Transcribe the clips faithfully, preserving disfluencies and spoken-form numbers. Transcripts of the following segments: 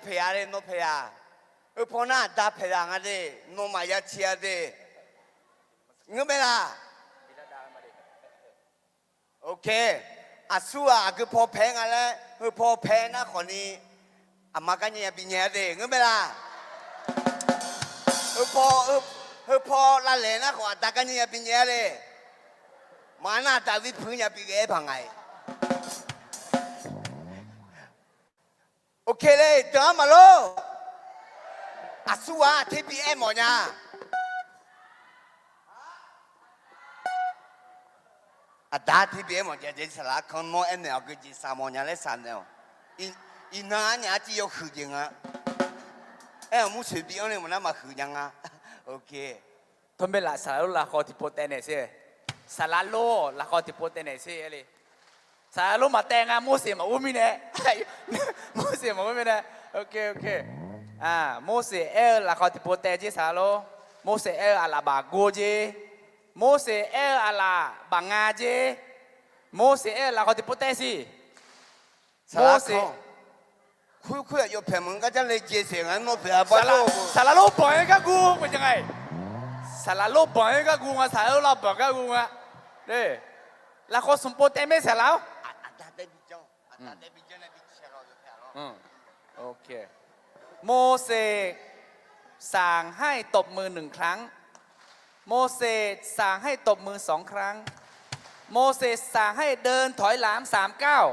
paeq-a le, nawr paeq-a. Heupaw nar aqda paeq-a nga de, nawmaf ya ciq-a de. Ngeur mae laq? Ok. Aqsur-aq aqgeu paw paeq nga laer, heupaw paeq nar khawfni, aqma garnya ya binyae-a de, ngeur mae laq? Heupaw, heu, heupaw lavlaeq nar khawf aqda garnya ya binyae-a de. Maqnar aqda zir puiq nya bi ghae-aer paq nga-iq. Ok le, deuq-anr maqlor. Aqsur ghaq-aq ter bi aer mawf nya. Aqda ter bi aer mawf nya jeq saqlaq kan nawr aernaeq-awq geujeq saq mawf nya laer saqnaeq-awq. Iqnan arnyaf arciv yawhuiq jeq nga. Aer-awq mursoeq bi anr le maqnar maqhuiq nya nga. Ok. Tawrmaer laf saqlaq lor lafkhawv tiqpov taev naeq sher. Saqlaq lor-awq lafkhawv tiqpov taev naeq sher aer le. Saqlaq lor maqtaev nga, Morseq maqur mirnae. Morseq maqur mirnae. Ok, ok. Morseq aer-eu lafkhawv tiqpov taev jer saqlaq lor. Morseq aer-eu aqlaf baf gor jer. Morseq aer-eu aqlaf baf nga jer. Morseq aer-eu lafkhawv tiqpov taev siq. Saqlaq lor, khoer-aq yawpaeq maqngeur gar jar le jeq saeq nga nawr paeq-a ba lor. Saqlaq lor banq-aer gar gur-eu jan nga-iq. Saqlaq lor banq-aer gar gur nga, saqlaq lor lavbanq gar gur nga. Lafkhawv smq pov taev mae saqlaq-awr. โมเสสสั่งให้ตบมือหนึ่งครั้ง โมเสสสั่งให้ตบมือสองครั้ง โมเสสสั่งให้เดินถอยหลังสามก้าว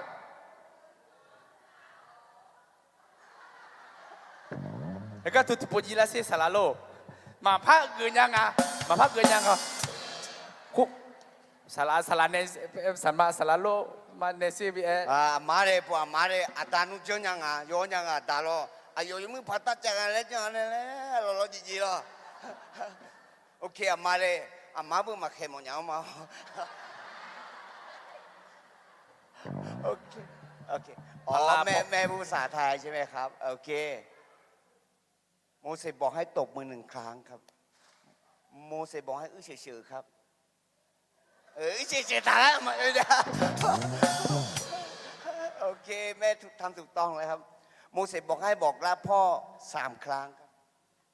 Heugar tu tiqpov jiv lar sher saqlaq lor. Maqpar geuf nya nga. Maqpar geuf nya nga. Saqlaq, saqlaq nae, saqma saqlaq lor ma nae sher bi aer. Aqma le pov aqma le aqda nmr janr nya nga, yawr nya nga aqda lor. Aqyawf yawmuir paq tar cav nga laer janr-a nae laer lawlawr jiv jiv lor. Ok aqma le, aqma beu maqkhaeq mawf nya-anr ma. Maer bu saq taq-a sher mae kha. Ok. โมเสสบอกให้ตบมือหนึ่งครั้งครับ โมเสสบอกให้เอื้อเฉยเฉยครับ เอื้อเฉยเฉย taq-a ma. Ok, แม่ทำถูกต้องแล้วครับ โมเสสบอกให้บอกรักพ่อสามครั้ง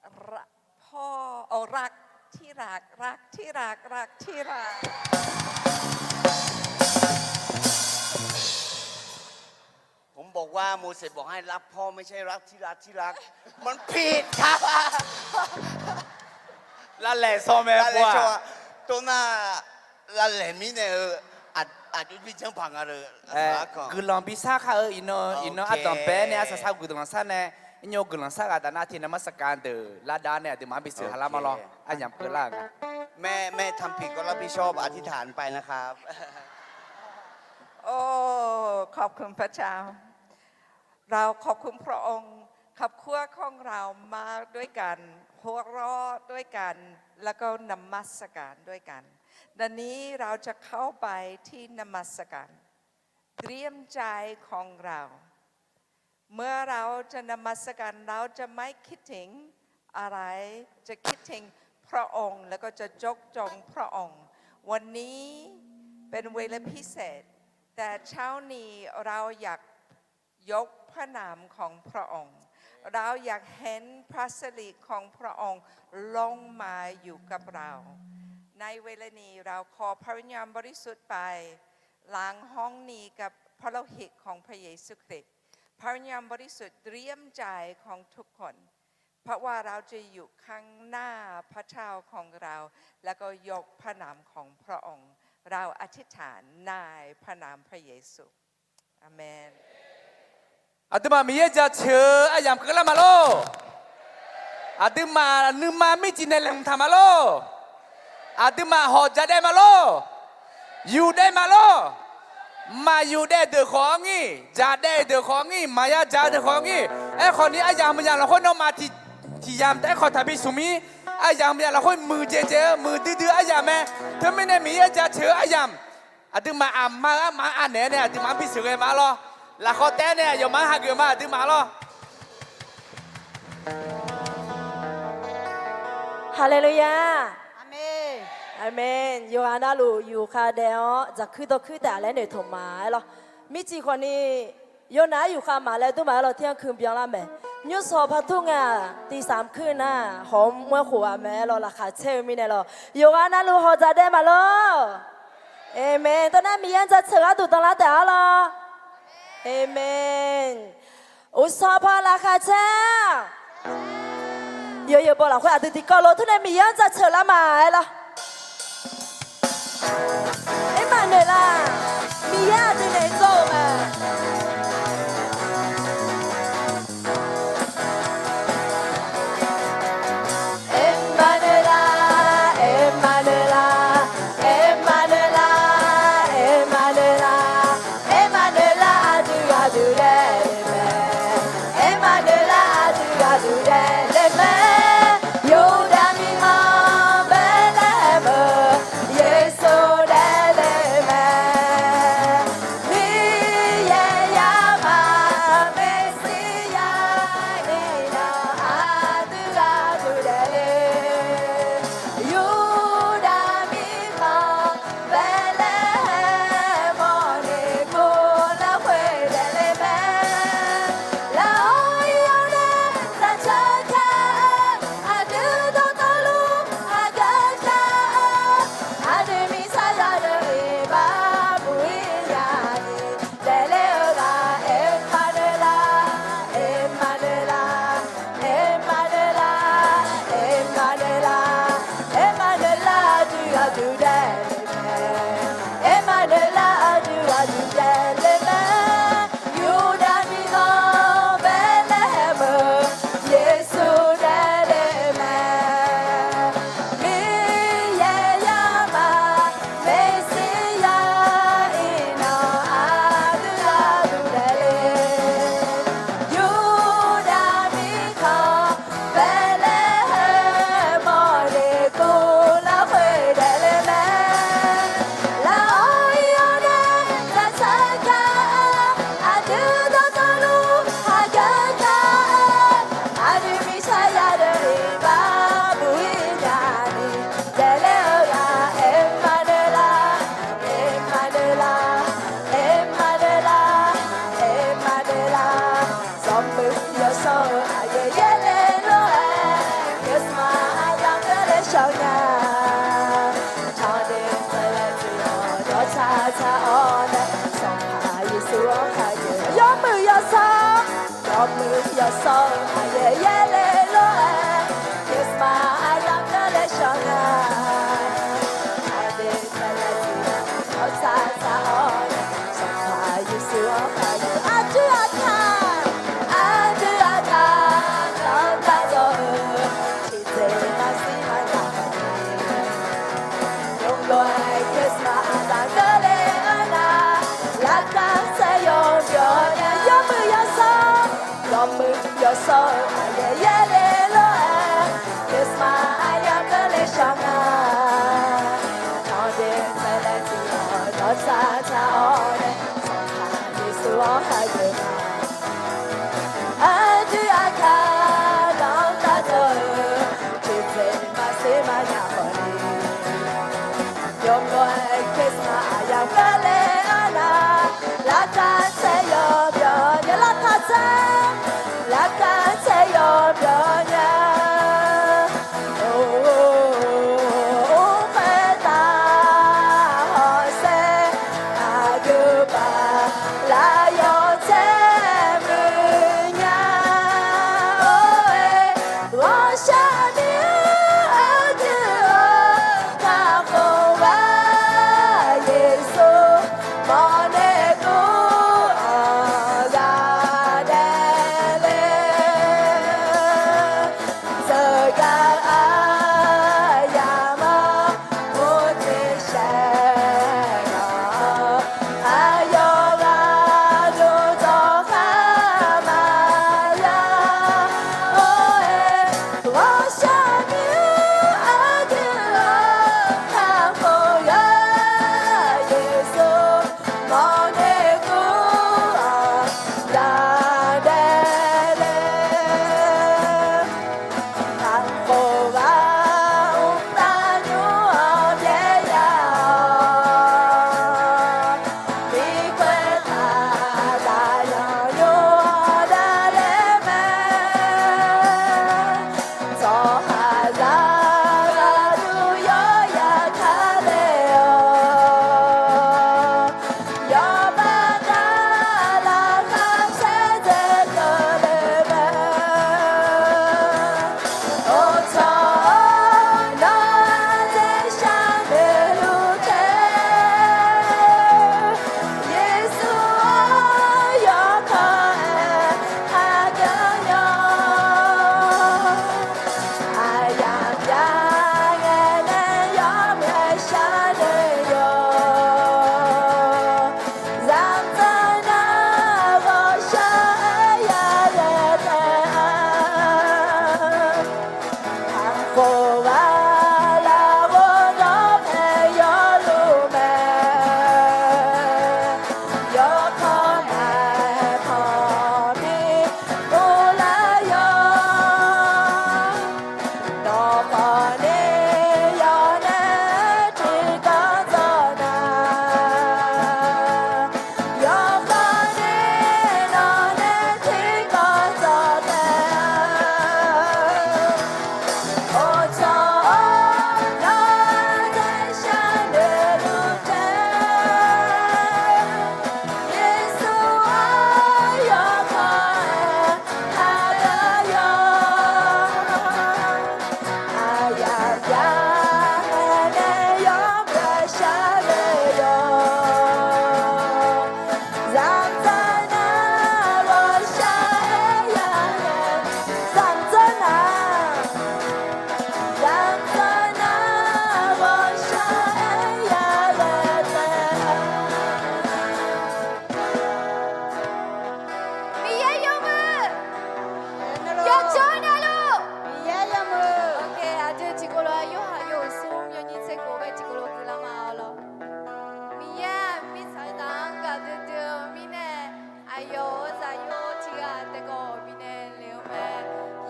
ครับ รักพ่อ เอารักที่รัก รักที่รัก รักที่รัก ผมบอกว่าโมเสสบอกให้รักพ่อ ไม่ใช่รักที่รักที่รัก มันผิดครับ Lavlaeq shawr mae. Lavlaeq shawr-a. Tov nar lavlaeq mirnae-eu aqjox bi janr paq nga le. Guiqlanq bi sar kar-eu iqnan, iqnan ardanqbae nae arsaq sar guiqlanq sar nae, iqnan guiqlanq sar ghaq taf nar tiq nan mar saqkaq deuq lar dav nae aqduimaf-anr bi sheuq ha lar ma lawr. Aryamq keuvlar-euq nga. แม่ แม่ทำผิดก็รับผิดชอบ อธิษฐานไปนะครับ โอ้ ขอบคุณพระเจ้า เราขอบคุณพระองค์ ครอบครัวของเรามาด้วยกัน หัวเราะด้วยกัน แล้วก็นมัสการด้วยกัน ดังนี้เราจะเข้าไปที่นมัสการ เตรียมใจของเรา เมื่อเราจะนมัสการ เราจะไม่คิดถึงอะไร จะคิดถึงพระองค์ แล้วก็จะยกย่องพระองค์ วันนี้เป็นเวลาพิเศษ แต่เช้านี้เราอยากยกพระนามของพระองค์ เราอยากเห็นพระสิริของพระองค์ลงมาอยู่กับเรา ในเวลานี้เราขอพระวิญญาณบริสุทธิ์ไปล้างห้องนี้กับพระโลหิตของพระเยซูคริสต์ พระวิญญาณบริสุทธิ์เตรียมใจของทุกคน เพราะว่าเราจะอยู่ข้างหน้าพระเจ้าของเรา แล้วก็ยกพระนามของพระองค์ เราอธิษฐานในพระนามพระเยซู อาเมน Aqduimaf Miqyaer jaceuq-eu aryamq keuvlar ma lor. Aqduimaf nuima mircif nae laeqhmq taq ma lor. Aqduimaf hawq jadaev ma lor. Yufdaev ma lor. Maqyufdaev deuq khawf-anr ngir, jadaev deuq khawf-anr ngir, maqya jaq deuq khawf-anr ngir. Aerkhawf ni aryamq maqyamq lafkhoer nawmaf tiq, tiq yamq taef-aer khawf taqbi smq mir. Aryamq maqyamq lafkhoer muiqdzaeq dzaeq-eu muiqdui dui-eu aryamq mae. Teumirnae Miqyaer jaceuq-eu aryamq. Aqduimaf aqma-eu armaf-anr anaeq-aer nae aqduimaf-anr bisheuq ghae ma lor. Lafkhawf taef-aer nae aqyawfmaf-anr hageuf ma aqduimaf lor. Haleluya. Aqmeq. Yawqghaq navluf yufkhav daef-awr dzaqkuir dawrkuir taef-a laer noeqtmq ma-aer lor. Mircif khawfni yawqnav-aer yufkhav maqlaer dur ma-aer lor, tiq-anr kuibyan lar mae. Nymrshawq par tur ngae-aq, ตีสามครึ่ง nar, hawq-anr mr-aer khof-aq mae lawq, laqkhaq caer-eu mirnae lawq. Yawqghaq navluf hawq dzaq daev maqlor. Aqmeq. Tawv nar Miqyaer-anr jaceuq gharduq danlar taef-a lawq. Aqmeq. Uqshawq paw laqkhaq caer-a. Yawqyawq baw lafkhoer aqdui tiqkawv lof tmr nae Miqyaer-anr jaceuq lar ma-aer lawq. Ermaqnoeqlaf, Miqyaer aqdui naeq-aer jawr-eu mae. Ermaqnoeqlaf, Ermaqnoeqlaf, Ermaqnoeqlaf, Ermaqnoeqlaf, Ermaqnoeqlaf aqdui gharduq daefle mae. Ermaqnoeqlaf aqdui gharduq daefle mae. Yurdav mirkhanq Baetlaeqhaeq-euq Yeqsur daefle mae. Miqyaer yamaf Meqsirya iqnan aqdui gharduq daefle. Yurdav mirkhanq Baetlaeqhaeq mawrni kuvlar khoer daefle mae. Lafawr iqyawr nae zaqceuq kar-eu aqdui dawqtawvluf aqgeu kar-eu aqdui miqsar yadeuq iqbax buq-ir nyani daefle-eu ghaq Ermaqnoeqlaf, Ermaqnoeqlaf, Ermaqnoeqlaf, Ermaqnoeqlaf, Ermaqnoeqlaf aqdui gharduq daefle mae. Ermaqnoeqlaf aqdui gharduq daefle mae. Yurdav mirkhanq Baetlaeqhaeq-euq Yeqsur daefle mae. Miqyaer yamaf Meqsirya iqnan aqdui gharduq daefle. Yurdav mirkhanq Baetlaeqhaeq mawrni kuvlar khoer daefle mae. Lafawr iqyawr nae zaqceuq kar-eu aqdui dawqtawvluf aqgeu kar-eu aqdui miqsar yadeuq iqbax buq-ir nyani daefle-eu ghaq Ermaqnoeqlaf, Ermaqnoeqlaf, Ermaqnoeqlaf, Ermaqnoeqlaf. Zawqmuiq yawsanr-eu aqyawf yaerle lof-aer, Christmas aqyamq keuvle shawr nya. Tanqdeq tsaevlaev tiq-awq dawqtsaq tsaq-awr nae, Sanqpaq Yeqsur-anr hageuf. Yawmuiq yawsanr, zawqmuiq yawsanr-eu aqyawf yaerle lof-aer, Christmas aqyamq keuvle shawr nya. Tanqdeq tsaevlaev tiq-awq dawqtsaq tsaq-awr nae, Sanqpaq Yeqsur-anr hageuf. Aqdui aqkaq, aqdui aqkaq, lanqdaq dawq-eu tiqjeq maqsiq maqya hawni, yawlof-aer Christmas aqzaf keuvle-eu nar, laqkhaq tsaev yawbyawq nya. Yawmuiq yawsanr, zawqmuiq yawsanr-eu aqyawf yaerle lof-aer, Christmas aqyamq keuvle shawr nya. Tanqdeq tsaevlaev tiq-awq dawqtsaq tsaq-awr nae, Sanqpaq Yeqsur-anr hageuf ma. Aqdui aqkaq lanqdaq dawq-eu tiqjeq maqsiq maqya hawni, yawlof-aer Christmas aqyamq keuvle-eu nar, laqkhaq tsaev yawbyawq nya. Laqkhaq tsaev, laqkhaq tsaev yawbyawq nya. Or, khoertav hawsher aqgeu baq laf yawq tsaer muiq nya. Or-aer, ghawqshaq mir-eu aqdui-euq kakhof-a Yeqsur mawrnae dur-awq ghaq daef.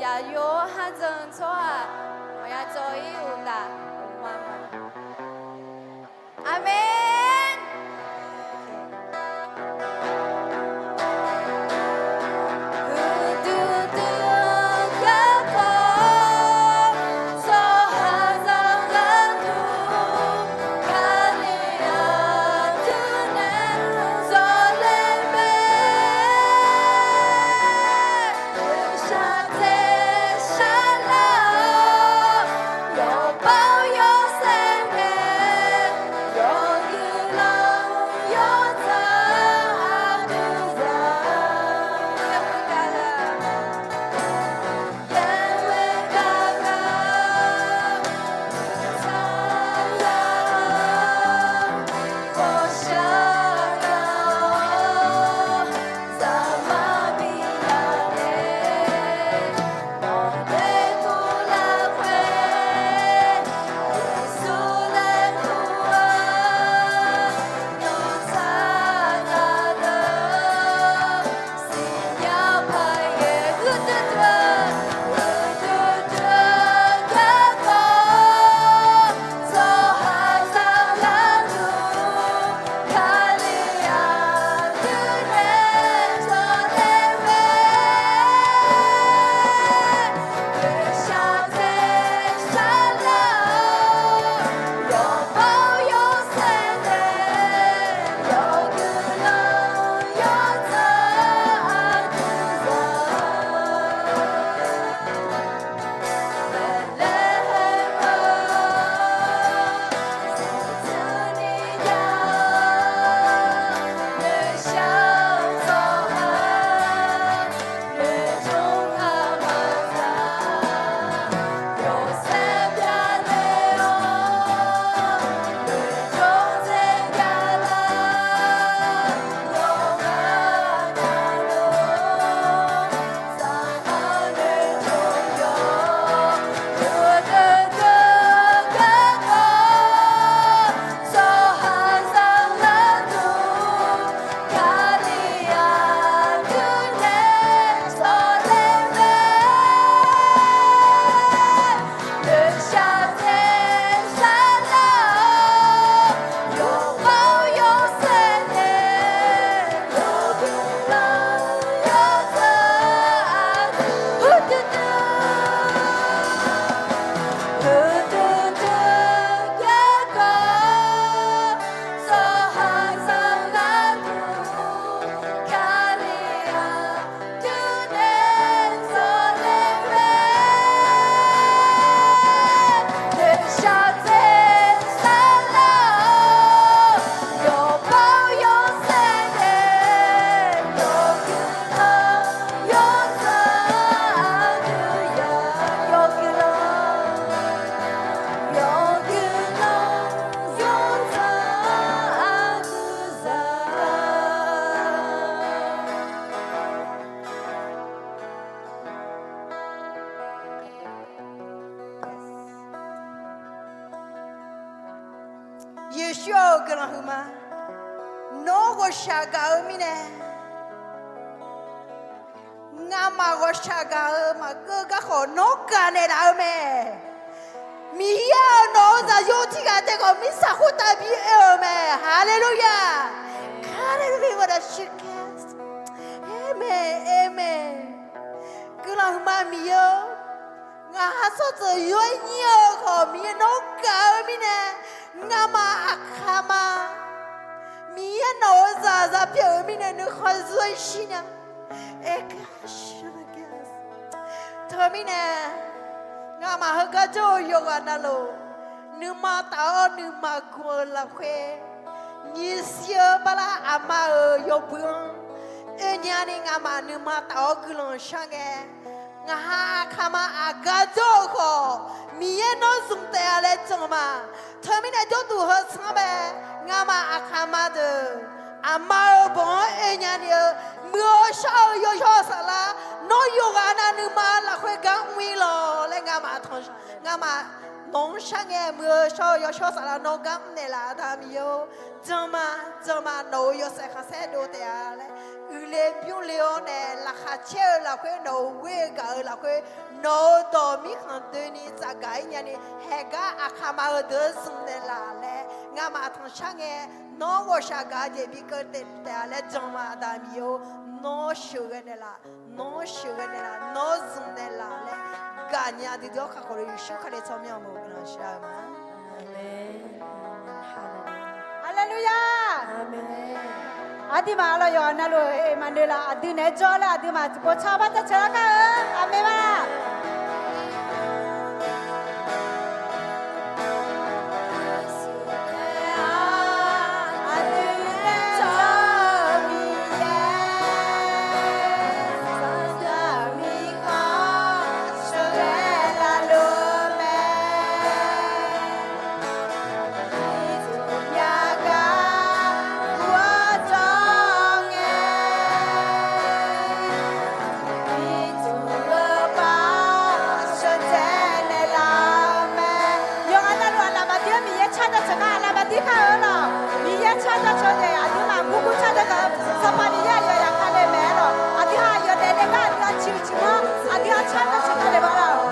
Aqyawf-anr kharjan-eu tsawrhaq maqya cawv-ir uqtaf, ma ma. Aqmeq. Yeqsur-euq guiqlanq huiqma. Nawr ghawqshaq gaq-eu mirnae, ngamaf ghawqshaq gaq-eu maqkeuv garkhawf nawr gaqnaeq laf-eu mae. Miqyaer-aq nawq-eu zaqyo tiq ghaq taef khawf mirtsaq khoertav bi oe-euq mae. Haleluya. Amen, amen. Guiqlanq huiqma Miqyaer-or, ngaq ha tsawrjeuq yawr-aer nyir-eu khawf Miqyaer nawr gaq-eu mirnae, ngamaf aqkaq ma. Miqyaer nawq-eu zaqzaq pyeuf-eu mirnae nuikhanr zur-aer shir nya. Aerkar shir-eu gaq. Teumirnae, ngamaf heugar jawr-eu yawqghaq navluf, nuima taf-awr nuima gu-eu lafkhoer, nyiq siq-eu bala aqma-euq yawbui-anr oe nyani ngamaf nuima taf-awr guiqlanq shar ngae, ngaq ha aqkaq ma aqgar jawr-eu khawf, Miqyaer nawr zmq taef-a laer jan ma. Teumirnae jawrduq heu tsanr bae, ngamaf aqkaq ma deuq, aqma-euq banq-anr oe nyani-eu, muiq-eu shar-eu yawshawr-eu saflar, nawr yawqghaq nav nuima lafkhoer gar mr-ir lawq laer ngamaf tanq, ngamaf Nawq-anr shar ngae muiq-eu shawr-eu yawshawr saflar nawr gar mrnaeq laf, Aqda Miqyaer-or. Jan ma, jan ma, nawq-euq yawshaef khanqsaer dov taef-a laer, uiqle bymrle-awr nae laqkhaq caer-eu lafkhoer, nawq-euq ghoer-eu gaq-euq lafkhoer, nawq-euq dawq mirkhanq doeni tsafgaq-ir nyani, haeqgar aqkaqma heudeuq-anr zmq naeqlaf laer, ngamaf tanqshar ngae, nawr ghawqshaq gaq-eu jeq bi keuv taef-a laer jan ma, Aqda Miqyaer-or. Nawr sheuqghae naeqlaf, nawr sheuqghae naeqlaf, nawr zmq naeqlaf laer, gaqnya duidui-awr kakhof-eu Yeqsur Kali tsawrmyanr-eu maqngeur-awr shar-eu ma. Haleluya! Aqduimaf arlawr yawqha navluf-euq Iqmanuilav aqdui naeq-aer jawr laer aqduimaf tiqpov tsawrhaq bar jaceuq-awr gar-eu. Aqmeq ma. Yawqha navluf aqlaf maqdir-anr Miqyaer car jaceuq gar, aqlaf maqdir kar-eu lawq. Miqyaer car jaceuq-eu jeq aqduimaf gurgur car jaceuq-eu, Sanqpaq Miqyaer aqyawf yaqkale maeq-aer lawq. Aqdui ha aqyawf daefle gar aqdui ha ciqhuiq ciqmawr, aqdui ha car jaceuq gar le ba lawq.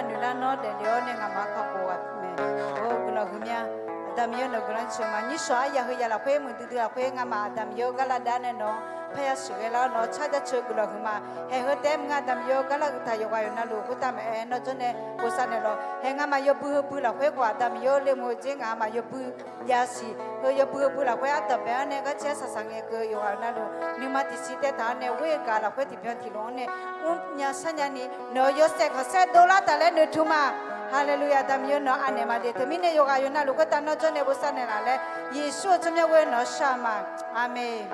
noeqlar nawr daefle-awr nae nga'maf kakhof ghaq mae. Or, guiqlanq huiqmya. Aqda Miqyaer nawq guiqlanq sheuq ma. Nyirshawq aryaq heu yaq lafkhoer muiqdui dui lafkhoer nga'maf Aqda Miqyaer-eu gar lavdav nae nawq-anr parya sheuqghae lar-awr nawq-anr car jaceuq guiqlanq huiqma. Haeq heu taef-aer mr ngar Aqda Miqyaer-eu gar lar-eu taq yawqghaq yawqnavluf khoertav maqaer nawr jawr nae bosav naeqlawq. Haeq nga'maf yawbui heubui lafkhoer khawf Aqda Miqyaer-eu le moq-eu dzer nga'maf yawbui yasiq heu yawbui heubui lafkhoer ardanqbae-anr nae gharcaer saqsaq ngae keuv yawqghaq yawqnavluf nuima tiqsiq taev taq-anr nae ghoer-eu gaq lafkhoer tiqbyan tiqlof-anr nae mrnya sharnya ni nawq-euq yawshaef khanqsaer dovlar taq laer noeqtmq ma. Haleluya, Aqda Miqyaer nawq-anr anaeq ma de. Teumirnae yawqghaq yawqnavluf khoertav nawr jawr nae bosav naeqlaf laer Yeqsur-euq tsawrmyanr ghoer nawq-anr shar ma. Aqmeq.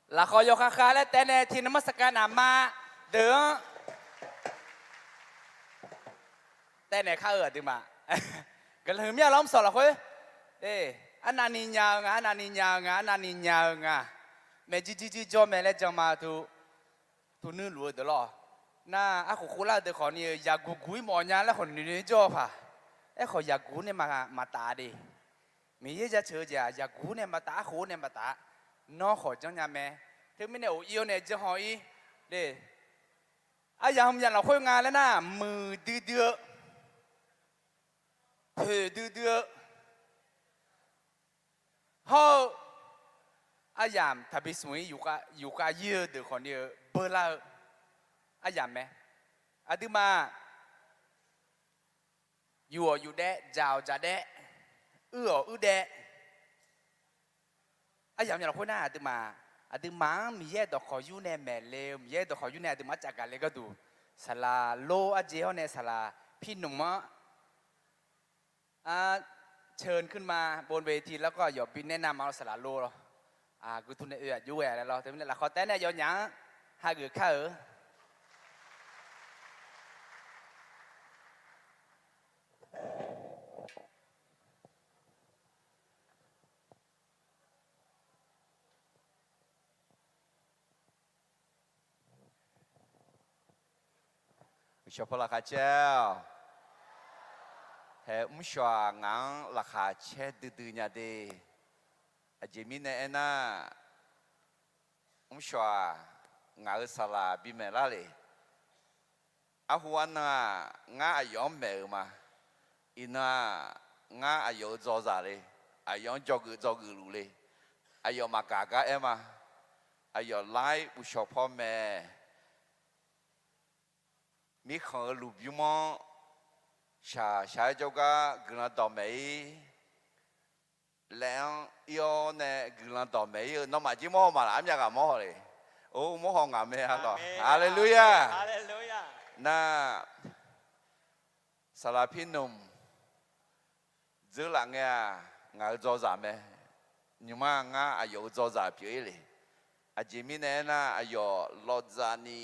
Lafkhawf yawkhav khav laer taev nae tiqnan mar saqkav naqma deuq-anr taev naeq kar-eu aqduimaf. Guiqlanq huiqmya lawr mr sawq lafkhoer. Arnavni nya-eu nga, arnavni nya-eu nga, arnavni nya-eu nga. Maeq jirjir jirjawr mae laer jan ma tu. Tuqnuir luf-eu deuq lawr. Nar arkhof khov lar-eu deuq khawf ni-eu yaqguq guq-ir mawf nya laer khawf noeq noeq-ir jawr-eu paq. Aerkhawf yaqguq nae maqtaf de. Miqyaer jaceuq-eu jeq-aq yaqguq nae maqtaf, arkhof nae maqtaf. Nawr khawf janrnya mae. Teumirnae of ir-awr nae janr haw-ir de. Aryamq myav lafkhoer nga laer nar, muiqdui dui-eu, poeqdui dui-eu, hawr-eu, aryamq taqbi smq-ir yufkhav yir-eu deuq khawf ni-eu beular-eu aryamq mae. Aqduimaf yuf-awq yuf daef, dzaq-awq dzaq daef, uir-awq uir daef. Aryamq myav lafkhoer nar aqduimaf, aqduimaf-anr Miqyaer dawqkawq yur nae maeqle-eu, Miqyaer dawqkawq yur nae aqduimaf-anr cafgaq le gharduq, saqlaq lor arjeq hawr nae saqlaq pirnmq-anr เชิญขึ้นมาบนเวที แล้วก็ aqyawf bi naeq nar ma-awr saqlaq lor lawr. Guiqtu nae oe-aq jov ghae laer lawr. Teumirnae lafkhawf taef nae yawnyaf-anr hageuf kar-eu. Uqshawq paw laqkhaq caer-awq. Hae mrshawq-aq ngaq-anr laqkhaq caer duidui nya de. Aqjeq mirnae aernar, mrshawq-aq ngaq-euq saqlaq bimaeq lar le. Arhu arnan-aq ngar aqyawf-anr maeq-euq ma. Iqnan-aq ngar aqyawf-euq dzawzaq le. Aqyawf-anr dzawgeuf dzawgeuf luf le. Aqyawf maqgaq gar aer ma. Aqyawf laer uqshawq paw maeq. Mirkhanq-euq lmqbymr-anr shaq shaq-aer jawrgar guiqlanq dawqmaeq-ir laer-anr ir-awr nae guiqlanq dawqmaeq-ir-eu nawmaf jir mawr haw ma laf armyav ghaq mawr haw le. Or, mawr haw ngaq mae-a lawq. Haleluya. Nar, saqlaq pirnmq dzeurlaf ngae-aq, ngaq-euq dzawzaq mae. Nymq-mr-aq ngar aqyawf-euq dzawzaq pyeuf-ir le. Aqjeq mirnae aernar, aqyawf lawvdzani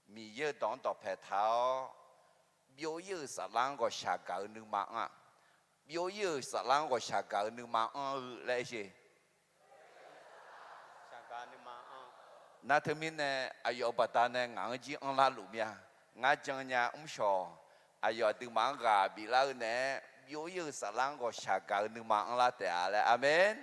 Miqyaer-euq dawq-anr dawqpae taq-awr, byov-ir-euq saflar-anr ghawqshaq gaq-eu nuima anr-aq, byov-ir-euq saflar-anr ghawqshaq gaq-eu nuima anr-eu laer aer sher. Nar teumirnae aqyawf-euq baqdanae ngaq-anr jir anrlar luf mir-a. Ngar jan nya mrshawq, aqyawf aqduimaf-anr ghaq biflar-eu naeq-aer byov-ir-euq saflar-anr ghawqshaq gaq-eu nuima anrlar taef-a laer. Aqmeq.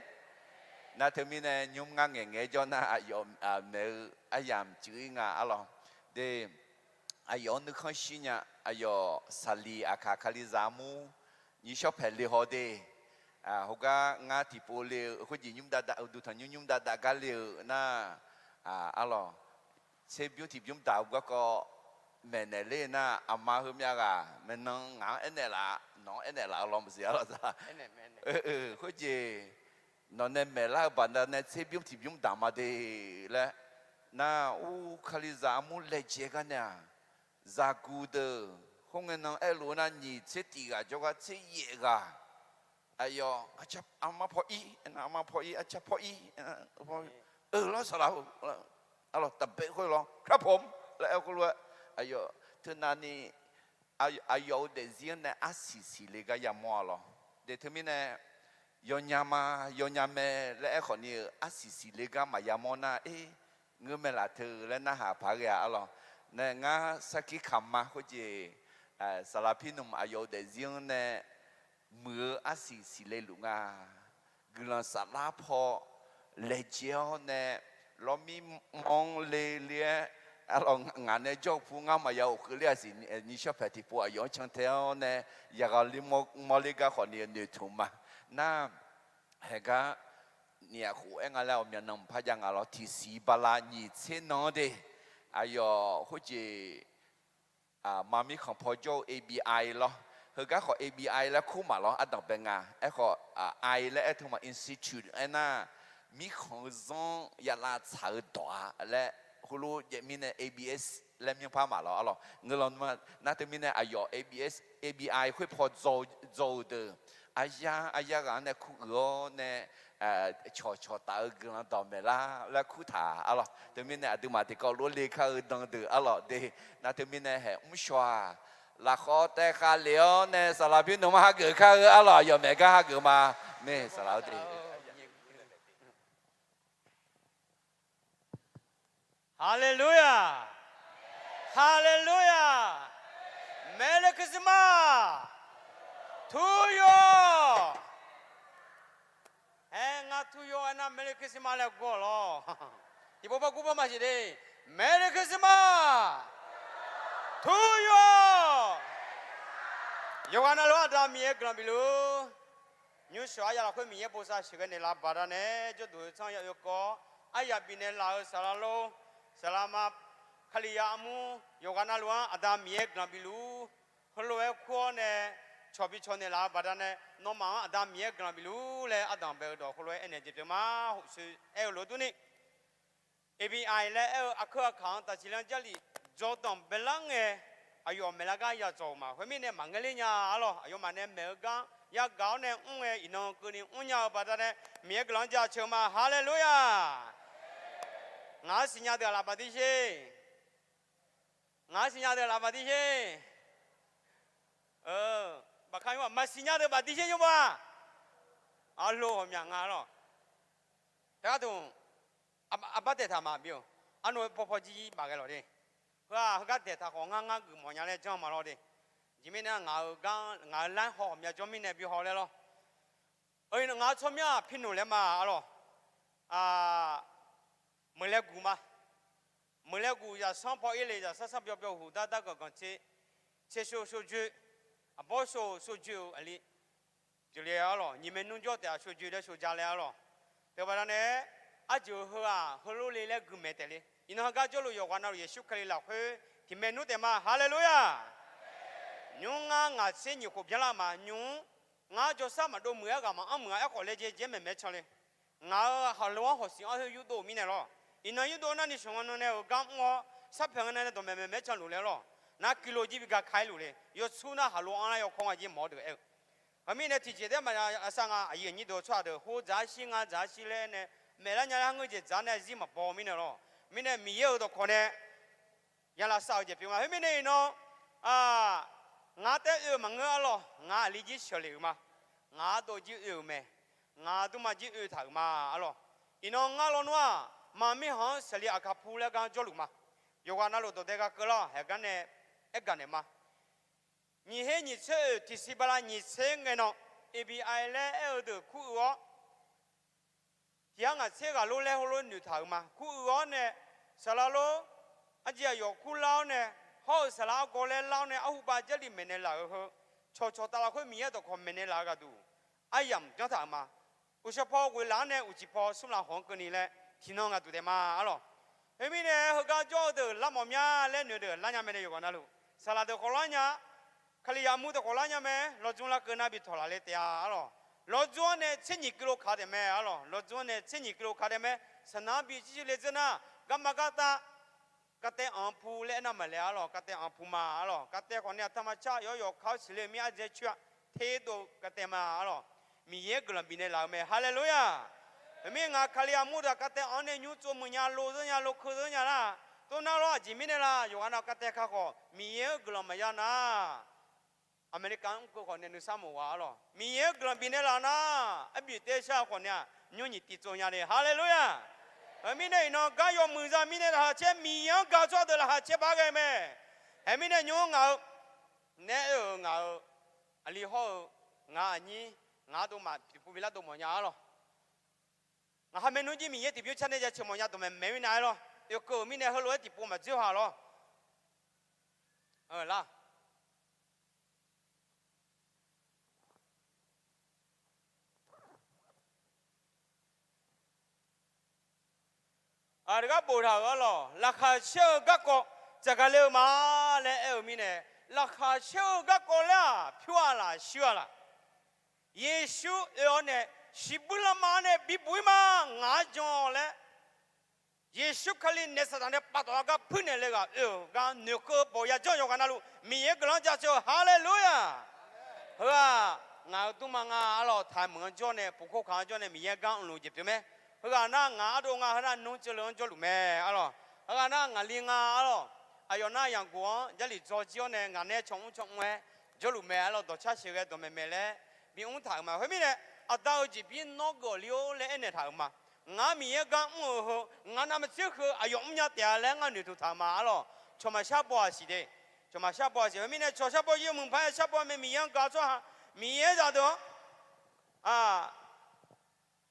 Nar teumirnae nymr ngar ngaeqngaeq-aer jawr nar, aqyawf maeq-eu aryamq cuiv-ir nga arlawq. De, aqyawf-anr nuikhanr shir nya. Aqyawf saqliq aqkaq kalizaq armur nyiq shawr paeq le haw de. Heugar ngar tiqpov le-eu khoerjeq nymr dav dav, uqduq tanqnymr nymr dav dav gar le-eu nar, arlawq, tserbymr tiqbymr daq-eu garkawv maeqnaeq ler nar, aqma heumyav ghaq maeqnan ngaq-anr aernaeq laf, nawq-anr aernaeq laf-eu law maqsiq arlawq za. Khoerjeq nawq nae maeqlar-eu baqdanae tserbymr tiqbymr daq ma de laer. Nar ur kalizaq armur laejae gar nae-aq, zaqguq deuq khoerngae nan aerlof-eu nar nyiq tser tiq ghaq jawrgar tser yaef ghaq. Aqyawf armar paw ir, armar paw ir, arcar paw ir, eu lawr saqlaq-eu, arlawq taqbae khoer lawr ครับผม laer aer khoerlof-aer, aqyawf teunavni aqyawf-euq daefzir-anr nae arsiq siqle gar yamawr-a lawr. De teumirnae yawnya ma, yawnya mae laer aerkhawf ni-euq arsiq siqle gar maqya mawr nar, er, ngeur mae laf teu laer narhaq paq ghae-a arlawq. Nae ngar sarkir kaqma khoerjeq, saqlaq pirnmq aqyawf-euq daefzir-anr nae muiq-eu arsiq siqle luf nga. Guiqlanq saflar paw laejae-awr nae, lawrmir manr le le-aer, arlawq ngaq nae jawr-eu pu ngar maqya of keuvler-aq siq, nishawr paeq tiqpov aqyawf-anr cantae-awr nae, yaqghaq li mawrler gar khawf ni noeqtmq ma. Nar, haeqgar, nyiq aqkhof aer nga laer ghawqmya nan mqpar jav nga lawr, tiqsiq bala nyiq tser nan-anr de, aqyawf khoerjeq, maq mirkhanq paw jawr-eu A B I lawr. Heugar khawf A B I laer kur maqlawr, ardanq bae nga. Aerkhawf, I laer aer teu ma, institute aernar, mirkhanq-eu zanr yalav tsaq-eu dawq-a laer, heulof jaev mirnae A B S laer myanrpar maqlawr arlawq. Ngeur lawr nar teumirnae aqyawf A B S, A B I khoer paw dzaw-eu deuq, aryar aryar ghaq-anr nae kur uiq-awr nae, cawqcawq taf-eu guiqlanq dawq maeqlar laer kurtaq arlawq. Teumirnae aqduimaf tiqkawv lof le kar-eu dan deuq arlawq de. Nar teumirnae haeq mr shawq-aq, lafkhawf taev khav lef-awr nae saqlaq bymr nmr hageuf kar-eu arlawq, aqyawf maeq gar hageuf ma. Mae saqlaq-eu de. Haleluya! Haleluya! Merry Christmas to you all. Aer, ngar to you all aernar Merry Christmas laer gur-awq lawr. Tiqpov par gur par maqsiq de. Merry Christmas to you all. Yawqghaq navluf-anr Aqda Miqyaer guiqlanq bifluf-ur. Nymrshawq aryaq lafkhoer Miqyaer bosav sheuqghae naeqlaf-eu baqdanae, jawrduq-eu tsanr ya oekawv-awr aryaq bifnaeq laf-euq saqlaq lor, saqlaq ma, Kalizaq armur yawqghaq navluf-anr Aqda Miqyaer guiqlanq bifluf-ur. Heulof-aer kur-awr nae cawqbi cawq naeqlaf-eu baqdanae, nawmaf-anr Aqda Miqyaer guiqlanq bifluf-ur laer ardanq bae-eu dawq heulof-aer aernaeq jeq pyeuf ma. Hoqsoe aer-eu lof durni, A B I laer aer-eu aqkeuv aqkaq-anr tafsiq lan Jarlif dzawrdanq baelar ngae, aqyawf maeqlar gar yadzawq-euq ma. Khoermirnae maqngeur ler nya arlawq. Aqyawfmaf nae maeq-eu gar yagaq-awr nae mr ngae, iqnan keuvni mrnya-eu baqdanae Miqyaer guiqlanq-anr jaceuq-eu ma. Haleluya! Ngaq-anr siqnya deuq-aq laf bafdir sher. Ngaq-anr siqnya deuq-aq laf bafdir sher. Baqkaq nymr-aq maqsiq nya deuq bafdir sher nymr ba. Arlo ghawqmya nga lawq. Teugar dmq, arbar daeqtaq maqbi-awq. Arnav paw paw jir baf ghae lawq de. Heu-aq heugar daeqtaq khawf ngar ngar geufmawf nya laer janr ma lawr de. Aqjeq mirnae ngaq-euq gar ngaq-euq lar haw ghawqmya jawr mirnae bi haw laer lawr. Ngaq-euq tsawrmyanr-aq pi noeq laer ma arlawq. Meuq laer guq ma. Meuq laer guq zaqsanr paw ir le, zaqsanr sanr byawv byawv huq dar dar ganq ganq tser, tser shov shov joe, aqbawr shov shov joe-eu aqli pyeufle arlawq. Nyiq maernmr jawr taef-a, shov joe laer shov ja laer arlawq. Teubaqda nae arjeuq heu-aq heulof le laer guiqmaeq taef le. Iqnan heugar jawrluf yawqghaq navluf Yeqsur Kali lafkhoer tiq maernmr taef ma. Haleluya! Nymr ngar ngaq tser nyiq khof byanlar ma nymr, ngar jawrsar maqdov muiq-aer ghaq maqanr muiq-a. Aerkhawf laejae jae-aer maeqmaeq can le. Ngaq-euq haqlo-anr hawq siq-anr khoer yurdov-eu mirnae lawr. Iqnan yurdov nar ni shawq nga nan nae-euq gar mr-awr, sarpaeq nga nan nae dawqmaeq maeqmaeq can luf le lawr. Nar kilo jir bi ga ka-ir luf le. Yawtsur nar haqlo anr lar yawkawr nga jir mawr deuq aer-eu. Heumirnae tiqjeq taef maqya sar nga, aqyuif aqnyir deuq tsawrhaq deuq hov dzaq-ar shir nga dzaq-ar shir laer nae maeqlar nya laer har ngeur jeq dzaq-ar nae zir maqbaw mirnae lawr. Mirnae Miqyaer-euq dawqkawq nae ya lavsav-eu jeq pyeuf nga. Khoermirnae iqnan, ngar taef oe-eu maqngeur arlawq. Ngaq aqli jir sheuqlef-euq ma. Ngaq ardov jir oe-euq mae. Ngaq aqduimaf jir oe taq-euq ma arlawq. Iqnan ngar lawnmr-aq, maqmirkhanq-anr saqli aqkaq pu laer gar jawrluf ma. Yawqghaq navluf dawqdae gha keuv lar haeq gar nae aergaq naeq ma. Nyiq her nyiq tser oeq tiqsiq bala nyiq tser ngae nan, A B I laer aer-eu deuq kur uiq-awr, tiq yar ngaq tser ghaq lor laer heulof noeqtaq-euq ma. Kur uiq-awr nae, saqlaq lor, arjeq aqyawf kurlar-awr nae, hawr-euq saqlaq argawv laer lar-awr nae arhubav Jarlif maeqnaeq laf-euq heu, cawqcawq taf lafkhoer Miqyaer dawqkawq maeqnaeq laf-eu gharduq, aryamq janr taq-euq ma. Uqshawq paw ghoeq laf-anr nae uqcif paw smr laf hawq-anr keuvni laer tiqnan ngaq duq taef ma arlawq. Khoermirnae heugar jawr-eu deuq lar mawf mya laer noeq deuq lar nya mae nae yawqghaq navluf, saqlaq deuq khawf lar nya, Kalizaq mur deuq khawf lar nya mae. Lawdzmr lar keuv nar bi tawq laf le taef-a arlawq. Lawdzmr-anr nae tser nyiq kilo kaq taef mae arlawq. Lawdzmr-anr nae tser nyiq kilo kaq taef mae. Saqnaq-anr bi jirjir le dzeur nar, garma gartav, gartaev anq pu laer aernar maqlaeq arlawq. Gartaev anq pu ma arlawq. Gartaev khawf nae aqtaq maqcar yawr yawqka-awr siqle-eu mir ardzae coer-a. Ter dov gartaev ma arlawq. Miqyaer guiqlanq bifnaeq laf-eu mae. Haleluya! Heumirnae ngaq Kalizaq mur deuq-aq gartaev anq-anr nae nymr tsov muiq nya, lo zeur nya, lo keuv zeur nya lar. Tov nar lawr, aqjeq mirnae la, yawqghaq nav gartaev ka khawf Miqyaer-anr guiqlanq maqya nar, America mr keuv khawf nae nuisar mawf gha arlawq. Miqyaer-anr guiqlanq bifnaeq laf nar, arbif taef shar-eu khawf nae-aq nymr nyiq tiv tsov nya le. Haleluya! Heumirnae iqnan gar yawmuiq za mirnae laqkhaq caer, Miqyaer-anr gaq-eu tsawrhaq deuq laqkhaq caer bar ghae mae. Heumirnae nymr ngaq-eu, nae oe-euq ngaq-euq aqli hawr-eu, ngaq aqnyir, ngaq ardov maf tiqpov bi lar dov mawf nya arlawq. Ngaq ha maernmr jir Miqyaer tiqbymr car nae jaceuq mawf nya dawqmaeq maeq-ir nar-aer lawr. Oekeuv-euq mirnae heulof-aer tiqpov maqdzoer ha lawr. Lar Aqgar boftaq-euq arlawq, laqkhaq caer-eu garkawv tsaqgaq le-eu ma laer aer-eu mirnae, laqkhaq caer-eu garkawv laer-aq, pyur-a laq, shuir-a laq? Yeqsur oe-awr nae, siqbuir lanma-anr nae bibuq-ir ma, ngaq-anr jan laer, Yeqsur Kali naef saqdaq nae paftawf-awr gar puirnaeq le ghaq oe-euq gar noeqkeuv-eu pawq yajanr yawqghaq navluf Miqyaer guiqlanq jaceuq-eu, haleluya! Heu-aq, ngaq-euq dmrma nga arlawq, taqmeuq-anr jawr nae, puq khoerkaq-anr jawr nae Miqyaer gar mrluf jeq pyeuf mae. Heughaq nar ngaq ardov nga, heu nar nmr teuv-anr jawrluf mae arlawq. Heughaq nar ngaqli nga arlawq, aqyawf nar yaqguq-anr Jarlif dzaw jir-awr nae ngaq nae caw mr caw mr-aer jawrluf mae arlawq, dawqcar sheuqghae dawqmaeq maeq laer bimr taq-euq ma. Khoermirnae, aqda-euq jeqbir nawr geuf-awq ler-or laer aernaeq taq-euq ma. Ngar Miqyaer gar mr-euq heu, ngaq navmaqtser heu aqyawf mrnya taef-a laer ngar noeqtmq taq-euq ma arlawq. Cawq maqshar baw-aq siq de. Cawq maqshar baw-aq siq. Khoermirnae, cawq shar baw-ir-eu mqpar-aer shar baw mae, Miqyaer-anr gaq-eu tsawrhaq, Miqyaer zaqdeuq-anr, a,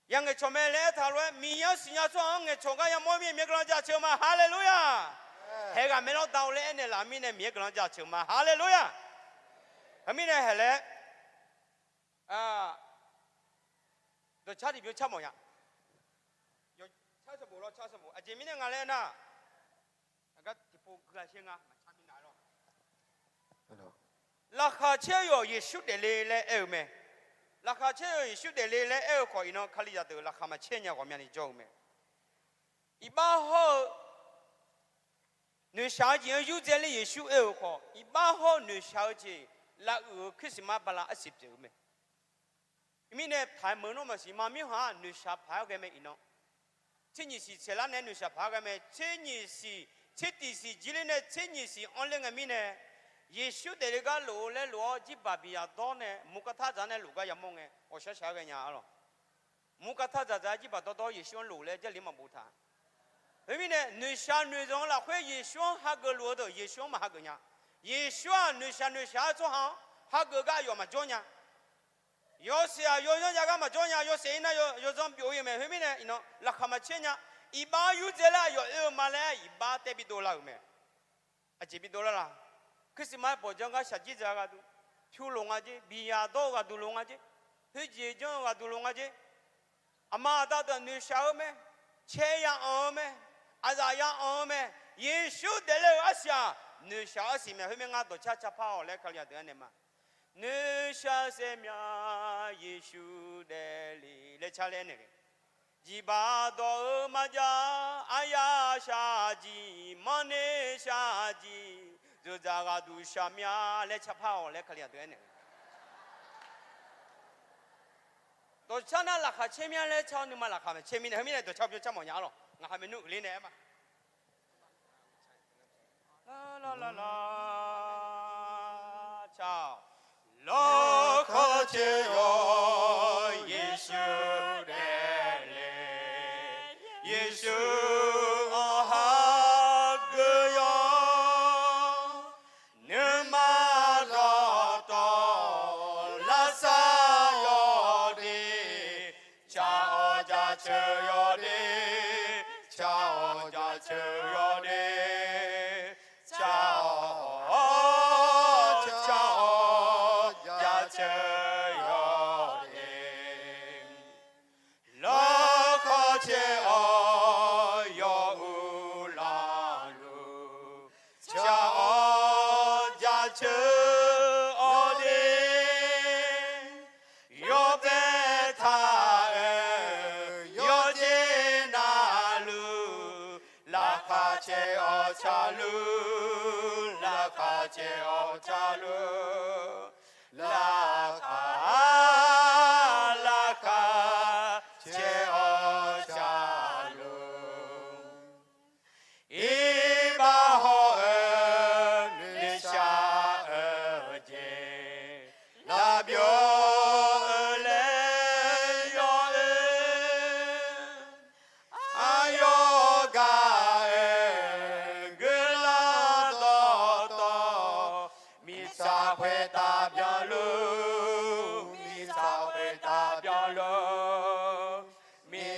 yangaeq cawq mae laer aertaq lof-aer, Miqyaer-anr siqnya tsawrhaq-anr ngaeqcawq gar yamawr-eu mirnae Miqyaer guiqlanq jaceuq-eu ma, haleluya! Haeghaq maerlawr da-awr laer aernaeq laf-eu mirnae Miqyaer guiqlanq jaceuq-eu ma, haleluya! Heumirnae haeq laer, dawqcar tiqbymr car mawf nya. Aqjeq mirnae nga laer nar, aqgar tiqpov guiqlanq sher nga maqcar mirnae lawr. Laqkhaq caer-eu yawq Yeqsur daefle laer aer-eu mae. Laqkhaq caer-eu yawq Yeqsur daefle laer aer-eu khawf, iqnan Kalizaq deuq laqkhaq maqcaer nya ghawqmyani jawr-eu mae. Iqbax hawr-eu noeqshaq-eu jeq-anr yurdzae ler Yeqsur aer-eu khawf, iqbax hawr-eu noeqshaq-eu jeq lavuiq-eu Christmas bala arsiq pyeuf-eu mae. Mirnae taq-aer meuq nawr maqsiq ma, mirkhanq-aq noeqshaq paq-aer ghae mae iqnan. Tser nyiq siq tsaeqlar nae noeqshaq paq-aer ghae mae. Tser nyiq siq, tser tiq siq jir ler nae tser nyiq siq anr ler ngae mirnae, Yeqsur daefle gar lof-eu laer lof-awr jirbaq biqyaq dawr nae murkar tar dzaq nae lof gar yamawr ngae, ghawqshaq shaq-aer ghae nya arlawq. Murkar tar dzaq dzaq-aer jirbaq dawrdawr Yeqsur-anr lof laer Jarlif maqbof taq. Khoermirnae, noeqshaq noeqzanq-eu lafkhoer Yeqsur-anr hageuf luf-eu deuq Yeqsur-anr maqhageuf nya. Yeqsur-aq noeqshaq noeqshaq-aer tsawrhaq-anr hageuf gar aqyawf maqjawr nya. Yawshaef-aq yawzanr jav gar maqjawr nya. Yawshaef-ir nar yawzanr byov-ir mae. Khoermirnae iqnan laqkhaq maqcaer nya. Iqbax-anr yurdzae laer aqyawf oe-eu ma laer iqbax taev bidov lar-euq mae. Aqjeq bidov lar la? Christmas bawqjanr gar shaqjir dzaq-eu gharduq, pyur loq nga jer, biqyaq dawr-eu ghaqduq loq nga jer, khoerjeq janr-eu ghaqduq loq nga jer. Aqma aqda deuq noeqshaq-eu mae, cae ya anq-eu mae, aqzaf ya anq-eu mae. Yeqsur daefle-euq arsiq-aq, noeqshaq arsiq mae. Khoermirnae ngar dawqcar car par-awq laer Kalizaq deuq aernaeq ma. Noeqshaq saer mya, Yeqsur daefle laer car laer aernaeq le. Jiqbaq dawq-eu marjav, aryaq shaqjir, manrner shaqjir, dzeuqdzaq ghaqduq shaq mya laer car par-awq laer Kalizaq deuq aernaeq le. Dawqcar nar laqkhaq caer mya laer car-awr nuima laqkhaq maqcaer mirnae, heumirnae dawqcar bymr car mawf nya arlawq. Ngaq ha maernmr uiqler nae aer ma. Lar lar lar lar, car-awq. Lawrkhawf caer-awr Yeqsur daefle, Yeqsur-anr hageuf yawq. Nuima dawqtawv lavsav yawde, car-awr jaceuq yawde, car-awr jaceuq yawde, car-awr, car-awr jaceuq yawde. Lawrkhawf caer-awr yawuiq lavluf, car-awr jaceuq-awr de. Yawbae taq-euq yawqjeq navluf, laqkhaq caer-awr carluf, laqkhaq caer-awr carluf, laqkhaq, laqkhaq caer-awr carluf. Iqbax hawr-eu noeqshaq-eu jeq, laf byov-eu laer yawr-eu, aqyawf gaq-euq guiqlanq dawqtawv, mirtsaq khoertav byanluf, mirtsaq khoertav byanluf, mir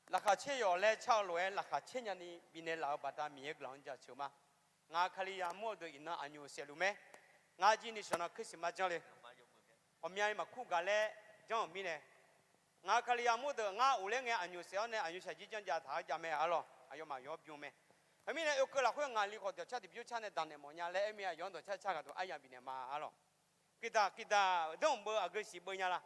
Laqkhaq caer yawf laer car-eu lof-aer laqkhaq caer nyani bifnaeq laf-euq baqda Miqyaer guiqlanq-anr jaceuq ma. Ngaq-euq Kali yamur-eu deuq iqnan aqnyoq saefluf mae. Ngar jir ni shawq nan kurshiq ma janr le. Ghawqmyani maqkur gaq laer janr-euq mirnae, ngaq-euq Kali yamur deuq ngar of laer ngae aqnyoq saef-awr nae aqnyoq shaqjir janr jav taq-aer jav mae arlawq. Aqyawfmaf yawr bym mae. Heumirnae oekeuv lafkhoer ngaqli khawf dawqcar tiqbymr car nae daqnaeq mawf nya laer aer mir-a, yawr dawqcar car gaq dawq aryaq bifnaeq ma arlawq. Guiqdaq guiqdaq dawr mq beu aqgeu siq beu nya la.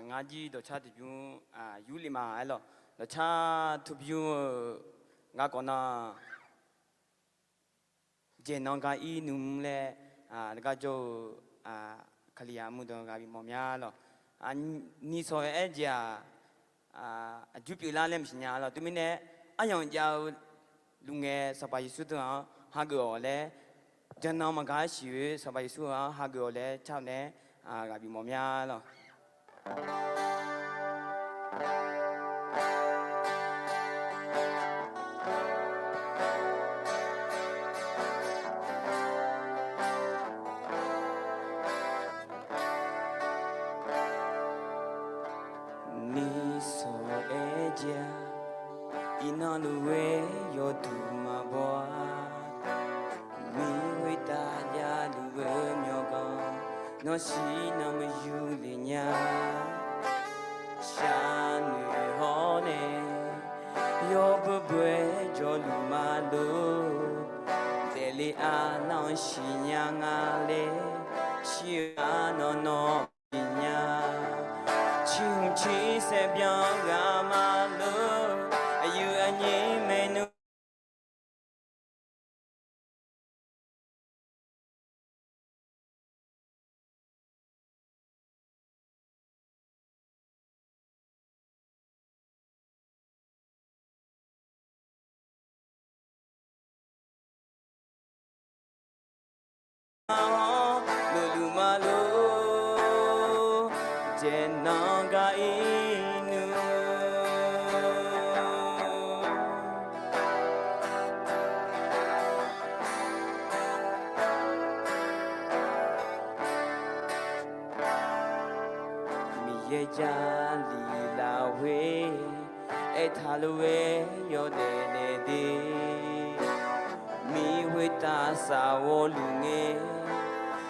Ngar jir dawqcar tiqbymr yurlef ma aerlawq. Dawqcar tubymr-eu garkawv nar, Dzaeqnan ga ir nmr laer, gar jawr-eu Kalizaq murdan ghaq bimawf mya lawq. Ni sawq-aer aer jeq-aq, aqjur pyeuflar laer maqsiq nya lawq. Teumirnae aryamq jav-eu luf ngae Sanqpaq Yeqsur deuq-anr hageuf-awq laer, dzaeqnan maqgaq-aer siq-eu Sanqpaq Yeqsur-anr hageuf-awq laer car-eu nae ghaq bimawf mya lawq. Ni sawq-aer jeq-aq, iqnan luf-eu yawduq maqbaw-a. Miqyaer khoertav javluf-eu myawqganq, nawr shir nan maqyur le nya. Sharnoeq hawr nae, yawbui bui-aer jawrluf ma lor. Daefle-a nan siqnya nga laer, shir-eu arnan nawr siqnya. Ciqhmq ciqsaer byan ghaq ma lor, aqyuif aqnyir maernmr luf luf ma lor, dzaeqnan ga ir nmr. Miqyaer Jarlif lafkhoer aertaq lof-aer yawdaef daef de. Miqyaer khoertav safghawv luf ngae,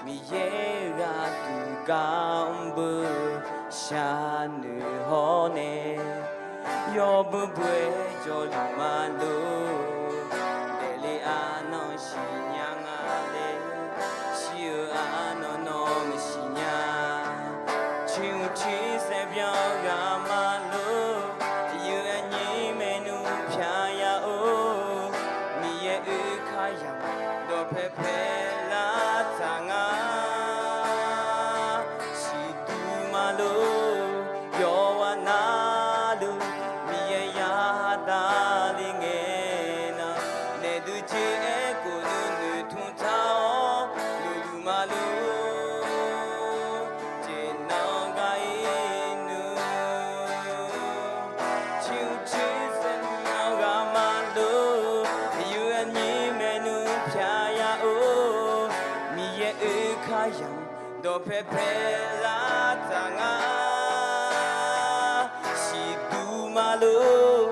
Miqyaer ghaq duq gar mr beu sharnoeq hawr nae, yawbui bui-aer jawrluf ma lor. Daefle-a nan siqnya nga laer, shir-eu arnan nawr maqsiq nya. Ciqhmq ciqsaer byan ghaq ma lor, aqyuif aqnyir maernmr pyaq ya-or. Miqyaer oekar yamq dawqpae pae lar taq nga. Siqduq ma lor, yawqghaq navluf Miqyaer yadaq le ngae nan, naef dui jeq-aer khofnui noeqtmq taq-awr luf luf ma lor, jeq nan ga ir nmr. Ciqhmq ciqsaer byan ghaq ma lor, aqyuif aqnyir maernmr pyaq ya-or. Miqyaer oekar yamq dawqpae pae lar taq nga. Siqduq ma lor,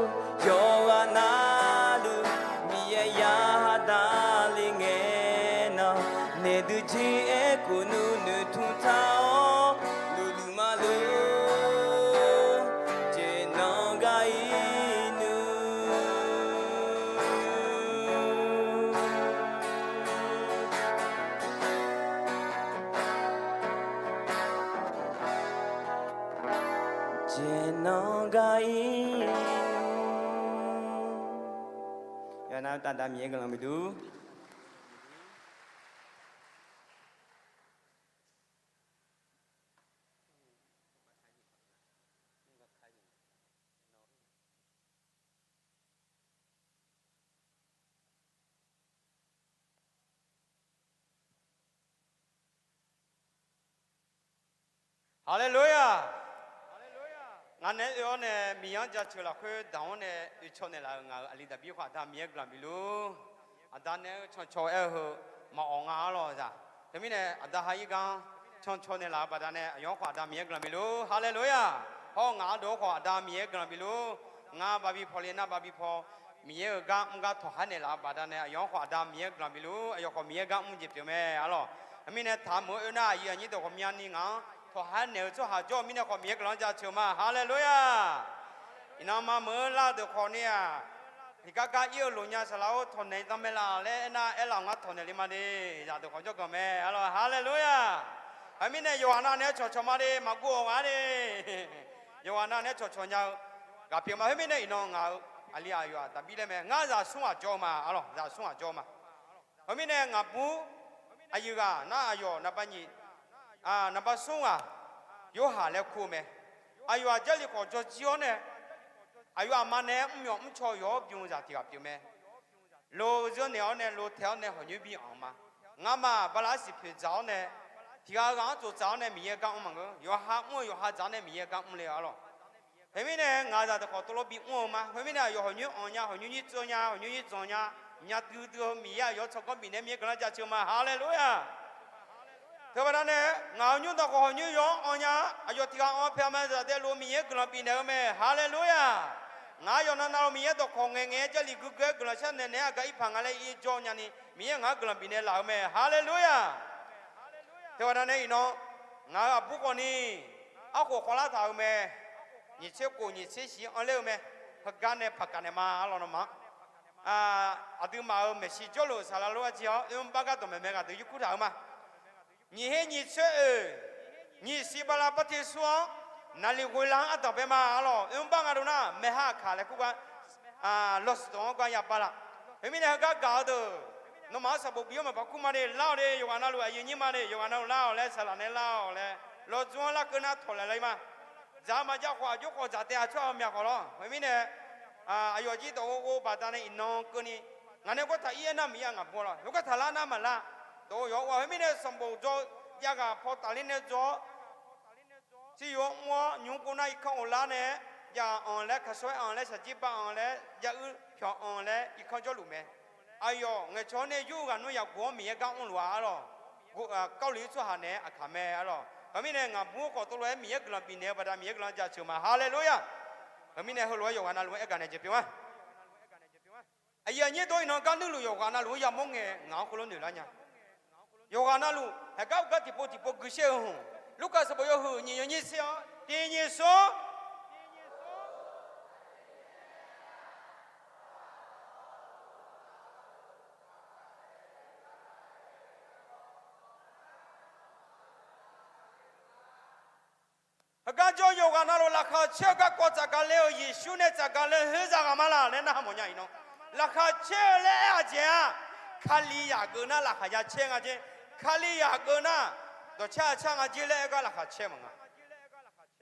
yawqghaq navluf Miqyaer yadaq le ngae nan, naef dui jeq-aer khofnui noeqtmq taq-awr luf luf ma lor. jeq nan gar ir. Yawqha navluf taf Aqda Miqyaer guiqlanq bif luf. Haleluya! Ngaq naeq-aer oe-awr nae Miqyaer-anr jaceuq lafkhoer damq-anr nae oecaw naeqlaf-euq ngaq-euq aqli Daqbir khawf Aqda Miqyaer guiqlanq bif luf. Aqda nae-aer cancaw-aer-eu heu maqawq nga arlawq zaq. Teumirnae aqda ha ir gar-anr cancaw naeqlaf-euq baqdanae aqyawf-anr khawf Aqda Miqyaer guiqlanq bif luf. Haleluya! Hawr ngaq ardov-anr khawf Aqda Miqyaer guiqlanq bif luf. Ngar babi paw le nar babi paw Miqyaer-euq gar mr gar tawqhaer naeqlaf-euq baqdanae aqyawf-anr khawf Aqda Miqyaer guiqlanq bif luf. Aqyawf khawf Miqyaer gar mr jeq pyeuf mae arlawq. Heumirnae taq meuq-anr oe nar aqyuif aqnyir deuq ghawqmyani ngaq-anr tawqhaer naeq-eu tsawrhaq jawr-eu mirnae khawf Miqyaer guiqlanq-anr jaceuq ma. Haleluya! Iqnan ma meuq-eu lar-eu deuq khawf ni-aq, tiqgar gar ir-eu loq nya saqlaq-or tawqnaeq dan mae laf laer aernar aerlaf ngar tawqnaeq le ma de. Zaqdeuq khawf jawrganq mae arlawq. Haleluya! Heumirnae yawqghaq nav naeq-aer cawqcawq ma de, maqguv-awq ghaq de. Yawqghaq nav naeq-aer cawqcawq nya-eu ghaq pyeuf ma. Khoermirnae iqnan ngaq-euq aqli aqyawf-aq Daqbir laer mae. Ngar zaq smr ghaq jawr-eu ma arlawq, zaq smr ghaq jawr-eu ma. Heumirnae ngaq bur aqyuif ghaq nar aqyawf naqba nyiq, naqba smr ghaq Yorhaq laer kur-eu mae. Aqyawf-aq Jarlif khawf jawr jir-awr nae aqyawf aqma nae-aer mr myawq mr caw yawq-awr bym-eu zaq tiq ghaq pyeuf mae. Lo zeur naeq-awr nae lo taeq-awr nae hawq nyoer bi anq ma. Ngamaf bala arsiq poeq dzaq-awr nae tiq ghaq-eu ghaq-anr tsoftsaf-awr nae Miqyaer gar mr maqngeur. Yawqha mr-eu yawqha dzaq-awr nae Miqyaer gar mr le arlawq. Khoermirnae ngaq zaqdeuq khawf tov lov bi mr-eu ma. Khoermirnae aqyawf hawq nyoer anq nya, hawq nyoer nyir tseuv nya, hawq nyoer nyir dzanq nya, nya duidui-eu Miqyaer aqyawf-anr tsawrganr bifnaeq-aer Miqyaer guiqlanq jaceuq ma. Haleluya! Teubaqda nae ngaq-euq nymrdanq khawf hawq nyoer yawq-anr anq nya, aqyawf tiq ghaq anq-eu paeq ma zaqdaev lof Miqyaer guiqlanq bifnaeq-eu mae. Haleluya! Ngaq-anr yawqnan navluf Miqyaer dawqkawq ngaeqngaeq-aer Jarlif guiqguiq-aer guiqlanq sharnaeq naeq-aer aqgaf irpaq nga laer ir jawr nyani Miqyaer ngaq-anr guiqlanq bifnaeq laf-eu mae. Haleluya! Teubaqda nae iqnan ngaq-euq aqbur khawf ni arkhof khawvlar taq-euq mae. Nyiq tser khof nyiq tser shiq anr ler-eu mae. Heugar nae paqkaq naeq ma arlawq nawmaf-anr. Aqduimaf-euq maeqshi jawrluf-euq saqlaq lof-aer jir-awr oermr bar gar dawqmaeq mae ghaq deuq yurkur taq-eu ma. Nyiq her nyiq tser oeq nyiq siq bala barteq sur-anr naqliq ghoelar-anr ardanq bae ma arlawq. Oermr bar nga dov nar maeqha aqkaq laer kur gar lawsuq dawq-anr gar ya bar la. Khoermirnae heugar gaq-eu deuq nawmaf-anr sanqbof bif-awr maqpar kur ma de, lar-awq de. Yawqghaq navluf aqyuif nyir ma de, yawqghaq navluf lar-awq laer saqlaq nae lar-awq laer lawdzmr-anr larkeuv nar tawqlaeq la-ir ma. Dzaq-eu maqjav khawf aqjox khawf dzaq taef aqtsawr-eu myaq khawf lawr. Khoermirnae aqyawf jir dawq ghovghof baqdanae iqnan keuvni ngaq nae gawr taq ir-aer nar Miqyaer ngaq bur lawr, yawqgar taq lar nar maqlar. Dawq-eu yawq-awr khoermirnae sanqbof dzaw jav ghaq paw tafler nae dzaw-awr, siqyoq mr-awr nymq-mr kov nar irkanr of lar nae jav-anq laer kaqsawr-aer anq laer shaqjir bar-anq laer jav uir pyawq-anq laer irkanr jawrluf mae. Aqyawf ngaeqcawq-anr nae yur-eu ghaq nmr yaqguq-anr Miqyaer gar mrluf-a arlawq. Kawvliq-ir tsawrhaq naeq-aer aqkaq mae arlawq. Heumirnae ngaq bur khawf tov lof-aer Miqyaer guiqlanq bifnaeq-eu baqda Miqyaer guiqlanq jaceuq ma. Haleluya! Heumirnae heulof-aer yawqghaq navluf-aer gaq naeq jeq pyeuf ma. Aqyuif aqnyir dov iqnan gar nuirluf yawqghaq navluf-anr yamawr ngae ngaq-anr khoerlof noeq lar nya. Yawqghaq navluf haeqgar uqgar tiqpov tiqpov guiqsher-eu hmq. Lurkaf sanqbof yawhuiq nyiq yawnyir tser-awr tiq nyiq sor Heugar jawr yawqghaq navluf laqkhaq caer-eu garkawv tsafgaq le-euq Yeqsur nae tsafgaq le-eu khoer zaqghaq ma laq laer narhaq mawf nya iqnan. Laqkhaq caer-eu laer aer-aq jeq-aq, Kali yaq geuf nar laqkhaq ya caer nga jer. Kali yaq geuf nar dawqcar car nga jer laer aer gar laqkhaq caer maqnga.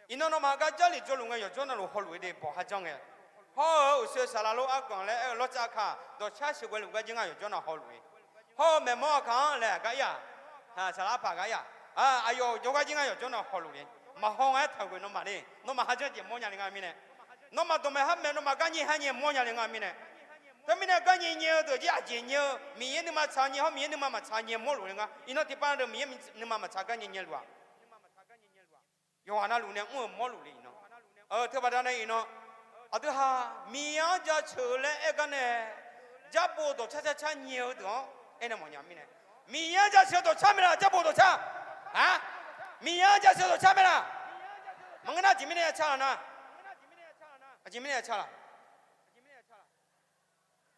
Iqnan nawmaf gar Jarlif jawrluf ngae yawqjawr navluf hawluf-ir de bawq kharjan ngae. Hawr-eu uqshoe saqlaq lof arganq laer aer-eu lawrcav aqkaq dawqcar sheuqghae luf gar jir nga yawqjawr nav hawluf-ir. Hawr-eu maeqmawr aqkaq-anr laer aqgar ir-aq, saqlaq arpaq gar ir-aq, aqyawf jawrgar jir nga yawqjawr nav hawluf-ir. Maqhaw nga-aer taqghoe nawmaf le. Nawmaf kharjan jeq mawrnya le nga mirnae. Nawmaf dawqmaeq har maeq nawmaf gar nyae har nyae mawrnya le nga mirnae. Teumirnae gar nyae nyae-eu deuq jir aqjeq nyae-eu Miqyaer nuima tsaq nyae hawr Miqyaer nuima maqtsaq nyae mawrluf le nga. Iqnan tiqpav deuq Miqyaer nuima maqtsaq gar nyae nyae luf-aq. Yawqghaq navluf nae mr-eu mawrluf le iqnan. Teubaqda nae iqnan aqdui ha Miqyaer-anr jaceuq-eu laer aer gar nae, jarbo dawqcar car car nyae-eu deuq-anr aernae mawfnya mirnae, Miqyaer-anr jaceuq-eu dawqcar mae laq, jarbo dawqcar. Aq, Miqyaer-anr jaceuq-eu dawqcar mae laq. Maqngeur nar aqjeq mirnae ya car laq nar, aqjeq mirnae ya car laq.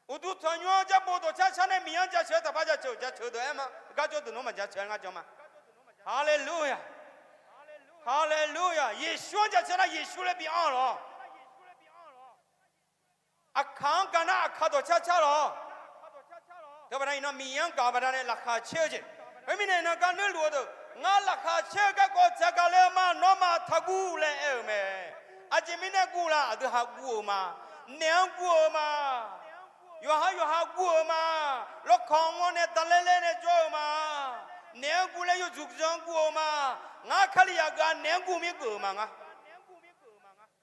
Uqduq tanqnymr-anr jarbo dawqcar car nae Miqyaer-anr jaceuq-aer taqpar jaceuq jaceuq deuq aer ma. Garjawr deuq nawr maqjaceuq-aer ngar jan ma. Haleluya. Haleluya! Yeqsur-anr jaceuq nar Yeqsur laer bi anr-eu lawr. Aqkaq-anr gaq nar aqkaq dawqcar car lawr. Teubaqda iqnan Miqyaer-anr gaq-eu baqdanae laqkhaq caer-eu jeq. Khoermirnae iqnan gar nuirluf-eu deuq, ngar laqkhaq caer-eu garkawv tsaq gaq le-eu ma, nawmaf taqguv laer aer-eu mae. Aqjeq mirnae guv la, aqdui ha guv-eu ma. Naeq-anr guv-eu ma. Yawqha yawqha guv-eu ma. Lawrkawq-anr nae dalaer laer nae jawr-eu ma. Naeq-anr guv laer yawdzuq zanq-anr guv-eu ma. Ngar Kalizaq geuf-a naeq-anr guv mir geuf-eu ma nga.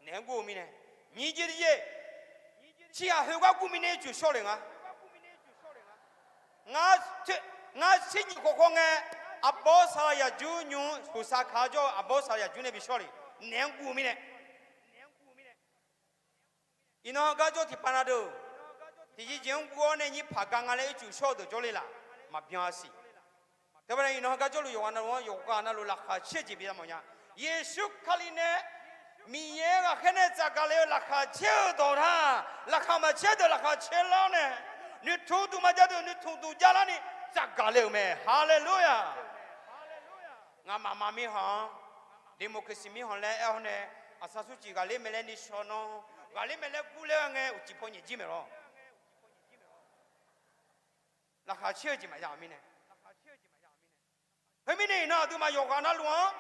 Naeq-anr guv-eu mirnae, nyiq jeq tiqjeq, ciqhaq khoergar guv mirnae ircuf shawr le nga. Ngar, ngar tser nyiq khof khawf ngae, aqbawr saqlaq yaqjur nymr, huqsaq kaq-awr jawr-eu aqbawr saqlaq yaqjur nae bi shawr le. Naeq-anr guv-eu mirnae. Iqnan heugar jawr tiqpav na deuq, tiqjeq jeq-anr guv-awr nae nyir paq ga nga laer ircuf shawr-eu deuq jawrle laf, maqbyan-a siq. Teubaqda iqnan heugar jawrluf yawqghaq navluf-anr yawqghaq navluf laqkhaq caer-eu jeq bi za mawf nya. Yeqsur Kali nae Miqyaer ghaqkhaer nae tsafgaq le-eu laqkhaq caer-eu dawq nar, laqkhaq maqcaer deuq laqkhaq caer lar-awr nae, noeqtmq duq maqjav deuq noeqtmq duq javlar ni tsafgaq le-euq mae. Haleluya! Ngamaf ma mirkhanq-anr, democracy mirkhanq laer aer-awr nae, aqsar surcif ghaqler mae laer ni shaw nawr, ghaqler mae laer gurler-a ngae uqcif paw nyaef jir maeq lawr. Laqkhaq caer-eu jeq maqya-euq mirnae. Khoermirnae iqnan aqduimaf yawqghaq navluf-anr,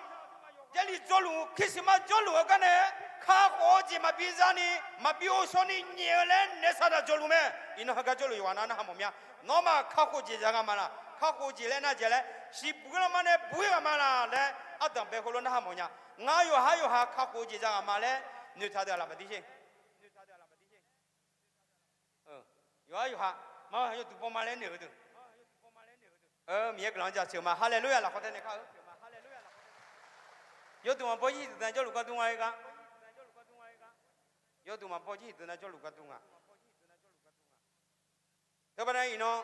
Jarlif jawrluf, Christmas jawrluf-eu gar nae, kakhof-eu jeq maqbi za ni, maqbi ghovshaw ni nyaef-eu laer naef saqdaq jawrluf mae. Iqnan heugar jawrluf yawqghaq nav narhaq mawf mya. Nawmaf kakhof jeq za ghaq ma laq, kakhof jeq laer nar jeq laer, siqbuq lanma nae buq-ir ghaq ma laq laer, ardanq bae heulof narhaq mawf nya. Ngar yawqhar yawqha kakhof-eu jeq za ghaq ma laer noeqtaq deuq-aq laf maqdir sher. Yawqhar yawqha, ma yawduq bawma laer noeq-eu deuq, Miqyaer guiqlanq-anr jaceuq ma. Haleluya! Lafkhoer tae nae kar-eu, yawduq maqbaw jir deuq na jawrluf gar dur nga-aer gar, yawduq maqbaw jir deuq na jawrluf gar dur nga. Teubaqda iqnan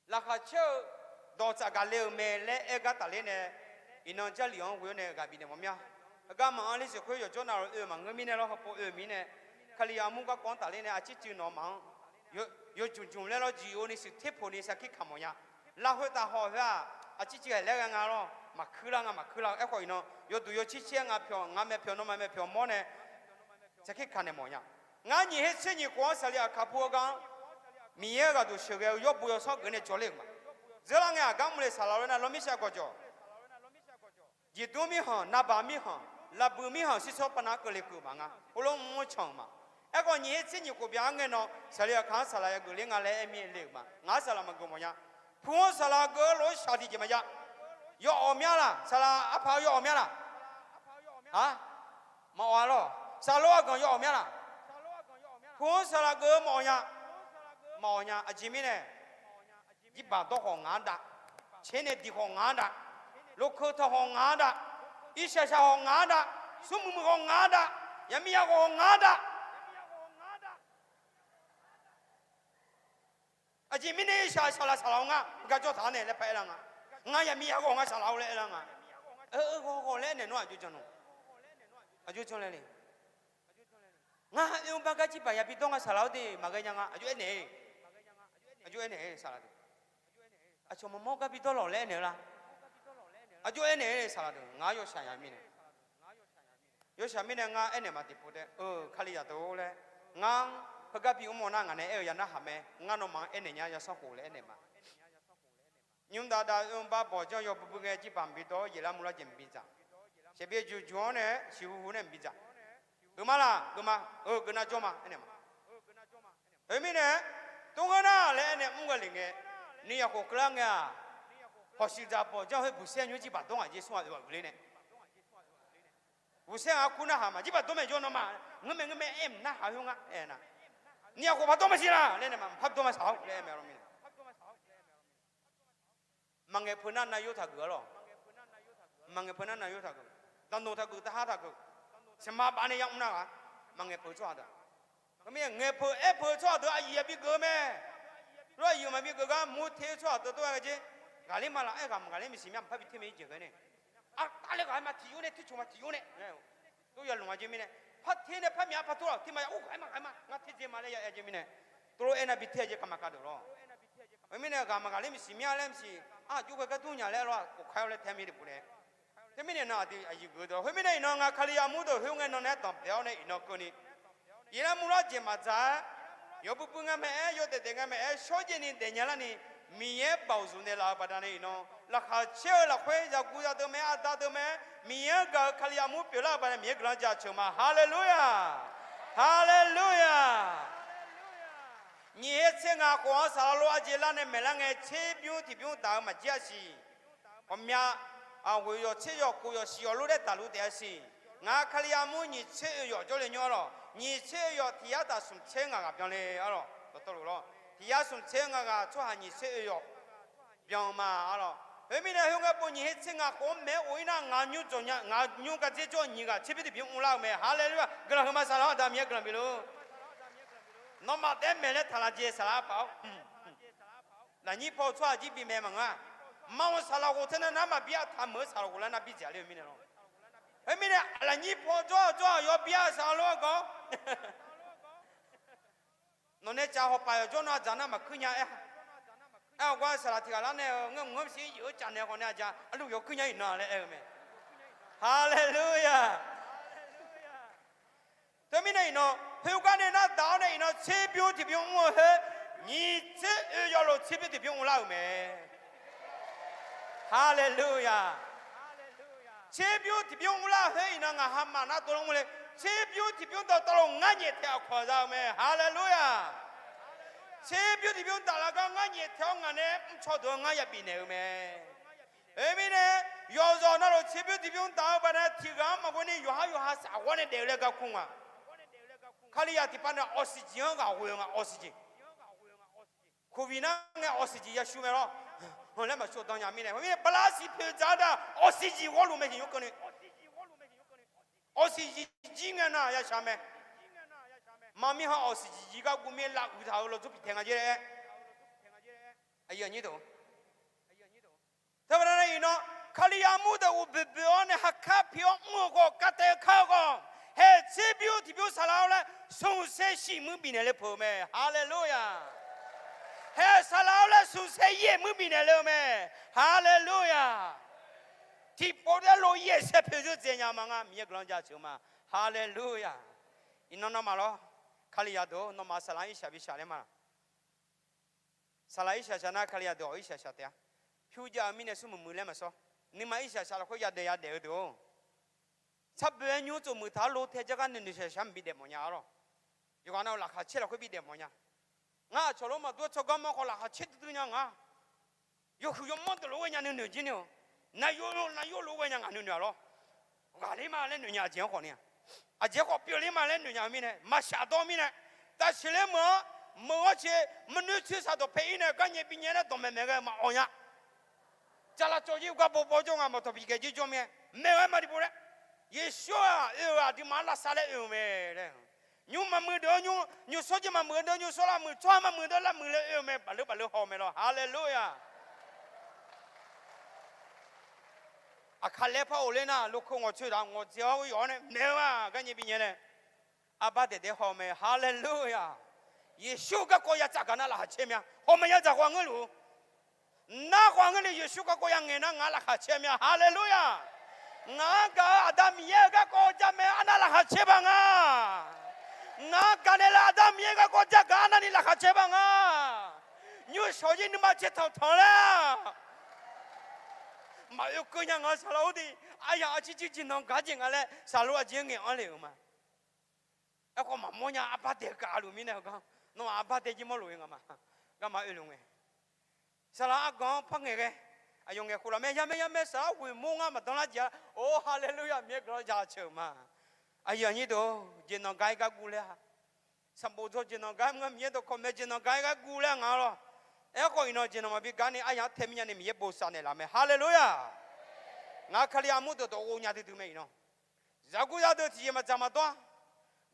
laqkhaq caer-eu dawq tsafgaq le-euq mae laer aer gar tafler nae, iqnan Jarlif-anr ghoe-awr nae ghaq bifnaeq mawf mya. Heugar maqanr ler siq khoer yawqjawr navluf oe-eu maqngeur mirnae lawr, heupov oe-eu mirnae, Kalizaq armur garkawv-anr tafler nae aqcir cuiv nawq maf-anr, yawjmq jmq laer lawr jiq-eu ni siq ter poq ni sarkir kaq mawf nya. Lafkhoer taf haw-eu khoer-aq, aqcir cuiv haeq laer ghae nga lawr, maqkuir lar nga maqkuir lar-eu. Aerkhawf iqnan yawduq yawcir cir-aer nga pyawq, nga mae pyawq, nawmaf mae pyawq mawr nae sarkir kaq naeq mawf nya. Ngar nyiq her tser nyiq khof-anr saqliq aqkaq pu-eu gar-anr, Miqyaer ghaqduq sheuqghae-eu yawrbo yawsanr geuf nae jawrler-euq ma. Dzeur lar ngae aqgar mr le saqlaq lof nar lawr mirshaq gawqjawq, jeqdmr mirkhanq, navbaq mirkhanq, laqbuiq mirkhanq, sirsawr pavnav keuvle keuv-eu ma nga. Heulof mr-anr can-euq ma. Aerkhawf nyiq her tser nyiq khof bya-anr ngae nan saqliq aqkaq-anr saqlaq yageuf ler nga laer aer mir le-euq ma. Ngaq-anr saqlaq maqgeuf mawf nya. Pu-anr saqlaq geuf-eu lof-aer shaq tiqjeq maqya. Yawawq mya laq? Saqlaq arpaq-eu yawawq mya laq? A, maqawq-a lawr. Saqlaq-eu aqganq yawawq mya laq? Pu-anr saqlaq geuf-eu maqawq nya. Maqawq nya. Aqjeq mirnae, jirbaq dawr khawf ngaq-anr dav, caer nae diq khawf ngaq-anr dav, lokeu taq khawf ngaq-anr dav, irshaq shaq khawf ngaq-anr dav, smrmuiq muiq khawf ngaq-anr dav, yaqmiq yaghawq khawf ngaq-anr dav. Aqjeq mirnae shaq saqlaq saqlaq-eu ngar gar jawr taq-anr nae laer par aer lar nga. Ngar yaqmiq yaghawq ngar saqlaq-awr laer aer lar nga. Ghawqghawq laer aernaeq nawr aqjox jan nawq, aqjox jan laer le. Ngar oe-eu bar gar jirbaq yabi dawr nga saqlaq-awr de maqghae nya nga. Aqjox aernaeq-a, aqjox aernaeq-a saqlaq deuq. Aqcawq maqmawr gar bi dawr lawq laer aernaeq-eu lar? Aqjox aernaeq-a saqlaq deuq. Ngaq-anr yawshaq nya mirnae, yawshaq mirnae ngar aernaeq ma tiqpov tae-eu Kalizaq deuq-or laer, ngar-anr heugar bi mr-awr nar ngaq nae aer-eu ya narhaq mae. Ngar nawmaf-anr aernaeq nya, yasanr khof laer aernaeq ma. Nymr dav dav oe-eu bar bawq janr yawbui bui ngae jirbaq maqbi dawr-awr yeqlar murlar jeq maqbi dzaq. Shaqbi juq juq-anr nae siqhu hu nae maqbi dzaq. Geuf ma laq? Geuf ma. Eu, geuf nar jawr ma aernaeq ma. Khoermirnae, tov ngeur nar laer aernaeq mr ghae le ngae, ni yaqkhof keuvlar ngae-aq, hawq shuif dzaq bawq janr khoer buqsaer nymr jirbaq dawr ngaq jeq smr-aq oeq ghaq uiqler nae, buqsaer ngaq-anr kur narhaq ma. Jirbaq dawr mae jawr nawmaf, ngeur mae ngeur mae aer mq narhaq khoer ngar aer nar, ni yaqkhof pardawr maqsiq laq laer nae ma, mqpar dawr ma saq-awr laer aer mae lawr mirnae. Maqngaeq peuq nar nav yur taq geuf-a lawq. Maqngaeq peuq nar nav yur taq geuf, daqnoq taq geuf, daqha taq geuf, saqma baf nae yamr nar ghaq, maqngaeq peuq-eu tsawrhaq deuq. Khoermirnae ngaeq peuq aer peuq-eu tsawrhaq deuq aqyuif yabi geuf-eu mae. Lof aqyuif maqbi geuf gar mur te-eu tsawrhaq deuq tov-aer ghae jer. Ghaqler ma laf aer ghaq mq ghaqler maqsiq mya mqpar bi ter mae jeq ghae nae, aqkar le ghaq ma tiq yur nae, tercoq ma tiq yur nae, tov ya lmq-a jer mirnae, par ter nae par myaq-a par tov laq ter ma ya, or ghaq-aer ma ghaq-aer ma ngar ter dzer ma laer ya aer jer mirnae, tov lof aer nar bi ter-a jer kavmaq kav deuq lawr. Khoermirnae ghaq maqghaq ler maqsiq, mir-a laer maqsiq, aq jov ghae gar dur nya laer lawr-aq, khof khaer-awr laer tae mir de buf nae. Khoermirnae nan aqdui aqyuif geuf deuq, khoermirnae iqnan nga Kalizaq mur deuq khoer ngae nan nae danqbae-awr nae iqnan keuvni, Yeqlar murlar jeq maqdzaq-aer, yawbui bui nga maqaer, yawdaef daef nga maqaer, shawrjaev ni daefnya larni, Miqyaer baoq zmq naeqlaf-euq baqdanae iqnan, laqkhaq caer-eu lafkhoer zaqguq zaqdeuq mae, aqda deuq mae, Miqyaer-anr gaq-euq Kalizaq mur pyeuflar-euq baqdanae Miqyaer guiqlanq jaceuq ma. Haleluya! Haleluya! Nyiq her tser ngaq khof-anr saqlaq lof arjeq lar nae maeqlar ngae, tserbymr tiqbymr daq-eu maqjir-a siq. Ghawqmya, aq, ghoeq yawq tser yawq kof yawq shiq yawq lof-aer daqluf taef-a siq. Ngaq-euq Kalizaq mur nyiq tser oe yawf jawrle nymr-a lawq. Nyiq tser oe yawf tiq yar taq smq tser ngaq ghaq byanle-a lawq. Dawqtawvluf lawr, tiq yar smq tser ngaq ghaq tsawrhaq nyiq tser oe yawf byan ma-a lawq. Khoermirnae khoerngae pov nyiq her tser ngaq khof-anr maeq-aer of-ir nar, ngaq nymr gardzer jawr-eu nyiq ghaq tserbymr tiqbymr mrlar-eu mae. Haleluya! Guiqlanq huiqma saqlaq-anr Aqda Miqyaer guiqlanq bifluf. Nawmaf taef-aer maeq laer taqlaf jeq saqlaq-aer paq-awr. Lafnyir paw tsawrhaq jir bimaeq maqngeur-a. Maqanr saqlaq ghof teunav nar maqbi-a, taqmeuq-eu saqlaq ghof lar nar bi dzaeq ler-eu mirnae lawr. Khoermirnae lafnyir paw jawr-eu jawr-eu yawbir-a saqlaq lof-aer gawr. Nawq nae tsaf hawpaf yawqjawr nawr aqdzaq nar maqkuir nya-aer. Aer-awq gar saqlaq tiq ghaq lar nae-eu ngar mq-anr shir yif-eu tsaf naeq khawf nae aqdzaq arluf yawkuir nya iqnan laer aer-eu mae. Haleluya! Teumirnae iqnan, khoergar nae nar daq-awr nae iqnan tserbymr tiqbymr mr-eu khoer, nyiq tser oe yawlof tserbymr tiqbymr mrlar-euq mae. Haleluya! Tserbymr tiqbymr mrlar-eu khoer iqnan ngaq ha maf nar dovlanr mr le. Tserbymr tiqbymr dawqtawvluf ngar nyaeftaeq aqkawq za-eu mae. Haleluya! Tserbymr tiqbymr daqlar gar ngar nyaeftaeq-awr ngaq nae mrcaw deuq-anr ngar ya bifnaeq-eu mae. Khoermirnae, yawqzawq navluf tserbymr tiqbymr daq-eu baqdanae tiq ghaq-anr maqghoe ni yawqhar yawqha saf ghawr nae daef-eu laer gar kur nga. Kalizaq tiqpav nae oxygen-anr ghaq ghoe-eu nga, oxygen. Covid nar ngae oxygen yashuir mae lawr. Laer maqshawr dan nya mirnae, khoermirnae bala siq poeq dzaq-a da, oxygen ghawrluf mae jeq nymr keuvni. Oxygen jir ngae nar yashaq mae. Maqmir ha oxygen jir gar guv mir lav uiq taq-euq lawdzur piqtae nga jer laer. Aqyuif aqnyir deuq, teubaqda nae iqnan, Kalizaq mur deuq ghofboeq boeq-awr nae haqkar pi-awr mr-eu khawf, kar taev-eu kar-eu khawf, haeq tserbymr tiqbymr saqlaq-awr laer smqsaer shif muir bifnaeq le peuq-eu mae. Haleluya! Haeq saqlaq-awr laer smqsaer yaeq muir bifnaeq le-eu mae. Haleluya! Tiqpov daer lof yaeq saer poeq zeur dzae nya ma nga, Miqyaer guiqlanq jaceuq ma. Haleluya! Iqnan nawmaf lawr, Kalizaq deuq-or, nawmaf saqlaq-anr irshaq bishaq laer ma. Saqlaq irshaq shaq nar Kalizaq deuq-awq irshaq shaq taef-a. Pyur jav-eu mirnae smrmuiq muiq laer maqsawr. Nuima irshaq shaq lafkhoer yadaef yadaef-eu deuq-or, tsarboeq-aer nymr tsov muiq taq-awr lo tae jar gar nuinoeq shaq shaq mq bi daef mawf nya-a lawr. Yawqghaq nav-euq laqkhaq caer lafkhoer bi daef mawf nya. Ngar aqcawq lor maqdur-aer tsawrganr mawr khawf laqkhaq caer duidui nya nga. Yawhuiq yawmanr deuq lof ghae nya nuinoeq jir ni-awq. Nav yov nav yov lof ghae nya ngaq nuinoeq-a lawr. Ghaqler ma laer noeq nya aqjeq-anr khawf ni-a. Aqjeq khawf pyeufler ma laer noeq nya-eu mirnae, maqshaf dawr mirnae, tafsiq ler meuq-anr, meuq-awr ce, maqnoer coer saq dawqpae ir nae garnyae binyae nar dawqmaeq maeq ghae maqawq nya. Caqlaq cawv jir gar bawbaw jawr nga, maqtawq piqgaeq jir jawr mae, maeq ghae maqdi bo laer. Yeqsur-aq oe-euq aqduimaf-anr lavsav laer oe-euq mae laer. Nymr maqmuiq deuq-anr nymr, nymrshawr jeq maqmuiq deuq-anr nymrshawr, lavmuiq tsawrhaq maqmuiq deuq-anr lavmuiq laer oe-eu mae, baqleur baqleur haw-eu mae lawr. Haleluya! Aqkaq laer par of ler nar, lokeu ngawqtsoeq taq ngawqdzae-awr yawf-awr nae maeq-eu ma, garnyae binyae nae. Arbar daeq daeq haw-eu mae. Haleluya! Yeqsur garkawv ya tsaf gaq nar laqkhaq caer mya. Hawq maqya dzaq khawf ngeur luf. Nar khawf ngeur ni Yeqsur garkawv ya ngaeq nar ngaq laqkhaq caer mya. Haleluya! Ngaq-anr gaq-eu Aqda Miqyaer-euq garkawv jamaeq arnav laqkhaq caer ba nga. Ngaq-anr gaq naeqlaf Aqda Miqyaer garkawv jagaq arnavni laqkhaq caer ba nga. Nymr shawq jir nuima caer tanqtanq laer maqoe keuv nya nga saqlaq-or de. Aryaq arcir jir jeq nan gar jeq nga laer saqlaq-or aqjeq ngaeq-anr le-euq ma. Aerkhawf maqmawr nya arbar daeq gaq luf mirnae heugar, nawmaf arbar daeq jir mawrluf-eu nga ma. Garma oeluf ngae, saqlaq arganq-anr par ngaeqghae, aqyawf ngaeq khof laf mae, yamae yamae saqlaq ghoeq mawr ngar maqdan lar jeq-a. Or, haleluya, Miqyaer guiqlanq jaceuq ma. Aqyuif aqnyir deuq, jeqnanq gar-ir gar guv laer-a. Sanqbof dzaw jeqnanq gar-ir mr ngar Miqyaer dawqkawq mae, jeqnanq gar-ir gar guv laer nga lawr. Aerkhawf iqnan jeqnanq maqbi gar ni aryaq-anr tae mirnya ni Miqyaer bosav naeqlaf mae. Haleluya! Ngaq Kalizaq mur deuq dawq ghov nya duidui mae iqnan. Zaqguq zaqdeuq tiqjeq maqdzaq maqdawr-a.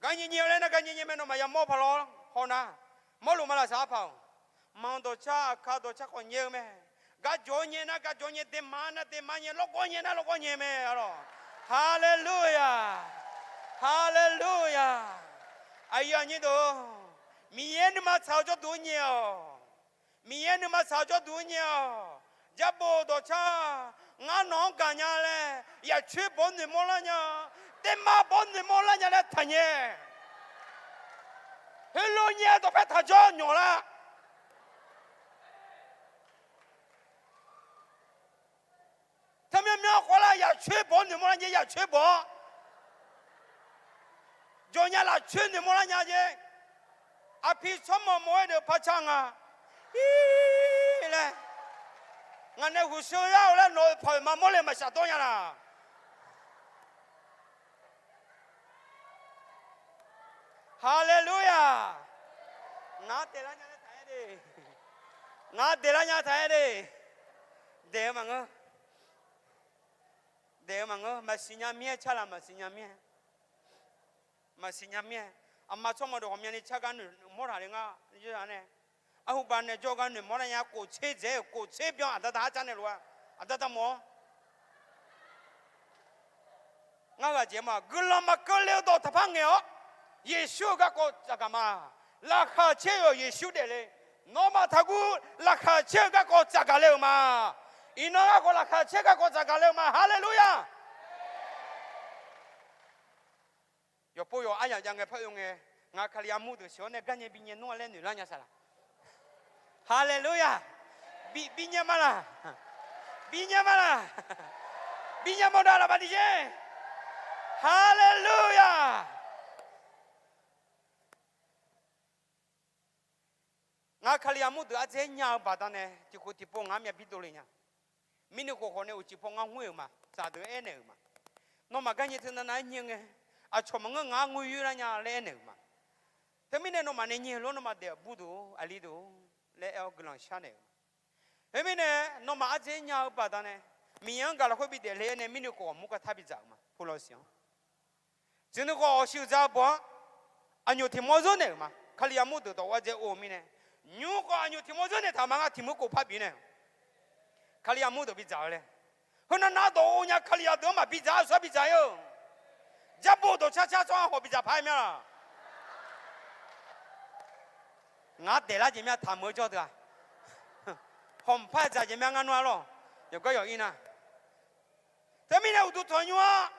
Gar nyae nyae laer nar gar nyae nyae mae, nawmaf yamawr paq lawr haw nar, mawrluf ma laf saq-ar paq-awq. Manq dawqcar aqka dawqcar khawf nyae-eu mae. Gar jawr nyae nar gar jawr nyae, deqma nar deqma nyae, lawrgawr nyae nar lawrgawr nyae mae-a lawq. Haleluya! Haleluya! Aqyuif aqnyir deuq, Miqyaer nuima tsaq-eu jawrduq-anr nyae-awq. Miqyaer nuima tsaq-eu jawrduq-anr nyae-awq. Jarbof dawqcar, ngar nawq-anr gaqnya laer, yaqcoer bawq-anr noeqmawr lar nya, daema bawq-anr noeqmawr lar nya laer taqnyae. Heulof nyae dawqpae taq jawr nyawq lar. Teumirnae myanr khawf lar, yaqcoer bawq-anr noeqmawr lar nya, yaqcoer bawq-anr. Jawqnya lafcoer noeqmawr lar nya jeq. Aqpiq tsawrmawq mawf-aer deuq par car nga. Ir laer, ngaq nae huqsheu yar-eu laer nawq-euq paq-euq maqmawr le maqshaf dawr nya laq. Haleluya! Ngaq-anr daeqlar nya laer taq-aer de. Ngaq-anr daeqlar nya taq-aer de. Daeq-eu maqngeur. Daeq-eu maqngeur. Maqsiq nya mir-aer car laq, maqsiq nya mir-aer. Maqsiq nya mir-aer. Aqma tsawrmawq deuq ghawqmyani car gar noeqmawr taq le ngar nae. Arhuba nae jawrgar noeqmawr nar nya, khof tser dzaeq-eu khof tser byan aqda da arcar nae lof-a. Aqda da mawf-awr. Ngar ghaq jeq ma, guiqlanq maqkeuv le-eu dawq taqpar ngaeq-awr, Yeqsur-euq garkawv tsafgaq ma. Laqkhaq caer-euq Yeqsur daefle. Nawmaf taqguv laqkhaq caer-eu garkawv tsafgaq le-euq ma. Iqnan garkawv laqkhaq caer garkawv tsafgaq le-euq ma. Haleluya! Yawqpov yawq aryamq jav ngae par oe ngae, ngaq Kalizaq mur deuq sheuq-awr nae garnyae binyae nmr-a laer noeq lar nya saq laq. Haleluya! Bi, binyae ma laq. Binyae ma laq. Binyae mawr da laf baq tiqjeq. Haleluya! Ngaq Kalizaq mur deuq ardzae nya-eu baqdanae tiqkhof tiqpov ngaq-anr myav bi dovle nya. Mirnae khawf khawf nae uqcif paw ngar ngoer-euq ma. Zaqdeuq aernaeq-euq ma. Nawmaf garnyae teunav nav-aer nyae ngae, aqcawq maqngeur ngaq-anr ngoer yoer lar nya laer aernaeq-euq ma. Teumirnae nawmaf nae nyae lof-aer nawmaf daef-euq bur deuq-or, aqli deuq-or laer aer-awr guiqlanq sharnaeq-euq ma. Khoermirnae, nawmaf ardzae nya-eu baqdanae, Miqyaer-anr gaq lafkhoer bi daefle-aer nae mirnae khawf ghawqmur kar tar bidzaq-euq ma. Pulawsiq-anr, teunuiv khawf awqshuif dzaq bawq-anr, aqnyoq tiq mawr zeur naeq-euq ma. Kalizaq mur deuq dawq ardzae or-eu mirnae, nymr khawf aqnyoq tiq mawr zeur naeq taq ma ngar tiq mur khof par bif nae, Kalizaq mur deuq bidzaq-eu laer. Heunav nav dawq or nya Kalizaq deuq-anr maqbi dzaq-a, shawr bidzaq-ir-eu. Jarbo dawqcar car tsawrhaq hawq bidzaq paq-aer mya laq. Ngar daeqlar jeq mya taqmeuq-eu jawr deuq-aq, hawq mqpar-aer dzaq jeq mya ngar nmr-a lawr. Yawqgar yawq-ir nar, teumirnae uqduq tanqnymr-anr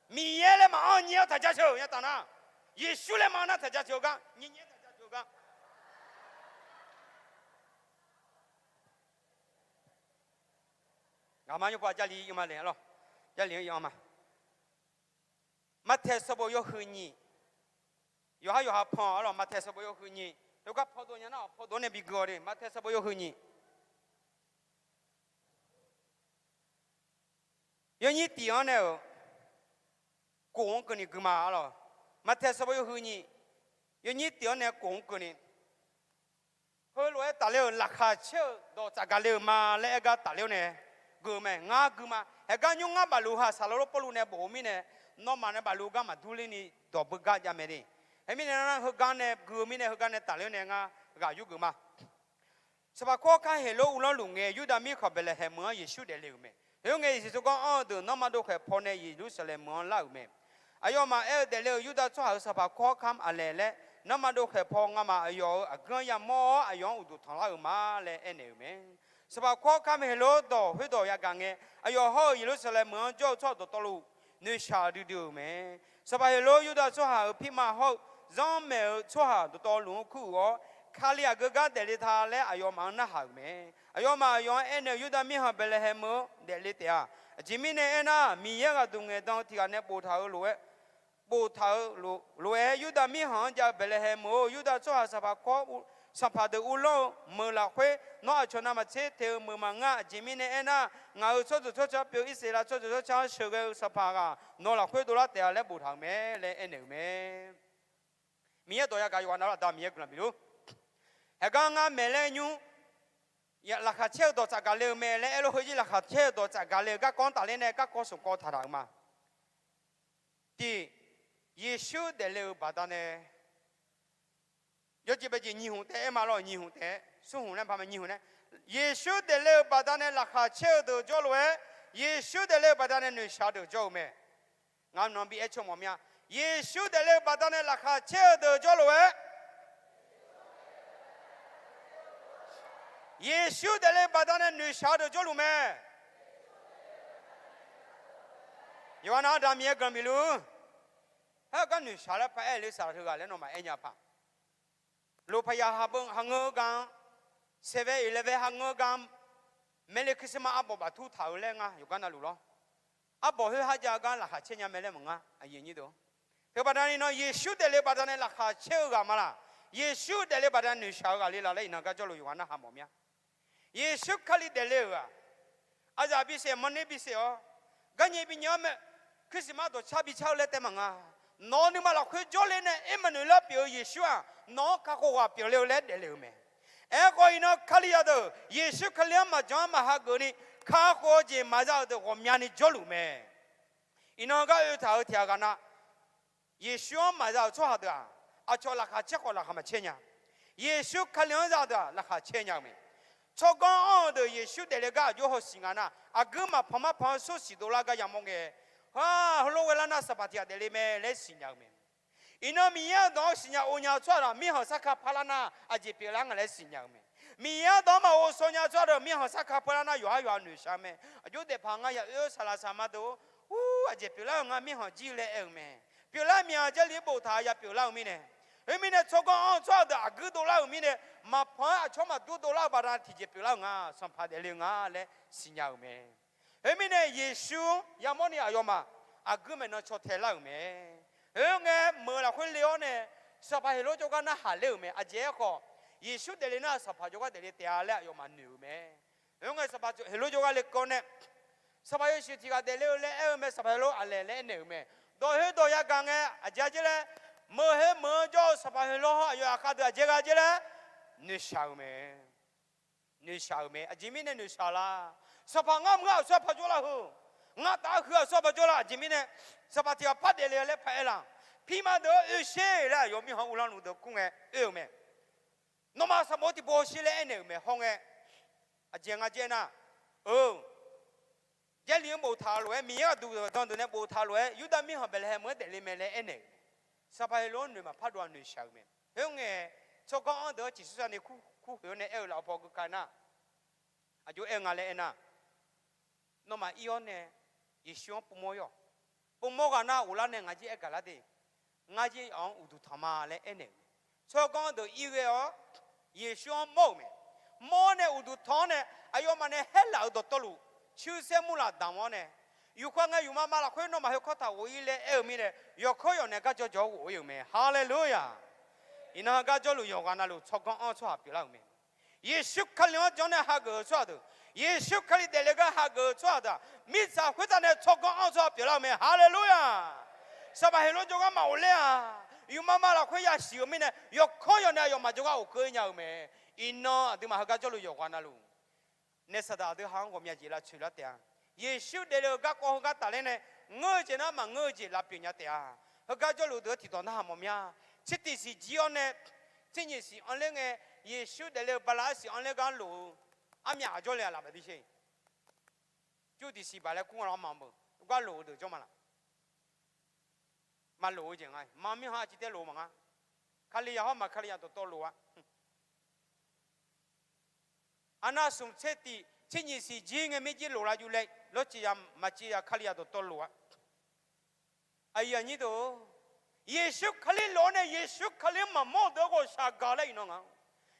Miqyaer laer maqanr nyaer-awr taq jaceuq-euq nya taf nar, Yeqsur laer maqanr nar taq jaceuq-eu gar, nyaer nyaer taq jaceuq-eu gar. Ngaqma nymr pav Jarlif ir ma le lawr. Jarlif-anr ir-anr ma. Martaeq sanqbof yawhuiq nyiq. Yawqhar yawqha pan-awq lawr. Martaeq sanqbof yawhuiq nyiq. Yawgar pawdov nya nar-awq, pawdov-anr nae bigui-awq de. Martaeq sanqbof yawhuiq nyiq, yawnyir tiq-anr nae-euq kof-anr keuvni gui ma lawr. Martaeq sanqbof yawhuiq nyiq, yawnyir tiq-anr nae kof-anr keuvni, heulof-aer tafler-euq laqkhaq caer-eu dawq tsafgaq le-euq ma laer aer gar tafler-awr nae gui-eu mae. Ngar gui ma. Haeqgar nymr ngar bafluf ha Saqlaqlor Pawrluv nae bof-eu mirnae, nawmaf nae bafluf gar maqdur lerni dawq beugar jav mae de. Khoermirnae nar, heugar nae gui-eu mirnae, heugar nae tafler-awr nae ngar ghaq yurgeuf ma. Sanqpaq kawr kar heqlor uvlanr luf ngae, Yurdav mirkhanq Baeqlaeqhaeq meuq-anr Yeqsur daefle-euq mae. Khoerngae, Yeqsur tsawrganr anr-eu deuq nanrma dov khaeq paw nae Yeqlursaqlaeq meuq-anr lar-euq mae. Aqyawfmaf aer-eu daefle-eu Yurdav tsawrhaq-euq sanqpaq kawr kar aqlaeq laer, nanrma dov khaeq paw ngamaf aqyawf-euq aqgeu-anr yamawr-awr, aqyawf-anr uqduq tanqlar-euq ma laer aernaeq-euq mae. Sanqpaq kawr kar maeqheq lor dawq khoerdawq yagaq ngae, aqyawf hawr-eu Yeqlursaqlaeq meuq-anr jawr-eu tsawrhaq dawqtawvluf noeqshaq duidui-euq mae. Sanqpaq heqlor Yurdav tsawrhaq-euq pirma hawr-eu zanrmaeq-eu tsawrhaq dawqtawvluf-anr kur-euq-awr, Kali aqgeu gar daefle ta laer aqyawfmaf-anr narhaq-euq mae. Aqyawfmaf aqyawf-anr aernaeq-eu, Yurdav mirkhanq Baeqlaeqhaeq meuq-or, daefle taef-a. Aqjeq mirnae aernar, Miqyaer ghaqduq ngaeqdan-eu tiq ghaq nae boftaq-euq lof-aer, boftaq-eu lof-aer, Yurdav mirkhanq-anr jav-eu Baeqlaeqhaeq meuq-or, Yurdav tsawrhaq sanqpaq kawr, sanqpaq deuq uvlanr-eu meuq lafkhoer, nawr aqcawq navmaqtser te-eu meuq maqngeur-a. Aqjeq mirnae aernar, ngaq-euq tsawrjeuq tsawrca pyeuf-eu Irsaqleqlav tsawrjeuq tsawrca-anr sheuqghae-eu sanqpaq ghaq nawq lafkhoer dovlar taef-a laer boftaq-euq mae laer aernaeq-euq mae. Miqyaer dawq yagaq yawqghaq navluf Aqda Miqyaer guiqlanq bifluf. Haeqgar ngar maeqlaer nymr, laqkhaq caer-eu dawq tsafgaq le-eu mae laer aerlof-aer, laqkhaq caer-eu dawq tsafgaq le-eu garkawv-anr tafler nae garkawv smq kawv taqtaq-euq ma. Tiq, Yeqsur daefle-euq baqdanae, yawjeq baejeq nyiq hmq taef-aer ma lawr, nyiq hmq taef-aer, smr hmq laer paq mae, nyiq hmq nae, Yeqsur daefle-euq baqdanae laqkhaq caer-eu deuq jawr lof-aer, Yeqsur daefle-euq baqdanae noeqshaq deuq jawr-eu mae. Ngar nan bi aer caw mawf mir-a. Yeqsur daefle-euq baqdanae laqkhaq caer-eu deuq jawr lof-aer, Yeqsur daefle-eu baqdanae noeqshaq-eu deuq jawrluf mae. Yawqha nav-anr da Miqyaer ganq bif luf-ur. Haergar noeqshaq laer paraer le saq teughaq laer nawmaf aer nya paq. Loqpaqyaq haqbeu haqngeur-eu gar-anr, seven eleven haqngeur-eu gar-anr, Merry Christmas arbawq baftur taq-eu laer ngar yawqgar navluf lawr. Arbawq khoer kharjav-eu gar laqkhaq caer nya mae laer maqngar aqyuif aqnyir deuq. Teubaqdanae iqnan Yeqsur daefle-eu baqdanae laqkhaq caer-eu ghaq ma laq. Yeqsur daefle-eu baqdanae noeqshaq-eu ghaq le laf laer iqnan garjawr luf yawqghaq narhaq mawf mya. Yeqsur Kali daefle-euq-aq, aqzaf bisaef manr ner bisaef-awr, garnyae binyae-awr mae, Christmas dawqcar bicar-eu laer taef maqnga. Nawq-eu nuima lafkhoer jawrle nae Ermaqnoeqlar pyeuf-eu Yeqsur-aq, nawq-anr kakhof ghaq pyeufle-eu laer daefle-euq mae. Aerkhawf iqnan Kalizaq deuq Yeqsur Kali-anr maqjan-anr maqhageuf ni, kakhof-eu jeq maqza-euq deuq ghawqmyani jawrluf mae. Iqnan gar oe taq-euq tiq ghaq ghaq nav, Yeqsur-anr maqza-euq tsawrhaq deuq-aq, aqcawq laqkhaq caer khawf laqkhaq maqcaer nya. Yeqsur Kali-anr za deuq-aq laqkhaq caer nya-eu mae. Tsawrganr anr-eu deuq Yeqsur daefle gar aqjox hawsiq nga nar, aqguir maqpanq marpanq-anr sharsiq dovlar gar yamawr ngae, ha, heulof ghaelar nar Sanqpaq tiq ghaq daefle mae laer siqnya-eu mae. Iqnan Miqyaer-euq dawq-anr siqnya ov nya-eu tsawrhaq deuq mirkhanq sarkar parlar nar aqjeq pyeuflar nga laer siqnya-eu mae. Miqyaer-euq dawq-anr maqghov shaw nya-eu tsawrhaq deuq mirkhanq sarkar parlar nar yawqhar yawqha noeqshaq-eu mae. Aqjox daefpaq nga yaq oe-eu saqlaq saqma deuq-or, ur, aqjeq pyeuflar-euq nga mirkhanq jir laer aer-eu mae. Pyeuflar miq-aq Jarlif-anr boftaq ya pyeuflar-eu mirnae. Khoermirnae tsawrganr anr-eu tsawrhaq deuq aqguir dovlar-euq mirnae, maqpanq-aer aqcawq maqdur dovlar-eu baqdanae tiqjeq pyeuflar-euq nga, Sanqpaq daefle-eu nga laer siqnya-euq mae. Khoermirnae Yeqsur-anr yamawr ni aqyawfmaf aqguir maeqnan caw tae lar-euq mae. Khoerngae meuq lafkhoer le-awr nae, Sanqpaq Heqlor jawrgar narhaq ler-euq mae. Aqjeq aerkhawf, Yeqsur daefle nar Sanqpaq jawrgar daefle taef-a laer aqyawfmaf noeq-euq mae. Khoerngae Sanqpaq Heqlor jawrgar lekeuv-awr nae, Sanqpaq yawshuif tiq ghaq daefle-eu laer aer-eu mae. Sanqpaq Heqlor aqlaeq laer aernaeq-euq mae. Dawq khoer dawq yagaq ngae aqjeq-a dzer laer, meuq khoer meuq-anr jawr-eu Sanqpaq Heqlor-anr aqyawf aqkhav deuq aqjeq gha dzer laer noeqshaq-euq mae. Noeqshaq-euq mae. Aqjeq mirnae noeqshaq la? Sanqpaq ngar mq ngar aqsur aqpaq jawrlar heu, ngar taf-aer huiq aqsur aqpaq jawrlar. Aqjeq mirnae Sanqpaq tiq ghaq par daefle laer paraer la? Pirma deuq-anr oesher laer aqyawf mirkhanq uvlanr luf deuq kur ngae oe-euq mae. Nawmaf sanqbof tiqpov hawsher laer aernaeq-euq mae. Hawngae aqjeq nga dzer nar, eu, Jarlif-anr boftaq lof-aer, Miqyaer aqduq dan deuq nae boftaq lof-aer, Yurdav mirkhanq Baeqlaeqhaeq meuq-anr daefle mae laer aernaeq-euq mae. Sanqpaq Heqlor-anr noeq maqpar dov-a noeqshaq-euq mae. Khoerngae tsawrganr anr deuq-anr ciqsur sar ni kur khoeq-awr nae aer-eu laf-awr paw geuka nar, aqjox aer-eu nga laer aernar, nawmaf ir-awr nae Yeqsur-anr pov mawr-ir-awq. Pov mawr ghaq nar ghoflar nae ngaq jir aer gaqlar de. Ngar jir-anr uqduq tanq ma laer aernaeq-euq mae. Tsawrganr deuq ir ghae-awr Yeqsur-anr mawr-euq mae. Mawr-awr nae uqduq tanq-awr nae aqyawfmaf nae haerlaf-euq dawqtawvluf, cuirsaer murlaf damq-awr nae, yufkhav ngae yufma ma lafkhoer nawmaf heukawr taq ghof-ir laer aer-eu mirnae, yawqkawr yawq nae gar jawrjawr ghof-ir-euq mae. Haleluya! Iqnan gar jawrluf yawqghaq navluf tsawrganr anr-eu tsawrhaq pyeuflar-euq mae. Yeqsur Kali-anr janr nae hageuf-eu tsawrhaq deuq, Yeqsur Kali daefle gar hageuf-eu tsawrhaq deuq-aq, mirtsaq khoertav nae tsawrganr anr-eu tsawrhaq pyeuflar-eu mae. Haleluya! Sanqpaq Heqlor jawrgar maqghofler-a. Yufma ma lafkhoer yasiq-eu mirnae yawqkawr yawq nae aqyawfmaf jawrgar ghofkeuv nya-euq mae. Iqnan aqduimaf heugar jawrluf yawqghaq navluf nae saqdaq aqdui ha-anr ghawqmya jeq lavtsoeq lar taef-a. Yeqsur daefle-eu garkawv heugar tafler nae ngeur-eu jeq nar maqngeur-eu jeq lavpyeuf nya taef-a. Heugar jawrluf deuq-anr tiqdawq narhaq mawf mya. Tsertiq siq jir-awr nae, tser nyiq siq anr ler ngae, Yeqsur daefle-eu bala arsiq anr ler gar lof-eu armyaf ghaq jawrle-a laf baqdui sher. Jurdiq siq baq laer kur nga lawr ma beu. Gar lof-eu deuq jawr ma laq? Maqlof-eu jeq nga. Ma mirkhanq aqcif tae lof-eu maqnga. Kalizaq hawr maq Kalizaq dawqtawv lof-a. Arnav smq tser tiq tser nyiq siq jir ngae mirjir lof lavjuf laer lawrciv ya maqciv ya Kalizaq dawqtawv lof-a. Aqyuif aqnyir deuq, Yeqsur Kali lof-awr nae Yeqsur Kali-anr maqmawr-eu deuq-anr ghawqshaq gaq laer iqnan nga.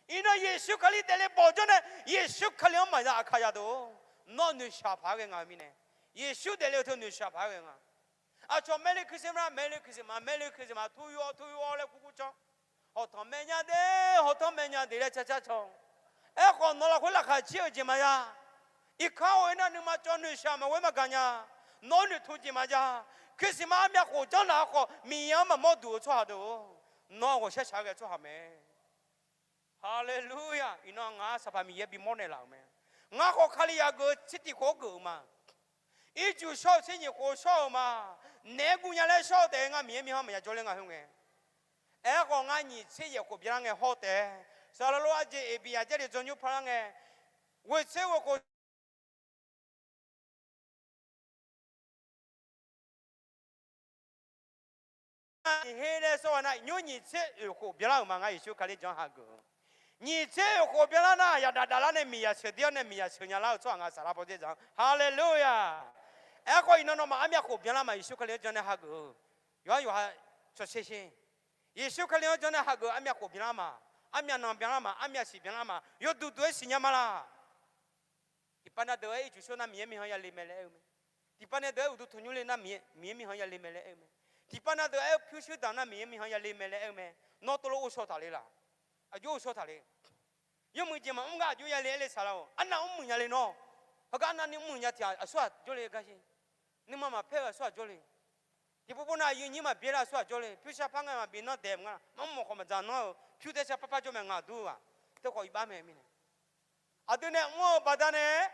Iqnan Yeqsur Kali daefle bawq jawr nae Yeqsur Kali-anr maqza aqkaq ya deuq, nawr noeqshaq paq-aer ghae nga-eu mirnae, Yeqsur daefle-eu teu noeqshaq paq-aer ghae nga. Aqcawq Merry Christmas, Merry Christmas, Merry Christmas, ทูยู ออ laer kur kur can. Hawqtanq mae nya de, hawqtanq mae nya de laer car car can. Aerkhawf nawq lafkhoer laqkhaq caer-eu jeq maqya. Iqkar-or aernar nuima cawv noeqshaq maqghoer maqgaq nya. Nawq-anr noeqtmq jeq maqya. Christmas armyav khof janr laf-eu khawf Miqyaer-anr maqmawr duq-eu tsawrhaq deuq-or, nawr ghawqshaq shaq-aer ghae-eu tsawrhaq mae. Haleluya! Iqnan ngar Sanqpaq Miqyaer bimawr naeqlaf-euq mae. Ngar khawf Kalizaq geuf-eu tser tiq khof-anr geuf-euq ma. Ircuf shawr-eu tser nyiq khof shawr-euq ma. Naeq-aer guv nya laer shawr-eu taef-aer ngar Miqyaer mirkhanq maqya jawrler nga khoer ngae. Aerkhawf ngar nyiq tser yaef khof byanlar ngae hawr taef-aer, saqlaq lof arjeq eqbiq yaq Jarlif dzawrnymr parlar ngae, ghoeq tser ghoeq khof nyiq her laer sawr-a nar, nymr nyiq tser oeq khof byanlar-euq ma. Ngar Yeqsur Kali jan hageuf-eu Nyiq tser oeq khof byanlar nar, yadaf daflar nae miqyaq sheuq dir-awr nae miqyaq sheuq nya lar-eu tsawrhaq nga saflar pawdzer dzaq-anr. Haleluya! Aerkhawf iqnan nawmaf armyav khof byanlar ma, Yeqsur Kali-anr janr nae hageuf-eu. Yawqha yawqha cawsher sher. Yeqsur Kali-anr janr nae hageuf-eu armyav khof byanlar ma, armyav nan byanlar ma, armyav siq byanlar ma, yawduq duq-aer siqnya ma laq. Tiqpav na deuq-aer ircuf shawr nar Miqyaer mirkhanq yale mae laer aer-eu mae. Tiqpav na deuq-aer uqduq tanqnymr le nar Miqyaer mirkhanq yale mae laer aer-eu mae. Tiqpav na deuq-aer pyurshuir daq nar Miqyaer mirkhanq yale mae laer aer-eu mae. Nawr tov lof ghovshaw taq le laq. Aqjox ghovshaw taq le. Yawmuiq jeq maqmr gar aqjox yale aer le saqlaq-or, arnav mrmuiq nya le nawr. Heugar arnavni mrmuiq nya tiq aqsurghaq jawrle gar sher. Nuima maqpaer-eu aqsurghaq jawrle. Tiqpov pov nav aqyuif nyir maqbyaer lar aqsurghaq jawrle. Pyurshuir par ngae maqbi nanr daeq maqnga. Maqmr mawf khawf maqdzaq nanr-eu pyur taer shar parpar jawr mae ngaq dur-eu ghaq. Teukawv iqbax mae mirnae. Aqdui nae mr-eu baqdanae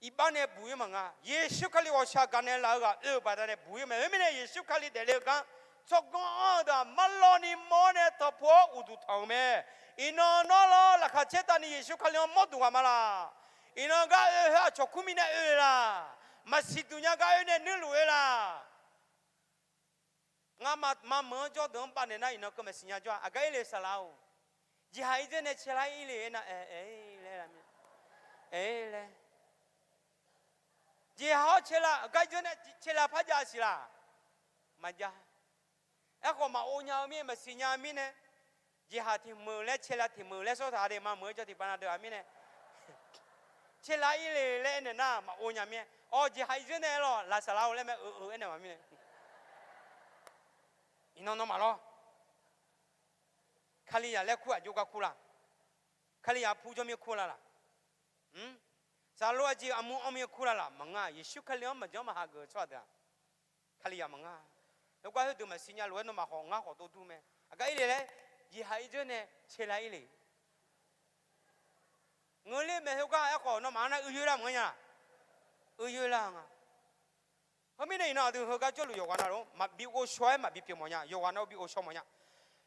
iqbax nae buq-ir maqnga. Yeqsur Kali ghawqshaq gaqnaeq laf-eu ghaq oe-eu baqdanae buq-ir mae. Khoermirnae Yeqsur Kali daefle-eu gar tsawrganr anr-eu deuq-aq marlawv ni mawr nae tanqpuq-awr uqduq tanq-eu mae. Iqnan nawr lawr laqkhaq caertavni Yeqsur Kali-anr mawrduq ghaq ma laq. Iqnan gar oe khoer aqcawq kur mirnae oe laq. Maqsiq duq nya gar oe nae nuirluf-eu laq. Ngamaf maqmeuq-anr jawrdeuq-anr bavnaeq nar iqnan keuv maqsiq nya jawr-a. Aqgar ir le saqlaq-or, jeqhaq irdzeur nae caelar ir le aernar ae, ae, laer laer. Jeqhaq-awr caelar, aqgar irdzeur nae caelar par jav siq laq? Maqjav. Aerkhawf maqov nya-eu mirnae, maqsiq nya-eu mirnae, jeqhaq tiq meuq laer caelar tiq meuq laer sawr taq de maqmeuq-aer jawr tiqpav na deuq-aq mirnae, caelar ir le laer aernaeq nar maqov nya mirnae, awq jeqhaq irdzeur nae aer lawq laq saqlaq-or laer mae, eu eu aernaeq ma mirnae. Iqnan nawmaf lawr. Kalizaq laer kur aqjox gar kur la? Kalizaq pur jawr mir kur la laq? Saqlaq aqjeq armur anr mir kur la laq? Maqnga. Yeqsur Kali-anr maqjanr maqhageuf-eu tsawrhaq deuq-aq, Kalizaq maqnga. Heugar khoerdeuq maqsiq nya lof-aer nawmaf khawf ngar khawf dovdur mae. Aqgar ir le laer, jeqhaq irdzeur nae caelar ir le. Ngeur ler mae heugar aerkhawf nawmaf-anr nar uiyoer lar maqngeur nya-a? Uiyoer lar nga. Heumirnae iqnan aqdui heugar jawrluf yawqghaq navluf maqbi ghovshaw-aer maqbi pyeuf mawf nya, yawqghaq navluf bi ghovshaw mawf nya.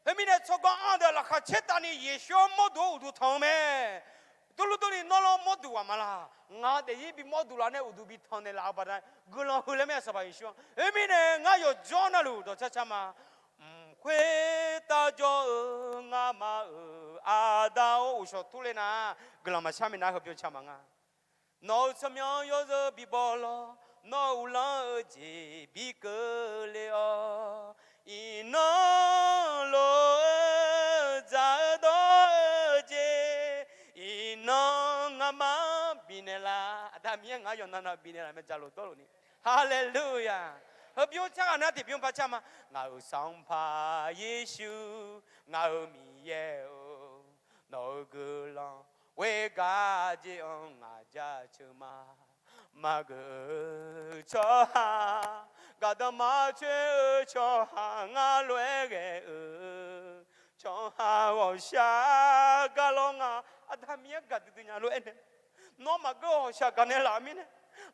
Khoermirnae tsawrganr anr-eu deuq laqkhaq caertavni Yeqsur-anr mawrduq-awr uqduq tanq-eu mae. Durlur durni nawr lawr mawrduq ghaq ma laq? Ngaq-anr daefzir bi mawrduq laf nae uqduq bi tanq naeqlaf-eu baqdanae guiqlanq heu laer mae Sanqpaq Yeqsur-anr. Khoermirnae ngar yawqjawr navluf dawqcar car ma. Mq khoertav jawr-eu ngamaf-euq Aqda-or, uqshawq tur ler nar guiqlanq maqshar minav heubyan car maqnga. Nawq-euq tsawrmyanr yawzeu bi bawlawr, nawq-euq uvlanr-eu jeq bi keuvle-awr, iqnan lof-eu dzaq-eu dawr-eu jeq, iqnan ngamaf bifnaeq laf. Aqda Miqyaer ngaq-anr yawqnan nav bifnaeq laf mae jaqlof dawrluf ni. Haleluya! Heubymr car ghaq nar tiqbymr par car ma. Ngaq-euq Sanqpaq Yeqsur, ngaq-euq Miqyaer-or, nawq-euq guiqlanq ghoer gaq jeq-anr ngaq jaceuq ma. Maqgeuf-eu tsawrhaq, gaqdanr maqcoer-eu tsawrhaq, ngar lof-aer ghae-eu tsawrhaq ghawqshaq gaq lawr nga. Aqda Miqyaer gaqdui dui nya lof-aer nae, nawr maqgeur ghawqshaq gaqnaeq laf-eu mirnae,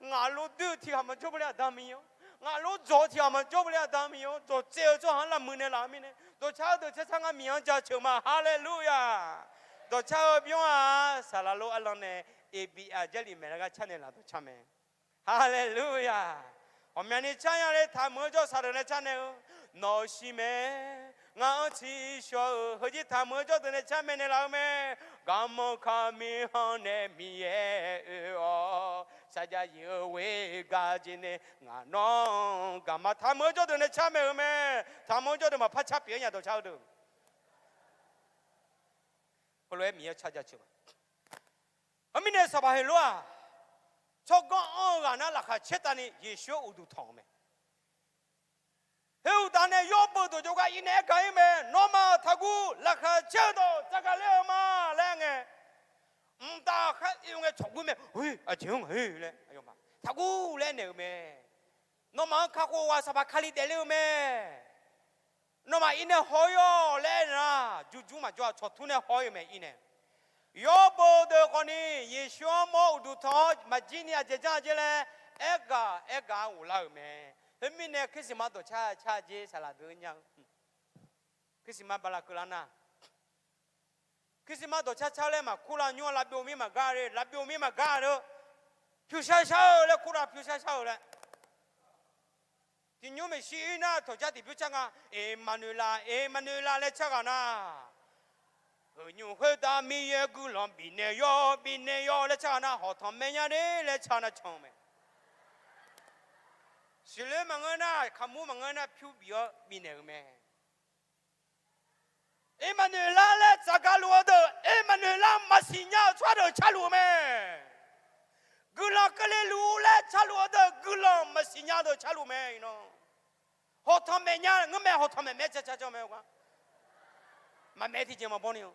ngaq lof doer-eu tiq ghaq maqjawr beu le Aqda Miqyaer-or, ngaq lof dzawq-eu tiq ghaq maqjawr beu le Aqda Miqyaer-or, dzawqtsaev-eu tsawrhaq-anr lavmuiq naeqlaf-eu mirnae, dawqcar-eu deuq car car ngar Miqyaer-anr jaceuq ma. Haleluya! Dawqcar-eu bymr-aq, saqlaq lof arlan nae eqbiaf jarlif maeq laer gar car naeqlaf dawqcar mae. Haleluya! Ghawqmyani car nya le taqmeuq-eu jawr saqdeuq nae car naeq-eu, nawq-euq shiq mae, ngar-anr tsiqshawr-eu heujir taqmeuq-eu jawr deuq nae car maeqnaeq laf-eu mae. Garmanr kar mirkhanq nae Miqyaer oe-awr, sarjax yif-eu ghoer gaq jeq nae ngaq nawr-anr gaq ma. Taqmeuq-eu jawr deuq nae car maeq-eu mae. Taqmeuq-eu jawr deuq maqpar car pyeuf-aer nya dawqcar-eu deuq. Heulof-aer Miqyaer car jaceuq ma. Heumirnae Sanqpaq heulof-aq, tsawrganr anr-eu ghaq nar laqkhaq caertavni Yeqsur-anr uqduq tanq-eu mae. Khoeruqtaf nae yawr beuq dawq jawrgar irnae aergaq-ir mae. Nawmaf taqguv, laqkhaq caer-eu dawq tsaqgaq ler-eu ma laer aer ngae, mqtav khaer oe ngae tsawqguv mae. Aqjeq-anr ngaq-ir laer, taqguv laer aernaeq-eu mae. Nawmaf-anr kakhof ghaq Sanqpaq Kali daefler-eu mae. Nawmaf irnae haw-ir-awq laer aernar, jurjur maqjawr-a, tsawqtur nae haw-ir-eu mae irnae. Yawr beuq deuq khawfni Yeqsur-anr mawr uqduq tanq-awr maqjir ni aqjeq janr-a jer laer aergaq aergaq-a ghoflar-euq mae. Khoermirnae Christmas dawqcar car jer saqlaq deuq nya-eu. Christmas bala keuvlar nar, Christmas dawqcar car laer maqkur lar nymr-a, lavbyov mir maqgar le, lavbyov mir maqgar le, pyursar shar-eu laer kur lar, pyursar shar-eu laer. Tiqnymr maeqshi ir nar tawqjar tiqbymr car nga, Emanuela, Emanuela laer car ghaq nar, Heu nymr khoertav Miqyaer guiqlanq bifnaeq yawr, bifnaeq yawr laer tsar nar, hawqtanq maeq nya de laer tsar nar can-eu mae. Siqloer maqngeur nar, kaqmur maqngeur nar, pyur bif-awr bifnaeq-euq mae. Iqmaqnoeqlar laer tsaqgaq luf-eu deuq, Iqmaqnoeqlar maqsiq nya-eu tsawrhaq deuq carluf-eu mae. Guiqlanq keuvle luf laer carluf-eu deuq, guiqlanq maqsiq nya deuq carluf mae iqnan. Hawqtanq maeq nya ngeur mae, hawqtanq maeq maeq car car janr mae-a. Maqmaeq tiqjeq maqbaw ni-a.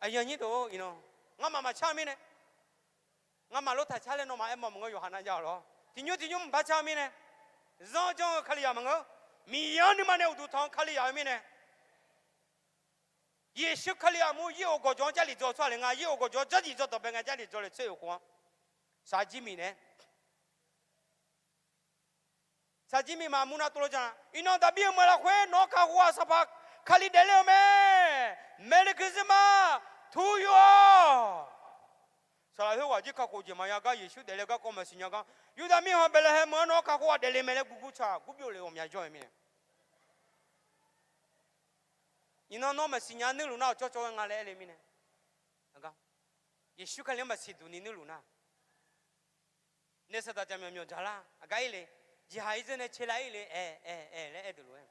Aqyuif aqnyir deuq-or iqnan, ngamaf maqcar-eu mirnae, ngamaf lof taqcar laer nawmaf aermawf maqngeur, yawqha nar jav-awq lawr. Tiqnymr tiqnymr mqpar car-eu mirnae, zanr janr-eu Kalizaq maqngeur. Miqyaer-anr nuima nae uqduq tanq-eu Kalizaq-eu mirnae, Yeqsur Kali aqmur yir of gawqjawq-anr Jarlif dzaw tsawrhaq le nga, yir of gawqjawq-anr Jarlif dzaw dawqbae nga, Jarlif dzaw le tser of khof-anr, saqjir miq nae, saqjir miq maqmur nar tov lawr jan. Iqnan Daqbir-euq meuq lafkhoer nawq-anr kakhof-aq, Sanqpaq Kali daefle-euq mae. Merry Christmas to you all. Saqlaq khoerghaq jir kakhof jeq maqya gar, Yeqsur daefle garkawv maqsiq nya gar, Yurdav mirkhanq Baeqlaeqhaeq meuq-anr nawq-anr kakhof-aq daefle mae laer gurgur tsaq gurbyov le ghawqmya jawr-eu mirnae, iqnan nawr maqsiq nya nuirluf nar, awqcawv cawv ghae nga laer aer le mirnae, Yeqsur Kali-anr maqsiq duq ni nuirluf nar, naef saqdaq jaqmyawf myawf dzaq lar aqgar ir le, jeqhaq ir dzeur nae cae lar ir le, ae, ae, ae laer aer deuq lof-aer,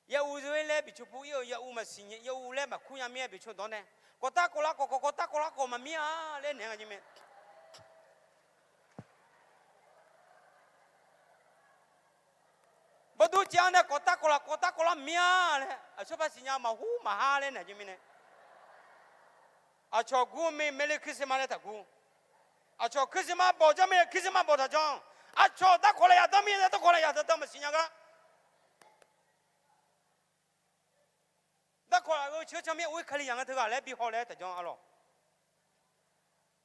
yahuv zeur laer biqcur pur ir-eu, yahuv maqsiq, yahuv laer maqkur nya mir-aer biqcur dawr nae, kawqtar kawvlar kawv kawv, kawqtar kawvlar kawv maqmir-a laer naeq-aer nga jir mae. Bawrdur caev-anr nae kawqtar kawvlar kawqtar kawvlar mir-a laer, aqsur par siqnya maqhur maqhar laer naeq jir mirnae, aqcawq gur mir Merry Christmas laer taqgur. Aqcawq Christmas bawq janr mir Christmas bawq taqjanr. Aqcawq darkawq lafyaq danr mir darkawq lafyaq danr maqsiq nya gar. Darkawq laf-eu ceuq can mir-aer or-ir Kalizaq nga teughaq laer bi haw laer taqjanr-a lawq.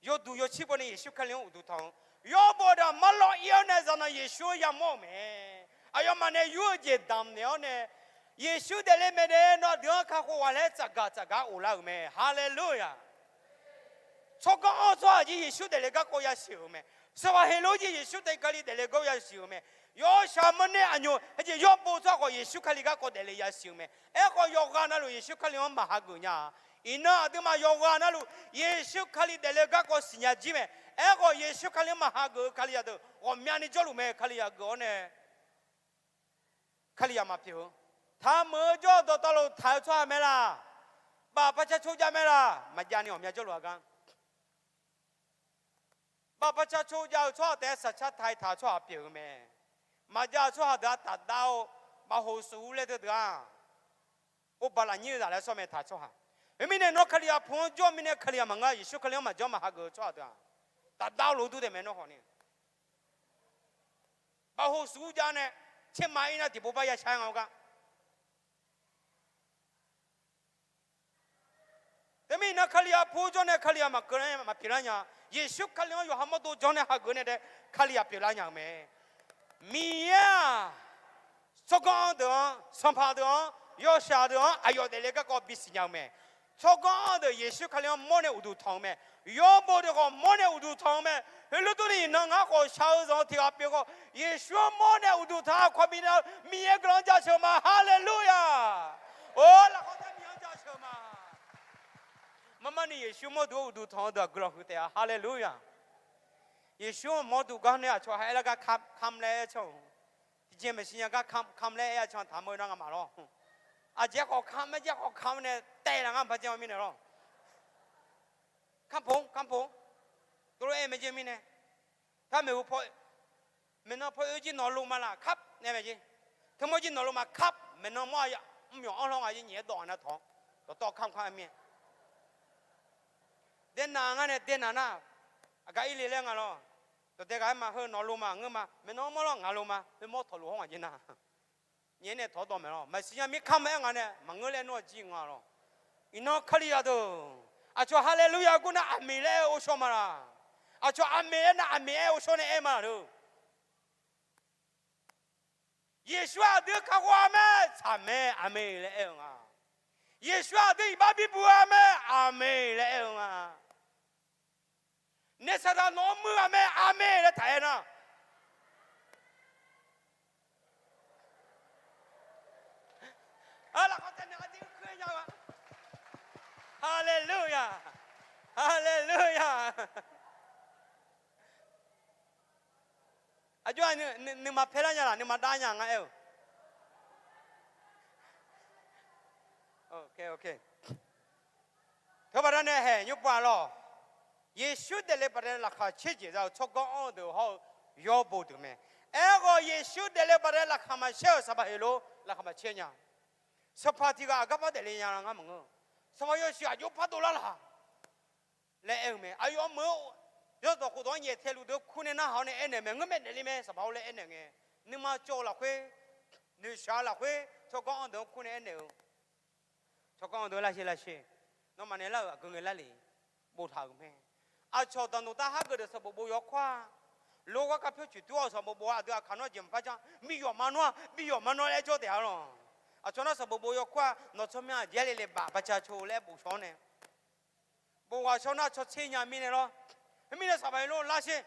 Yawduq yawcir bawni Yeqsur Kali-anr uqduq tanq-eu, yawbaw deuq-aq marlawv ir-awr nae zaqnanq Yeqsur-anr yamawr-euq mae. Aqyawfmaf nae yur-eu jeq damq naeq-awr nae, Yeqsur daefle maeqdae nawr aqdui-anr kakhof ghaq laer tsafgaq tsafgaq-aer of lar-euq mae. Haleluya. Tsawrganr-anr tsawrhaq jir Yeqsur daefle garkawv yasiq-euq mae. Sanqpaq Heqlof jir Yeqsur Kali daefle garkawv yasiq-euq mae. Yawshaq mawrner aqnyoq heujeq yawbaw tsawrhaq khawf Yeqsur Kali garkawv daefle yasiq-euq mae. Aerkhawf yawqghaq navluf Yeqsur Kali-anr maqhageuf nya-a. Iqnan aqduimaf yawqghaq navluf Yeqsur Kali daefle garkawv siqnya jir mae. Aerkhawf Yeqsur Kali-anr maqhageuf-eu Kalizaq deuq ghawqmyani jawrluf mae. Kalizaq geuf-awr nae Kalizaq maqpyeuf-eu, taqmeuq-eu jawr-eu dawqtawvluf taq-eu tsawrhaq mae laq? Bafparcar cor jav mae laq? Maqjav ni ghawqmya jawrluf-a gar. Bafparcar cor jav-eu tsawrhaq taef-aer saqcar taq-i taq-eu tsawrhaq pyeuf-eu mae. Maqjav-eu tsawrhaq deuq-aq tafdav-eu, bafhoq suf-ur laer deuq deuq-aq, orbaq lafnyir-eu zaq laer sawr mae taq tsawrhaq. Khoermirnae nawr Kalizaq pu-anr jawr mirnae Kalizaq maqngeur, Yeqsur Kali-anr maqjanr maqhageuf-eu tsawrhaq deuq-aq, tafdav-eu lof dur taef mae nawr khawf ni. Bafhoq suf-ur jav nae, tserma ir nar tiqpov bar yashar nga-eu gar. Teumirnae iqnan Kalizaq pu jawr nae Kalizaq maqkeuv lar maqpyeuf lar nya. Yeqsur Kali-anr yawqha mawrdo janr nae hageuf nae dae Kalizaq pyeuflar nya-euq mae. Miqyaer-aq, tsawrganr-anr deuq-anr, sanqpaq deuq-anr, yawshaq deuq-anr aqyawf daefle garkawv bisiq nya-eu mae. Tsawrganr-anr deuq Yeqsur Kali-anr mawr nae uqduq tanq-eu mae. Yawbaw deuq khawf mawr nae uqduq tanq-eu mae. Heulof durni iqnan ngar khawf shaq-eu zanq tiq ghaq pyeuf khawf, Yeqsur-anr mawr nae uqduq tanq-a khawf bifnaeq-eu Miqyaer guiqlanq-anr jaceuq-eu ma. Haleluya. Or, lafkhoer taef Miqyaer-anr jaceuq-eu ma. Marmarni Yeqsur mawrduq-anr uqduq tanq-eu deuq-aq guiqlanq huiq taef-a. Haleluya. Yeqsur-anr mawrduq gar nae aqcawq ha aer lar gar kam kam laer aer can-eu. Tiqjeq maqsiq nya gar kam kam laer aer-a can taq mawr-eu nar ngamaf lawr. Aqjeq khawf kam, maerjeq khawf kam nae taev laf ngar baqjan-eu mirnae lawr. Kampoq kampoq. Tov lof-aer maeq jeq mirnae, par maeqhu paw, maeqnan paw oe jir nawq loma laf kar nae maeq jeq. Teumawr jir nawq loma kar maeqnan mawr-a, mr myawq anr lawr nga jir nyaef-aer dawv-a nar tawq, dawqtawv kamq kamq-aer mir-aer. Daenaq ngar nae daenaq nar, aqgar ir le laer nga lawr. Dawqdae ghaq-aer ma heu nawq loma ngeur ma, maeqnan mawr lawr ngaq loma, heu mawr tawq lof hawr ngaq jeq nar. Nyaef nae tawq-awr dawv maeq lawr. Maqsiq nya mirkar ma aer nga nae maqngeur laer nawr-a jir nga lawr. Iqnan Kalizaq deuq, aqcawq haleluya gor nar aqmeq laer aer-eu ghovshaw ma laq? Aqcawq aqmeq laer nar aqmeq aer-eu ghovshaw nae aer ma laq-eu. Yeqsur aqdui kakhof-a mae, tsaq mae, aqmeq laer aer-eu nga. Yeqsur aqdui iqbax bibuq-a mae, aqmeq laer aer-eu nga. Naef saqdaq nawq-anr muir-a mae, aqmeq laer taq aer nar. Haleluya! Haleluya! Aqjox-aq, nuima paer lar nya laq, nuima dav nya ngar aer-eu. Teubaqda nae haeq nymr pov-a lawq. Yeqsur daefle baqdanae laqkhaq caer jeq za-eu tsawrganr anr-eu deuq hawr-eu yawbo deuq mae. Aerkhawf, Yeqsur daefle baqdanae laqkhaq maqcaer-euq sanqpaq heulor laqkhaq maqcaer nya. Sanqpaq tiq ghaq aqgar par daefle nya ngar maqngeur. Sanqpaq yawshuif aqjox par dovlar laq laer aer-eu mae. Aqyawf meuq-eu yawrdawq khofdawq-anr nyaeftaeq luf deuq kur nae narhaq-awr nae aernaeq mae. Ngeur mae daefle mae sanqpaq-or laer aernaeq ngae, nuima cawv-eu lafkhoer, noeqshaq-eu lafkhoer tsawrganr anr deuq-anr kur nae aernaeq-eu, tsawrganr anr deuq lar sher lar sher, nawmaf nae lar-euq aqgeu ngae lar le, boftaq-euq mae. Aqcawq daqnoq dar har geuf deuq sanqbof bof yawkawr-a. Lof gharkar pyawr coeq tur-awr sanqbof bof-a. Aqdui aqkaq nawr jeq maqpar jan, bi yawf ma nawr-a, bi yawf ma nawr laer jawr taef-a lawq. Aqcawq nar sanqbof bof yawkawr-a. Nawq tsawrmyanr aqjeq-aer le le baf baca co laer bof shawr nae, bof ghaq shawr nar cawtser nya mirnae lawr. Khoermirnae sanqpaq heulor lar sher,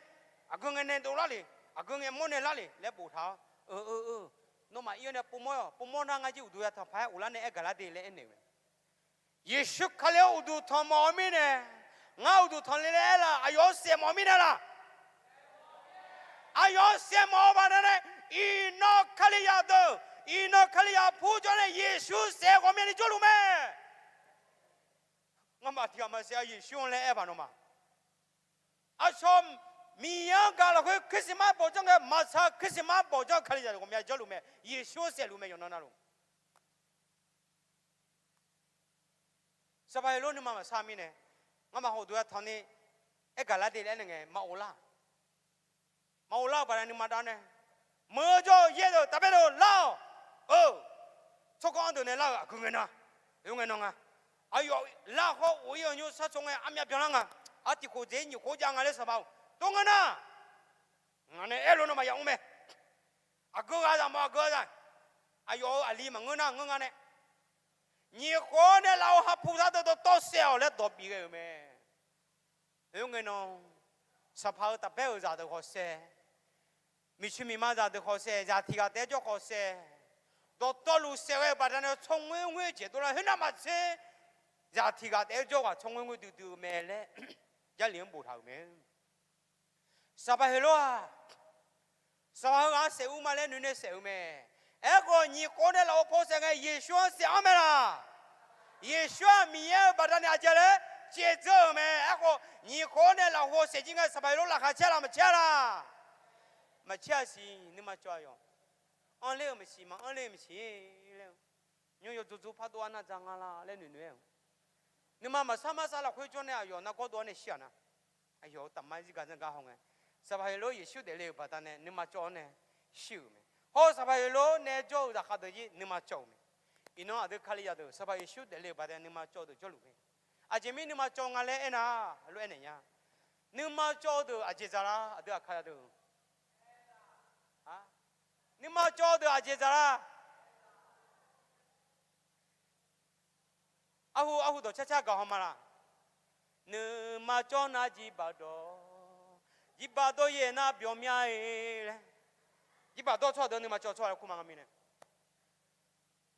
aqgeu ngae nae dovlar le, aqgeu ngae mawr nae lar le laer boftaq-awr, eu eu eu, nawmaf ir-awr nae povmawr-awq, povmawr nar ngar jir uqduq yatanq paq-aer ghoflar nae aer gaq lar de laer aernaeq-eu mae. Yeqsur Kali-anr uqduq tanq mawf-eu mirnae, ngar uqduq tanq le laer aer laf, aqyawf-anr saef mawf-eu mirnae laf. Aqyawf-anr saef mawf-eu baqdanae, iqnan Kalizaq deuq, iqnan Kalizaq pur jawr nae Yeqsur saef ghawqmyani jawrluf mae. Ngamaf tiq ghaq maqsaef-a Yeqsur-anr laer aer baq nawmaf. Aqcawq Miqyaer-anr gaq lafkhoer Christmas bawq janr ngae, maqtsaq Christmas bawq janr-eu Kalizaq deuq ghawqmya jawrluf mae. Yeqsur-anr saefluf mae yawqnan navluf. Sanqpaq heulor nuima maqsar mirnae, ngamaf hawduq yatanq ni aer gaq lar de laer aernaeq ngae maqghov lar. Maqghov lar-eu baqdanae nuima dav nae, meuq-eu jawr-eu yaer deuq tafbae deuq lar-awq. Eu, tsawrganr anr deuq nae lar-euq aqgeu ngae na, oe ngae nan nga. Aqyawf lar khawr of ir-eu nymr sar tsov ngae armyav byanlar nga. Artiq khof dzaeq-ir nyiq khof jav nga laer sanqpaq-awq. Tov ngeur nar, ngaq nae aer lof nawmaf yamr mae. Aqgeu ghaq zaq mawf aqgeu zaq. Aqyawf-euq aqli maqngeur nar ngeur nga nae, nyiq khof-awr nae lafov hapuq zaq deuq dawqtawv saef-awq laer dawq bif ghae-euq mae. Oe ngae nan, sanqpaq-eu tafbae-euq zaq deuq khawf saef, miqcoeq miqma zaq deuq khawf saef, zaq tiq ghaq taef-aer jawr khawf saef, dawqtawvluf saef ghae-euq baqdanae tsawrngoer ngoer jeq dovlar khoernar maqtser, zaq tiq ghaq taef-aer jawr ghaq tsawrngoer ngoer duidui-eu mae laer Jarlif-anr boftaq-euq mae. Sanqpaq heulof-aq, sanqpaq heughaq-anr saef ur ma laer noeq nae saef-eu mae. Aerkhawf nyiq khof nae lafov paw saef ngae Yeqsur-anr saef-anr mae laq? Yeqsur-aq Miqyaer-euq baqdanae aqjeq laer caevdzeur-euq mae. Aerkhawf nyiq khof nae lafov saef jir ngae sanqpaq heulof laqkhaq caer laq maqcaer laq? Maqcaer-a siq. Nuima cawv-a yawq. Anr ler-euq maqsiq, maqanr ler-euq maqsiq laer-eu, nymr yawdzoq dzoq pardov-a nar dzaq nga la laer noeqnoeq-aer-eu, nuima maqsar marsar lafkhoer jawr nae aqyawf nargawr dov-awr nae shir-aq nar, aqyawf-euq tafmar zirgaq zanrgaq haw ngae, sanqpaq heulof Yeqsur daefle-euq baqdanae nuima cawv-awr nae shir-euq mae. Hawr-eu sanqpaq heulof nae jawr-eu zaqkhav deuq jir nuima cawv-euq mae. Iqnan aqdui Kalizaq deuq sanqpaq Yeqsur daefle-euq baqdanae nuima cawv-eu deuq jawrluf mae. Aqjeq mir nuima cawv nga laer aernar, lof-aer naeq nya. Nuima cawv-eu deuq aqjeq dzaq lar? Aqdui Aqkaqzaq deuq, nuima cawv-eu deuq aqjeq dzaq lar? Arhu arhu dawq carcar gaq haw ma laq? Nuima cawv nar jirbaq dawr, jirbaq dawr yaer nar byawq mya-e laer, jirbaq dawr tsawrhaq deuq nuima cawv tsawrhaq laer kur ma nga mirnae,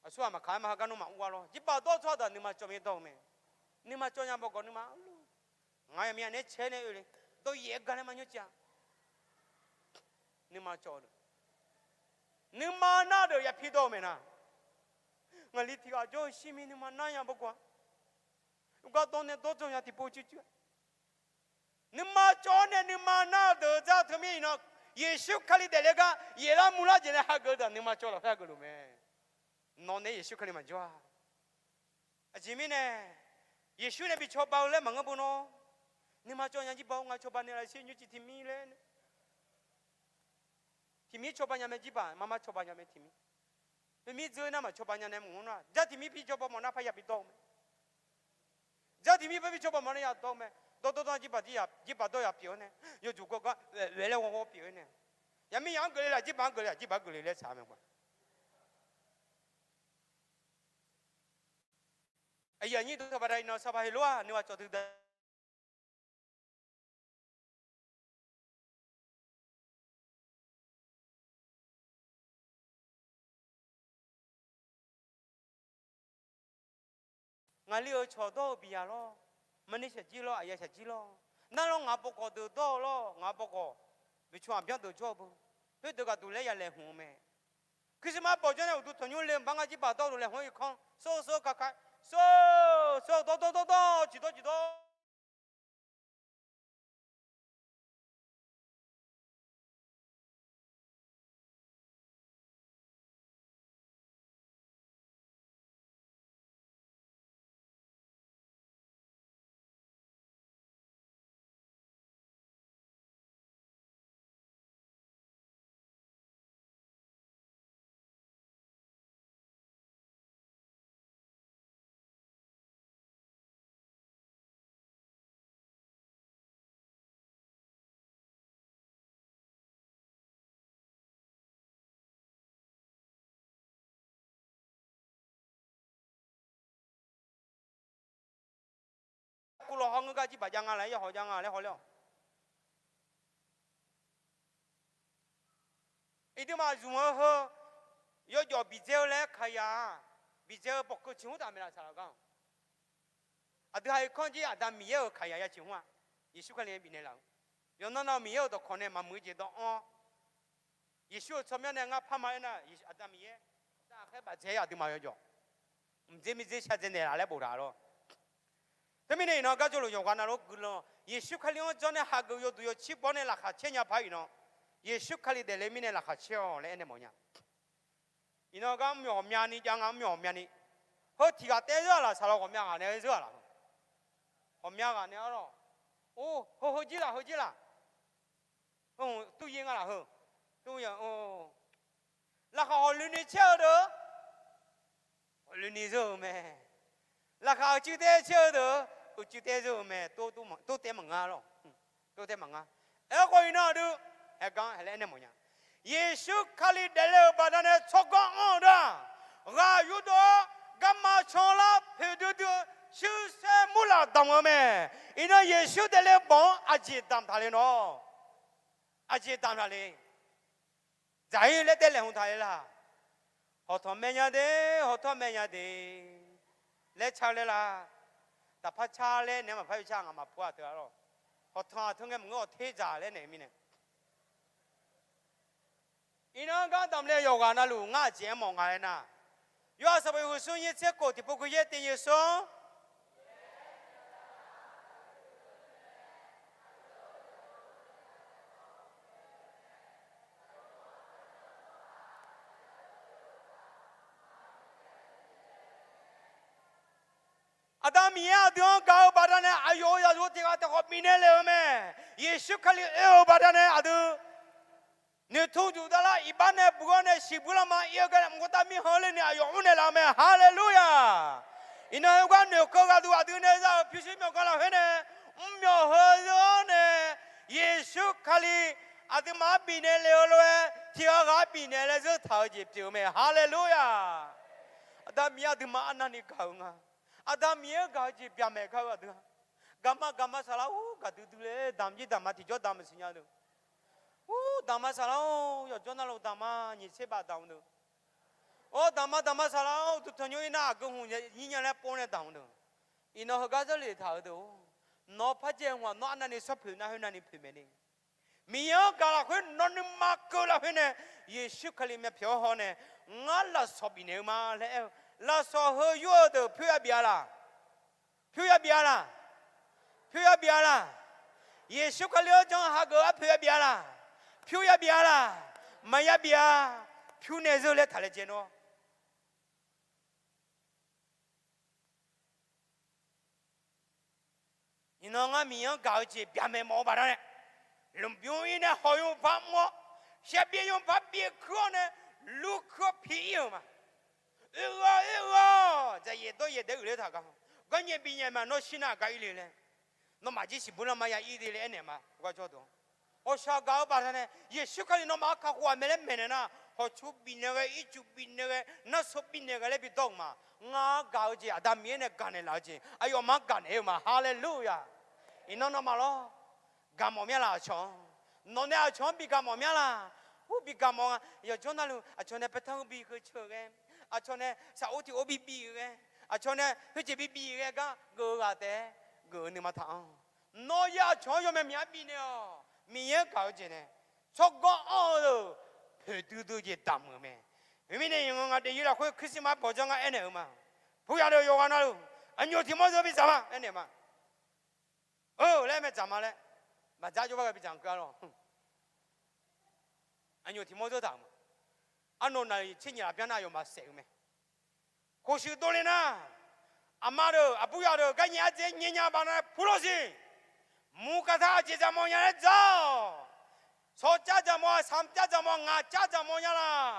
aqsurghaq maqkaq-aer ma ha gar nmr maqur-a lawr. Jirbaq dawr tsawrhaq deuq nuima cawv mir dawr-eu mae. Nuima cawv nya bawgawq nuima, ngaq yaqmir anae caer nae oe le, dawr yaef-aer gar laer ma nymr cav-a. Nuima cawv-eu deuq, nuima nar deuq ya pi dawr-eu mae nar. Ngaqli tiq ghaq jawr-eu shir mir nuima nar nya bawgawq-a. Uqgar dawr nae dawr dzawr nya tiqpov cuiv cuiv-a. Nuima cawv-awr nae nuima nar deuq dzar-eu teu mir iqnan, Yeqsur Kali daefle gar yaef lar mur lar jeq nae hageuf-eu deuq nuima cawv lafkhoer hageuf luf mae. Nawq nae Yeqsur Kali maqjawr-a. Aqjeq mirnae, Yeqsur nae bi cawba-eu laer maqngeur bo nawr, nuima cawv nya jirbaq-or nga cawba naeqlaf sher nymrcif tiq mir laer. Tiq mir cawba nya mae jirbaq, mar mar cawba nya mae tiq mir. Bi mir dzeur nar maqcawba nya nae maqngeur nar, jar tiq mir pi cawba mawf nar parya bi dawr-eu mae. Jar tiq mir par bi cawba mawf nar ya dawr-eu mae. Dawr dawr dawr jirbaq, jirbaq dawr ya pyeuf-awr nae, yawjuq gawr gar oeq laer ghawr ghawr pyeuf-aer nae, yaqmir yaq-anr geufle laf jirbaq-anr geufle-aq jirbaq-anr geufle laer tsaq mae. Aqyuif aqnyir deuq, sanqpaq Daqir nan sanqpaq heulof-aq nuima cawv dui da. Ngaqli-euq cawqdawr-eu biqya lawr, maqni shaqjir lawr, aqya shaqjir lawr, nar lawr ngaq-euq bawqgawq deuq dawr-eu lawr, ngaq-euq bawqgawq, miqcmq aqbyanr deuq jawr-eu beu, khoerdeuq gaqduq laer ya laeqhmq-eu mae. Christmas bawq jawr nae uqduq tanqnymr le mq bar ngar jir baq dawr-eu laeqhmq-anr irkanr sawr-eu sawr-eu kaka, sawr-eu sawr-eu dawrdawr dawrdawr ciqdawr ciqdawr Kuvlawq haw ngeur gar jir baq jav nga laf-aer yawhaw jav nga laer hawler-awq. Iqduimaf zmq-eu heu yawjawf biqdzae-eu laer kaqyaq-aq, biqdzae-eu bawqkeuv ciqhmr taf maeqlaf saqlaq gar-awq. Aqdui ha irkanr jir Aqda Miqyaer-euq kaqyaq ya ciqhmr-a. Yeqsur Kali nae bifnaeq laf-eu yawqnan nav Miqyaer-euq dawqkawq nae maqmuiq-eu jeq dawv-anr, Yeqsur-euq tsawrmyanr nae ngar par ma aernar, Aqda Miqyaer, aqkhaer bafdzae-ir aqduimaf yawjawf mqdzer miqdzer shadzae naeqlaf laer boftaq lawr. Teumirnae iqnan gar jawrluf yawqghaq navluf guiqlanq Yeqsur Kali-anr janr nae hageuf yawduq yawcir bawr nae laqkhaq caer nya par iqnan, Yeqsur Kali daefle mirnae laqkhaq caer-awq laer aernaeq mawf nya. Iqnan gar mr myawq ghawqmyani jav nga, mr myawq ghawqmyani. Heu tiq ghaq taef-aer zeur-aq laf saqlaq ghawqmya ghaq nae-aer zeur-aq laf. Ghawqmya ghaq nae arlawq. Or, heu heujir laf, heujir laf. Tur yaer nga laf heu. Laqkhaq hawqloeni caer-eu deuq, hawqloeni zeur-eu mae. Laqkhaq uicuiv taef caer-eu deuq, uicuiv taef zeur-eu mae. Tov taef maqnga lawq. Tov taef maqnga. Aerkhawf iqnan aqdui, haeqgar haeq laer aernaeq mawf nya. Yeqsur Kali daefle-euq baqdanae tsawrganr anr-eu deuq-aq, ghaq yurdov-awr garma canlar poeqdui dui-eu shuir saer murlaq damq-eu mae. Iqnan Yeqsur daefle-eu bawq-anr aqjeq damq taq le nawr, aqjeq damq taq le. Dzaq-ir laer daef laeqhmq taq le laq. Hawqtanq maer nya de, hawtawr maer nya de laer car laer laq. Daqpar car laer naeq-aer maqpar bi car ngaq maqpu-aq teu-a lawq. Hawqtanq aqteu ngae maqngeur, hawqter dzaq laer naeq-eu mirnae. Iqnan gar damq le yawqghaq navluf ngar aqjeq-aer mawf nga aernar, Yorhaq sanqbof yawhuiq smr nyiq tser khof tiqpov keuv yaer tiq nyiq smr Aqda Miqyaer aqdui-anr gaq-eu baqdanae aqyawf-euq zaqyo tiq ghaq tiq khawf bifnaeq le-eu mae. Yeqsur Kali oe-euq baqdanae aqdui noeqtmq duq davlar iqbax nae buq-awr nae siqbuir lanma ir-eu gar nae mqtav mirkhanq-anr ler ni aqyawf mrnaeq laf-eu mae. Haleluya! Iqnan heugar noeqkeuv ghaqduq aqdui nae za-euq pyurshuir myawqganq lafkhoer nae mrmyawq heu-anr nae Yeqsur Kali aqduimaf-anr bifnaeq le-eu lof-aer tiq ghaq ghaq-anr bifnaeq laer zeur taq-eu jeq pyeuf-eu mae. Haleluya! Aqda Miqyaer aqduimaf arnavni gaq-eu nga. Aqda Miqyaer-anr gaq-eu jeq byaqmaeq gar-eu aqdui-a. Gaqma gaqma saqlaq-or, gaqdui dui le damq jir damq ma tiqjawr damq maqsiq nya deuq. Or, damq ma saqlaq-or, yawqjawr navluf damq ma nyiq tser baf damq deuq. Or, damq ma damq ma saqlaq-or, uqduq tanqnymr ir nar aqgeu hmq nyir nya laer pov nae damq deuq. Iqnan heugar zeur le taq-eu deuq-or, nawq-eu par jae hmq-aq nawr arnavni sawr poeq nar khoer navni poeq maeq ni. Miqyaer-anr gaq lafkhoer nawr nuima keuv lafkhoer nae, Yeqsur Kali myavpyawq-anr haw nae, ngar lafsawq bifnaeq-eu ma laer aer-eu, lafsawq heu yur-eu deuq pyur ya bif-a laq? Pyur ya bif-a laq? Pyur ya bif-a laq? Yeqsur Kali-anr jan hageuf arpoeq ya bif-a laq? Pyur ya bif-a laq? Maqya bif-a. Pyur nae zeur laer taq laejae nawr. Iqnan ngar Miqyaer-anr gaq-eu jeq byaqmaeq mawf-eu baqdanae, lmqbymr ir nae hawq yawpar mr-awr, shaqbyaev yawpar byaev kuir-awr nae, lur kuir-awr pi ir-euq ma. Oerghaq oerghaq-awq, dzaqyaef dawryaef daef uiqler taq gar, garnyaef binyaef ma nawr shir nar gaq ir le laer, nawmaf jir siqbur lanma ya ir de laer aernaeq ma. Ghawqshaq gaq-eu baqdanae Yeqsur Kali nawmaf-anr kakhof-aq mae laer maeqnaeq nar, hawqcu bifnaeq ghae, ircuf bifnaeq ghae, narso bifnaeq ghae laer bidawr-euq ma. Ngar gaq-eu jeq Aqda Miqyaer nae gaqnaeq laf-eu jeq aqyawfmaf-anr gaqnaeq-eu ma. Haleluya! Iqnan nawmaf lawr, gaqmawf mya laf aqcawq-anr? Nawq nae aqcawq-anr bi gaqmawf mya laq? Ur bi gaqmawf nga. Yawqjawr navluf aqcawq nae paertanr ur bi heu ceuq-eu ghae, aqcawq nae saqor tiq or bi bi-eu ghae, Aqcawq nae khoerjeq bibif ghae gar geuf-eu ghaq taef-aer geuf-eu nuima taq-anr, nawr yaer aqcawq-anr yawmyav myaq-aer bifnaeq-awq. Miqyaer-anr gaq-eu jeq nae tsawrganr anr-eu poeqdui dui jeq damq-euq mae. Khoermirnae, iqnan ngaq daefzir lafkhoer Christmas bawqdzanr ngar aernaeq-eu ma. Puyaq deuq yawqghaq navluf aqnyoq tiq mawr zeu bidzaq ma aernaeq ma. Eu, laer mae dzaq ma laer, maqdzaq jawrgar ghae bidzaq-anr keuv-a lawr. Aqnyoq tiq mawr zeu taq-euq ma. Arnav naqliq tser nyiq laf byannar aqyawf maqsaef-eu mae. Khof shuif dovle nar, aqma deuq aqbur yaq deuq garnyae ardzae nyae nya baqdanae pulawr siq. Murkaq tar aqjeq dzaqmawr nya laer dzaq-awq. Sawrcav dzaqmawr, samcav dzaqmawr, ngaqcav dzaqmawr nya laq.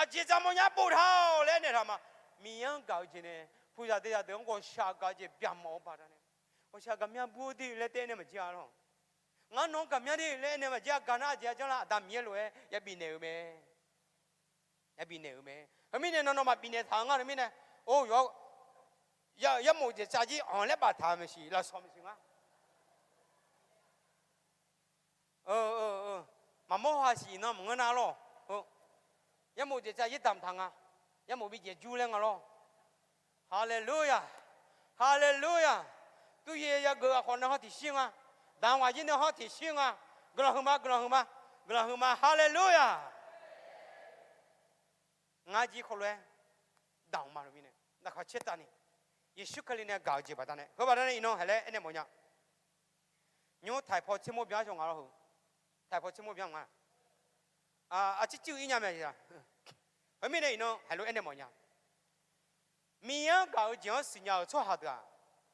Aqjeq dzaqmawr nya boftaq-awq laer aernaeq taq ma. Miqyaer-anr gaq-eu jeq nae puzaq dezaq deuq-anr ghawqshaq gaq-eu jeq byaqmawf-eu baqdanae, ghawqshaq gaqmya bur-eu de laer taef-aer nae maqjir-a lawr. Ngar nawq-anr gaqmya de laer aernaeq maqjir-a. Gaq nar aqjeq-a janr lar, Aqda Miqyaer lof-aer ya bifnaeq-eu mae. Ya bifnaeq-eu mae. Heumirnae nan nawmaf bifnaeq taq-eu ngar teumirnae, or yawr, ya, yarmof jeq tsav jir anq laer baftaq-eu maeqshi lafsawq maeqshi nga. Maqmawr ha siq nan maqngeur nar lawr. Yarmof jeq tsav jir damq taq nga. Yarmof bi jeq jur laer nga lawr. Haleluya! Haleluya! Duryaer yageuf aqkhawf nan hawr tiqshir nga. Damq ghaq jir nae hawr tiqshir nga. Guiqlanq huiqma, guiqlanq huiqma, guiqlanq huiqma. Haleluya! Ngar jir khawf lof-aer damq ma loq mirnae, naqkhaq caertavni Yeqsur Kali nae gaq-eu jeq baqdanae, heu baqdanae iqnan haeq laer aernaeq mawf nya. Nymr taiq paw tser mawr byan-aer shawq nga lawr heu. Taiq paw tser mawr byan nga. Aqcir civ-eu ir nya mae. Heumirnae iqnan haeq lof-aer aernaeq mawf nya. Miqyaer-anr gaq-eu jeq-anr siqnya-euq tsawrhaq deuq-aq,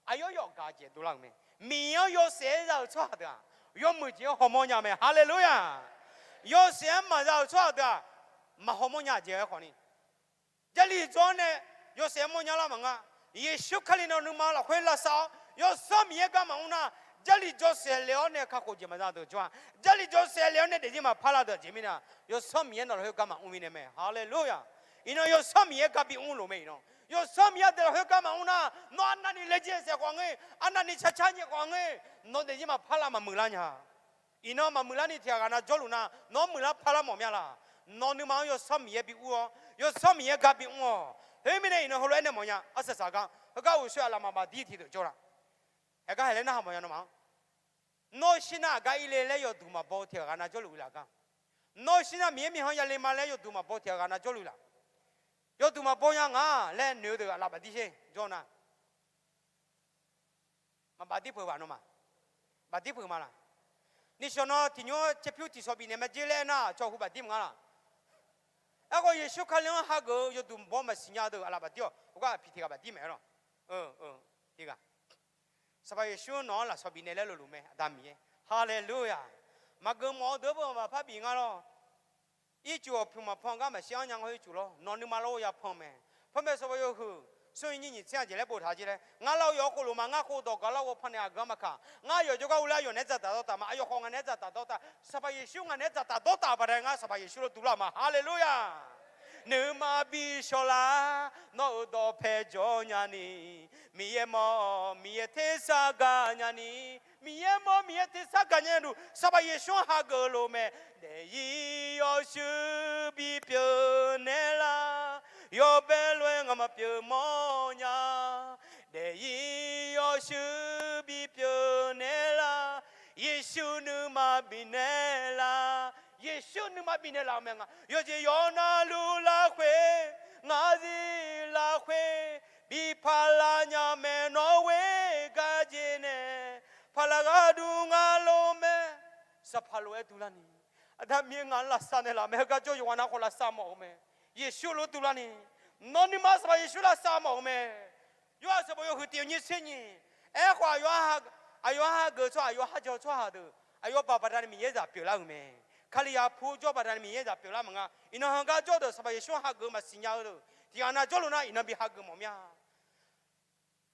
aqyawf yawf gaq jeq dovlar-euq mae. Miqyaer-anr yawshaef-aer za-euq tsawrhaq deuq-aq, yawmuiq jeq-anr hawmawr nya mae. Haleluya! Yawshaef-aer maqza-euq tsawrhaq deuq-aq, maqhawmawr nya jeq-aer khawfni, Jarlif jawr-awr nae yawshaef mawrnya lar maqnga. Yeqsur Kali nae nuima lafkhoer lavsav-awr Yawsanr Miqyaer gar maqmr nar, Jarlif jawshaef le-awr nae kakhof jeq maqza deuq jawr-a. Jarlif jawshaef le-awr nae daefzir maqpar lar deuq jeq mirnae, Yawsanr Miqyaer nawq lafkhoer gar maqmr mirnae mae. Haleluya! Iqnan Yawsanr Miqyaer gar bimr loq mae iqnan. Yawsanr Miqyaer deuq lafkhoer gar maqmr nar, nawr arnavni laejae saef khawf ngeur, arnavni carcar nyaef khawf ngeur, nawq daefzir maqpar lar maqmuiq lar nya. Iqnan maqmuiq larni tiqghaq ghaq nav jawrluf nar, nawr muiqlar parlar mawf mya laq. Nawq nuima-anr Yawsanr Miqyaer bi ur-awr, Yawsanr Miqyaer gar bimr-awq. Khoermirnae iqnan heulof-aer nae mawfnya arsaq saq gar, heugar ghoeqsoe aqlaf maqbaf dir tiqdeuq jawr laf. Haegar haeq laer narhaq mawfnya nawmaf-anr. Nawr shir nar aqgar ir le laer yawduq maqbaw-eu tiqghaq ghaq nav jawrluf-eu laf gar. Nawr shir nar Miqyaer mirkhanq yale ma laer yawduq maqbaw tiqghaq ghaq nav jawrluf laf. Yawduq maqbaw nya nga laer noeq-eu deuq aqlaf baf dir sher jawr nar. Maqbaf dir peuq baf nawmaf. Baf dir peuq ma laq. Nishawq nan tiqnymr caerpyur tiqshawq bifnaeq ma jer laer aernar, cawq hu baf dir maqnga laq. Aerkhawf Yeqsur Kali-anr hageuf-eu yawduq maqbaw maqsiq nya deuq aqlaf baf dir-awq. Heugar aqpiq tiq ghaq baf dir maeq-aer lawq. Tiq ghaq. Sanqpaq Yeqsur nawq-anr lafsawq bifnaeq laer lofluf mae, Aqda Miqyaer. Haleluya! Maqgeuf mawf-eu deuq-anr beu maqpar bif nga lawr. Ircuf-awq pyur maqpan gar maqshir-anr nya nga khoer cuf lawr. Nawq nuima lawr-eu yapan mae. Panmaeq sanqpaq yawhuiq, smrnyiq nyiq tser-aq jeq laer boftaq jer laer. Ngar lar-eu yawkhof lofma ngar khov dawq gaq lar ghaw pannaeq aqgeu-anr maqkaq. Ngar yawq jawrgar uvlanr yawq naeq-aer dzaqtaf dawrtaf ma. Aqyawf khawf ngaq naeq-aer dzaqtaf dawrtaf. Sanqpaq Yeqsur ngaq naeq-aer dzaqtaf dawrtaf baqdanae ngar Sanqpaq Yeqsur lof duvlar ma. Haleluya! Nuima bi shawrlar, nawr-euq dawqpae jawr nyani, Miqyaer mawr Miqyaer tersar gaq nyani, Miqyaer mawr Miqyaer tersar gaq nyani duq Sanqpaq Yeqsur-anr hageuf-eu lof mae. Daefzir yawshuif bipyeuf naeq lar, yawbae lof-aer ngaq maqpyeuf mawrnya. Daefzir yawshuif bipyeuf naeq lar, Yeqsur nuima bifnaeq lar. Yeqsur nuima bifnaeq laf-eu mae nga. Yawqjeq yawqnav luf lafkhoer, ngaq zir lafkhoer bi paqlaq nya mae. Nawr ghoer gar jaev nae paqlaq gharduq nga lof mae. Sanqpaq lof-aer duvlarni, Aqda Miqyaer ngaq-anr lavsav naeqlaf mae. Heugar jawr yawqghaq nav khawf lavsav mawf-eu mae. Yeqsur lof-aer duvlarni, nawq nuima Sanqpaq Yeqsur lavsav mawf-eu mae. Yorhaq sanqbof yawhuiq tiq yawnyir tser nyiq. Aerkhawf, aqyawf-anr hageuf-eu tsawrhaq, aqyawf-anr hajaw-eu tsawrhaq deuq, aqyawf baq baqdanae Miqyaer zaq pyeuflar-euq mae. Kalizaq pu-eu jawr baqdanae Miqyaer zaq pyeuflar maqnga. Iqnan heugar jawr deuq Sanqpaq Yeqsur-anr hageuf-eu maqsiq nya-eu deuq tiqghaq nav jawrluf nar, iqnan bi hageuf mawf mya.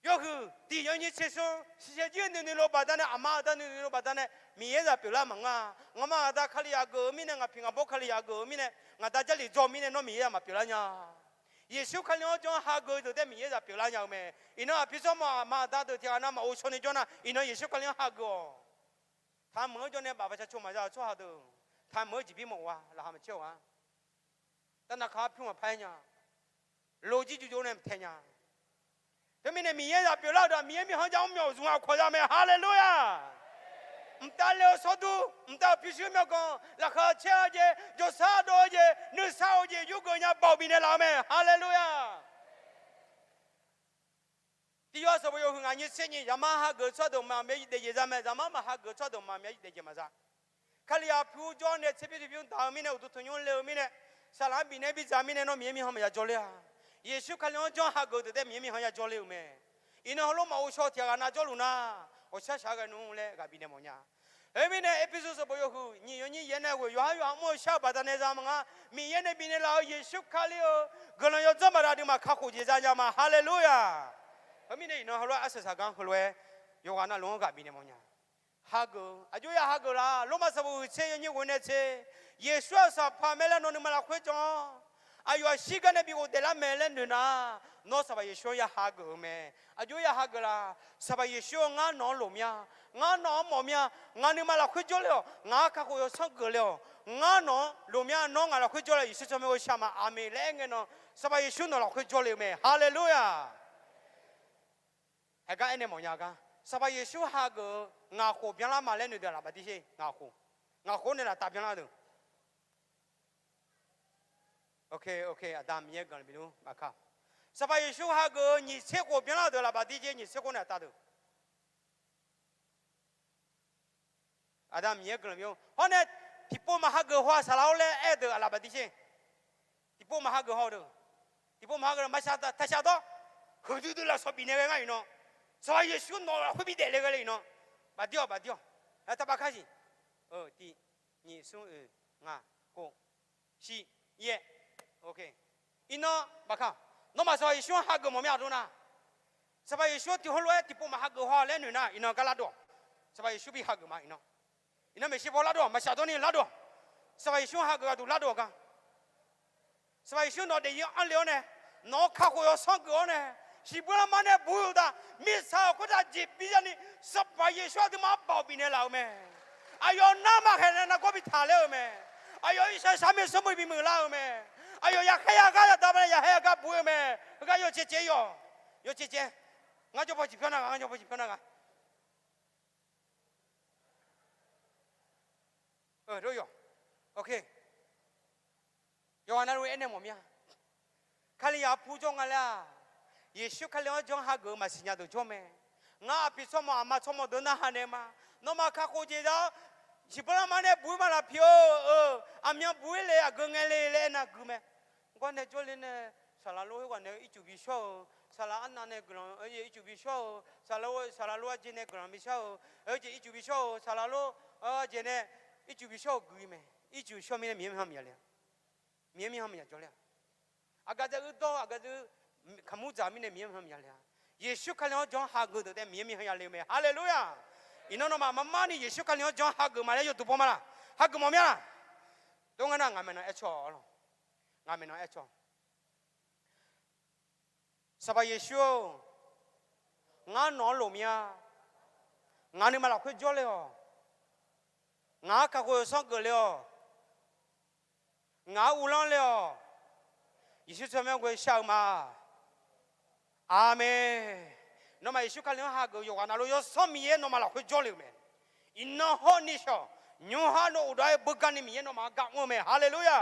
Yawhuiq tiq yawnyir tser smr, shiqshaeq jir-eu nuinoeq lof baqdanae, aqma aqda nuinoeq lof baqdanae Miqyaer zaq pyeuflar maqnga. Ngaqma aqda Kalizaq geuf-eu mirnae, ngaqpiq ngaqbawr Kalizaq geuf-eu mirnae, ngaqda Jarlif jawr-eu mirnae nawr Miqyaer zaq maqpyeuflar nya. Yeqsur Kali-anr jawr-anr hageuf-eu deuq taef Miqyaer zaq pyeuflar nya-eu mae. Iqnan aqpir tsawrmawq aqma aqda deuq tiqghaq nav maqghov shaw ni jawr nar, iqnan Yeqsur Kali-anr hageuf-awq. Taqmeuq-anr jawr nae baf baqca caw maqza-eu tsawrhaq deuq, taqmeuq-anr jeqbir mawf-a laqkhaq maqcaer-awq-a. Tavnaqkaq-anr pyur maqpar-aer nya. Lojir jujov nae maqtae nya. Teumirnae Miqyaer zaq pyeuflar-eu deuq-aq, Miqyaer mirkhanq-anr ja mr myawq zmq-aq kawq za mae. Haleluya! Mqtav le-eu sawrdur, mqtav-euq pyurshuir myawqganq, laqkhaq caer-eu jeq, jawrshar dov-eu jeq, nuisar-eu jeq yurgeuf nya baoq bifnaeq laf-eu mae. Haleluya! Tiqyawr sanqbof yawhuiq ngaq nyiq tser nyiq, zaqmar hageuf-eu tsawrhaq deuq maqmya daefjeq za mae. Zaqmar maqhageuf-eu tsawrhaq deuq maqmya daefjeq maqza. Kalizaq pyur jawr nae tserbymr tiqbymr daq-eu mirnae, uqduq tanqnymr le-eu mirnae, saqlaq-anr bifnaeq-aer bidzaq mirnae nawr Miqyaer mirkhanq maqya jawrler-a. Yeqsur Kali-anr janr hageuf-eu deuq taef Miqyaer mirkhanq-anr ya jawrle-euq mae. Iqnan heulof maqghov shaw tiq ghaq nav jawrluf nar, ghawqshaq shaq-aer ghae nmr laer ghaq bifnaeq mawf nya. Khoermirnae, Erpersu sanqbof yawhuiq nyiq yawnyir yaef nae ghoe yawqhar yawqha mr-eu shar-eu baqdanae za ma ngar, Miqyaer nae bifnaeq laf-euq Yeqsur Kali-euq guiqlanq yawdzanr baqda aqduimaf kakhof jeq za nya ma. Haleluya! Khoermirnae, iqnan heulof-aer arsaq saqgar heulof-aer yawqghaq navluf-anr ghaq bifnaeq mawf nya. Hageuf-eu, aqjox ya hageuf la? Lormav sanqbof huiq tser yawnyir ghoe nae tser, Yeqsur-aq Sanqpaq mae laer nawr nuima lafkhoer jan-awr, aqyawf-aq shirgar nae bi ghofdaef lar mae laer noeq nar, nawr Sanqpaq Yeqsur-anr ya hageuf-eu mae. Aqjox ya hageuf la? Sanqpaq Yeqsur-eu, ngar nawq-anr loq mya, ngar nawq-anr mawf mya, ngaq nuima lafkhoer jawrle-awq, ngaq-anr kakhof yawsanr geufle-awq, ngar nawq-anr loq mya, nawr ngaq lafkhoer jawrle-awq, Yeqsur tsawrmyanr ghoe shar ma, aqmeq laer aer ngae nan, Sanqpaq Yeqsur nawq lafkhoer jawrle-eu mae. Haleluya! Haegar aernaeq mawfnya gar, Sanqpaq Yeqsur hageuf-eu ngaq khof byanlar ma laer noeqdeuq laf baqdir sher. Ngaq khof, ngaq khof nae laftav byanlar deuq. Ok, ok, Aqda Miqyaer guiqlanq bifluf bafka. Sanqpaq Yeqsur hageuf-eu nyiq tser khof byanlar deuq laf baqdir jer, nyiq tser khof nae laftav deuq. Aqda Miqyaer guiqlanq bifluf hawr nae, tiqpov maq hageuf haw-aq saqlaq-or laer aer-eu deuq laf baqdir sher. Tiqpov maq hageuf haw-eu deuq, tiqpov maq hageuf maqshaq taqshaq dawr, heuduq deuq lafsawq bifnaeq ghae ngar iqnan, Sanqpaq Yeqsur nawq lafkhoer bidaef le ghae le iqnan, baqdir-awq baqdir-awq, taq bafka siq. Tiq, nyiq, smr, oeq, ngaq, khof, shiq, yaer. Iqnan bafka, nawmaf Sanqpaq Yeqsur-anr hageuf mawf mya aqdui nar, Sanqpaq Yeqsur-anr tiq heulof-aer tiqpov maq hageuf haw laer noeq nar iqnan gar lardov-awq. Sanqpaq Yeqsur bi hageuf ma iqnan. Iqnan maeqshi paw lardov-awq, maqshaq dawrni lardov-awq. Sanqpaq Yeqsur hageuf gharduq lardov-awq gar. Sanqpaq Yeqsur nawq daefzir anr le-awr nae, nawq-anr kakhof yawsanr geuf-awr nae, shiqbuir lanma nae buq-eu uqtaf, mirtsaq-euq khoertav jeq bi zani, Sanqpaq Yeqsur aqduimaf-anr baoq bifnaeq laf-eu mae. Aqyawf nar maqkhaeq nae nargawr bi taqler-eu mae. Aqyawf irshaq shaqmiq sanrmuiq bimuiq lar-eu mae. Aqyawf yaqkhaer yagar yadaq baqnae yaqkhaer yagar buq-eu mae. Heugar yawcaev caev yawq, yawcaev caev. Ngar jawr paw ciqpyawr nar ghaq, ngar jawr paw ciqpyawr nar ghaq. Yawq, yawqghaq navluf aernaeq mawf mir-a. Kalizaq pu jawr nga laer-aq, Yeqsur Kali-anr janr hageuf-eu maqsiq nya deuq jawr mae. Ngar aqpiq tsawrmawq aqma tsawrmawq deuq narhaq naeq ma. Nawmaf kakhof jeq za-awr, shiqbuir lanma nae buq-ir ma laf pyeuf-eu, aqmyan buq-ir le aqgeu ngae le laer aernar gui mae. Gar nae jawrle nae, saqlaq lor khoerghaq nae ircuf bi shawr-eu, saqlaq arnav nae guiqlanq ircuf bi shawr-eu, saqlaq lor arjeq nae guiqlanq bi shawr-eu, arjeq ircuf bi shawr-eu, saqlaq lor arjeq nae ircuf bi shawr-eu gui mae. Ircuf shawr mirnae Miqyaer mirkhanq maqya le-a. Miqyaer mirkhanq maqya jawr ler-a. Aqgaf dzaeq uir dawr, aqgaf dzaeq uir kaqmur dzaq mirnae Miqyaer mirkhanq maqya le-a. Yeqsur Kali-anr janr hageuf deuq taef Miqyaer mirkhanq ya le-eu mae. Haleluya! Iqnan nawmaf marmarni Yeqsur Kali-anr janr hageuf ma laer yawduq baw ma laq? Hageuf mawf mir-a laq? Tov ngar nar ngaq maeqnan aer caw-awq lawq. Ngaq maeqnan aer caw. Sanqpaq Yeqsur-or, ngar nawq-anr loq mir-a. Ngaq nuima lafkhoer jawrle-awq. Ngaq-anr kakhof yawsanr geufle-awq. Ngaq-anr uvlanr le-awq. Yeqsur tsawrmyanr ghoe shar-eu ma. Aqmeq. Nawmaf Yeqsur Kali-anr hageuf yawqghaq navluf Yawsanr Miqyaer nawmaf lafkhoer jawrle-euq mae. Iqnan hawrni shawq, nymr har nawr uqdawr-aer beugar ni Miqyaer nawmaf-anr gar mr-eu mae. Haleluya!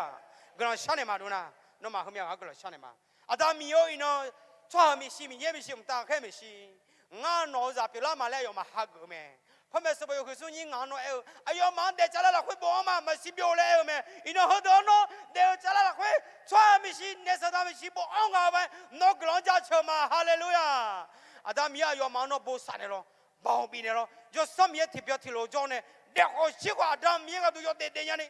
Guiqlanq sharnaeq ma dov nar, nawmaf heumya ghaq guiqlanq sharnaeq ma. Aqda Miqyaer-or, iqnan tsawrhaq maeqshi, Miqyaer maeqshi, mqtav khaer maeqshi, ngar nawq-euq zaq pyeuflar ma laer aqyawfmaf hageuf-eu mae. Panmaeq sanqbof yawhuiq smr nyir ngaq-anr nawr aer-eu, aqyawfmaf-anr daef tsavlar lafkhoer bof-anr ma, maqsiq byov laer aer-eu mae. Iqnan heudeuq-anr nawr daef-eu tsavlar lafkhoer tsawrhaq maeqshi, naef saqdaq maeqshi bof-anr nga-eu mae. Nawr guiqlanq-anr jaceuq ma. Haleluya! Aqda Miqyaer aqyawfmaf-anr nawr bosav naeq lawr, baoq bif naeq lawr, Yawsanr Miqyaer tiqbyan tiqlof jawr nae, daef khawf shir khawf Aqda Miqyaer gharduq yawdaef daef nyani,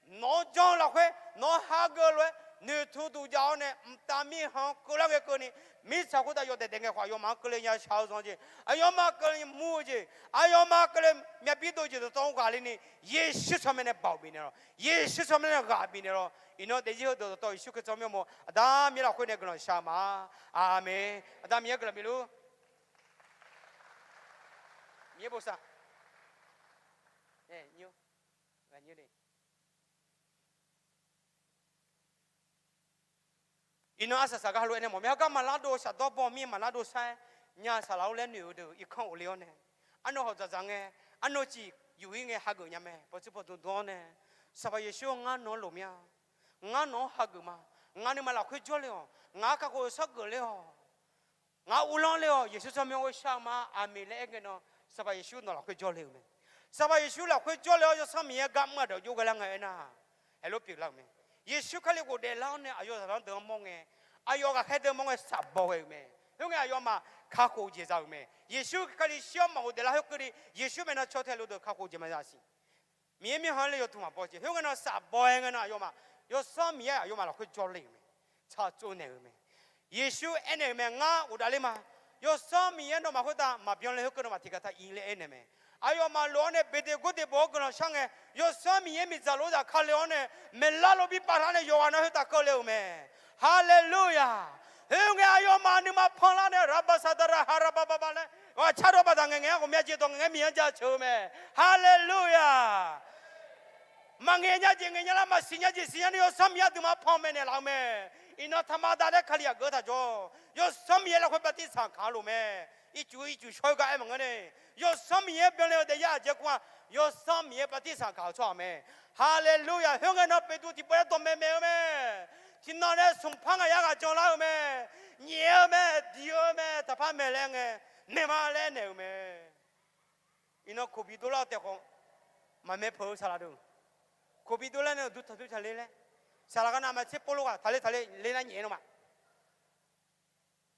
nawq-anr janr-eu lafkhoer nawq-anr hageuf lof-aer noeqtmq duq jav-awr nae mqtav mirkhanq-anr keuvlar ghae keuvni, mirtsaq khoertav yawdaef daef ngae khawf aqyawfmaf-anr keuvle nya shaq-eu zanq jeq, aqyawfmaf keuvle mur-eu jeq, aqyawfmaf keuvle myavbir dov jeq dawqtawv-anr ghaqler ni, Yeqsur tsawrmyanr nae baoq bif naeq lawr, Yeqsur tsawrmyanr nae ghaq bif naeq lawr. Iqnan daefzir heudeuq dawqtawv Yeqsur Kali tsawrmyanr mawr Aqda Miqyaer lafkhoer nae guiqlanq shaq ma. Aqmeq. Aqda Miqyaer guiqlanq bif luf. Miqyaer bosav. Iqnan arsaq saqgar heulof-aer nae mawf mir-a. Heugar maqlar dov shafdawr baw mir maqlar dov shar-aer, Nya saqlaq-awr laer noeq-eu deuq irkanr of le-awr nae, arnan hawq dzaqdzaq ngae, arnan ciq yuf-ir ngae hageuf nya mae. Pawqtsuif pawqdmq dm-awr nae, Sanqpaq Yeqsur-or, ngar nawq-anr loq mir-a. Ngar nawq-anr hageuf ma. Ngaq nuima lafkhoer jawrle-awq. Ngaq-anr kakhof-eu shargeuf ler-awq. Ngaq-anr uvlanr ler-awq. Yeqsur tsawrmyanr ghoer shar-eu ma. Aqmeq laer aer ngae nan, Sanqpaq Yeqsur nawq lafkhoer jawrle-euq mae. Sanqpaq Yeqsur lafkhoer jawrle-awr Yawsanr Miqyaer gar mr-aq dawq jov ghae lar ngae aernar, haeq lof pyeuflar-euq mae. Yeqsur Kali ghofdaef lar-awr nae aqyawf zaqlanr deuq-anr mawr ngae, aqyawf ghaqkhaer deuq mawr ngae shafbaw ghae-euq mae. Khoerngae aqyawfmaf kakhof jeq za-euq mae. Yeqsur Kali shir-awr maqghofdaef lar khoerkeuvni Yeqsur maeqnan caw tae luf deuq kakhof jeq maqza siq. Miqyaer mirkhanq-anr le yawduq maqbaw jeq. Khoerngae nan shafbaw-aer ngae nan aqyawfmaf, Yawsanr Miqyaer aqyawfmaf lafkhoer jawrle-euq mae. Tsaqtsov naeq-euq mae. Yeqsur aernaeq-euq mae, ngar ghofdaef ler ma. Yawsanr Miqyaer nawmaf khoertav maqbyan le khoerkeuv nawmaf tiqghaq taq ir laer aernaeq mae. Aqyawfmaf lof-awr nae beqdeq gordeq bof-awr guiqlanq shar ngae, Yawsanr Miqyaer miqdzaq lof zaq ka le-awr nae, maeqlar lof bi pavlar nae yawqghaq na khoertav keuvle-euq mae. Haleluya! Khoerngae aqyawfmaf nuima panlar nae rabasaqdara harabababa laer ghaqcar dawr baqdaq ngaeq ngaeq-aer ghawqmya jeq dawq ngaeq ngae Miqyaer-anr jaceuq-eu mae. Haleluya! Maqngaeq nya jeq ngaeq nya lar, maqsiq nya jeq siq nya ni Yawsanr Miqyaer aqduimaf-anr panmaeq naeqlaf-eu mae. Iqnan taqma dav daer Kalizaq geuf-eu taq jawr. Yawsanr Miqyaer lafkhoer bartirsaq kaq-eu loq mae. Ircuf ircuf shawr-eu gar aer maqngeur nae, Yawsanr Miqyaer byanle-eu daef yar aqjeq kur-aq, Yawsanr Miqyaer bartirsaq kaq-eu tsawrhaq mae. Haleluya! Khoerngae nan Beqtuvluv tiqpov-aer dawqmaeq maeq-eu mae. Tiqnan nae smqpar ngaq yar ghaq janlar-eu mae. Nyaef-eu mae, diq-eu mae, taqpar maeq laer ngae, naeq ma laer naeq-euq mae. Iqnan koqbi dovlar-eu taef khawf, maqmae peuq-eu saqlaq deuq, koqbi dovlar nae uqduq taqduq taqle laer, saqlaq gar navmaqtser pov lof ghaq taqle taqle le nar nyaef nawmaf.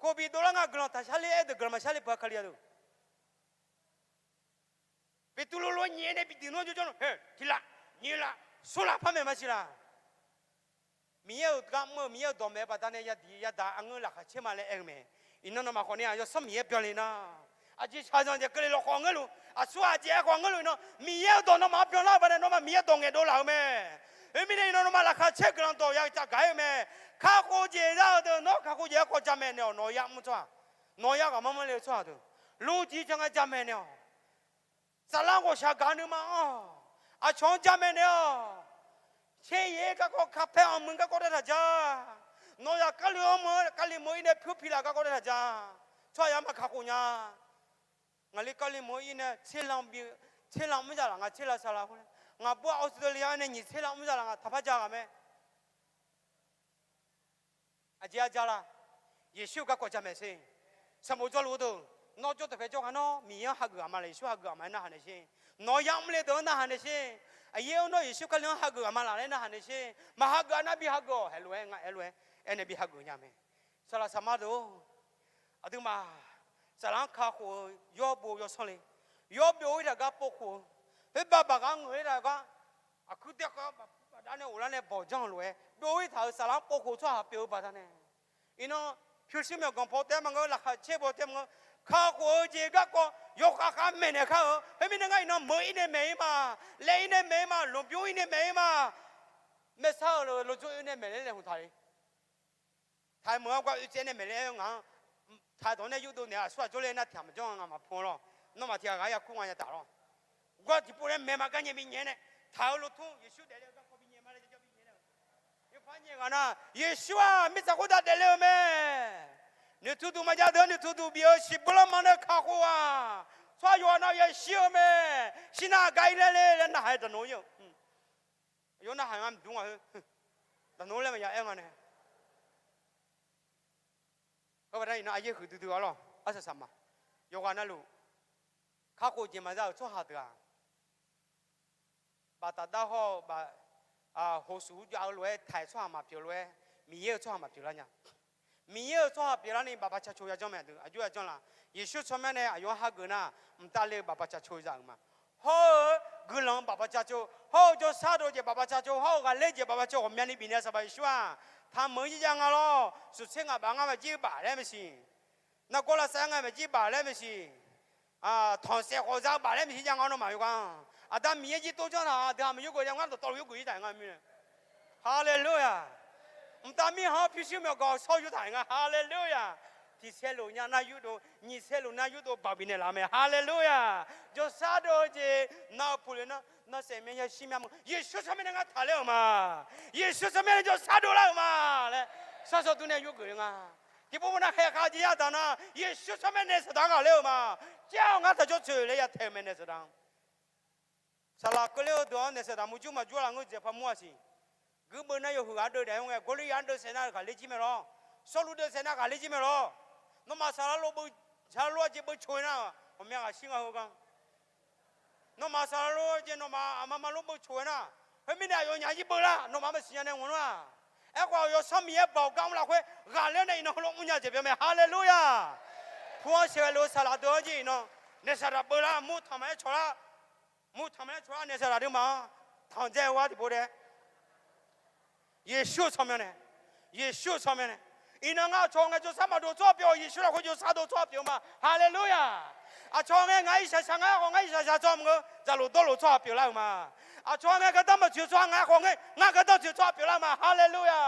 Koqbi dovlar nga guiqlanq taq sharler-aer deuq guiqlanq maqsharle peuq-a Kalizaq deuq. Beqtuvluv lof nyaef nae bi diq nmr jawrjawr-a, tiq laf, nyiq laf, smr laf par maeq ma siq laq. Miqyaer-euq gar mr-eu Miqyaer-euq dawqmaeq-eu baqdanae yadiq yadaq arngeur laqkhaq caer ma laer aer-eu mae. Iqnan nawmaf khawf ni-aq Yawsanr Miqyaer byanle nar, aqjeq shaqzanq jeq keuvle lawkhawf ngeurluf, aqsur aqjeq aerkhawf ngeurluf iqnan Miqyaer-euq dawq nawmaf-anr byanlar-eu baqdanae nawmaf Miqyaer dawq ngaeqdov laf-eu mae. Khoermirnae iqnan nawmaf laqkhaq caer guiqlanq dawq ya ca gaq-aer-eu mae. Kakhof jeq za-eu deuq nawr kakhof jeq aerkhawf jamaeq naeq-awq. Nawq-eu yar mr tsawrhaq, nawq-eu yar ghaq manr manr le-eu tsawrhaq deuq, lur jir janr ngae jamaeq naeq-awq. Saflar ghawqshaq gaq nuima-anr aqcawq-anr jamaeq naeq-awq. Tser yaer garkawv, Kaqpaer-aq muiq garkawv dae taq ja. Nawq zaq Kali-anr meuq-eu Kali meuq-ir nae pyur pilaf garkawv dae taq ja. Tsawrhaq yar maqkaq khof nya. Ngaqli Kali meuq-ir nae tser lan bi, tser lan mr zaq laf nga tser lan saqlaq khoer laer. Ngaq bur-aq Australia-aer nae nyiq tser lan mr zaq laf nga taqpar ja ghaq mae. Aqjeq-a ja la? Yeqsur-eu garkawv jamaeq sher. Sanqbof jawrluf-eu deuq, nawr jawr dawqpae jawr ghaq nawr Miqyaer-anr hageuf ghaq ma laq, Yeqsur hageuf ghaq ma-aer narhaq naeq sher. Nawq-eu yar mr le deuq-anr narhaq naeq sher. Aqyaer-or nawr Yeqsur Kali-anr hageuf ghaq ma laq laer narhaq naeq sher. Maqhageuf-a nar bi hageuf-awq. Haeq lof-aer nga aer lof-aer, aernae bi hageuf nya mae. Saqlaq saqma deuq-or, aqduimaf saflar-anr kakhof-eu yawr bo yawsanr le. Yawr byov-ir taq gar povkhof-eu, khoer baq baq gar ngeur-ir taq gar, aqkuir taer khav-awr baqkuir baqdar nae ghoflar nae bawq janr-eu lof-aer byov-ir taq-euq saflar-anr povkhof tsawrhaq pyeuf-eu baqdanae, iqnan pyurshuir myawqganq paw taef maqngeur, laqkhaq caer paw taef maqngeur, kakhof-eu jeq garkawv yawkhav khav maeqnaeq kar-eu. Khoermirnae ngar iqnan meuq-ir nae maeq-ir ma, laev-ir nae maeq-ir ma, lmqbymr-ir nae maeq-ir ma, maersar-euq lmqdzor-ir nae maeq laer laeqhmq taq le. Taq-eu meuq-anr gar oe tsaev nae maeq laer aer-eu ngaq-anr, taq-eu dawq nae yurdov naeq-a aqsur aq jawrle nar tiq ghaq maqjawr nga, ngaq maqpov lawr. Nawmaf tiq ghaq ghaq-aer ya kur nga ya taf lawr. Gar tiqpov laer maeq ma gar nyae binyae nae, taq-eu lotmr Yeqsur daefle-eu garkawv binyae ma laer jawr binyae nae, yawpar nyae ghaq nar, Yeqsur-aq mirtsaq khoertav daefle-eu mae. Noeqtmq duq maqjav deuq-anr noeqtmq duq bif-eu siqbur lanma nae kakhof-aq, tsawrhaq yawqghaq nav yashir-eu mae. Shir nar aqgar ir laer le laer narhaq-aer daqnmr ir-eu. Aqyawf narhaq nga mqdmr nga heu. Daqnmr laer maqya aer nga nae. Heu baqda iqnan aqyaer huiqdui dui-a lawr, arsaq saqma. Yawqghaq navluf, kakhof jeq maqza-euq tsawrhaq deuq-aq, baftaf dar hawr-eu, hoqsuf ur jav-eu lof-aer taq-aer tsawrhaq maqpyeuf lof-aer, Miqyaer-euq tsawrhaq maqpyeuf lar nya. Miqyaer-euq tsawrhaq pyeuflarni baqbaq cacoq yajanr mae, aqdui aqjox yajanr la. Yeqsur tsawrmyanr nae aqyawf-anr hageuf nar, mqtav le-eu baqbaq cacoq za-euq ma. Hawr-eu guiqlanq-eu baqbaq cacoq, hawr-eu jawrshar dov jeq baqbaq cacoq, hawr-eu ghaqler jeq baqbaq cacoq ghawqmyani bifnaeq-eu Sanqpaq Yeqsur-aq, taqmeuq-ir jav nga lawr. Smqtser ngaq baf ngar maqjir baf laer maqsiq. Nargawr lavsav ngar maqjir baf laer maqsiq. Tanqsaef khawf za-eu baf laer maqsiq jav nga nawmaf yawqghaq. Aqda Miqyaer jir tov janr taq, aqdui-aq maqyurgeuf jav ngar dawqtawvluf yurgeuf-ir taq nga mir-a. Haleluya. Mqtav mirkhanq-anr pyurshuir myawqganq shawr yur taq nga. Haleluya. Tiq saerluf nya nar yurdov, nyiq saerluf nar yurdov baq bifnaeq laf mae. Haleluya. Jawrshar dov-eu jeq nar-eu puqle nar, nar saef mya yashir mya meuq Yeqsur tsawrmyanr nae ngar taqler-euq ma. Yeqsur tsawrmyanr nae jawrshar dovlar-euq ma laer shar shaw dur nae yurgeuf-eu nga. Tiqpov nar khaeq khav jeq yadaq nar, Yeqsur tsawrmyanr nae saqdaq-anr ghaqler-euq ma. Caer-awr ngar taq jawr tsoeq laer ya taeq-euq mae naeq saqdaq-anr. Saqlaq keuvler-eu deuq-anr naeq saqdaq murjur maqjur laf ngeur dzaeq par mur-a siq. Guirbeuv nar yawhuiq ghaq deuv daef-awr ngae, Gawrliryaq-anr deuv saef nar ghaqler jir mae lawr. Sawrluv deuv saef nar ghaqler jir mae lawr. Nawmaf saqlaq lof beuv, saqlaq lof-aer jeq beuv coq-eu nar, ghawqmya ghaq shir nga heugar. Nawmaf saqlaq lof-aer jeq nawmaf aqma ma lof beuv coq-eu nar, khoermirnae aqyawfnyaf jir beuv lar, nawmaf maqsiq nya nae maqngeur-a. Aerkhawf, Yawsanr Miqyaer baoq gar mr lafkhoer ghaqler-awr nae iqnan heulof mrnya jeq pyeuf mae. Haleluya! Pu-anr sheuqghae luf-eu saqlaq deuq-anr jir iqnan naeq saqdaq beuv lar, mur tanq maqaer cawq lar. Mur tanq maqaer cawq lar naeq saqdaq deuq ma-anr tanq dzae-eu gar tiqpov dae. Yeqsur-euq tsawrmyanr nae, Yeqsur-euq tsawrmyanr nae, iqnan ngar aqcawq ngae jawrsar maqdov tsawrhaq pyeuf-awq. Yeqsur lafkhoer jawrsar dov tsawrhaq pyeuf-eu ma. Haleluya! Aqcawq ngae ngaq-iq shaqshaq, ngar khawf ngar-iq shaqshaq tsawrhaq maqngeur, dzaqlof dawrlof tsawrhaq pyeuflar-euq ma. Aqcawq ngae gardanr maqtsoeq tsawrhaq, ngar khawf ngae ngar gardanr tsoeq tsawrhaq pyeuflar-eu ma. Haleluya!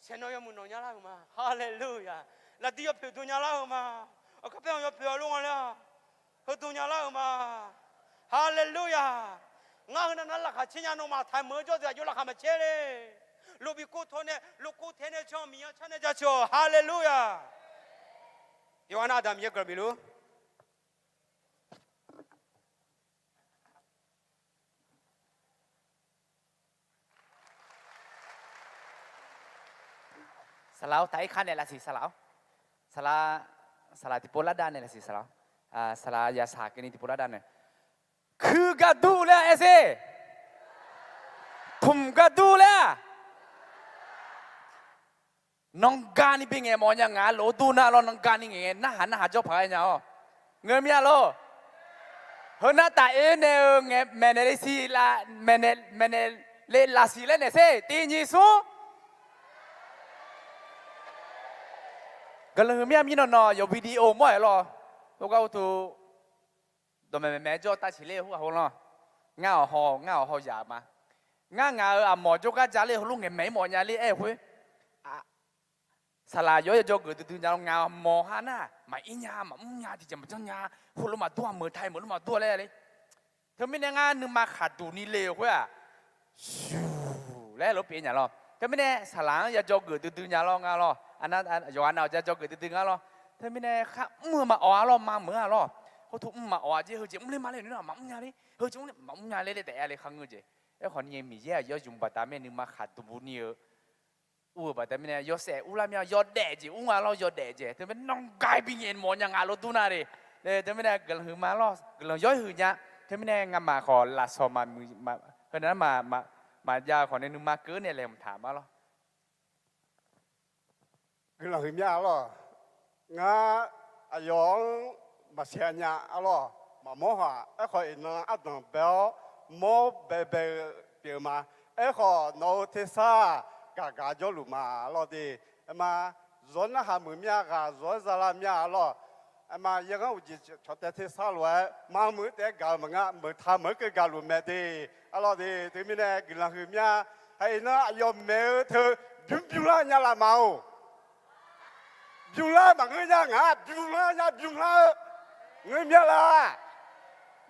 Saeqnawv yawmuiq nawq nyalar-euq ma. Haleluya! Lafdui yawpoeq dm nyalar-euq ma. Aqkar paer-anr yawpoeq-a lor nga laer-a, heu dm nyalar-euq ma. Haleluya! Ngar heunav nav laqkhaq caer nya, nawmaf taq meuq-eu jawr deuq aqjox laqkhaq maqcaer le. Lofbif kov taw nae, lofkov tae nae can, Miqyaer-anr car nae jaceuq-awq. Haleluya! Yawqha nav Aqda Miqyaer guiqlanq bif luf-ur. Saqlaq-awr, taq-ir kar naeq laf siq saqlaq-awr. Saqlaq, saqlaq tiqpov lardav naeq laf siq saqlaq-awr. Saqlaq yashaq keuvni tiqpov lardav naeq. Kuir gar dur laer aer sher. Kmq gar dur laer-aq. Nanrgani bi ngaeq mawf nya ngaq lof-aer dur nar lawr, nanrgani ngaeq narhaq narhaq jawr paq-aer nya-awr. Ngeur mir-a lor. Heu nar taf oe naeq-eu ngaeq maeqnaeq le siq la, maeqnaeq, maeqnaeq le laf siq laer naeq sher tiq nyiq smr. Guiqlanq huiq mir-a, mirnawq nawq yawq video mawr-aeq lawr. Heugar utu dawqmaeq maeqmaeq jawr tav siq ler-eu khoerghaq hawr lanr. Ngar awq haw, ngar awq haw yaq ma. Ngar ngaq-euq aqmawq jawrgar ja ler heulof ngaeq maeq-ir mawf nya ler aer-eu khoer. Saqlaq yawr yajawr geuf duidui nya lawr, ngaq mawq ha nar maqir nya maqmr nya tiqjeq maqjanr nya. Heulof maqdur-a, meuq ta-iq meuq lof maqdur-a laer le. Teumirnae ngar nuima khaqduq ni le-euq khoer-aq, shuq laer lof pyeuf nya lawr. Teumirnae saqlaq-anr yajawr geuf duidui nya lawr ngar lawr. Yawqghaq nav-awq yajawr geuf duidui ngar lawr. Teumirnae khar mr-eu maqawf-a lawr, ma meuq-a lawr. Khoertu mr maqawf-a jeq, heujeq mr ler ma le nmr-aq maqmr nya le, heujeq mr ler maqmr nya le laer taef-a le khar ngeur jeq. Aerkhawf ni Miqyaer-aq yawzmq baqda mirnae nuima khaqduq ni-eu ur-eu baqda mirnae yawshaef urlar mir-a, yawdaef jeq ur nga lawr, yawdaef jeq. Teumirnae nanrgaq-ir bi ngaeq mawf nya ngaq lof dur nar le. Teumirnae guiqlanq huiq ma lawr, guiqlanq yawr huiq nya. Teumirnae ngamaf khawf lafsawq maqmuiq, heu nar maqjav-eu khawf nae nuima keuv nae laeqhmq taq ma lawr. Guiqlanq huiq mya-a lawr. Ngar aqyawf-anr maqsiq nya-a lawr, maqmawr haq. Aerkhawf iqnan ardanq bae-awr mawr baebae-eu pyeuf-eu ma. Aerkhawf nawq-euq tersar gaqgaq jawrluf ma lawr de. Aerma, zawr narhaq muiq mya, ghaq zawr-aer zalar mya-a lawr. Aerma, yaerghanr uqjeq cawq tae tersar lof-aer maqmuiq-eu taef-aer gaq-eu maqngeur, meuq ta meuq-anr keuv gaqluf mae de. Arlawr de, teumirnae guiqlanq huiq mya. Haiq iqnan aqyawf maeq-eu teu bymr bymr lar nya laf ma-or. Bymr lar maqngeur nya, ngaq bymr lar nya, bymr lar-eu ngeur mya laf.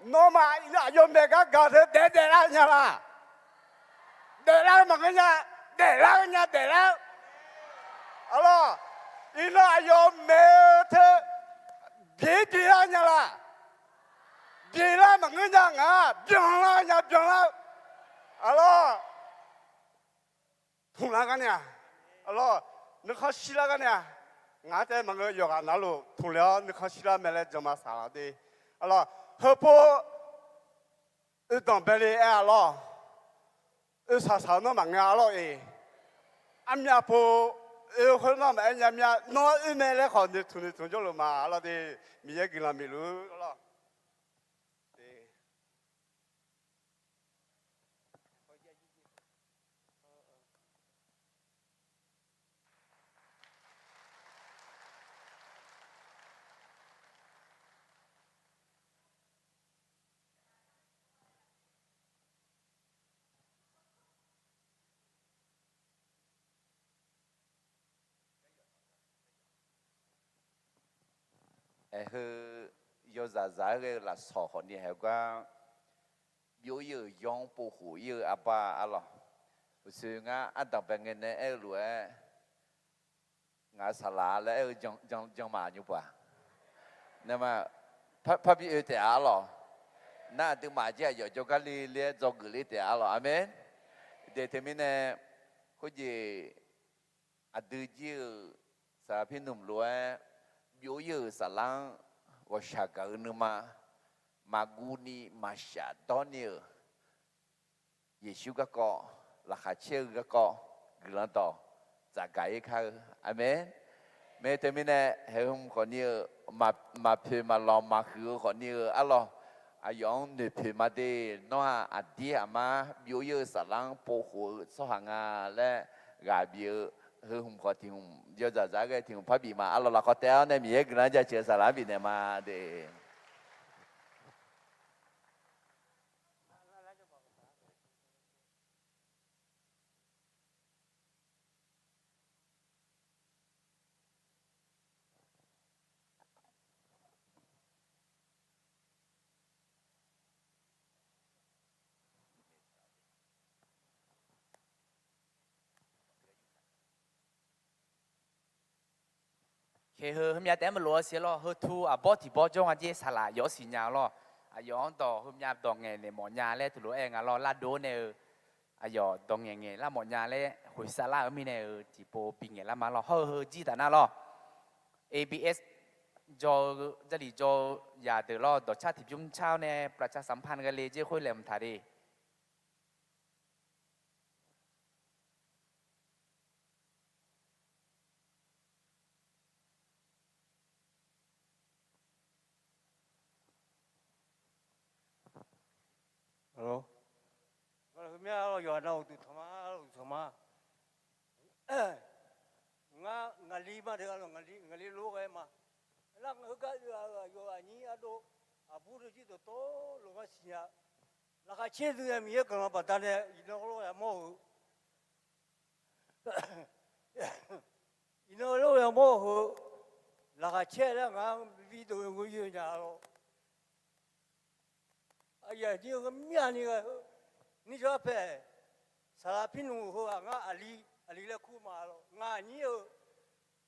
Nawmaf aqyawf maeq gar gaq teu daef daeflar nya laf. Daeflar-eu maqngeur nya, daeflar-eu nya, daeflar-eu. Arlawr, iqnan aqyawf maeq-eu teu byeq byeq lar nya laf. Byeq lar maqngeur nya, ngaq byan lar nya, byan lar-eu. Arlawr, tmq lar gar nae-aq, arlawr, nuikhanr shir lar gar nae-aq, ngaq-anr taef maqngeur, yawqghaq navluf tmq le-awr nuikhanr shir lar mae laer jan ma saqlaq de. Arlawr, heupov oedanq bae le aer-a lawr. Oe saqsaq-eu nawr maqngeur-a lawr-eq. Armyav pov oe khoer nawr maqaer nya mya, nawr oer mae laer khawf noeqtmq noeqtmq jawrluf ma lawr de. Miqyaer guiqlanq bif luf-ur lawr. Aer heu yawzaq zaq-aer ghae-eu lafsawq khawf ni haiq gar, byov ir-euq yawr-anr povkhof ir-eu arbar arlawq. Uqshoe ngar ardanq bae ngae nae aer-eu lof-aer, Ngaq-euq saqlaq laer aer-eu jan, jan, jan ma nymr pov-aq. Nae ma, par, parbi oe taef-a arlawq. Nar aqduimaf jir aqyawf jawrgar le laer dzawgeuf le taef-a arlawq. Aqmeq. Daeq teumirnae, khoerjeq aqdui jir-euq saqlaq Pirnmq lof-aer byov ir-euq saflar-anr ghawqshaq gaq-eu nuima, maqguv ni maqshaf dawr ni-euq Yeqsur garkawv, laqkhaq caer-eu garkawv guiqlanq dawq tsafgaq ir kar-eu. Aqmeq. Mae teumirnae, heu hmq khawf ni-eu, maq, maqpoeq maqlawq maqhuiq-eu khawf ni-eu arlawq, aqyawf-anr noeqpoeq ma de. Nawr-aq aqdir aqmar byov ir-eu saflar-anr povkhof-eu tsawrhaq nga laer ghaq bif-eu, heu hmq khawf tiq hmq yawzaq zaq-aer ghae tiq hmq parbif ma. Arlawq lafkhawf taef-awr nae Miqyaer guiqlanq jaceuq-eu saqlaq-anr bifnaeq ma de. Heu, heumyav taef-aer maqlof-a siq lawr. Heu tu aqbawr tiq bawr jawr nga jer, saqlaq yawf siqnya lawr. Aqyawf-anr dawq heumyav dawq ngaeqnaeq mawfnya laer teulof-aer nga lawr. Lardov nae-eu aqyawf dawq ngaeqngaeq lar mawfnya laer khoeqsav lar-eu mirnae-eu tiqpov bingaeq lar ma lawr. Hawr-eu heu jir taf nar lawr. ABS jawr-eu, Jarlif jawr-eu yadeuq lawr, dawqcar tiqbymr car-awr nae ประชาสัมพันธ์ ghae le jer khoer laeqhmq taq de. Alo, ngar heumyav lawr, yawqha nav uqduq tanq ma, uqduq tanq ma. Ngar ngaqli ma de, ngaqli, ngaqli lof ghae ma. Nar heugar oe-aq-eu aqyawf aqnyir ardov, aqbur deuq jir dawqtawvluf ngar siqnya. Laqkhaq caer dui-a Miqyaer guiqlanq baqdanae iqnan lof yamawr-eu, iqnan lof yamawr-eu heu, laqkhaq caer laer ngar bibir dov-eu ghoe-eu nya lawr. Aqyuif aqnyir-eu mirnae ni ghae heu, nijawr paeq, saqlaq Pirnmq heu-aq ngar aqli, aqli laer kur ma lawr. Ngaq aqnyir-eu,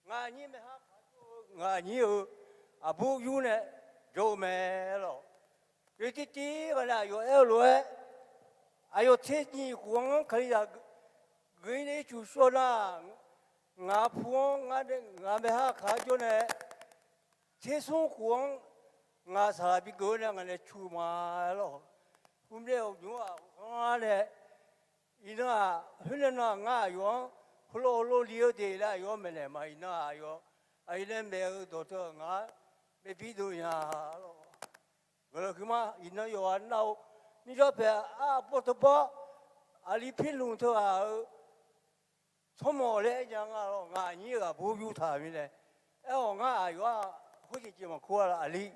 ngaq aqnyir maeqha kaq-eu, ngaq aqnyir-eu aqbur yur nae jawr-eu mae lawr. Yawtirtiv ghaq nae aqyawf aer-eu lof-aer, aqyawf ternyiq khof-anr Kalizaq geuf-ir nae ircuf shawr nar, ngaq pu-anr ngar, ngaq maeqha kaq-anr jawr nae, tersmr khof-anr ngaq saqlaq bi geuf-eu nae ngaq nae cu ma lawr. Khoermirnae nymr-aq ghanr-ar nae, iqnan-aq khoernae nan-aq ngar aqyawf-anr heulof heulof li-eu de laer aqyawf-anr maeqnaeq ma. Iqnan-aq aqyawf aqyawf nae maeq-eu dawq teu-aq ngar maeqbi dov nya lawr. Guiqlanq huiqma. Iqnan yawqghaq nav-eu nijawr paeq-aq arbawr teubawr aqli Pirnmq teughaq-euq tsawrmawq laer aer nya nga lawr. Ngaq aqnyir-eu aqbur yur taq mirnae, aer-awq ngar aqyawf-aq khoerjeq jeq maqkur-a lawr. Aqli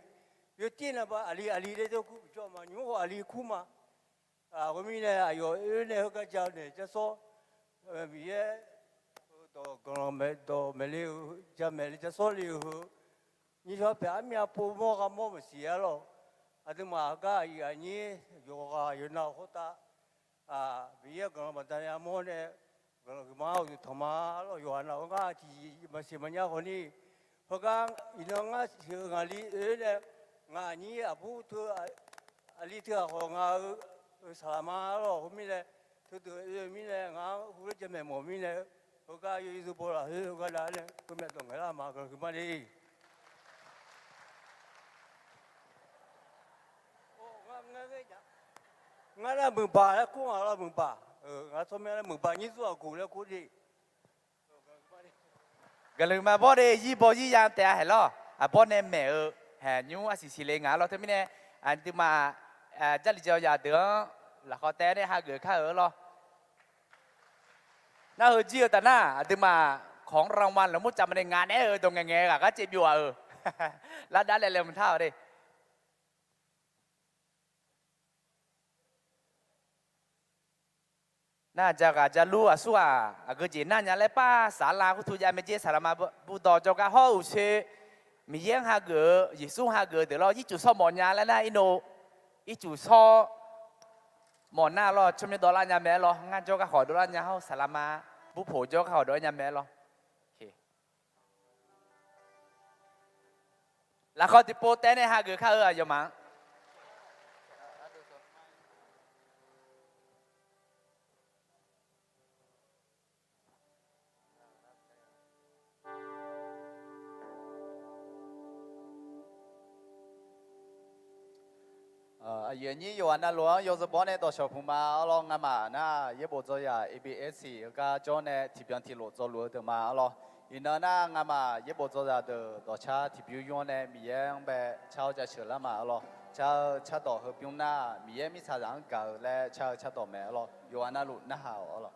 yawtir navba aqli aqli laer jawrkur bijawr ma, nymr khawf aqli kur ma. Khoermirnae aqyawf oe nae heugar ja-eu naeq jarsawr, Miqyaer dawq guiqlanq maeq dawq maeqle-eu, jamaeq le jarsawr le-eu heu, nyiqshawr paeq armyav pov mawr gha mawr maqsiq-a lawr. Aqduimaf gar aqyuif aqnyir yawqghaq yawqnav khoertav Miqyaer guiqlanq baqdanae armawr nae guiqlanq huiqma uqduq tanq ma lawr. Yawqghaq nav-eu ngar tiqjeq maqsiq maqnya khawf ni, heugar iqnan ngar siq-eu ngaqli oe nae ngaq aqnyir aqbur teu aqli teughaq khawf ngaq-eu saqlaq ma lawr. Khoermirnae teudeuq oe-eu mirnae ngaq-anr hu laer jamaeq mawf mirnae, heugar yawzeu baw lafkhoer heugar nav nae heumyav dawq ngaeqlar ma. Guiqlanq huiqma le. Ngar nar muiqbaq laer kur nga lawr, muiqbaq. Ngar tsawrmyanr laer muiqbaq nyir zur aqguq laer kur de. Guiqlanq huiqma bawr de, yir baw yir ya taef-a haeq lawr. Aqbawr nae maeq-eu haeq nymr arsiq siqle nga lawr. Teumirnae aqduimaf Jarlif jawr yadeuq-anr lafkhawf taef nae hageuf kar-euq lawr. Nar heu jir-eu taf nar aqduimaf ของรางวัล lafmur caf ma nae ngaq naeq-aer-euq dawq ngaeqngaeq ghaq gar caev byov-aq-euq lavdav laev laev mq tar-awq de. Nar jaghaq jalur aqsur-aq aqgeu jeq nar nya laer par saflar kurtu jav mae jer. Saqlaqma burdawq jawrgar hawr-eu uqshoe Miqyaer-anr hageuf-eu, Yeqsur-anr hageuf-eu deuq lawr, ircuf shawr mawf nya laer nar irnov, ircuf shawr mawf nar lawr, tsawrmyanr dawvlar nya mae-aer lawr. Ngar jawrgar khawf dovlar nya hawr-eu saqlaqma burpoq jawrgar khawf dovlar nya mae-aer lawr. Lafkhawf tiqpov taev nae hageuf kar-eu aqyawfmaf-anr. Aqyuif aqnyir yawqghaq navluf-anr yawzeu bawr nae dawqshawq puq ma arlawr. Ngamaf nar yaerbof dzawzaq A B S heugar jawr nae tiqbyan tiqlof dzawluf-eu deuq ma arlawr. Iqnan nar ngamaf yaerbof dzawzaq deuq dawqcar tiqbymr yur-anr nae Miqyaer-anr bae car-awr jaceuq lar ma arlawr. Car-eu cardawq heubymr nar Miqyaer mirtsaqzaq-anr gaq-eu laer car-eu cardawq mae arlawr. Yawqghaq navluf narhaq-awq arlawr.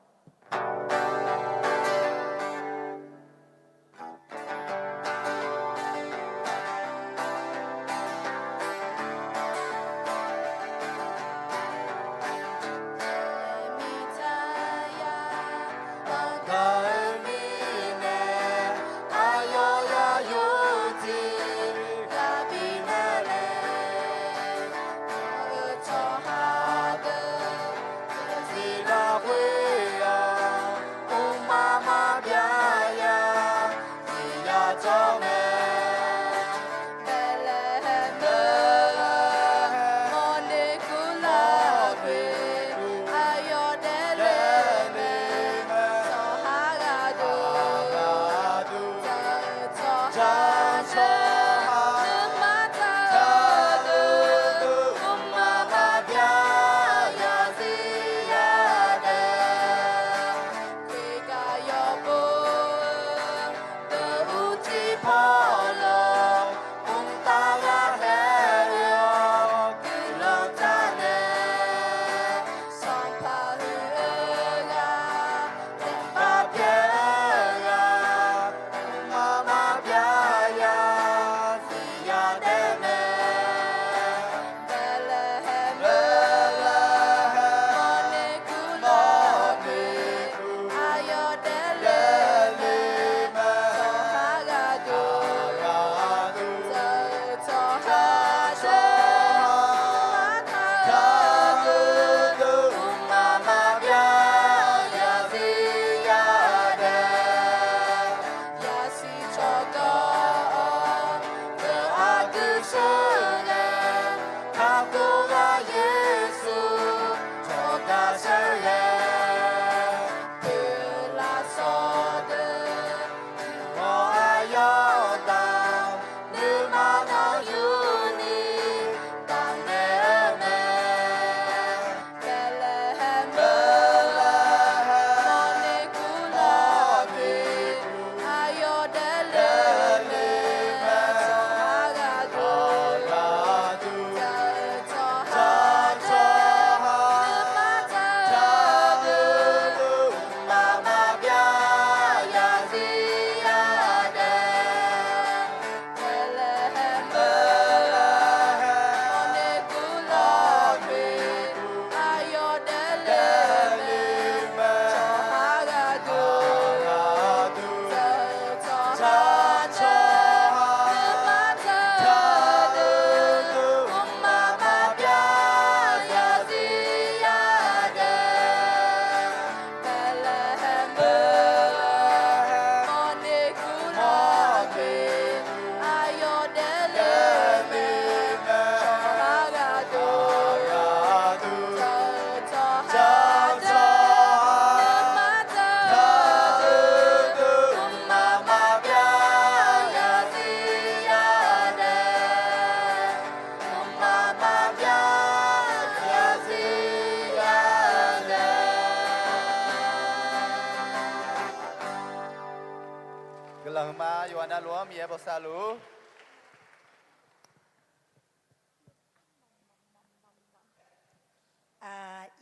Guiqlanq huiqma, yawqghaq navluf-anr Miqyaer bosav luf-ur.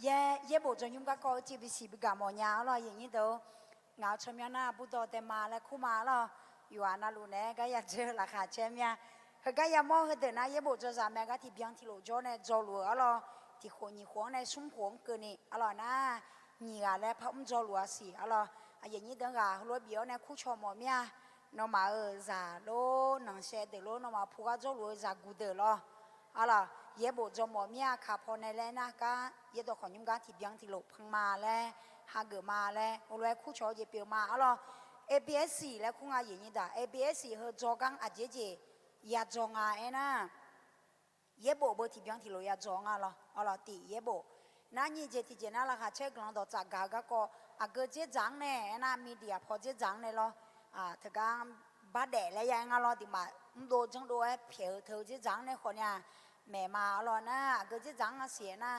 Yaer, yaerbof dzaw nymr garkawv-eu tiqbisiq bigaq mawf nya arlawr, aqyuif aqnyir deuq-or. Ngaq-euq tsawrmyanr nar burdawv daema laer kur ma arlawr. Yawqghaq navluf naeq-aer gar ya dzeur-eu laqkhaq caer mir-a. Heugar yamawr heudeuq nar yaerbof dzaw zaq mae gar tiqbyan tiqlof jawr nae dzaw luf-eu arlawr. Tiq khof nyiq khof-anr nae smr khof-anr keuvni arlawr nar, nyiq ghaq laer par mr dzaw luf-a siq arlawr. Aqyuif aqnyir deuq-anr ghaq heulof-aer bif-awr nae kurcawq mawf mir-a. Nawmaf-euq zaq lor, nanqshaev deuq lor, nawmaf puq gar dzawrluf-eu zaqguq deuq lawr arlawr, yaerbof dzaw mawf mir-a. Kaq paw nae laer nar gar yaerdawq khawf nymr gar tiqbyan tiqlof pan ma laer, hageuf ma laer, heulof-aer kurcawq-eu jeq pyeuf ma arlawr. A B S laer kur nga, aqyuif aqnyir deuq-aq, A B S heu dzaw gar aqjeq jeq yadzaw nga aernar, yaerbof beu tiqbyan tiqlof yadzaw nga lawr. Arlawq, tiq yaerbof nar nyiq jeq tiqjeq nar laqkhaq caer guiqlanq dawqtsaf gaq-eu garkawv aqgeu dzerdzaq-anr nae aernar, media paw dzerdzaq-anr nae lawr, teugar bardaef laer ya-aer nga lawr, tiqmaf mrdov janrdov-aer pyaeq-eu teu dzerdzaq-anr nae khawf nya maeqma. Arlawq nar, aqgeu dzerdzaq-anr nasiq-aer nar,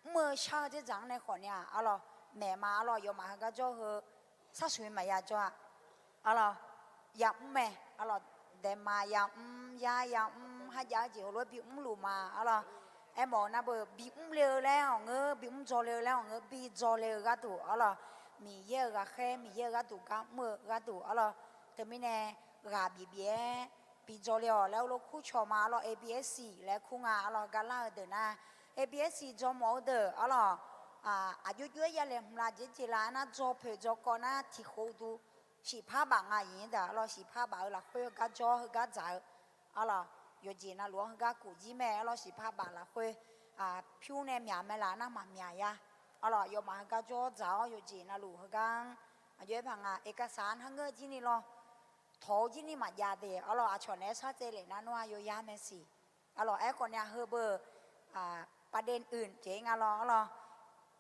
mr-eu shar-eu dzerdzaq-anr nae khawf nya. Arlawq, maeqma. Arlawq, yawfmaf heugar jawr heu, sarsuq-ir maqya jawr-a. Arlawq, yamr mae. Arlawq, daema yamr, yar yamr, kharjav-eu jeq heulof-aer bimr luf ma. Arlawq, aermawf-eu nar beu bimr le-eu laer awq ngeur, bimr dzaw le-eu laer awq ngeur, bi dzaw le-eu gharduq. Arlawq, Miqyaer-euq ghaqkhaer, Miqyaer-euq gharduq gar mr-eu gharduq. Arlawq, teumirnae ghaq bif bif-aer bi dzaw le-awq laer heulof kur cawq ma. Arlawq, A B S laer kur nga. Arlawq, gar lar-eu deuq nar, A B S dzaw mawf-eu deuq. Arlawq, aqjox jox-aer yalaeq hmq la jeq jeq la aernar, dzaw poeq dzaw kawv nar tiq khof uqduq shiqpar baf nga. Iqnyir daq arlawq, shiqpar baf-eu lafkhoer heugar jawr heugar dzaq-eu. Arlawq, yawqjeq navluf-anr heugar kuf jir mae. Arlawq, shiqpar baf lafkhoer pyur nae myaq mae laf nar maqmyaq ya. Arlawq, yawfmaf heugar jawr dzaq-awr yawqjeq navluf heugar-anr aqjox-aer paq nga. Eqkaqsaq-anr narngeur jir ni lawr, tawq-eu jir ni maqjav de. Arlawq, aqcawq naeq-aer sar tsaevlef nar nawr-aq yawyar mae siq. Arlawq, aerkhawf ni aqheu beu ประเด็นอื่น jeq-ir nga lawr. Arlawq,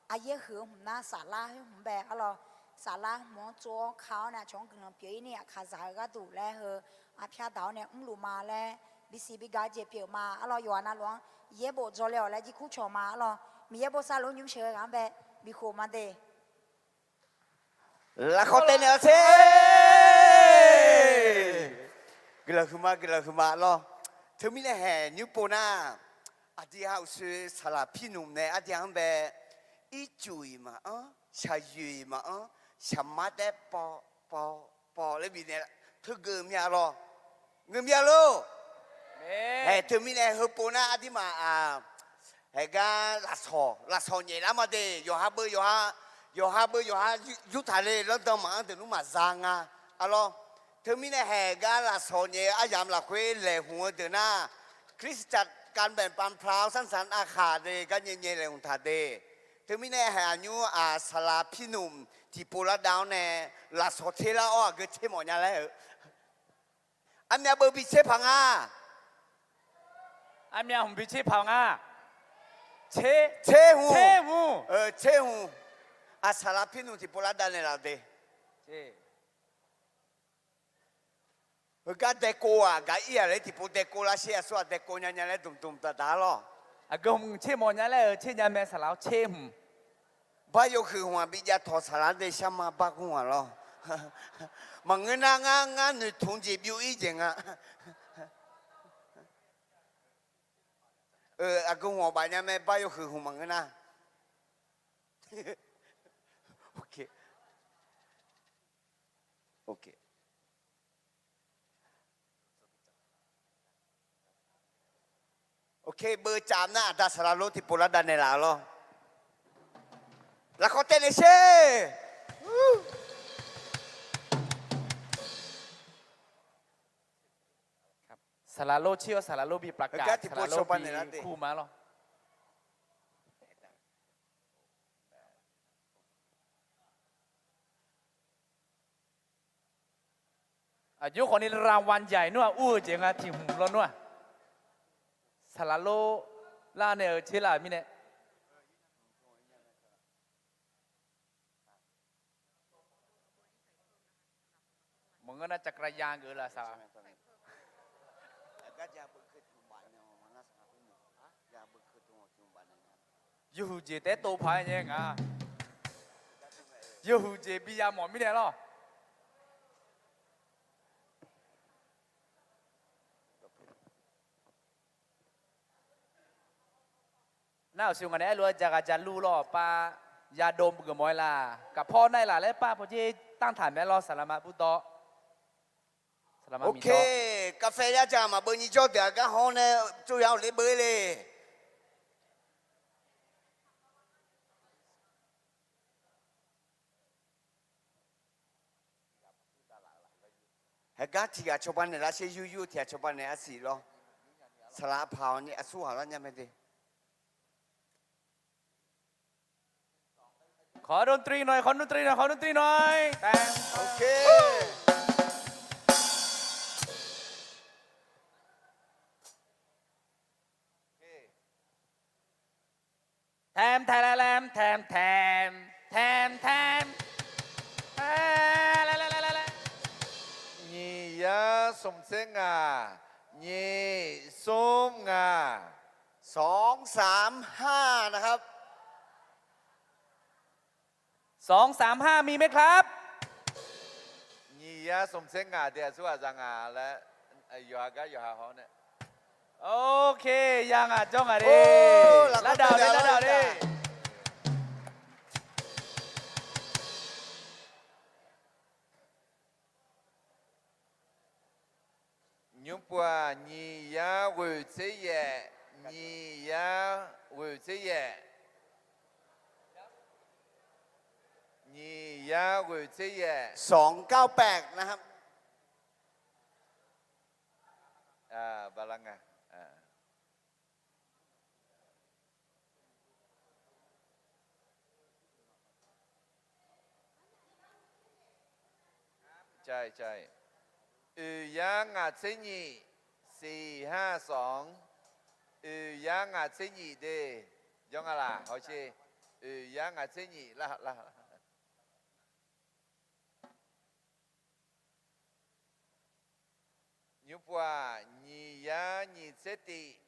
aqyaer huiq-eu hmq nar saflar khoer hmq bae. Arlawq, saflar hmq-anr tsov-awr ka-awr nae aqcawq-anr guiqlanq pyeuf-ir ni aqkaqzaq-eu gharduq laer heu arpyar daq-awr nae mrluf ma laer bisiq bigaq-eu jeq pyeuf ma. Arlawq, yawqha navluf-anr yaerbof dzaw le-awq laer jir kur cawq ma. Arlawq, Miqyaer bosav luf-anr nymr sheuq-eu ghaq-anr bae bikhof ma de. Lafkhawf taev naeq-awr tser. Guiqlanq huiqma, guiqlanq huiqma lawr. Teumirnae haeq nymr pov nar, aqdui ha uqshoe saqlaq pirnmq nae aqdui ha-anr bae ircuf-iq maqanr, shaqyoeq-iq maqanr, shaqmar taef paw paw paw laer bifnaeq teugeuf mya lawr. Ngeur mya lor. Haeq teumirnae heupov nar aqduimaf-aq, haeq gar lafsawq lafsawq nyaef lar ma de. Yawqha beu yawqha, yawqha beu yawqha yurtaq le lanrdan maqanr deuq nmr maqza nga. Arlawr, teumirnae haeq gar lafsawq nyaef-eu aryamq lafkhoer laeqhmq-eu deuq nar, คริสตจักรการแบ่งปันพระ sanqsaq navkhaq de gar nyae nyae laeqhmq taq de. Teumirnae haeq aqnymr-aq saqlaq pirnmq tiqpov lar dav-awr nae lafsawq tser lar-awr aqgeu tser mawf nya laer-eu. Armyav beu bi tser paq nga. Armyav hmq bi tser paq nga. Tser hmq. Tser hmq. Aq, saqlaq pirnmq tiqpov lar dav naeqlaf de. Heugar daekov-aq gaq ir-aq laer tiqpov daekov lar sher aqsur-aq daekov nya nya laer dmqdmq daqdaq-ar lawr. Aqgeu hmq tser mawf nya laer-euq tser nya mae saqlaq-awr tser hmq. Bar yawhuiq hmq-aq bi jav tawq saqlaq-anr de sharma bar gur-aq lawr. Maqngeur nar ngar ngar noeqtmq jeq byov ir jeq nga. Aqgeu hmq-aq baf nya mae bar yawhuiq hmq maqngeur nar. Ok, beucaf nar aqda saqlaq lor tiqpov lar dav naeqlaf-eu lawr. Lafkhawf taev naeq sher. Saqlaq lor tser-awr saqlaq lor bi plavkaf saqlaq lor bi kur ma lawr. Aqjox khawfni รางวัลใหญ่ nar-aq ur-eu jeq nga tiq hmq lawnmr-aq. Saqlaq lor lar nae-euq tser lar-euq mirnae. Maqngeur nar จักรยาน geuf laf saq. Yawhuiq jeq taef-aer tov paq-aer nyae nga. Yawhuiq jeq bi ya mawf mirnae lawr. Nar-euq siq ngaq nae aerlof-aer jaqghaq jaqluf lawr pav yadov geufmawf-aer laf. Kaqpawr nar-aer laf laer pav pawdzer tanrtaq mae lawr saqlaqma burdawr. Ok, กาแฟ yar jaq maqbeu nyi jawr deuq-aq gar hawr nae tsov ya-awq ler beu-ir le. Heugar tiq ghaq cawba naeq lar sher, yur yur tiq ghaq cawba naeq arsiq lawr. Saqlaq paq-awq ni aqsur ghaq lar nya mae de. Khawf nmr tri nawr, khawf nmr tri nawr, khawf nmr tri nawr. Ok. แทมแทมแทมแทมแทมแทม Nyiq yar smq tser ngaq, nyiq smr ngaq. สองสามห้า นะครับ สองสามห้า มีไหมครับ Nyiq yar smq tser ngaq de aqsurghaq za ngaq laer, yawqha gar yawqha hawr nae. โอเค ya ngaq jawr ngaq de. Lardawq de, lardawq de. Nymrpov-aq, nyiq yar ghoeq tser yaef, nyiq yar ghoeq tser yaef, nyiq yar ghoeq tser yaef. สองเก้าแปด นะครับ Bala nga. Oeq yar ngaq tser nyiq, siq har sanq. Oeq yar ngaq tser nyiq de, jawr nga laq hawsher. Oeq yar ngaq tser nyiq lar lar. Nymrpov-aq, nyiq yar nyiq tser tif,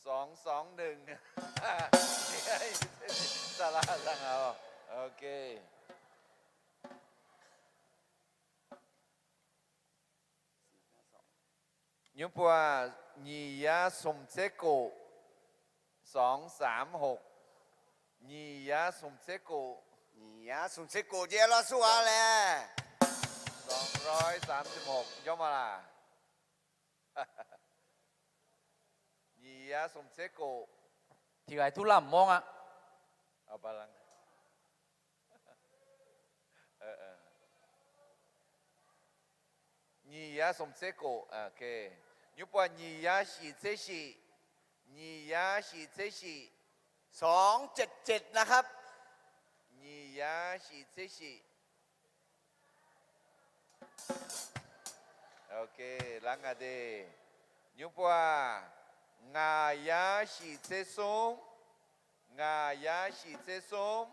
sanq sanq neunq. Saqlaq saqngaq-awq. Nymrpov-aq, nyiq yar smq tser kof, sanq sanq hoq. Nyiq yar smq tser kof. Nyiq yar smq tser kof jeq lar sar-a laer. Sanq roi sanq smq hoq jawr ma laq. Nyiq yar smq tser kof. Tiqghaq-iq turlar mq-awr nga. Nyiq yar smq tser kof. Nymrpov-aq, nyiq yar shif tser shif. Nyiq yar shif tser shif. สองเจ็ดเจ็ด นะครับ Nyiq yar shif tser shif. Lar nga de. Nymrpov-aq, ngaq yar shif tser smr. Ngaq yar shif tser smr.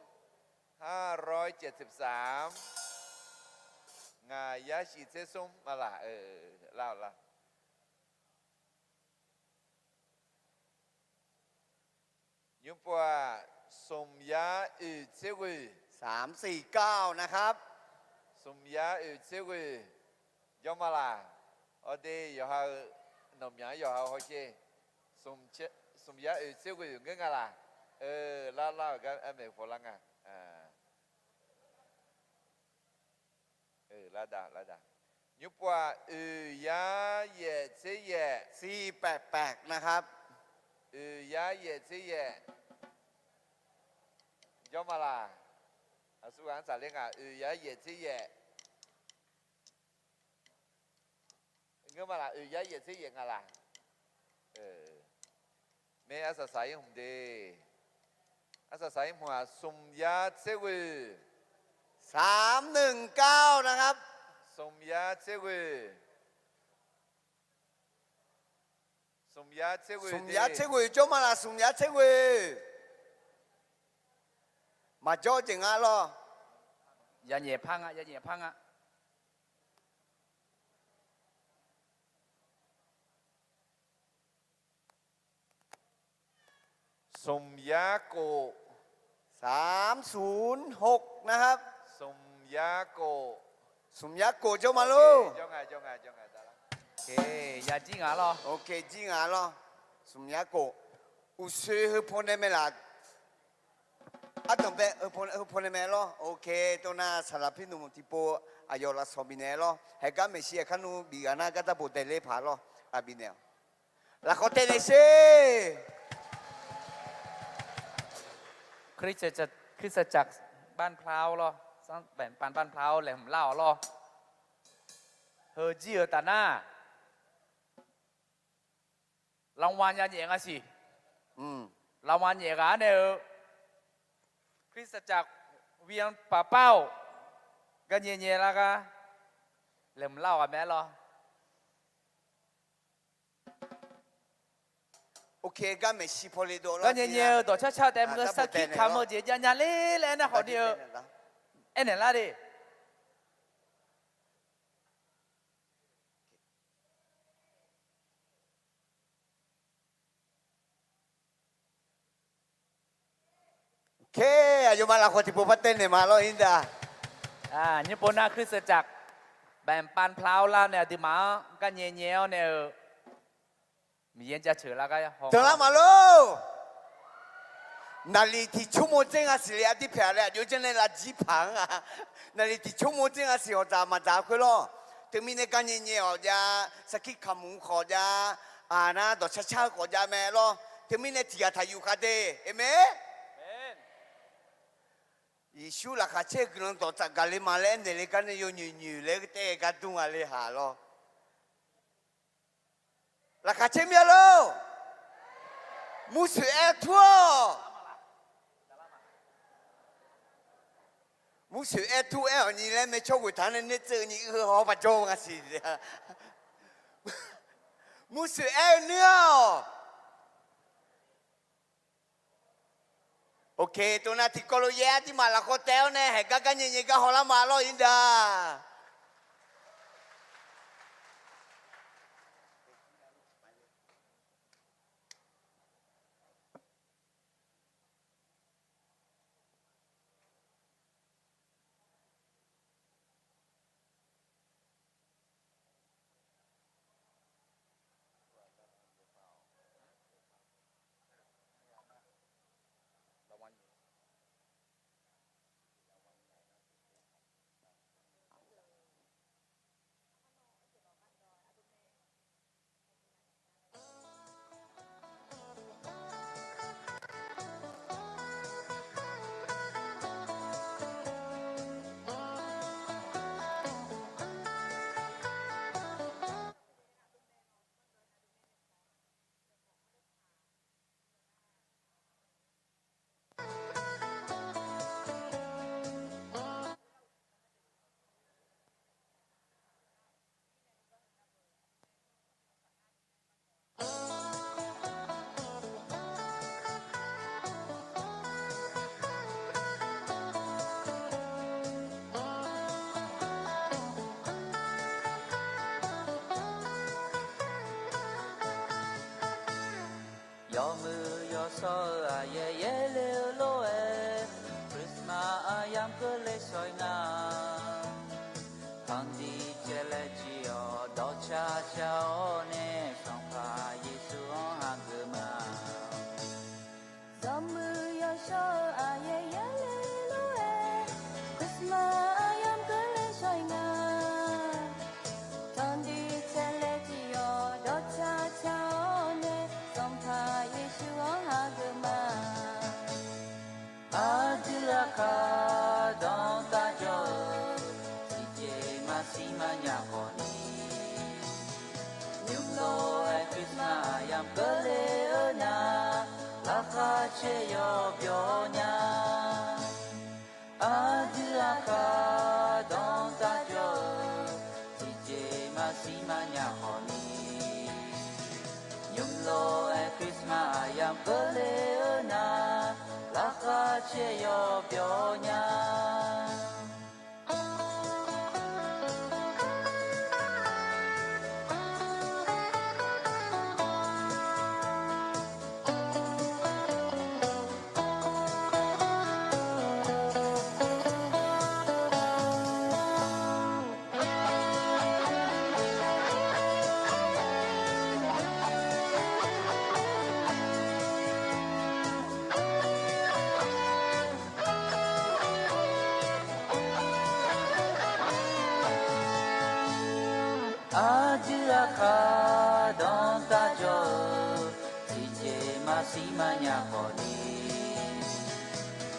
Har roi caev tseq sam. Ngaq yar shif tser smr ma laq. Lar lar. Nymrpov-aq, smq yar oeq tser ghoeq. สามสี่เก้า นะครับ Smq yar oeq tser ghoeq jawr ma laq. Awr de, yawqha-eu nawqmyaq-anr yawqha-eu hawsher. Smq yar oeq tser ghoeq ngeur nga laq. Lar lar-euq gar armaeq paw lar nga. Nymrpov-aq, oeq yar yaef tser yaef. สี่แปดแปด นะครับ Oeq yar yaef tser yaef. Jawr ma laq. Aqsurghaq-anr tsaqler nga. Oeq yar yaef tser yaef. Ngeur ma laq, oeq yar yaef tser yaef nga laq. Maer arsaq saq-ir hmq de. Arsaq saq-ir hmq-aq, smq yar tser ghoeq. สามหนึ่งเก้า นะครับ Smq yar tser ghoeq. Smq yar tser ghoeq jawr ma laq, smq yar tser ghoeq. Maqjawr jeq nga lawr. Yanyaef par nga, yanyaef par nga. Smq yar kof. สามศูนย์หก นะครับ Smq yar kof. Smq yar kof jawr ma lor. Jawr nga, jawr nga, jawr nga. Yajir ngaq lawr. Ok, jir ngaq lawr. Smq yar kof. Uqshoe heu paw nae mae laf. Ardanqbae heu paw nae mae lawr. Ok, tov nar saqlaq pirnmq tiqpov aqyawf lafsawq bifnaeq lawr. Haeqgar maeqshi aqkar nmr bif ghaq nar gar darbof daeqler paq lawr. Aqbif naeq-awq. Lafkhawf taev naeq sher. คริสตจักร คริสตจักรบ้านพร้าวลอ บ้านพร้าว laeqhmq lar-awq lawr. Heuzir-euq taf nar รางวัล yanyaef nga siq. รางวัล nyaef ghaq-anr nae-eu คริสตจักรเวียงป่าเป้า garnyae nyae lar gar laeqhmq lar-awq ghaq mae lawr. Gar nyae nyae-eu dawqcar car-eu taef maqngeur, sarkir kamq-eu jeq jav nya ler laer aernar khawf ni-eu aernaeq lar de. Khe, aqyawfmaf lafkhoer tiqpov par taev naeq ma lawr-ir da. Nymrpov nar คริสตจักร แบ่งปันพระเจ้า lar nae aqduimaf-anr gar nyae nyae-awr nae-eu Miqyaer jaceuq lar gar teular ma lor. Naqliq tiq tsawrmawr dzer nga siqle aqdir paeq-a laer aqjox janr nae lavjir paq-anr-a. Naqliq tiq tsawrmawr dzer nga siq hawq dzaq maqdzaq-eu khoer lawr. Teumirnae gar nyae nyae-awq jav, sarkir kamq-eu khawf jav, aqnar dawqcar car-eu khawf jav mae lawr. Teumirnae tiq ghaq taqyuf khav de. Aqmeq. Yeqsur laqkhaq caer-eu guiqlanq dawqtsaf gaq le ma laer aernaeq le gar nae yawnyoeq nyoeq laer taev-aer gar dur nga le haq lawr. Laqkhaq caer mir-a lor. Mursoeq aer tur-awq. Mursoeq aer tur aer-awq nyi laer mae tsawr ghoeq taq-anr nae nae tseuv-eu nyi uiq-eu haw-awr baqjawr-eu nga siq. Mursoeq aer-eu nuir-awq. Oke, tov nav tiqkawv lof yaer aqduimaf lafkhoer taev-awr nae haeq gar gar nyae nyae gar hawlar ma lawr-ir da. Yawmuiq yawshawr-eu aqyaer yaerle-eu lof-aer, Christmas aryamq keuvle shawr-ir nga. Tanqdiq caevlaev jir-awr dawqcar car-awr nae, Sanqpaq Yeqsur-anr hageuf ma. Yawmuiq yawshawr-eu aqyaer yaerle-eu lof-aer, Christmas aryamq keuvle shawr-ir nga. Tanqdiq caevlaev jir-awr dawqcar car-awr nae, Sanqpaq Yeqsur-anr hageuf ma. Aqdui aqkaq danqtav jawr-eu, tiqjeq maqsiq maqnya khawfni, nymr lof-aer Christmas aryamq keuvle-eu nar, laqkhaq caer yawbyawr nya. Aqdui aqkaq danqtav jawr-eu, tiqjeq maqsiq maqnya khawfni, nymr lof-aer Christmas aryamq keuvle-eu nar, laqkhaq caer yawbyawr nya. Aqdui aqkaq danqtav jawr-eu, tiqjeq maqsiq maqnya khawfni,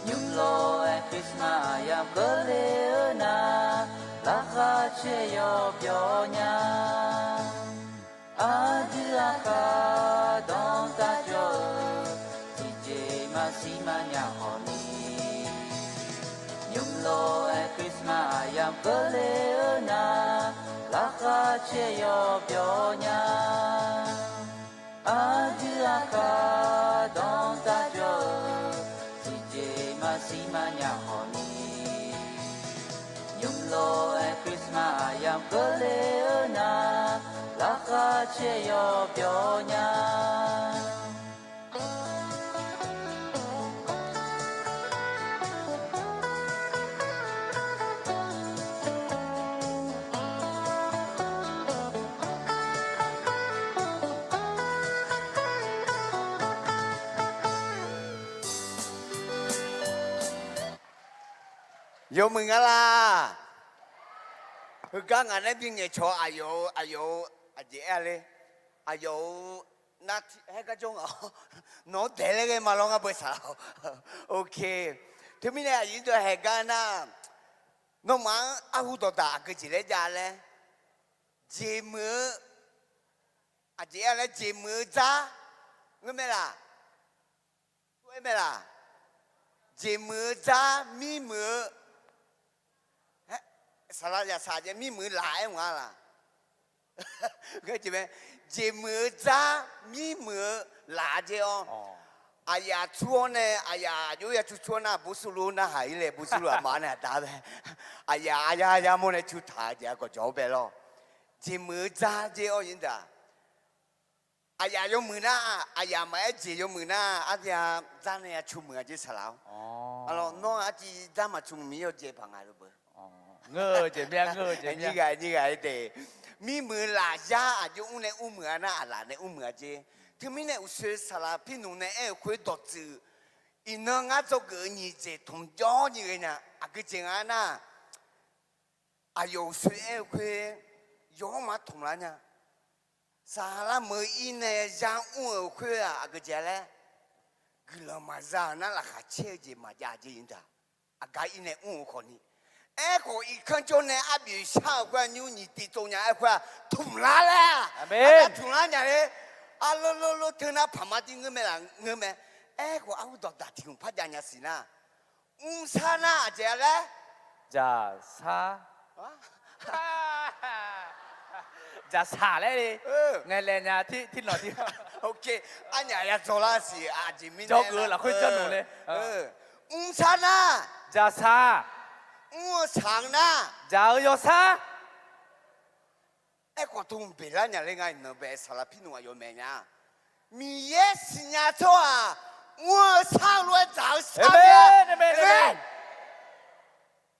nymr lof-aer Christmas aryamq keuvle-eu nar, laqkhaq caer yawbyawr nya. Aqdui aqkaq danqtav jawr-eu, tiqjeq maqsiq maqnya khawfni, nymr lof-aer Christmas aryamq keuvle-eu nar, laqkhaq caer yawbyawr nya. Aqdui aqkaq danqtav jawr-eu, tiqjeq maqsiq maqnya khawfni, nymr lof-aer Christmas aqyamq keuvle-eu nar, laqkhaq caer yawbyawq nya. Yawmuiq nga laq? Heugar ngaq nae bi ngaeqcawq aqyawf-eu, aqyawf-eu aqjeq aer-a ler. Aqyawf-eu nar tiq haer gar jawr ngaq-awr, nawq-anr daeq laer ghae ma lawr ngar beu saq-awq. Ok. Teumirnae aqyuif deuq haeq gar nar, nawmaf-anr arhu dawqdaq aqgeu jeq laer jav laer, jeqmuiq-eu, aqjeq aer laer jeqmuiq-eu dzar, ngeur mae laq? Aer mae laq? Jeqmuiq-eu dzar mirmuiq-eu, saqlaq yaqsaq jeq mirmuiq-eu laq aer mq-a laq? Jeqmuiq-eu dzar mirmuiq-eu laq jer-awr, aqyaf tur-awr nae aqyaf aqjox ya tur tur-awr nar, Bursuvluv narhaq-ir laer Bursuvluv aqma nae aqda bae, aqyaf aqya ya mawr nae tur taq-eu jeq-a gawqjawq-awr bae lawr. Jeqmuiq-eu dzar jer-awr yinda, aqyaf yawmuiq nar, aqyaf maqaer jeq yawmuiq nar, ardia dzar nae ya cu muiq-a jer saqlaq-awr. Nawr arciv dzar maqcu muiq mir yawdzae paq nga lor beu. Nyiq ghaq nyiq ghaq-aer taef. Mirmuiq lafyar aqjox mr nae mrmuiq-a nar, aqlaf nae mrmuiq-a jer. Teumirnae uqshoe saqlaq pirnmq nae aer-euq khoer dawqtsuif, iqnan ngar dzawgeuf-eu nyiq jeq tmq jawr nyiq ghae nya. Aqgeu jeq nga nar, aqyawf uqshoe aer-eu khoer yawr ma tmq lar nya. Saqlaq meuq-ir nae ya mr-euq khoer-aq aqgeu jeq laer, guiqlanq maqza-euq nar laqkhaq caer-eu jeq maqjav jer yinda. Aqgar ir nae mr-eu khawfni, aerkhawf irkanr jawr nae arbyaf shar-euq khoer-aq nymr nyiq tiv tsov nya aer khoer-aq tmq lar laer-aq, tmq lar nya ler. Arlor lor lor teu nar paqma dir ngeur mae laf ngeur mae. Aerkhawf arhu dawqdaq tiq hmq par jav nya siq nar, mrsar nar aqjeq-a laer, jaqsar, jaqsaq laer le. Ngaeqlaeq nya tir tir nawq tir. Arnyaf ya dzaw lar siq aqjeq mirnae, jawrgeuf-eu lafkhoer janrnmq le. Mrsar nar, jaqsaq, mr-eu saq-eu nar, jaq-eu yawsar. Aerkhawf tmq beqlar nya ler nga iqnan bae saqlaq pirnmq aqyawf maeq nya. Miqyaer siqnya tsawrhaq mr-eu sar-eu lof-aer dzaq-eu sar mae.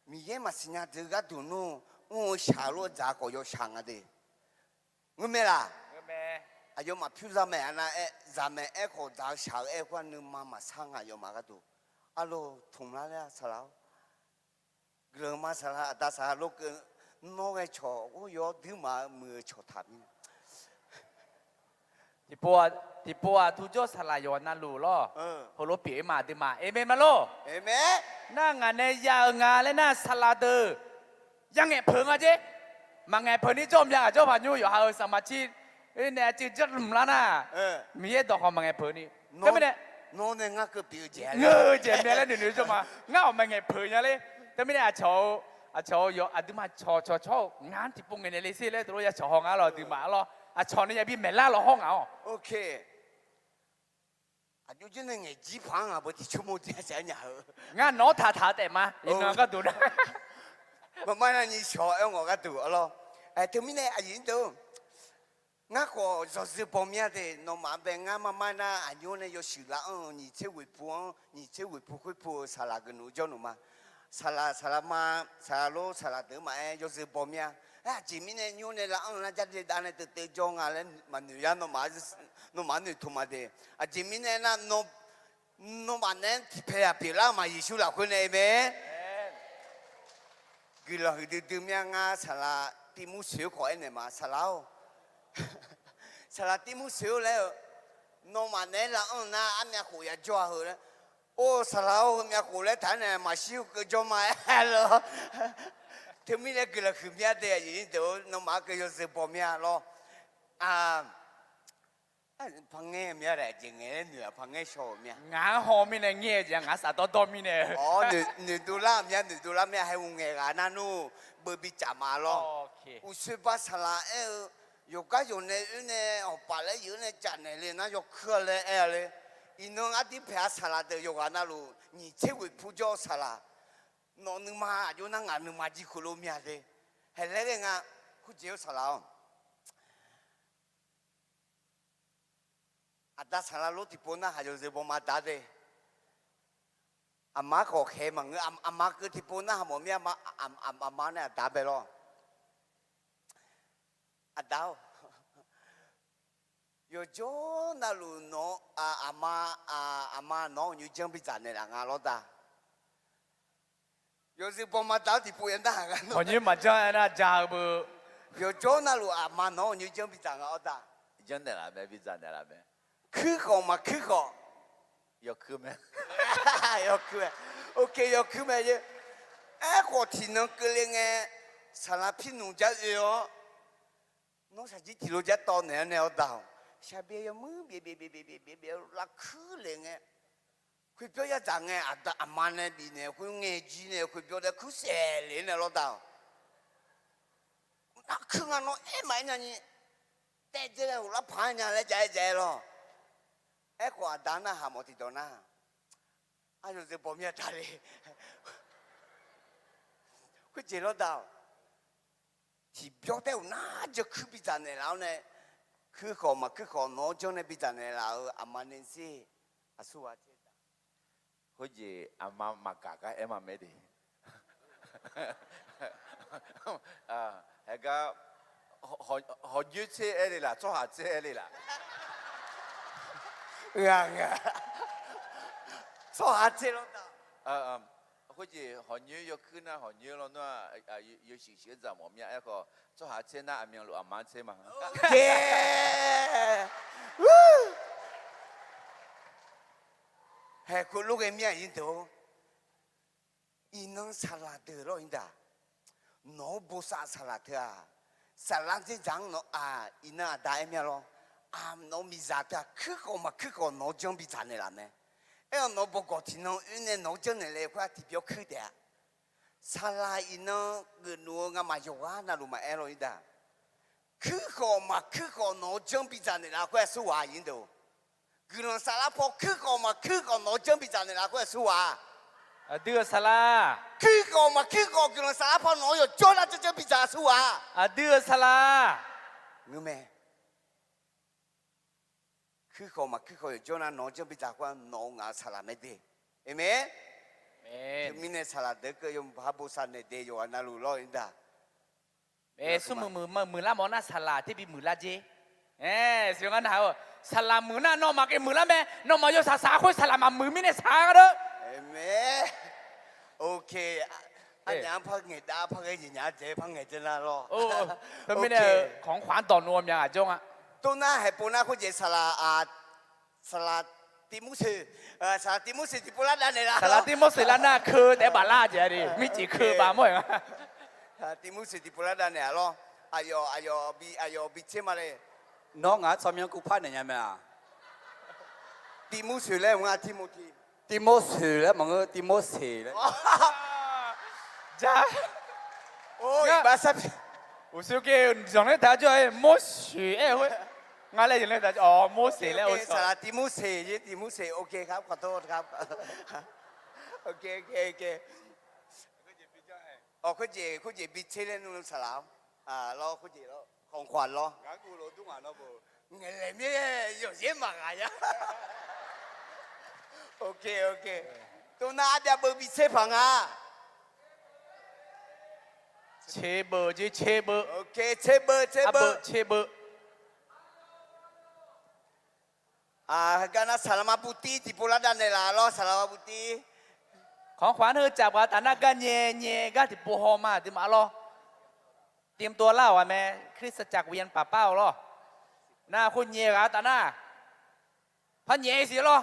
Miqyaer maqsiqnya deuq gharduq nmr, mr-eu shaq-eu lof-aer dzaq-eu khawf yawshaq nga de. Ngeur mae laq? Aqyawfmaf pyur zaq mae, aqnav aer zaq mae, aerkhawf dzaq-eu shaq-eu aer khoer-aq nuima maqsar nga aqyawfmaf gharduq. Arlor tmq lar laer-a saqlaq-awr. Guiqlanq ma saqlaq, aqda saqlaq lor keuv, nawr ghae cawq ghof yawr duirmaf-eu muiq-eu cawq taq mir. Tiqpov-aq turjawr saqlaq yawqghaq navluf lawr. Heulof pyeuf-ir ma aqduimaf. Aqmeq ma lor. Nar ngaq nae ya-eu nga laer nar saqlaq deuq yangaeq peuq nga jer. Maqngaeq peuq ni jawr mya ghaq jawr paq nymr yawqha-euq saqmaq cir nae aqcuiv janrlmq lar nar, Miqyaer dawqkawq maqngaeq peuq ni. Teumirnae nawr nae ngar keuv pyeuf-eu jeq ngeur-eu jeq mya laer noeqnoeq jawr ma. Ngar-awq maqngaeq peuq nya ler. Teumirnae aqcawq-eu, aqcawq-eu yawq aqduimaf cawqcawq cawr-eu ngar tiqpov ngaeqnaeq le sher laer teulof ya cawq haw nga lawr aqduimaf lawr. Aqcawq nae yabi maeqlar law hawr ngaq-awq. Aqjox jir nae ngaeq jir paq-anr ngaq beu tiqcur mawr dui-a saq-aer nya-eu. Ngar nawq-anr taqtaq-eu taef ma iqnan gharduq nar. Maqmar nar nyi shawq-aer ngawq gharduq arlawr. Teumirnae aqyuif nyirdeuq, ngar khawf yawzeu baw mya de. Nawmaf bae ngar marmar nar aqnymr nae yawshuif laf-anr-eu nyiq tser ghoeq pu-anr nyiq tser ghoeq pu khoer pu-eu saqlaq geufnmq jawrluf ma. Saqlaq saqlaq ma, saqlaq lor saqlaq deuq maqaer yawzeu baw mya. Aer aqjeq mirnae nymr nae laf-anr nar Jarlif dav nae teuvteuv jawr nga laer maqnoeq yar, nawmaf-anr noeqtmq ma de. Aqjeq mirnae nar, nawmaf naeq-aer tiqpaeq yaq pyeuflar-eu ma Yeqsur lafkhoer nae mae. Guiqlanq huiqdui dui mya ngar saqlaq Tivmur soeq-eu khawf aernaeq ma saqlaq-or. Saqlaq Tivmur soeq-eu laer-eu, nawmaf naeq-aer laf-anr nar armyav khof yajawr-a heu laer. Or saqlaq-or heumyav khof laer taq-aer nae maqshir-eu keuv jawr ma aer lor. Teumirnae guiqlanq huiq mya de aqyuif nyirdeuq-or, nawmaf-anr keuv yawzeu baw mya lawr. Par ngaer mya daef jeq ngaeq laer noeq-aq par ngaer shaw-euq mya. Ngaq-anr haw mirnae ngaer-eu jeq-a ngaq safdawr dawr mirnae. Awr, noeqdov lar-euq mya noeqdov lar mya haer-eu ngaeq ghaq nar nmr beu bicaf ma lawr. Uqsoer bar saqlaq aer-eu Yawqgar yawqnae oer nae, awqpaf laer yawq nae caf naeq le nar yawkuir-a laer aer-a le. Iqnan ardirpaeq-a saqlaq deuq yawqghaq navluf nyiq tser ghoeq pur jawr-eu saqlaq. Nawq nuima aqjox nar ngaq nuima jir khoerlof mya le. Haeq laer ghae nga, khoerjeq-eu saqlaq-awq. Aqda saqlaq lor tiqpov narhaq yawzeu bawma da de. Aqma khawf khaeq maqngeur, aqma keuv tiqpov narhaq mawf mir-a, aqma nae aqda bae lawr. Aqda-or, yawqjawr navluf nawq, aqma, aqma nawq-anr aqnyoer janr bidzaq naeqlaf nga lawr da. Yawzeu bawma da-awr tiqpov ya narhaq nga. Aqnyoer maqjanr aernar ja-eu beu. Yawqjawr navluf aqma nawq-anr aqnyoer janr bidzaq nga lawr da. Janr naeqlaf mae, bidzaq naeqlaf mae. Kuir khawf maqkuir khawf. Yawkuir mae. Yawkuir mae. Ok, yawkuir mae. Aerkhawf tiqnan keuvle ngae, saqlaq pirnmq jar oe-awr, nawr shaqjir tiqlof jar tawv naeq-awr nae-awr da-awq. Shaqbyaev yawmuir byaev byaev byaev byaev byaev byaev lavkuir le ngae, khoerbyawr yadzaq ngae, aqda aqma nae bifnaeq khoer ngae jir nae khoerbyawr dae kuir saef le nae lawr da-awq. Nar kuir nga nawr aer maqaer nya ni, taev dzer ghae-euq larpaq-aer nya laer jav-aer jav-aer lawr. Aerkhawf aqda narhaq mawf tiqdawq nar, aryawzeu bawmya da le. Khoerjeq lawr da-awq. Tiqbyawr taer-euq nar janr kuir bidzaq naeqlaf-awr nae, kuir khawf maqkuir khawf nawq-anr janr nae bidzaq naeqlaf-euq aqma nae sher. Aqsurghaq tser da. Khoerjeq aqma maqgaq gar aer ma mae de. Haegar, hawqnyoer tser aer le laf, tsawrhaq tser aer le laf. Ghaq ghaq. Tsawrhaq tser lawr da. Khoerjeq hawqnyoer yawkuir nar hawqnyoer lawr nar, yawshuif shuif-aer dzaq mawf mir-a. Aerkhawf tsawrhaq tser nar aqmyanluf aqma tser ma. Haeq khoerlof ghae mir-aq ir deuq-or. Iqnan saqlaq deuq lawr ir daq. Nawq-anr bosav saqlaq teu-aq, saflar dzerdzaq-anr nawq-aq iqnan aqda aer mir-a lawr. Aq, nawq-eu miqzaq teu-aq kuir khawf maqkuir khawf nawq-anr janr bidzaq naeqlaf mae. Aer-awq nawq-eu bawqgawq tiqnan oer nae nawq-anr janrnaeq le khoer-aq tiqbyawr kuir taef-a. Saqlaq iqnan geufluf-eu ngamaf yawqghaq navluf maqaer lawr ir daq. Kuir khawf maqkuir khawf nawq-anr janr bidzaq naeqlaf khoer aqsurghaq ir deuq. Guiqlanq saflar paw kuir khawf maqkuir khawf nawq-anr janr bidzaq naeqlaf khoer aqsurghaq. Aqdui-euq saqlaq. Kuir khawf maqkuir khawf guiqlanq saflar paw nawq-anr yawqjawr nar janr janr bidzaq aqsurghaq. Aqdui-euq saqlaq. Ngeur mae. Kuir khawf maqkuir khawf yawqjawr nar nawq-anr janr bidzaq khoer-aq nawq-eu ngaq-euq saqlaq mae de. Aqmeq. Teumirnae saqlaq deuq keuv yawmuiq par bosav naeq de yawqghaq navluf lawr ir daq. Smrmuiq muiqlar mawf nar saqlaq ter bi muiqlar jer. Aer, siq ngar nar-eu, saqlaq muiq nar nawmaf kaeq muiqlar mae. Nawmaf yawsaq saq khoer saqlaq maqmuiq mirnae saq-a deur. Aqmeq. Ok. Arnyaf-anr par ngaeq dav par ghae nyiq nya dzaeq par ngaeq dzae nar lawr. Teumirnae-eu kawq-anr khaq-anr dawq nuv-eu mya ghaq jawr nga. Tov nar haeqpov nar khoerjeq saqlaq, saqlaq Tirmorseq, saqlaq Tirmorseq tiqpov lar dav naeqlaf. Saqlaq Tirmorseq lar nar keu taef-aer baf lar jeq-a de mircif keu baf mawr-aer nga. Tirmorseq tiqpov lar dav naeq-a lawr. Aqyawf, aqyawf bi, aqyawf bi tser ma le. Nawr ngaq-anr tsawrmyanr kur par naeq nya mae-aq. Tirmorseq laer maqngeur, Tirmorseq. Tirmorseq laer maqngeur, Tirmorseq laer. Iqbax sar pyeuf. Uqshoe ke zanqler taq jawr-aer Morseq aer-eu khoer. Ngar laer zanqler taq jawr-awq, Morseq laer-eu saqlaq Tirmorseq, Tirmorseq, ok, ขอโทษครับ Ok, ok, ok. Awq, khoerjeq, khoerjeq bi tser laer nmr saqlaq-awr. Lawr, khoerjeq lawr, khanqkhaq lawr. Ngaeqlaeq mir-aer yawqyaer maqghaq ya. Ok, ok. Tov nar arbyavbeuv bi tser paq nga. Tserbeuv jeq, tserbeuv. Ok, tserbeuv, tserbeuv. Tserbeuv. Heugar nar saqlaq maqbuv tiv tiqpov lar dav naeqlaf lawr, saqlaq maqbuv tiv. Khanqkhaq-anr heu caf baq taf nar gar nyae nyae gar tiqpov haw ma aqduimaf lawr. เตรียมตัว lar-awq ghaq mae, คริสตจักรเวียงป่าเป้า lawr. Nar khoer nyae ghaq taf nar, par nyaef siq lawr.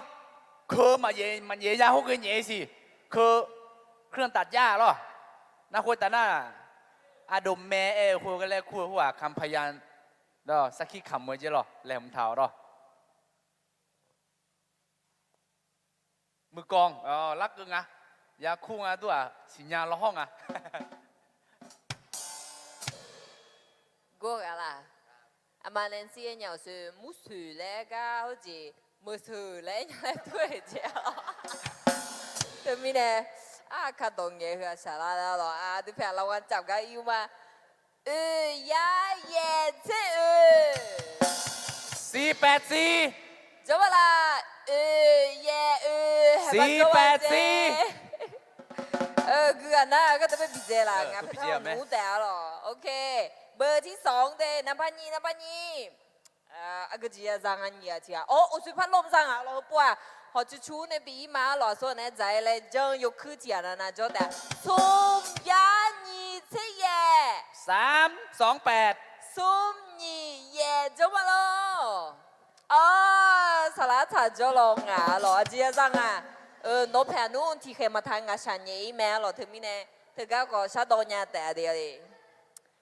Keu maqnyaef nya khoer ghae nyaef siq. Keu เครื่องตัดหญ้า lawr. Nar khoer taf nar, aqdov mae aer-eu khoer ghae laer kur-eu khoer-aq, คำพยาน lawr, sarkir kamq-eu jeq lawr, laeqhmq taq-awq lawr. Muiqkawv larkeuv nga, yakur nga dur-aq siqnya lawhawr nga. Gor ghaq laq. Aqma Nancy-aer nya-awq soe, mursoeq laer gar heujeq, meuqseuq laer nya laer dur-aer jeq-a. Teumirnae, aqkar dawq ngaeq heu-aq shaqlar lar lawq, aqdui paeq aqlawq gha caf gar ir-eu ma. Oeq yar yaeq tser oeq. Siq paeq siq. Jawrma laq, oeq yaeq oeq. Siq paeq siq. Gui ghaq nar-aq, gharduq bae bidzae laf, ngaq paeq tar-awq nmr taef-a lawq. Ok. เบอร์ที่สอง de, นามพา nyiq, นามพา nyiq. Aqgeu jeq ya za nga nyiq-aq tiq ghaq. Or, uqshoe par lom za ngaq lawq, heupov-aq, hawq cucu nae bi ir ma-ar lawq, aqsur-aq nae dzaq-aer laer janr yawkuir tiq ghaq navnav jawr taef-a. Smq yar nyiq tser yaeq. Smq nyiq yaeq jawr ma lor. Ar, saqlaq tsaq jawr lawq, ngaq lawq, aqjeq ya za nga. Nawr paeq aqnmr tiqkhaeq maqtaq ngaq shaqnyaef ir mae-ar lawq, teumirnae teugar khawf shardawv nya taef-a de.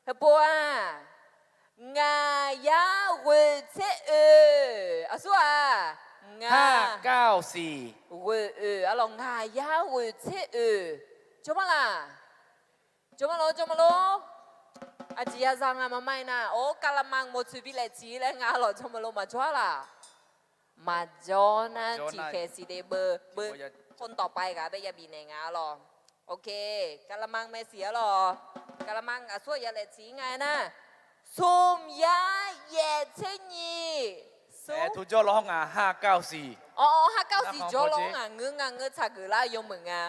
Heupov-aq, ngaq yar ghoeq tser oeq. Aqsur-aq, ngaq ghoeq oeq-ar lawq, ngaq yar ghoeq tser oeq. Jawr ma laq? Jawr ma lor, jawr ma lor. Aqjeq ya za nga maqmae nar, or, กะละมัง mawtsoeq bi laeq tsiq laer nga-ar lawq, jawr ma lor, maqjawr-ar laq? Maqjawr nar tiqkhaeq siq de, beu, beu, คนต่อไป ghaq bae ya bifnaeq nga-ar lawq. Ok, กะละมัง mae siq-ar lawq. กะละมัง aqsur-aq ya laeq tsiq-ir nga-aer nar, smq yar yaeq tser nyiq. Smq, tujawr lawr ngaq ha kav siq. Awr, ha kav siq jawr lawr ngaq ngeur nga ngeur tsaq geuf lar yawmuiq nga.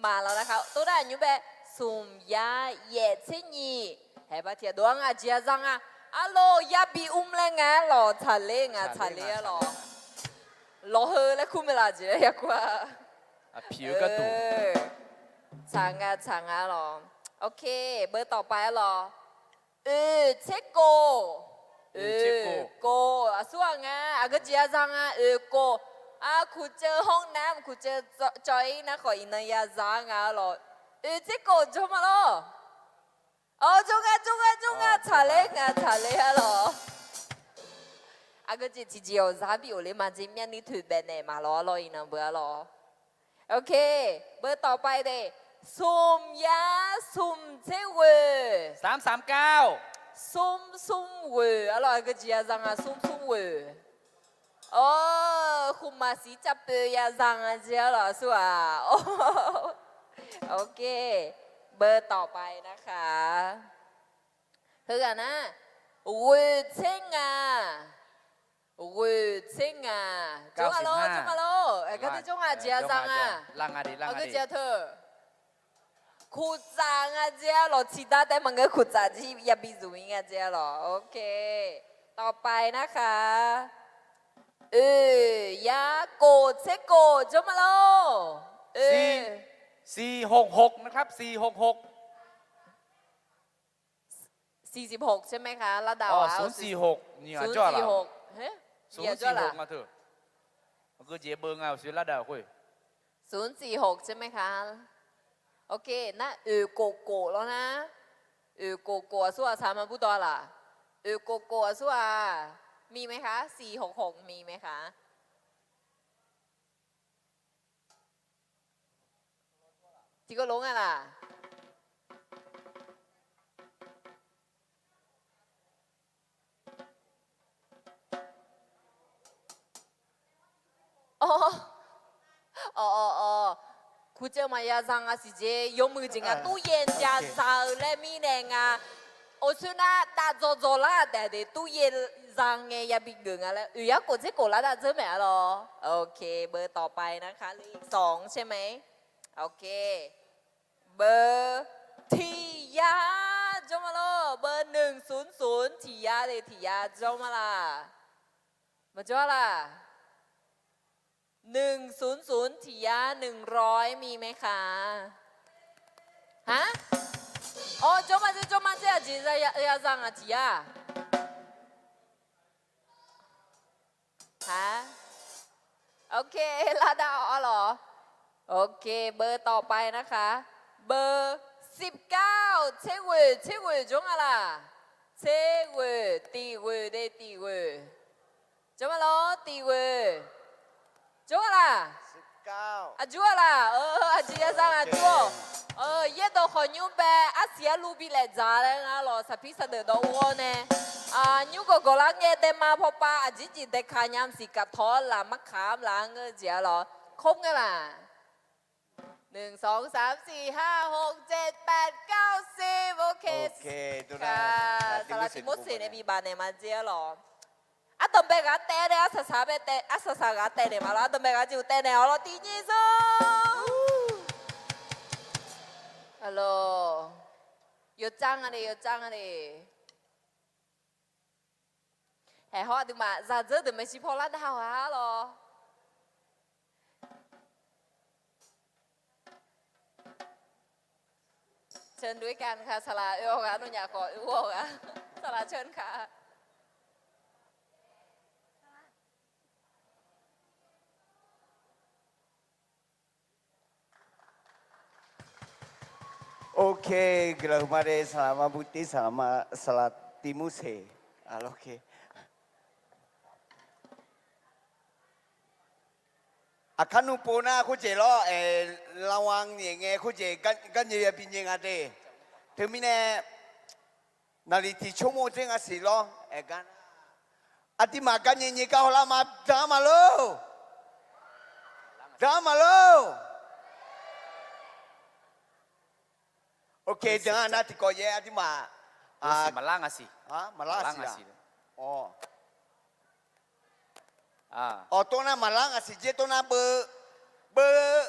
Maq lawq nar khar, tov nar nymr bae, smq yar yaeq tser nyiq. Haeq ba tiq aqdov-ar nga, aqjeq ya za nga. Arlawq, ya bi mr laer nga-ar lawq, tsaqler nga, tsaqler-ar lawq. Lawqheu laer kur mae laf jeq laer ya kur-a. Tsaq nga, tsaq nga-ar lawq. Ok, เบอร์ต่อไป ar lawq. Oeq tser kov. Oeq kov. Aqsur-aq nga, aqgeu jeq ya za nga, oeq kov. Ar, kuqceuv ห้องน้ำ, kuqceuv cawv-ir nar khawf iqnan ya za nga-ar lawq. Oeq tser kov jawr ma lor. Awr, jawr nga, jawr nga, jawr nga, tsaqler nga, tsaqler-ar lawq. Aqgeu jeq tiqjeq-awq zaq bi of ler ma jeq, myavnuiv toeqbaef naeq maq lawq-ar lawq, iqnan beu-ar lawq. Ok, เบอร์ต่อไป de, smq yar smq tser ghoeq. Smr smr ghoeq-ar lawq, aqgeu jeq ya za nga, smr smr ghoeq. Awr, khmqmaq siq cav poeq ya za nga jeq-ar lawq, aqsur-aq. Ok, เบอร์ต่อไป nar khar. Heughaq nar, ghoeq tser ngaq. Ghoeq tser ngaq. Jawr nga lor, jawr nga lor. Aqgeu jeq ya za nga. Aqgeu jeq teu. Kuqtsaf nga jeq-ar lawq, tiqdar taef maqngeur, kuqtsaf jir yabi zmq-ir nga jeq-ar lawq. Ok, ต่อไป nar khar. Oeq yar kov tser kov jawr ma lor. Oeq, สี่หกหก นะครับ สี่หกหก. สี่หกหก ใช่ไหมคะ laqdaq-awq-a? ศูนย์สี่หก nyiq-aq jawr-a laq? ศูนย์สี่หก nga teu. ศูนย์สี่หก ใช่ไหมคะ? Ok, nar oeq kov kov lawr nar. Oeq kov kov aqsur-aq saq ma bur dawq-a laq? Oeq kov kov aqsur-aq, มีไหมคะ สี่หกหก มีไหมคะ? Tiqkawv lof nga laq? Awr, awr, awr, awr. Kuqceuv maqya za nga siq jeq, yawmuiq jeq nga, ตู้เย็น ya za-eu laer mirnae nga. Awqsoer nar dav dzawq dzawq lar taef de, ตู้เย็น za ngae yabi geuf nga laer. Oeq yar kov tser kov laqdaq dzeur maeq-ar lawq. Ok, เบอร์ต่อไป nar khar เลขสอง ใช่ไหม? Ok. เบอร์ tiq yar jawr ma lor. เบอร์ หนึ่งศูนย์ศูนย์ tiq yar de, tiq yar jawr ma laq? Maqjawr laq? หนึ่งศูนย์ศูนย์ tiq yar, หนึ่งร้อย มีไหมคะ? Haq? Awr, jawr ma dzer, jawr ma dzer, aqjeq ya za ngaq tiq yar-aq? Haq? Ok, laqdaq-awq-ar lawq. Ok, เบอร์ต่อไป nar khar. เบอร์ สิบเก้า tser ghoeq, tser ghoeq jawr nga laq? Tser ghoeq, tiq ghoeq de, tiq ghoeq. Jawr ma lor, tiq ghoeq. Jawr nga laq? Aqjur-a laq? Aqjeq ya za ngaq jur-awq. Yaerdawq khawf nymr bae arsiq arluv bi laef dzaq laer nga lawq, saqpir saqdeuq dawv ur-awr nae. Nymr gawqgawq lar ngae daema pawpav aqjeq jeq daekaq nya maqsiq kaf tawq-awr laf markaq-anr laf-anr ngeur jeq-a lawq. ครบ ngae ma. หนึ่ง สอง สาม สี่ ห้า หก เจ็ด แปด เก้า สิบ โอเค saqlaq Tirmorseq nae bi baf naeq ma jeq-a lawq. Ardanqbae ghaq taev nae arsaq saq bae taev, arsaq saq ghaq taev naeq ma lawr. Ardanqbae ghaq jeq taev naeq-awq lawr, tiq nyiq zor. Alo, yawdzanr nga le, yawdzanr nga le. Haeq hawr aqduimaf zaqdzeur deuq maeqshi paw lar da-awq-a lawr. เชิญด้วยกันค่ะ saqlaq oe-awr ghaq nawnyaf khawf oe-awr ghaq, saqlaq เชิญค่ะ. Ok, guiqlanq huiqma de saqlaq Maqbuv tir, saqlaq Tirmorseq. Aqkar nmr pov nar khoerjeq lawr, aer, lavwan nyaef ngae khoerjeq garnyae yabi nyae nga de. Teumirnae, naqliq tiq tsawrmawr dzer nga siq lawr, aer gar nar, aqduimaf garnyae nyae gar hawlar ma, dan-anr ma lor. Dan-anr ma lor. Ok, dan-anr nar tiqkawv yaer aqduimaf maqlar nga siq, maqlar nga siq. Awq, tov nar maqlar nga siq jer, tov nar beu, beu,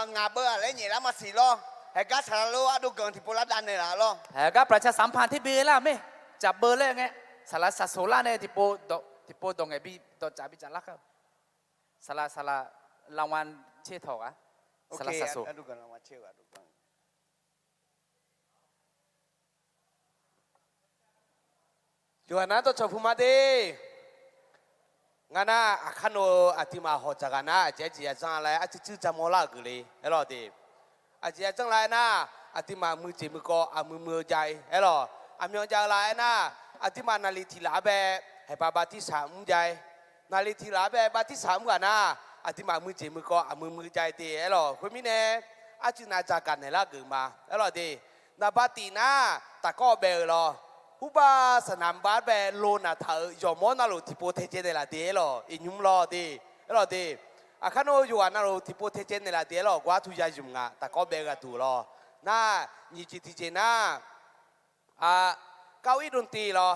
ngaq beu-aq laer nyaef lar ma siq lawr. Haeq gar saqlaq lor, ardov ganq tiqpov lar dav naeq laf lawr. Haeq gar ประชาสัมพันธ์ ter bi ghae lar mae. Caf beu laer ngae, saqlaq saqsoq lar nae tiqpov dawq ngaeq bi dawqcaf bi caf lar kar. Saqlaq, saqlaq lavwan tser tawq ghaq, saqlaq saqsoq. Yawqghaq nar dawqcawq puq ma de. Ngar nar aqkar nmr-eu aqduimaf hawq dzaq ghaq nar aqjeq aqjeq ya janr laer arcuir cuir ja mawr lar-euq geuf le aer lawq de. Aqjeq ya janr laer aernar, aqduimaf muiqjeq muiqkawv aqmui mui-eu jav-ir aer lawq. Aqmyan jav-eu laer aernar, aqduimaf naqliq tiq laf-anr bae haeqba bartirsaq mr jav-ir. Naqliq tiq laf-anr bae bartirsaq mr ghaq nar, aqduimaf muiqjeq muiqkawv aqmui mui jav-ir de aer lawq. Khoermirnae, arcuir nav dzaq gaq naeq lar geuf ma aer lawq de. Naqba tif nar, tafkawr baef-euq lawq. Hurbar saqnaq mqbav-anr bae lo naqtaq-euq yawqmawr navluf tiqpov taejae naeq laf de aer lawq. Iqnymr lawr de aer lawq de. Aqkar nmr-eu yawqghaq navluf tiqpov taejae naeq laf de aer lawq. Gawr aqtsu ya ymq ngaq, tafkawr baef-eu ghaq duq lawr. Nar, nyiq jeq tiqjeq nar, เก้าอี้ดนตรี lawr.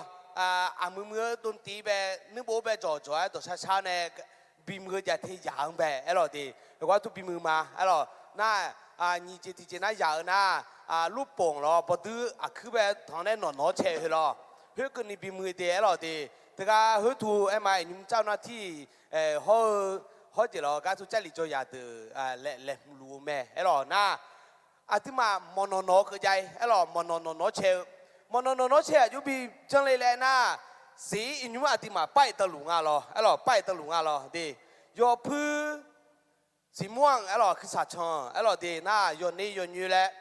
Aqmui mui-eu ดนตรี bae nuirbof bae jawqjawq-aer dawqshar shar nae bimui-eu jav te yaq-anr bae aer lawq de. Yawqghaq aqtsu bimui ma aer lawq. Nar, nyiq jeq tiqjeq nar yaq-eu nar, lurponq lawr bawduir aqkuir bae tanq nae nawq nawq-awr cae-eu heu lawr. Khoerkeuvni bimui de aer lawq de. Teugar khoertu aer ma, iqnymr car nar tir, hawr-eu, hawr jeq lawr gar aqtsu Jarlif jawr yaq deuq laeqhmq luf-eu mae aer lawq nar. Aqduimaf mawqnawq nawq-eu keuv jav-ir aer lawq, mawqnawq nawq nawq-awr cae-eu. Mawqnawq nawq nawq-awr cae aqjox bi janr le laer nar, siq-ir iqnymr aqduimaf par-iq danluf nga lawr aer lawq, par-iq danluf nga lawr de. Yawpuir, siq mur-anr aer lawq, kuirsaq can aer lawq de nar, yawner yawnyoer laer,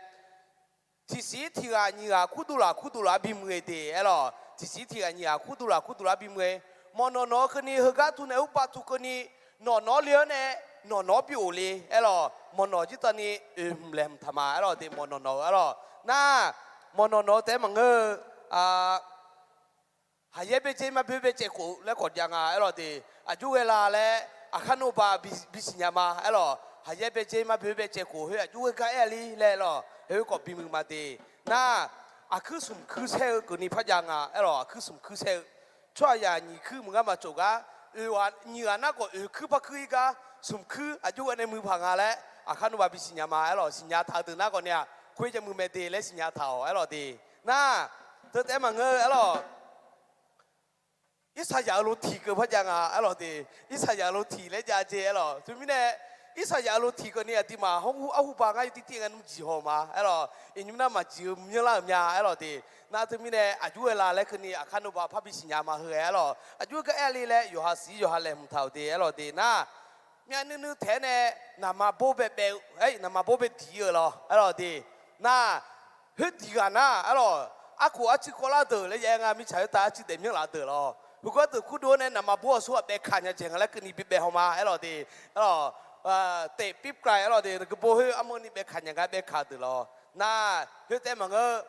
tiqsiq tiq ghaq nyiq ghaq kurduq laf kurduq laf-aer bimui-eu de aer lawq. Tiqsiq tiq ghaq nyiq ghaq kurduq laf kurduq laf-aer bimui-eu. Mawqnawq nawq-eu keuvni heugar tu nae urpav tu keuvni nawq nawq-awr le-awr nae nawq nawq-awr bi of le aer lawq. Mawqnawq jir tavni oeq hmq laeqhmq taq ma aer lawq de, mawqnawq nawq-eu aer lawq. Nar, mawqnawq nawq-eu taef-aer maqngeur-eu, haqyaer bae dzer mar boer bae caevkhof laer khawf jav nga aer lawq de. Aqjox ghae la laer aqkar nmr ba bisiq nya ma aer lawq. Haqyaer bae dzer mar boer bae caevkhof khoer aqjox ghae gar aer-a li laer aer lawq. Khoer khawf bimui ma de. Nar, aqkuir smq kuir saer-eu keuvni par jav nga aer lawq. Aqkuir smq kuir saer-eu, tsawrhaqzaq nyiq kuir meuq ngar maqtsof gar, oeq ghaq nyiq ghaq nar khawf oeq kuir par kuir-ir gar, smq kuir aqjox ghae nae mui paq nga laer aqkar nmr ba bisiq nya ma aer lawq. Siqnya taq-eu deuq nar khawf ni-aq, khoer jav mui mae de laer siqnya taq-awq aer lawq de. Nar, teu taef-aer maqngeur-eu aer lawq. Irsaqzaq-eu lo tiq keuv par jav nga aer lawq de. Irsaqzaq-eu lo tiq laer jav jeq aer lawq. Teumirnae, Irsaqzaq-eu lo tiq keuvni aqduimaf hawr hu arhu ba ngar yawtir tir ngae nmr jiq haw ma aer lawq. Iqnymr nar maqjiq-eu myanrlar-euq mya aer lawq de. Nar teumirnae aqjox ghae la laer keuvni aqkar nmr ba par bisiq nya ma heu-aer aer lawq. Aqjox ghae gar aer-a li laer yawqha siq yawqha laeqhmq taq-euq de aer lawq de. Nar, myavnuiv nuiv taef-aer nae naqma bawr bae baev-eu, naqma bawr bae diq-ir-eu lawr aer lawq de. Nar, khoer diq ghaq nar aer lawq, arkhof arcuir kawvlar deuq laer jav-aer nga, mirtsaq khoertav arcuir daef myanrlaf deuq lawr. Heugar deuq kurdov-aer nae naqma bawr aqsur ghaq baev kaq nya jeq nga laer keuvni bi baev haw ma aer lawq de. Aer lawq, taef pipkrai aer lawq de, guvbor khoer armawrni baev kaq nya nga baev kaq deuq lawr. Nar, khoertaef maqngeur.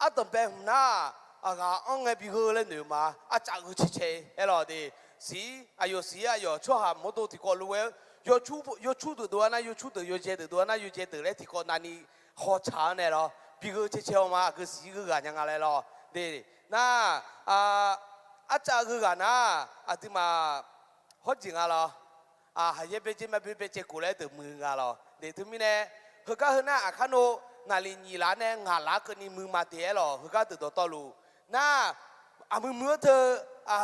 Ardanqbae hmq nar, aqghaq anr ngae bi gheu laer noeq-eu ma. Arcav gheu cae cae-aer lawq de. Siq, aqyawf siq-ir aqyawf tsawrhaq mawrdo tiqkawv lof-aer, yawcur deuq dov-a nar yawcur deuq, yawjae deuq dov-a nar yawjae deuq laer tiqkawv navni hawtsaq-anr nae lawq, bi gheu cae cae-awr ma. Aqgeu siq-ir gheu ghaq nya nga laer lawq de. Nar, arcav gheu ghaq nar, aqduimaf hawrjeq nga lawq. Haqyaer baejae ma bae baejae kof laer deuq muiq nga lawq de. Teumirnae, heugar heu nar aqkar navluf nyiq laf nae ngaq laf keuvni muiq ma de-aer lawq. Heugar deuq dawqtawvluf nar, aqmuiq muiq-eu teu,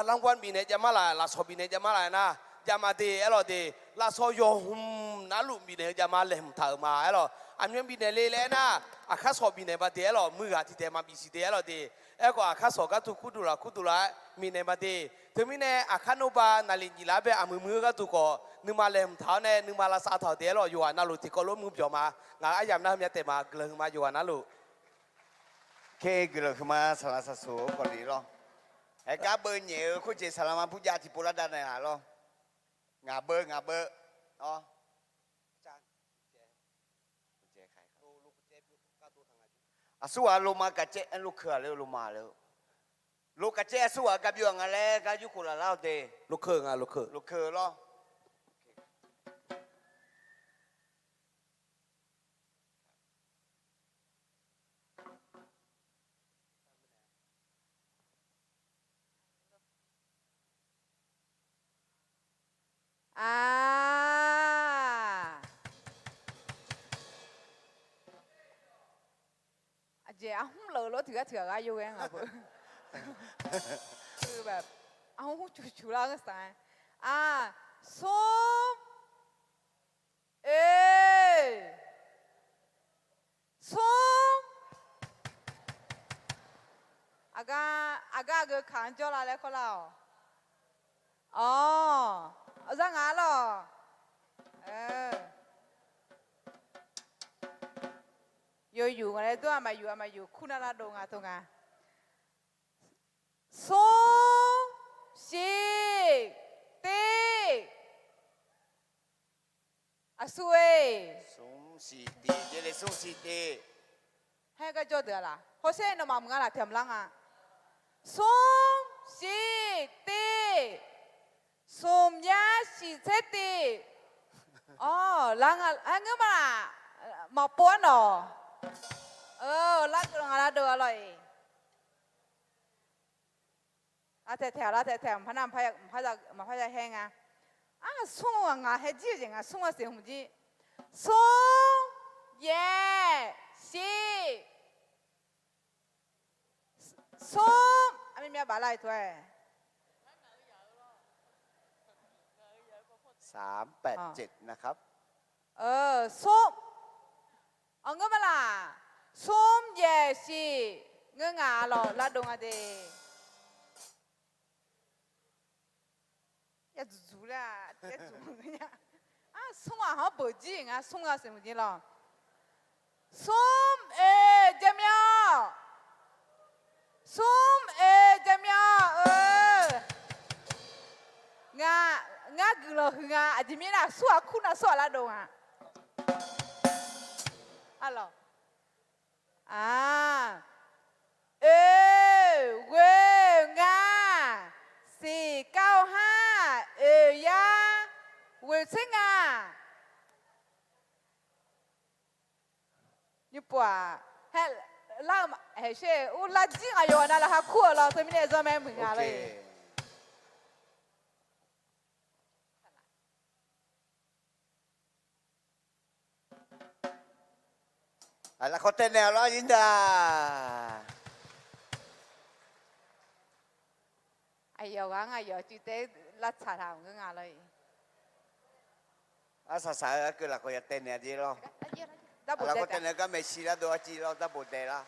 lavgawv bifnaeq jav mar laf, lafsawq bifnaeq jav mar laf nar, jav ma de-aer lawq de. Lafsawq yawqhmq navluf bifnaeq-eu jav ma, laeqhmq taq-euq ma-aer lawq. Aqmyan bifnaeq le laer aernar, aqkar sawq bifnaeq ma de-aer lawq. Muiq ghaq tiqtaeq maqbif siq de-aer lawq de. Aerkhawf aqkar sawq gar tu kurdov laf kurdov laf-aer bifnaeq ma de. Teumirnae aqkar nawr ba navluf nyiq laf bae aqmuiq muiq-eu gharduq khawf nuima laeqhmq taq-awr nae nuima lavsav taq-awq de-aer lawq. Yawqghaq navluf tiqkawv lof muiq byawq ma. Ngaq-euq aryamq nar heumya taef ma. Guiqlanq huiqma yawqghaq navluf. Khe guiqlanq huiqma saqlaq saqsoq-eu kawvni lawr. Aergar beuv nyaef-eu khoerjeq saqlaq ma burjav tiqpov lar dav naeqlaf lawr. Ngaq beuv ngaq beuv. Aqsurghaq loma kaqcaev, lokeu-aq le loma le. Lo kaqcaev aqsurghaq gar byov-a nga laer gar yurkhof laf lar-awq de. Lokeu nga lokeu. Lokeu lawr. Aq, aqjeq arhmr laf-eu lof tiq ghaq tiq ghaq gar yov ghae nga beu. Arhmr hmr cuq cuq lar-eu saq-aer. Aq, smr, oe, smr. Aqgar, aqgar aqgeu kaq-anr jawrlar laer kawrlar-awq. Awq, awqzar ngaq-ar lawq. Yawzuf nga laer dur-aq maqyuf-aq maqyuf kur nar lar dov nga tov nga. Smr, siq, tiv. Aqsur-e. Smr, siq, tiv, jeq le smr, siq, tiv. Haer gar jawr deuq-a laq. Hawsher nawmaf mq nga laf taeq mq lar nga. Smr, siq, tiv. Smq, yar, siq, tser, tiv. Awq, lar nga, aer ngeur ma laf. Maqpov-ar nawq. Lar dov nga lar dov-a lawq-iq. Lar taeq taeq-awq, lar taeq taeq, mqpar nar mqpar ya haer nga. Ar, smr-aq ngaq haer jir-eu jeq nga, smr-aq siq hmq jir. Smr, yaeq, siq. Smr, aqmyav myav baf lar-iq tov-aer. สามแปดเจ็ดนะครับ Smr, awq ngeur ma laf. Smr, yaeq, siq, ngeur ngaq-a lawq, lar dov nga de. Yadzuq dzuq laer-a, yadzuq. Ar, smr-aq hanr beuq jir nga, smr nga siq hmq jir lawq. Smr, oe, jaqmyawr. Smr, oe, jaqmyawr-eu. Ngar, ngar guiqlanq huiq nga, aqjeq mirnae aqsur-aq kur nar aqsur-aq lar dov nga. Ar lawq. Aq, oe, ghoe, ngar, siq, kar, har, oe, yar, ghoe, tser, nga. Nymrpov-aq, haer lar-eu ma, haeq sher, ur lar jir nga yawqghaq navluf ha kur-euq lawr, teumirnae zanr mae muiq nga lor-e. Lafkhawf taev naeq-awq lawr, yinda. Aqyawf ghaq-anr aqyawf cuiv tae lar tsaq taq-euq ngeur nga lor-e. Arsaq saq-eu aqkeuv lafkhawf ya taev naeq-a jeq lawr. Lafkhawf taev naeq-eu gar maeqshi lar dov arciv lawr, darboq daeq lar.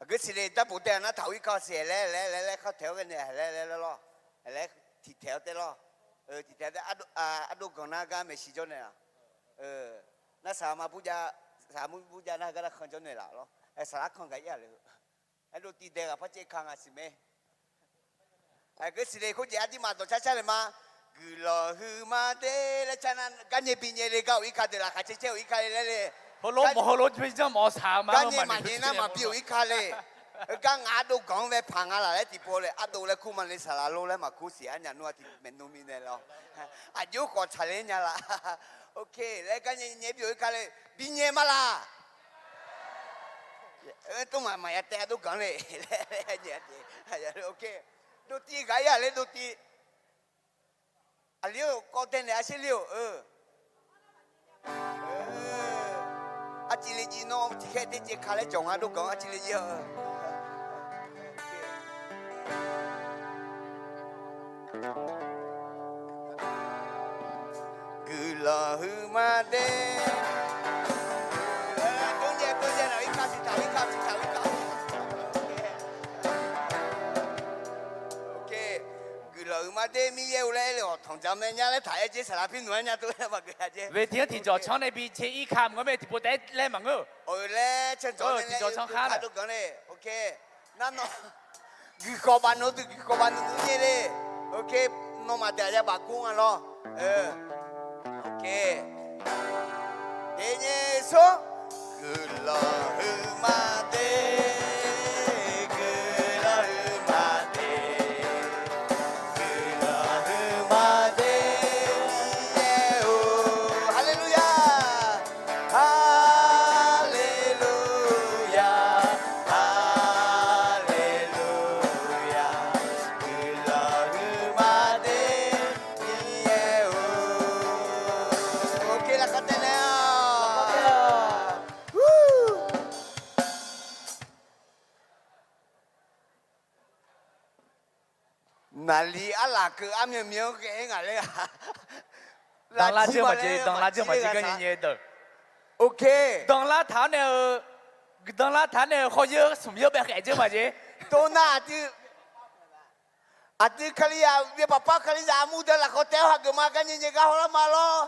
Aqgeu siqle darboq daeq-a nar taq-ir kar siq-aer laer laer laer laer khar taeq-awr ghae naeq laer laer laer lawr. Laer tiq taeq-awr taev lawr. Tiq taeq-awr taev, ardov ganq nar gar maeqshi jawr naeq-a. Nar saqma burjav, saqma burjav nar gar nar khan jawr naeq laf lawr. Saqlar khan gaq-ir-a le-eu. Aer, dovtiv dae ghaq par caev ka nga siq mae. Aqgeu siqle khoerjeq aqdirmaf dawqcar car le ma. Guiqlanq huiqma de laer car nar, garnyae binyae le gar-euq irka deuq laqkhaq caer caer-euq irka le laer le. Garnyae maqnyae nar maqbi-euq irka le. Heugar ngaq ardov ganq-anr bae paq nga laq laer tiqpov le ardov laer kur ma le saqlaq lor laer maqkur siq arnyaf nmr-a tiq maeqnan mirnae lawr. Aqjox khawf tsaqler nya laf. Ok laer garnyae nyae bi-euq irka le. Binyae ma laq. Tov maq maqya taev ardov ganq le laer. Ok. Dovtiv ghaq ir-aq laer dovtiv. Aqli-or, kawv dae naeq-a sher li-or. Arciv le jiv nawr tiqkhaer dae caev ka laer jawq nga dov ganq arciv le jiv-a. Guiqlanq huiqma de. Tov nyae tov nyae naq irka tiqtaq irka tiqtaq irka. Ok. Guiqlanq huiqma de Miqyaer-or laer aer le-awq tanqdzaq mae nya laer taq aer jer saqlaq pirnmq-aer nya tov-aer maqgeuf-a jer. Tiqjawq canr nae bi caev irka maqngeur mae tiqpov taef-aer laer maqngeur-eu. Laer canr dzawq nae tiqjawq canr khar dov ganq le. Ok. Nar nawr guiqkhawf baf nawr duq guiqkhawf baf nawr duq nyae le. Ok. Nawmaf taef-a ya baf kur nga lawr. Ok. Eqnyae sor. Guiqlanq huiqma de. Guiqlanq huiqma de. Guiqlanq huiqma de. Miqyaer-or. Haleluya. Haleluya. Haleluya. Guiqlanq huiqma de. Miqyaer-or. Ok lafkhoer taev naeq-a. Naqli arlaf keuv armyan myan-anr ghae-aer ngaq laer-a. Danlar dzeur maqjeq, danlar dzeur maqjeq, garnyae nyae deuq. Ok. Danlar taq-awr nae-eu, danlar taq-awr nae-eu khawr yeur smq yeur bae khaef dzeur maqjeq. Tov nar aqdui, aqdui Kalizaq yaeqbaq par Kalizaq armur deuq lafkhoer taev-awr hageuf ma garnyae nyae gar hawlar ma lawr.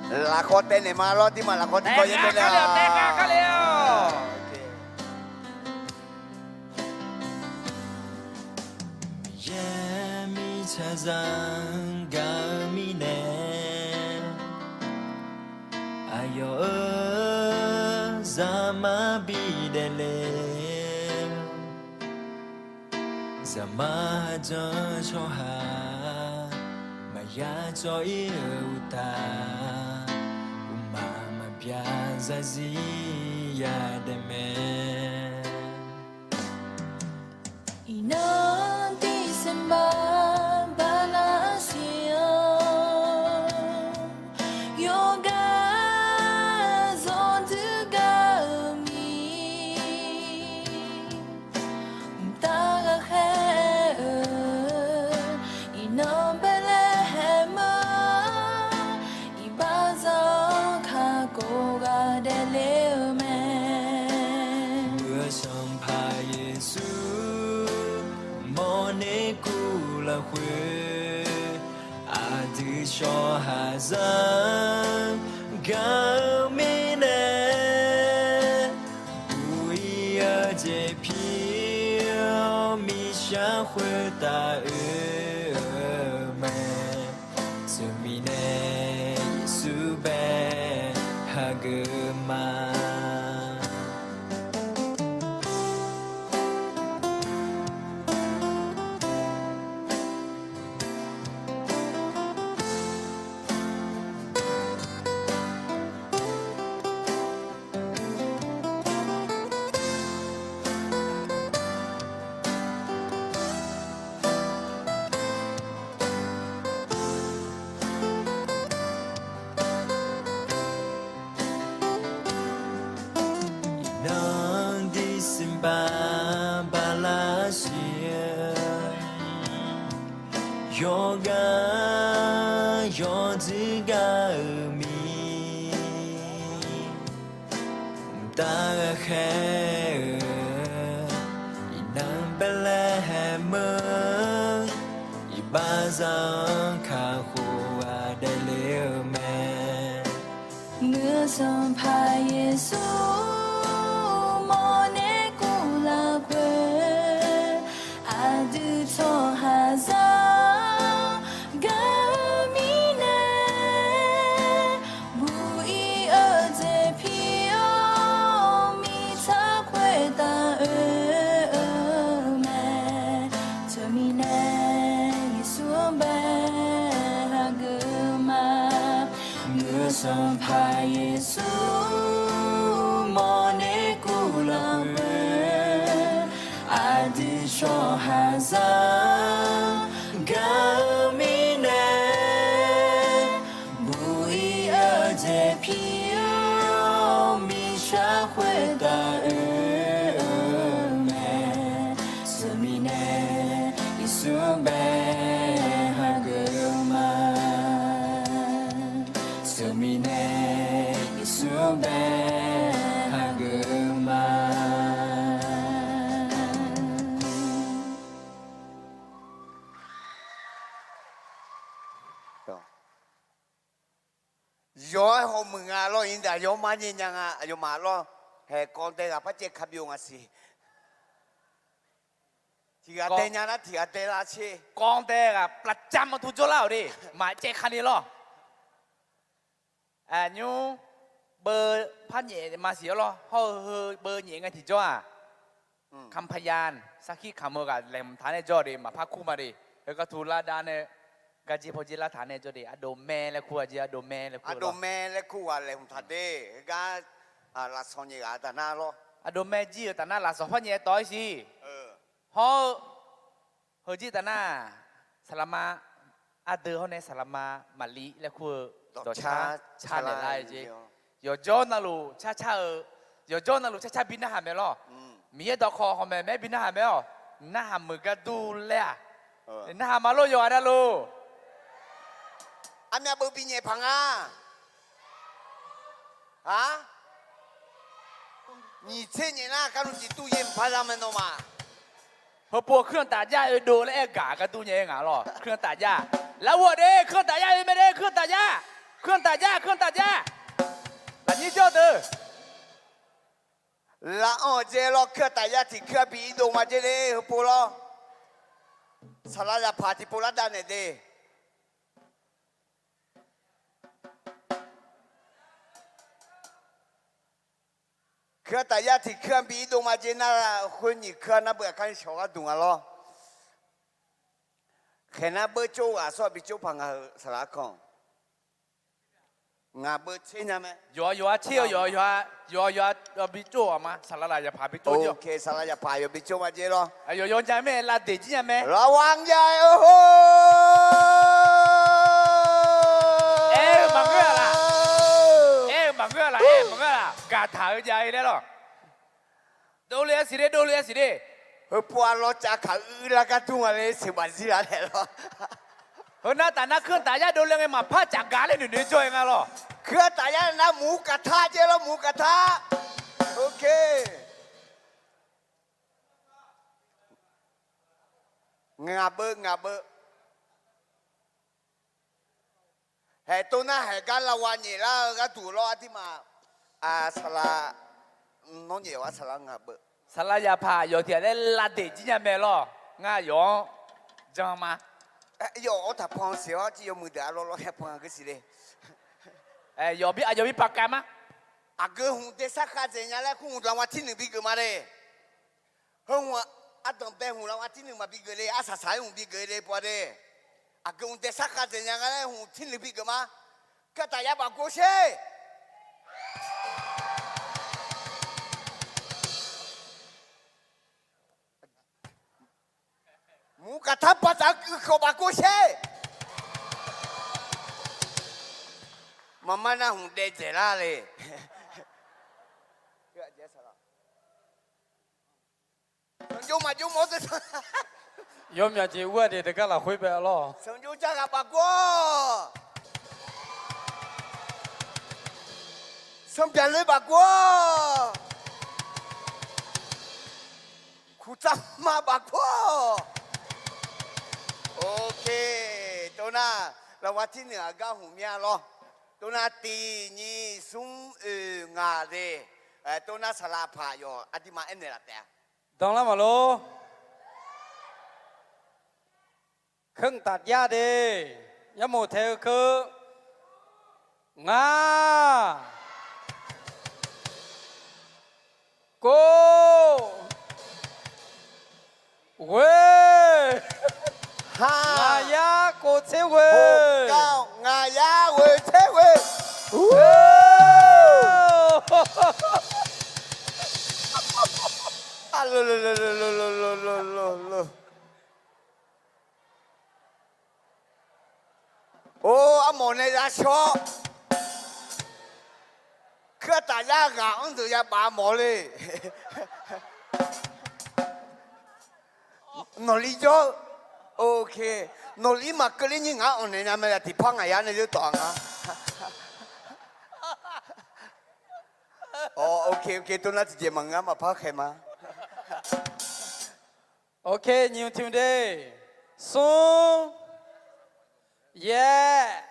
Lafkhawr taev naeq ma lawr, tirmaf lafkhawr tirkawv yaer taev naeq-a. Yaer mirtsaqzaq gaq-eu mirnae, aqyawf-euq zaqmar bidaef le. Zaqmar janr tsawrhaq maqya cawv-ir-eu uqtaf, uqmaq maqbyav zarzir yadaef mae. Iqnan December bala siq-awr, yawqghaq zanqdui gaq-eu miq, mqtav ghaqkhaer-eu iqnan Betlehem-eu iqbaxzaq-anr kakhof ghaq daefle-eu mae. Muiq-eu Sanqpaq Yeqsur mawrner kuv lafkhoer, aqdui tsawrhaqzaq gaq-eu mirnae, buq-ir-eu jeq pir-awr miqshar khoertav oe-eu mae. Teumirnae Yeqsur bae hageuf ma. Yawqghaq yawqdzer gaq-euq mir, mqtav ghaqkhaer-eu iqnan Baetlaehaeq meuq, iqbaxzaq-anr kakhof-a daefle-eu mae. Muiq-eu Sanqpaq Yeqsur mawrnae kuvlaf khoer, aqdui tsawrhaqzaq gaq-eu mirnae, buq-ir-eu jeq pir-awr mirtsaq khoertav oe-eu mae. Teumirnae Yeqsur-anr bae hageuf ma. Muiq-eu Sanqpaq Yeqsur mawrnae kuvlaf khoer, aqdui tsawrhaqzaq gaq-eu mirnae, buq-ir-eu jeq pir-awr mirtsaq khoertav oe-eu mae. Teumirnae Yeqsur-anr bae hageuf ma. Teumirnae Yeqsur-anr bae hageuf ma. Yawr-aer hawmuiq nga lawr-ir daq, yawr mar nyae nya nga, aqyawfmaf lawr. Haeq kawv dae ghaq par caev ka byov nga siq. Tiq ghaq dae nya nar tiq ghaq dae lar tser. Kawv dae ghaq plavcam-eu tu jawrlar-awq de. Maqcaev ka ni lawr. Aqnymr beu par nyaef ma siq-awr lawr. Hawr-eu heu beu nyaef ngae tiqjawr-aq, kamqpaqya sarkir kamq-eu ghaq laeqhmq taq nae jawr de, maqpar kur ma de. Heu gharduq lar dav nae, garjer pawjer lar taq nae jawr de. Ardov mae laer kur-a jer, ardov mae laer kur-a. Ardov mae laer kur ghaq laeqhmq taq de. Heugar lafsawq nyaef ghaq taf nar lawr. Ardov mae jir-euq taf nar lafsawq par nyaef tawq-ir siq. Hawr-eu heujir taf nar, saqlaqma ardeuv hawr nae saqlaqma maqli laer kur-eu dawqcar car naeq lar-eu jer. Yawqjawr navluf car car-eu, yawqjawr navluf car car bi narhaq mae lawr. Miqyaer dawqkawq hawq maeq maer bi narhaq mae-awq. Narhaq meuq gar dur laer-aq, narhaq ma lor yawqha navluf. Armyav beuv bi nyaef paq nga. Aq, nyiq tser nyaef nar kar luf jeq dur yaer mqpar za mae nawmaf. Heupov-eu kuir-anr taf jar oedov laer aer gaq gar dur nya-aer ngaq lawr. Kuir-anr taf jar. Lar ghov de, kuir-anr taf jar oe mae de, kuir-anr taf jar. Kuir-anr taf jar, kuir-anr taf jar. Lafnyir jawr deuq. Laf-anr-eu dzae lawr, kuir-anr taf jar tiq kuir-anr bi irdov ma dzer le heupov lawr. Saqlaq zaqpaq tiqpov lar dav naeq de. Kuir-anr taf jar tiq kuir-anr bi irdov ma dzer nar, khoer nyiq kuir-anr nar beuq aqkar shawq gharduq nga lawr. Khaeq nar beur tsov ghaq sawr bi tsov paq nga heu saqlaq arkanq. Ngaq beuv tser nya mae. Yawqha yawqha tser-awr yawqha yawqha, yawqha yawqha bi tsov-aq ma. Saqlaq laf yaqpaq bi tsov-awq. Saqlaq yaqpaq yawqha bi tsov ma dzer lawr. Aqyawf yawnya mae, lavdeq jir nya mae. Lavwaq nya-aer-eu ho. Aer-eu maqngeur-a laf. Aer-eu maqngeur-a laf, aer-eu maqngeur-a laf. Gaqtaq-eu jav-ir laer lawr. Dovle-a siq de, dovle-a siq de. Heupov-a lawr cav kaq uir lar gar dur nga le, sheuq baf zir laf taef lawr. Heu nar taf nar kuir-anr taf jar dovle ngae maqpar caf gaq laer noeqnoeq jawr-aer nga lawr. Kuir-anr taf jar nar mq-ur kaqtar dzer lawr, mq-ur kaqtar. Ok. Ngaq beuv, ngaq beuv. Haeq tov nar haeq gar lavwaq nyaef lar-eu gharduq lawr ardirmaf. Saqlaq, nawr nyaef-awr saqlaq ngaq beuv. Saqlaq yaqpaq yawq tiq ghaq laer lavdeq jir nya mae lawr. Ngar yawq-anr jan ma. Yawf-awr taqpan siq-awr, yawmuiq deuq arlawr lawr hae pan geur siq le. Yawf bi, aqyawf bi paqkav ma. Aqgeu hmq dae sarkhav dzaeq nya laer kur hmq lavwaq tirnuiq bi geuf ma le. Heu hmq ardanq bae hmq lavwaq tirnuiq maqbi geuf le, arsaq saq-aer hmq bi geuf le pov-a de. Aqgeu hmq dae sarkhav dzaeq nya nga laer hmq tirnuiq bi geuf ma. Kuir-anr taf jar baf gor sher. Mq-ur kaqtar paqdzaq uikhawf baf gor sher. Maqmar nar hmq dae dzaeq lar le. Jov maqjov mawr teu tan. Yawmyaq jeq ur-a de, teugar lafkhoer bae lawr. Sanqjov jar ghaq bafgor-awq. Sanqbyaqloer bafgor-awq. Kuqtsarma bafgor-awq. Ok, tov nar, laqwa tirnuiq aqgar hmq mir-a lawr. Tov nar tiq nyiq smr oeq ngaq de. Tov nar saqlaq paq yawf aqduimaf aernaeq laf taef-a. Danlar maqlor. Keuvmq taf jav de. Yarmof tae-eu keuv. Ngaq. Kov. Ghoe. Ngaqyar kov tser ghoe. Ngaqyar ghoe tser ghoe. Or, armawf nae yashawr. Kuirtaf yar ghaq-anr deuq yabaf mawf le. Nawqli jawr-eu. Ok. Nawqli maqkeuv ler nyir ngaq-anr anqnaeq nya mae, tiqpar ngaqyar nae yaerdawq-a nga. Awq, ok, ok, tov nar tiqjeq maqngeur-a, maqpar khaeq ma. Ok, nyiq hmq tiq hmq de. Smr, yaer,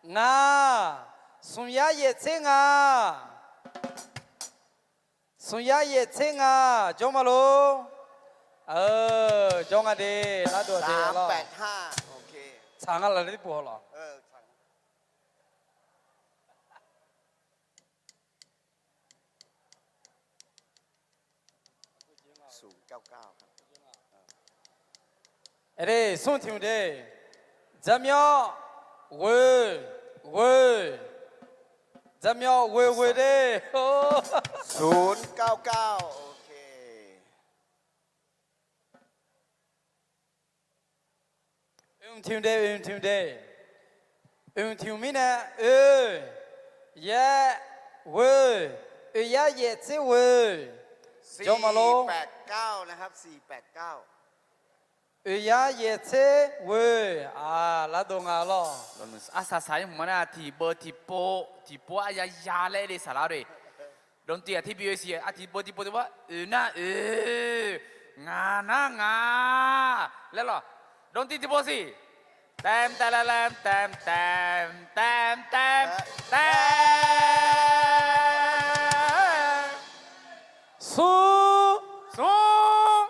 ngaq, smq yar yaef tser ngaq. Smq yar yaef tser ngaq, jawr ma lor. Jawr nga de, lardov de lawr. Tsaq nga laf ler buf haw lawq. Aer de, smr tiq hmq de. Jaqmyawf ghoe, ghoe. Jaqmyawf ghoe ghoe de. Smr tiq hmq de, smr tiq hmq de. Smr tiq hmq mirnae oe, yaer, ghoe, oe yar yaef tser ghoe. Jawr ma lor. Oe yar yaef tser ghoe. Aq, lardov nga lawr. Arsaq saq-ir hmq ma nar, tiq beu tiq pov, tiq pov aryaya laer le saqlaq de. Dawqtiv aqtir bi-eu siq, aqtiq beu tiq pov tiq pov, oeq nar oeq, ngaq nar ngaq laer lawq. Dawqtiv tiq pov siq. Taem taev laer laer taem taem taem taem taem. Smr. Smr.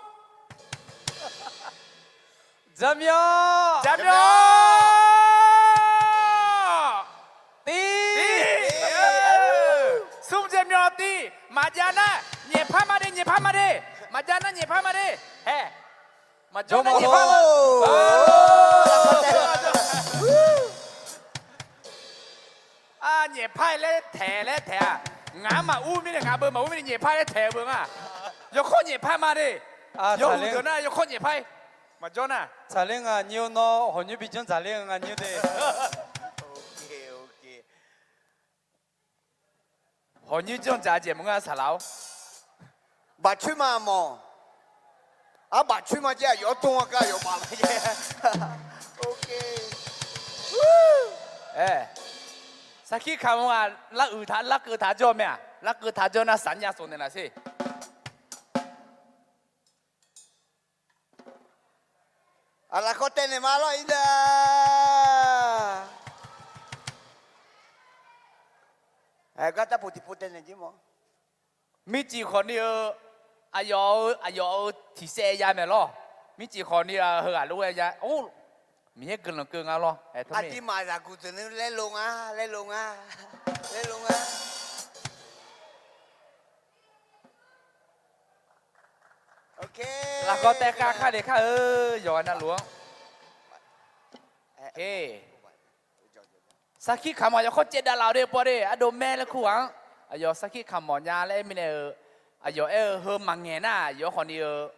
Jaqmyawf. Jaqmyawf. Tir. Tir. Smr jaqmyawf tir. Maqjav nar nyaefpar ma de, nyaefpar ma de. Maqjav nar nyaefpar ma de. Hae. Maqjawr nar nyaefpar ma. Nyaefpar-aer laer taeq laer taeq-a. Ngaq-anr maqur mirnae, ngaq beu maqur mirnae nyaefpar laer taeq-eu beu nga. Yawkawr nyaefpar ma de. Yawhuiq deuq nar yawkawr nyaefpar-ir. Maqjawr nar. Tsaqler nga nymr-eu nawr hawqnymr bi janr dzaqler-eu nga nymr de. Hawqnymr janr dzaq-eu jeq maqngeur-a saqlaq-or. Bafcoer ma mawq. Ar bafcoer ma jaer aqyawf-anr dm-a gar aqyawf baf ma jaer. Sarkir kamq-aq, laruiq taq larkeuv taq jawr mae-aq, larkeuv taq jawr nar saqnya sawq naeqlaf sher. Aq, lafkhawf taev naeq ma lawr-ir da. Aq, gar darpoq tiqpov taev naeq jir mawf. Mircif khawfni-eu, aqyawf-eu, aqyawf-euq tiqsaev ya maeq lawr. Mircif khawfni-eu heughaq lof-aer ya. Or, Miqyaer guiqlanq keuv nga lawr. Aqduimaf zaqguq deuq ni laerlo nga, laerlo nga, laerlo nga. Lafkhawf taev kar kar le kar-eu, yawqghaq navluf-anr. Sarkir kamq-aq yawkawr caevdav laf-awq de pawr de, ardov maer laer kur ghaq-anr. Aqyawf sarkir kamq mawf nya laer mirnae-eu, aqyawf aer-eu heu maqngaeq nar yawf khawfni-eu,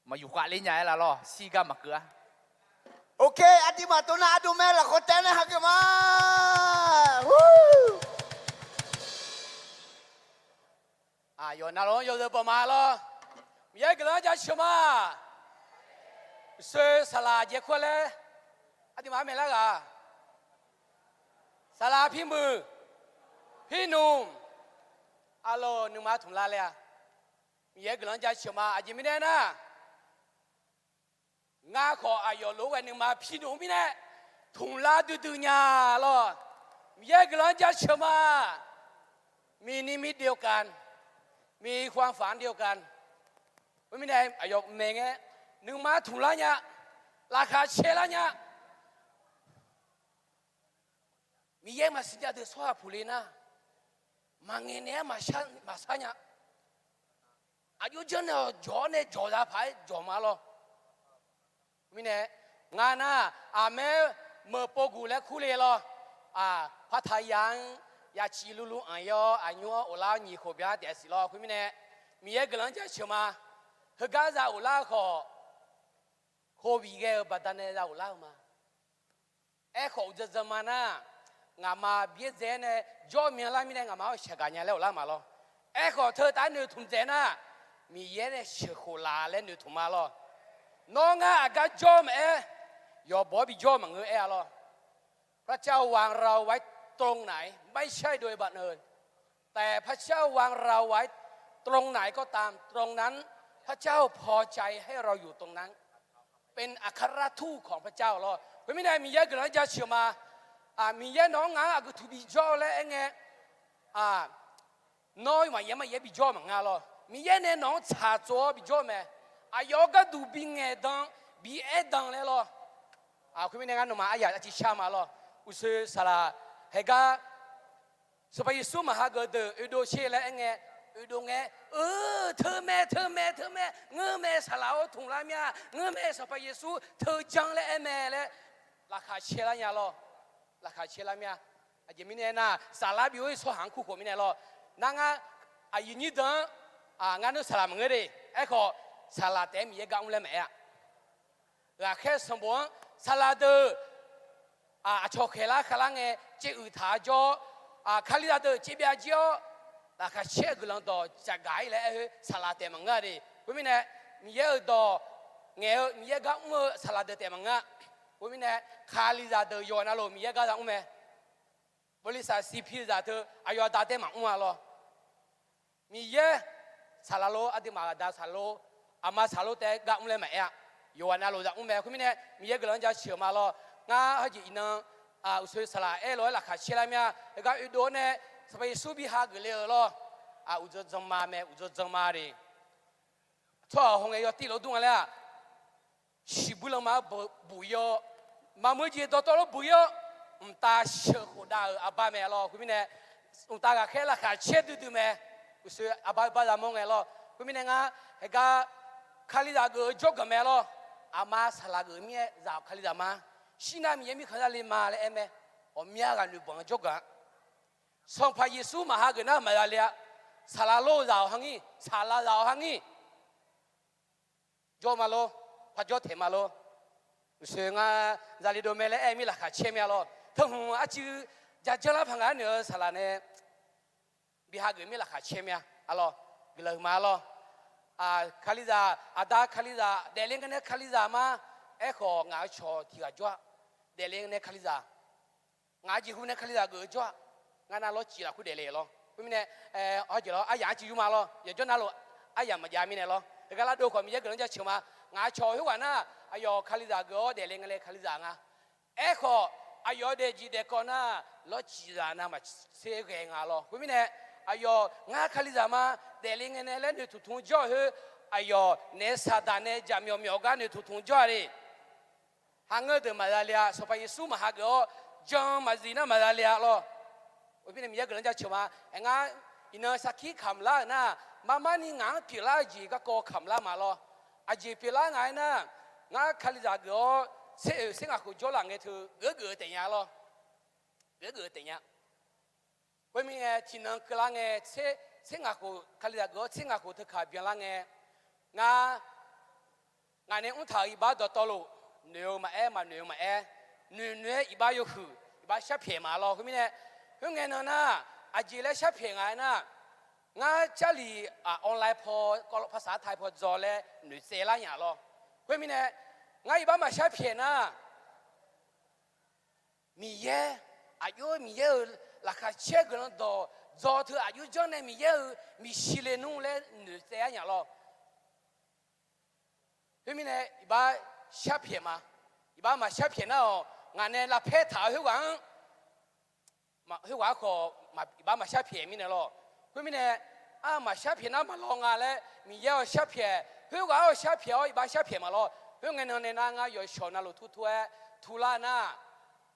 maqyuf khav ler nya-aer la lawr, shir gar maqkeuv-ar. Ok, aqduimaf tov nar ardov maer lafkhawf taev nae hageuf ma. Aqyawf navluf-anr yawzeu baw ma lawr. Miqyaer guiqlanq-anr jaceuq ma. Uqshoe saqlaq jaekur laer aqduimaf-anr maeqlar ghaq, saqlaq pirmuiq, pirnmq, aqlawq nuima tmqlar laer-a. Miqyaer guiqlanq jaceuq ma. Aqjeq mirnae aernar, ngar khawf aqyawf lof-aer ghae nuima pirnmq mirnae tmqlar duidui nya lawr. Miqyaer guiqlanq jaceuq ma. มีนิมิตเดียวกัน มีความฝันเดียวกัน khoermirnae aqyawf maeq ngae nuima tmqlar nya, laqkhaq caerlar nya. Miqyaer maqsiq nya deuq tsawrhaq puq le nar, maqngaeq naeq-aer maqshar nya. Aqjox janr nae-awq jawq-awr nae jawq za paq-aer jawq ma lawr. Khoermirnae ngar nar, aqmaer meuq pov guq laer kur le lawr. Aq, partaya-anr yaciv lurlur anq-ir-awr aqnymr-anr of lar-awr nyiq khof byan-aer daef siq lawr. Khoermirnae Miqyaer guiqlanq-anr jaceuq ma. Heugar za of lar-eu khawf, covid ghae-eu baqdanae za of lar-eu ma. Aerkhawf uqdzan dzan ma nar, ngaqma byaerdzae-aer nae jawr myanlar mirnae ngaqma-anr shaqgaq nya laer of lar ma lawr. Aerkhawf teu taf-aer noeqtmq dzaeq nar, Miqyaer nae sheuqkhof laf laer noeqtmq ma lawr. Nawr ngar aqgar jawr maqaer, yawqbawq-anr bijawr maqngeur aer-a lawr. พระเจ้าวางเราไว้ตรงไหน ไม่ใช่โดยบังเอิญ แต่พระเจ้าวางเราไว้ตรงไหนก็ตาม ตรงนั้น พระเจ้าพอใจให้เราอยู่ตรงนั้น เป็นอัครทูตของพระเจ้า lawr. Khoermirnae Miqyaer guiqlanq-anr jaceuq ma. Aq, Miqyaer nawq-anr ngaq-anr aqgeu tuq bijawr-eu laer aerngae, aq, nawr maqyaer maqyaer bijawr maqnga lawr. Miqyaer nae nawq-anr tsaqtsov-awr bijawr mae. Aqyawf-euq gharduq bingaeq dan, bi aer dan laer lawr. Khoermirnae ngar nawmaf aryaq arciv shar ma lawr. Uqshoe saqlaq haegar Sanqpaq Yeqsur maqhageuf deuq oedov sher laer aerngae, oedov ngae, eu, teumae teumae teumae, ngeurmae saqlaq-awr tmqlar mir-a, ngeurmae Sanqpaq Yeqsur teujanr laer aer mae laer, laqkhaq caerlar nya lawr. Laqkhaq caerlar mir-a. Aqjeq mirnae aernar, saflar bi-or-ir tsawrhaq-anr kurkhof mirnae lawr. Nar ngar aqyuif nyir deuq-anr, ngar nmr saqlaq maqngeur de. Aerkhawf, saqlaq taef-aer Miqyaer gar mr laer maqaer-a. Ghaqkhaer sanqbof-anr saqlaq deuq aqcawq khaeqlar khavlar ngae, caevuiq taq-a jawr-awr, Kalizaq deuq caevbyav jir-awr, laqkhaq caer-eu guiqlanq dawq caqgaq-ir laer aer khoer saqlaq taef maqngeur-a de. Khoermirnae, Miqyaer-euq dawq ngaeq-eu Miqyaer gar mr-eu saqlaq deuq taef maqngeur-a. Khoermirnae, Kalizaq deuq yawqha navluf Miqyaer gar za mr mae. บริษัท ซีพี zaq teu aqyawf aqda taef maqmr-a lawr. Miqyaer saqlaq lor, aqduimaf aqda saqlaq lor, aqma saqlaq lor taef-aer gar mr laer maqaer-a. Yawqghaq navluf za mr mae. Khoermirnae Miqyaer guiqlanq-anr jaceuq ma lawr. Ngar hawjeq iqnan uqshoe saqlaq aer lof-aer laqkhaq caerlar mir-a. Heugar oedov-awr nae Sanqpaq Yeqsur bi hageuf le-eu lawr. Uqdzan dzan ma mae, uqdzan dzan ma de. Tsawrhaq hawngae yawtiv lof dur nga laer-aq, shiqbuir lanma-anr buq-ir-awr, maqmuiq jeq dawqtawvluf buq-ir-awr, mqtav sheuq khof dav-euq aqbar mae lawr. Khoermirnae, mqtav ghaqkhaer laqkhaq caer duidui mae. Uqshoe aqbar bar za mawr ngae lawr. Khoermirnae ngar heugar Kalizaq geuf-eu jawrganq mae lawr. Aqma saqlaq geuf mir-aer zaq-awq Kalizaq ma. Shir nar Miqyaer mirkhanq zar le ma laer aer mae. Ghawqmya ghaq noeqbanq-eu jawrganq-a. Sanqpaq Yeqsur maqhageuf nar maqza le-a. Saqlaq lor zaq-awq ha ngir, saqlaq zaq-awq ha ngir. Jawr ma lor, par jawr taeq ma lor. Uqshoe ngar zale dov mae laer aer mir laqkhaq caer mir-a lawr. Teuhmq arcuiv ja janrlar paq ngaq-anr noeq-eu saqlaq nae bi hageuf mir laqkhaq caer mir-a. Arlawr, guiqlanq huiqma arlawr. Kalizaq, aqda Kalizaq, daefle ngae nae Kalizaq ma. Aerkhawf ngaq-euq cawq tiq ghaq jawr-a. Daefle ngae nae Kalizaq, ngaq-euq jeqhu nae Kalizaq geuf-eu jawr-a. Ngar nar lawrcif lafkhoer daefle lawr. Khoermirnae, hawjeq lawr aryaq-anr civ yur ma lawr. Yawqjawr navluf aryaq maqjav mirnae lawr. Heugar lar dov khawf Miqyaer guiqlanq jaceuq ma. Ngaq-euq cawq khoerghaq nar, aqyawf Kalizaq geuf-awr daefle ngae nae Kalizaq nga. Aerkhawf, aqyawf daefjeq daefkawv nar, lawrcif zaq navmaqtser ghae nga lawr. Khoermirnae, aqyawf ngar Kalizaq ma, daefle ngae nae laer noeqtmq tmq jawr-eu khoer, aqyawf naef saqdaq nae jaqmyawf myawf gar noeqtmq tmq jawr-a le. Hangeur deuq maqza le-a. Sanqpaq Yeqsur maqhageuf-awr jan maqzif nar maqza le-a lawr. Khoermirnae Miqyaer guiqlanq jaceuq ma. Aer ngar iqnan sarkir kamq lar-euq nar, marmarni ngaq-anr pyeuflar-eu jeq garkawv kamq lar ma lawr. Aqjeq pyeuflar nga aernar, ngar Kalizaq geuf-awr tser oeq tser ngaq khof jawrlaf ngae teu geuf geuf-eu taef nya lawr. Geuf geuf-eu taef nya. Khoermirnae tiqnan keuvlar ngae, tser ngaq khof Kalizaq geuf-awr tser ngaq khof teu kaq byanlar ngae, ngar ngaq nae mrtaq-euq iqbax dawqtawvluf, noeq-eu maqaer maqnoeq-eu maqaer, noeq noeq-aer iqbax yawhuiq iqbax sharpyaeq ma lawr. Khoermirnae, khoerngae nan nar, aqjeq laer sharpyaeq nga aernar, ngar Jarlif online paw, kawvlawv parsaq artai paw dzaw laer noeqtsaev lar nya lawr. Khoermirnae, Ngar iqbax maqshar pyaeq nar, Miqyaer, aqjox-eu Miqyaer-euq laqkhaq caer-eu guiqlanq dawq dzaw teu aqjox janr nae Miqyaer-euq miqshi le nmr laer noeqtsaev-ar nya lawr. Khoermirnae iqbax shar pyaeq ma. Iqbax maqshar pyaeq nar-awq, ngaq nae lavpaer taq-eu khoerghaq-anr khoerghaq-anr khawf iqbax maqshar pyaeq mirnae lawr. Khoermirnae, ar maqshar pyaeq nar maqlawr nga laer Miqyaer-awq shar pyaeq, khoerghaq-awq shar pyaeq-awr iqbax shar pyaeq ma lawr. Khoerngae nan nae nar ngar yawqshawq navluf tur tur-aer turlar nar,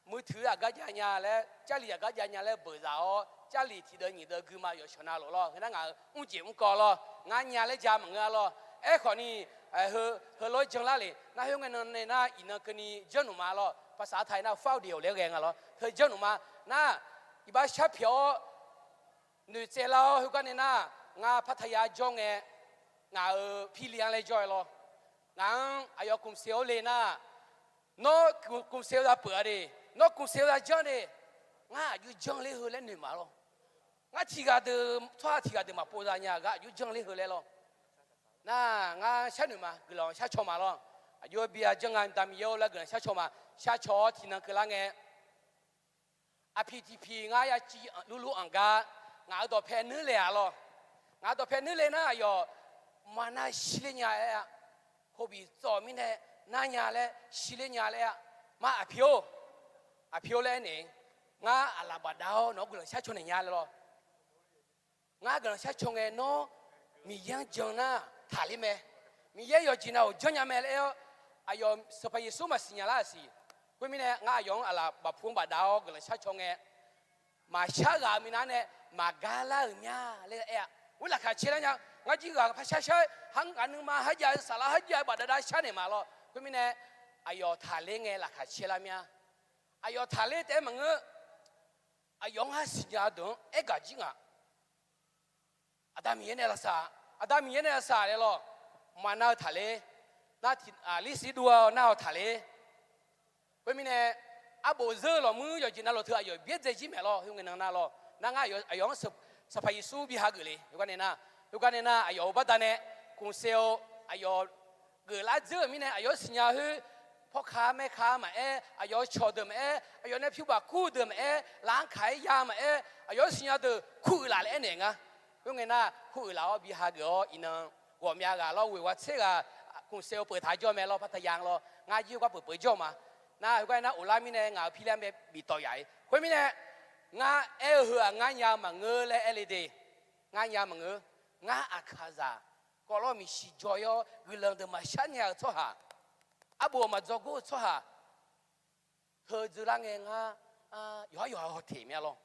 muiq tuiq aqgar jav nya laer, jarlif aqgar jav nya laer beuqzaq-awr jarlif tiqdeuv nyiq deuv gui ma yawqshawq navluf lawr. Heunar ngaq-euq mrjeq mrkawv lawr, ngar nya laer ja maqngeur-a lawr. Aerkhawf ni, heu, heulof-aer janlar le nar khoerngae nan nae nar iqnan keuvni janrnuq ma lawr. Paqsaq artaq-aer nar far-eu deq-awq laer ghae nga lawr. Teu janrnuq ma nar, iqbax shar pyaeq-awr noeqtsaev lar-awr heugar nae nar, ngar Pattaya jawr ngae, ngaq-euq Philly-anr laer jawr-aer lawr. Ngaq-anr aqyawf kumqseq-awr le nar, nawr kumqseq-eu za peuq-a de, nawr kumqseq-eu za janr de, ngar aqjox janr ler heu laer noeq ma lawr. Ngar tiq ghaq deuq, tsawrhaq tiq ghaq deuq maqpov za nya-eu gar aqjox janr ler heu laer lawr. Nar ngar sharnoeq ma, guiqlanq sharcaw ma lawr. Aqjox bi-a janr nga, Miqyaer-or laer guiqlanq sharcaw ma. Sharcaw-awr tiqnan keuvlar ngae, aqpiq tiqpiq ngar yaciv lurlur anq gar, ngaq-euq dawqpae nuirle-a lawr. Ngaq-euq dawqpae nuirle nar aqyawf maqnar shirler nya-aer-a, khof bif tsawv mirnae nar nya laer shirler nya laer-a. Mar aqpiq-or, aqpiq-or laer aernaeq, ngar aqlaf bafdav-awr nawq-anr guiqlanq sharcaw naeq nya laer lawr. Ngar guiqlanq sharcaw ngae nawr Miqyaer-anr jan nar taqler mae. Miqyaer yawqjeq nav-euq janrnya mae laer aer-awr, aqyawf Sanqpaq Yeqsur maqsiq nya lar-aq siq. Khoermirnae ngar aqyawf-anr aqlaf bafpu-anr bafdav-awr guiqlanq sharcaw ngae, maqshar ghaq-eu minav nae maqgar lar-euq mya laer aer-a. Khoer laqkhaq caer lar nya. Ngar jir ghaq par shar shar-aer, ha, aqnuima harjav-eu saflar harjav-eu bafdav dav sharnaeq ma lawr. Khoermirnae, aqyawf taqler ngae laqkhaq caer lar mya. Aqyawf taqler taef-aer maqngeur. Aqyawf-anr har siqnya-eu deuq-anr aergaq jir nga. Aqda Miqyaer nae lavsav, Aqda Miqyaer nae lavsav laer lawr. Maqnar-eu taqler, nar tiq, lir siq duv-awr nar-awq taqler. Khoermirnae, arbof zeur-eu lawqmuir yawqjeq navluf teu aqyawf byaerdzae jir maeq lawr. Khoerngae nan nar lawr, nar ngar aqyawf-anr Sanqpaq Yeqsur bi hageuf le. Heugar nae nar, heugar nae nar aqyawf-euq baqdanae kmqsaev-eu aqyawf geuflar dzeur-euq mirnae aqyawf-anr siqnya khoer, pawrka maerka maqaer, aqyawf-euq cawqdeuq maqaer, aqyawf nae pyur baq kur deuq maqaer, laf-anr kaq-aer ya maqaer, aqyawf-anr siqnya deuq kur uiqlaf laer aernaeq nga. Khoerngae nar kur uiqlaf-awr bi hageuf-awr iqnan ghawqmya ghaq lawr, ghoeq ghaq tser ghaq kmqsaev-eu peuq taq jawr mae lawr, Pattaya lawr. Ngar jir khoergar peuq peuq jawr ma. Nar heugar nar of lar mirnae ngaq-euq pirlar mae biftawf yaf-ir. Khoermirnae, ngar aer-eu heu-aq ngar nya maqngeur laer aer le de. Ngar nya maqngeur. Ngar aqkaqzaq kawvlawr miqshi jaw-ir-awr guiqlanq deuq maqshar nya-eu tsawrhaq, arbof maqdzawr gor-eu tsawrhaq, teu dzeurlar ngae ngar yawqhar yawqha hawteq mya lawr.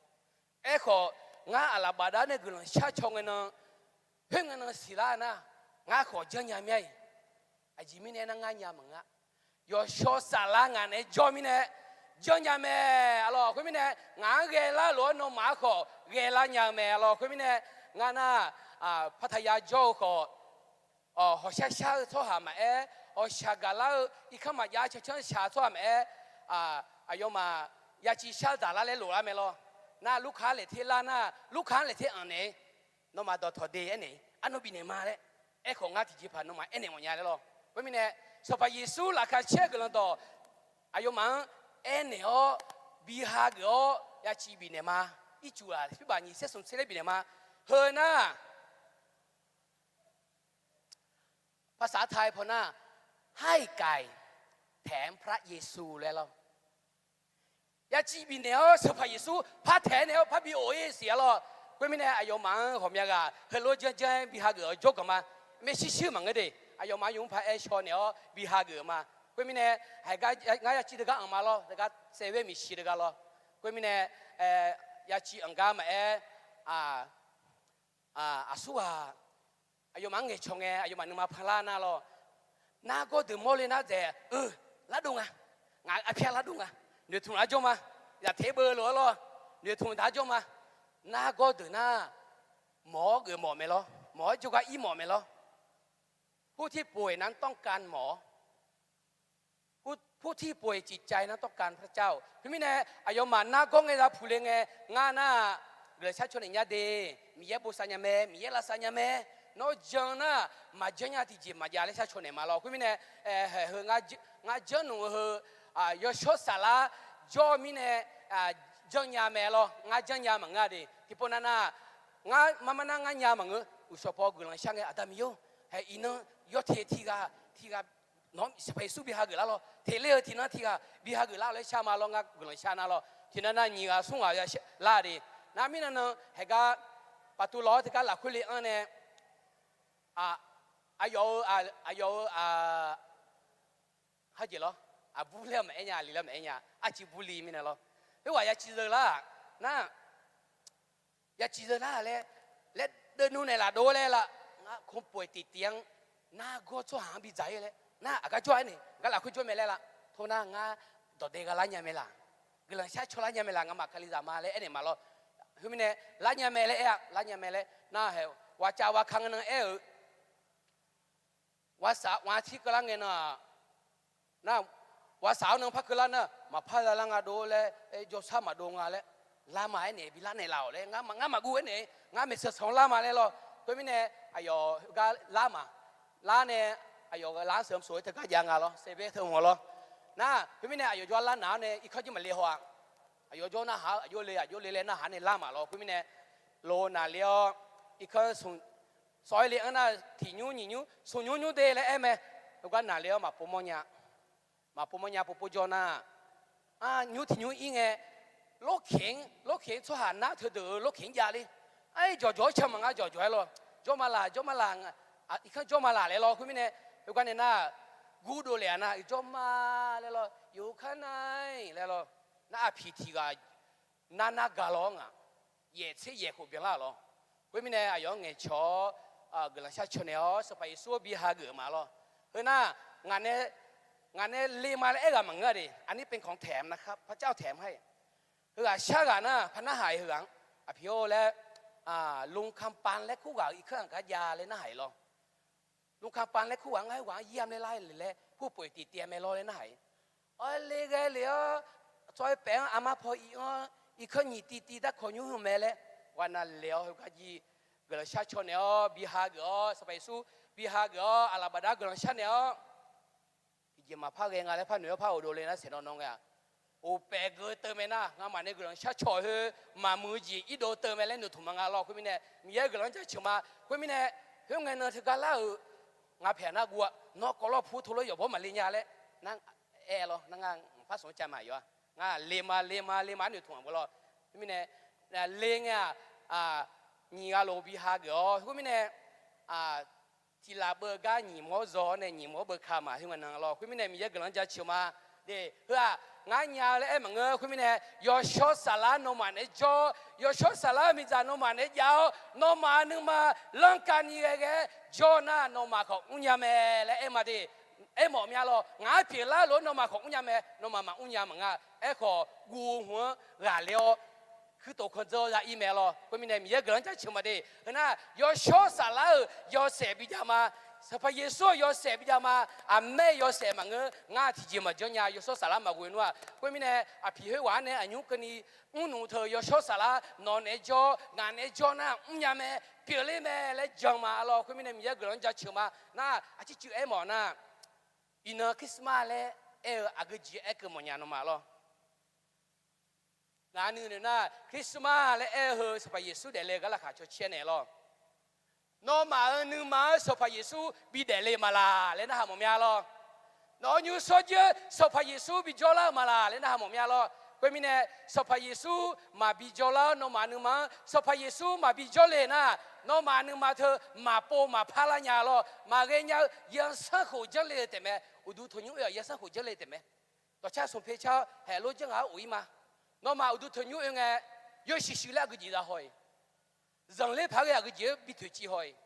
Aerkhawf, ngar aqlaf bafdav nae guiqlanq sharcaw ngae nan, khoerngae nan siqlar nar, ngar khawf janrnya mya-iq. Aqjeq mirnae aernar ngar nya maqngeur-a. Yawqshawr saflar ngaq naeq-aer jawr mirnae janrnya mae. Arlawr khoermirnae ngaq-anr ghaelar lof-awr nawmaf-anr khawf ghaelar nya-eu mae. Arlawr khoermirnae ngar nar, Pattaya jawr-eu khawf, hawqshar shar-eu tsawrhaq maqaer, hawqshaq gaqlar-eu irkanr maqjav cancanr shaq-eu tsawrhaq maqaer, aqyawfmaf yaciv shar dzaqlar laer lof lar mae lawr. Nar Lurkaf-anr laeqtser lar nar, Lurkaf-anr laeqtser anq naeq-ir, nawmaf dawqtawq de aernaeq-ir, arnan bifnaeq ma laer. Aerkhawf ngar tiqjeqpaq nawmaf aernaeq mawfnya laer lawr. Khoermirnae, Sanqpaq Yeqsur laqkhaq caer-eu guiqlanq dawq aqyawfmaf-anr aernaeq-awr, bi hageuf-awr yaciv bifnaeq ma. Ircuf-aq, pyur baq nyiq tser smq tser laer bifnaeq ma. Heu nar, ภาษาไทย paw nar, ให้ไก่แถมพระเยซู laer lawr. Yaciv bifnaeq-awr Sanqpaq Yeqsur par taeq-aer naeq-awr par bi of-ir siq-a lawr. Khoermirnae aqyawfmaf-anr ghawqmya ghaq heulof-aer janrjanr-aer bi hageuf-awr jawrganq ma. Maershuir shuir maqngeur de. Aqyawfmaf-anr yawmr paq-aer shaw naeq-awr bi hageuf ma. Khoermirnae, haiq gar ngar yaciv deuq gar anq ma lawr, deuq gar saev-aer miqshi deuq gar lawr. Khoermirnae, yaciv anq gar maqaer, aqsurghaq aqyawfmaf-anr ngaeqcawq ngae aqyawfmaf nuima panlar nar lawr. Nargawr deuq mawrle nar dzaeq-eu, lardov nga. Ngaq-euq arpyar lardov nga. Noeqtmq lar jawr ma. Zaqteq beu lof-aer lawr, noeqtmq daq jawr ma. Nargawr deuq nar, mawq-awr geufmawf mae lawr, mawq-awr jawrgar ir mawf mae lawr. ผู้ที่ป่วยนั้นต้องการหมอ ผู้ที่ป่วยจิตใจนั้นต้องการพระเจ้า Khoermirnae, aqyawfmaf nargawr ngae za puq le ngae, ngar nar-aq, guiqlanq sharcaw naeq nya de, Miqyaer bosav nya mae, Miqyaer lavsav nya mae. Nawr jan nar, maqjanr nya tiqjeq maqjav laer shar caw naeq ma lawr. Khoermirnae, haeq heu ngar janr nmr-eu heu, yawshawr saflar jawr-eu mirnae, janrnya mae lawr. Ngar janrnya maqngeur-a de. Tiqpov nav nar, ngar mar mar nar ngar nya maqngeur. Uqshawq paw guiqlanq shar ngae, Aqda Miqyaer-or, haeq iqnan yawteq tiq ghaq tiq ghaq nawq-anr Sanqpaq Yeqsur bi hageuf lar lawr. Teqler-eu tiqnan tiq ghaq bi hageuf lar laer shar ma lawr. Ngar guiqlanq shar nar lawr. Tiqnan nar nyiq ghaq smr ghaq lar de. Nar mirnan nan haeq gar paqtuv lawq-awr teugar lafkhoer le-anr nae, aqyawf-eu, aqyawf-eu, aq, hajeq lawr, aqbur laer maqaer nya, aqli laer maqaer nya, arciv bur li mirnae lawr. Khoerghaq ya civ zeu lar nar, ya civ zeu lar laer, laer deuvnmr naeqlaf dov laer la, ngar kmr poeq tiqtiv-anr nargawr tsawrhaq-anr bidzaq-ir laer nar, aqgar jawr-aer nae gar lafkhoer jawr mae laer la. Tor nar ngar dawqdae gha lar nya mae laq, guiqlanq shar caw lar nya mae laq, ngamaf kalizaq ma laer aernaeq ma lawr. Khoermirnae, lar nya mae laer aer-a, lar nya mae laer nar haeq, waqcav waqka ngae nan aer-euq, waqsaq waq tir keuvlar ngae nan-aq, nar, waqsaq-awr nan par keuvlar nar, maqpar za lar nga dov laer, jawrshar maqdov nga laer, lar ma aernaeq bi lar naeqlaf-awq laer, ngar maqguv aernaeq, ngar maeqshi sanq-anr lar ma laer lawr. Khoermirnae, aqyawf gar lar ma, lar nae, aqyawf lar-anr sheuq-eu sheuq-aer teugar jav nga lawr, saebae teu mawq lawr. Nar, khoermirnae aqyawf jawr-aer lar naq-awr nae irkanr jir maqle haw-aq. Aqyawf jawr narhaq-awr aqjox le aqjox le laer narhaq nae lar ma lawr. Khoermirnae, lo naqle-awr, irkanr smq sawr-aer le-anr nar, tiq nymr nyiq nymr smq nymr nymr de laer aer mae. Heugar naqle-awr maqpov mawrnya, maqpov mawrnya pov pov jawr nar, nymr tiq nymr ir ngae, lorkaq-anr, lorkaq-anr tsawrhaq nar teudeuq-eu lorkaq-anr jav le. Aer, jawqjawq-aer can maqnga jawqjawq-aer lawr, jawr ma laq, jawr ma laq, irkanr jawr ma laq laer lawr. Khoermirnae, heugar nae nar, gurdov le-aq nar, jawr ma laer lawr, yawkar nar-aer laer lawr. Nar aqpiq tiq ghaq nar nar gaq lawr-awr ngaq, yaeq tser yaeq khof byanlar lawr. Khoermirnae aqyawf-anr ngaeqcawq-awr, guiqlanq shar caw naeq-awr Sanqpaq Yeqsur-anr bi hageuf ma lawr. Heu nar, ngaq nae le ma laer aer ghaq maqngeur-a de. อันนี้เป็นของแถมนะครับ พระเจ้าแถมให้ Heughaq shar ghaq nar par narhaq-iq heughaq-anr, aqpiq-or laer, ลงคำปาน laer kur ghaq-euq irkanr-aq gar jav laer narhaq-iq lawr. ลงคำปาน laer kur ghaq-anr ngar heughaq-anr yir-a laer lar-aer le laer kur poeq tiq tiv mae lawr laer narhaq-iq. Awr le ghae le-awr, tsawr-aer paef-anr armar paw ir-anr irkanr nyiq tiv tiv darkawq nymr hmq mae laer, ghaq navle-awr heugar jir guiqlanq shar caw naeq-awr bi hageuf-awr, Sanqpaq Yeqsur bi hageuf-awr, aqlaf bafdav guiqlanq shar naeq-awr, tiqjeq maqpar ghae nga laer par noeq-awr par ghofdov le nar saeqnawv nawr ngae-aq, uqpaef geu teuv mae nar, ngamaf nae guiqlanq shar caw-eu khoer maqmuiq-eu jeq irdov teuv mae laer noeqtmq ma nga lawr. Khoermirnae, Miqyaer guiqlanq-anr jaceuq ma. Khoermirnae, khoerngae nan teugar lar-euq ngaq paeq nar guv-a, nawr kawvlawr pu tov lof yawqbawr maqle nya laer nar, aer lawr nar ngar mqpar smq-anr cav ma yawr-a. Ngar le ma le ma le ma noeqtmq-aq beu lawr. Khoermirnae, le ngae-aq, nyiq ghaq lof bi hageuf-awr khoermirnae, tiq laf beugar nyiq mawr zaw-awr nae nyiq mawr beuka ma khoerngae nan lawr. Khoermirnae Miqyaer guiqlanq-anr jaceuq ma. De, heu-aq ngar nya-eu laer aer maqngeur. Khoermirnae Yawshawr Saflar nawmaf naeq-aer jawr-awr, Yawshawr Saflar-eu miqdzaq nawmaf naeq-aer jav-awr, nawmaf nuima lanrkani ghae ghae-aer jawr nar nawmaf khawf mrnya mae laer aer ma de. Aermawf mya lawr. Ngaq-anr pyeuflar lof-aer nawmaf khawf mrnya mae, nawmaf maqmrnya maqnga. Aerkhawf guv-eu hmq-anr ghaqler-awr, kuirtof kandzeur-awr ya ir mae lawr. Khoermirnae Miqyaer guiqlanq-anr jaceuq ma de. Heu nar Yawshawr Saflar-euq yawshaef bijav ma. Sanqpaq Yeqsur-euq yawshaef bijav ma. Aqmaer yawshaef maqngeur. Ngar tiqjeq maqjanr nya, Yawshawr Saflar maqghoe nmr-aq. Khoermirnae aqpiq khoerghaq-anr nae aqnymr keuvni mrnmq teu Yawshawr Saflar nawq naeq-aer jawr, ngaq naeq-aer jawr nar mrnya mae, pyeufler mae laer jan ma lawr. Khoermirnae Miqyaer guiqlanq-anr jaceuq ma. Nar aqcircuiv aermawf nar, iqnan Christmas laer aer-eu aqgeu jeq aerkeuv mawfnya nawmaf lawr. Ngaq nuinoeq nar Christmas laer aer-eu heu Sanqpaq Yeqsur daefle-eu gar laqkhaq caw caer naeq lawr. Nawmaf-euq nuima-anr Sanqpaq Yeqsur bidaef le ma laq laer narhaq mawf mya lawr. Nawq-eu nymrshawr jir-anr Sanqpaq Yeqsur bijawrlar-eu ma laq laer narhaq mawf mya lawr. Khoermirnae Sanqpaq Yeqsur maqbi jawrlar-awr nawmaf nuima-anr Sanqpaq Yeqsur maqbi jawrle nar, nawmaf nuima teu maqpov maqpar lar nya lawr. Maqghae nya-eu zanrsanrkhof janrle-eu taef mae. Uqduq tanqnymr oe-aq zanrsanrkhof janrle taef mae. Dawqcar smq pe car-awr haeq lor janr ghaq-anr of-ir ma. Nawmaf uqduq tanqnymr oe ngae, yawshuif shuif laer aqgeu jeq za haw-iq, zanqler paq ghae aqgeu jeq-anr bi toeqciv haw-iq,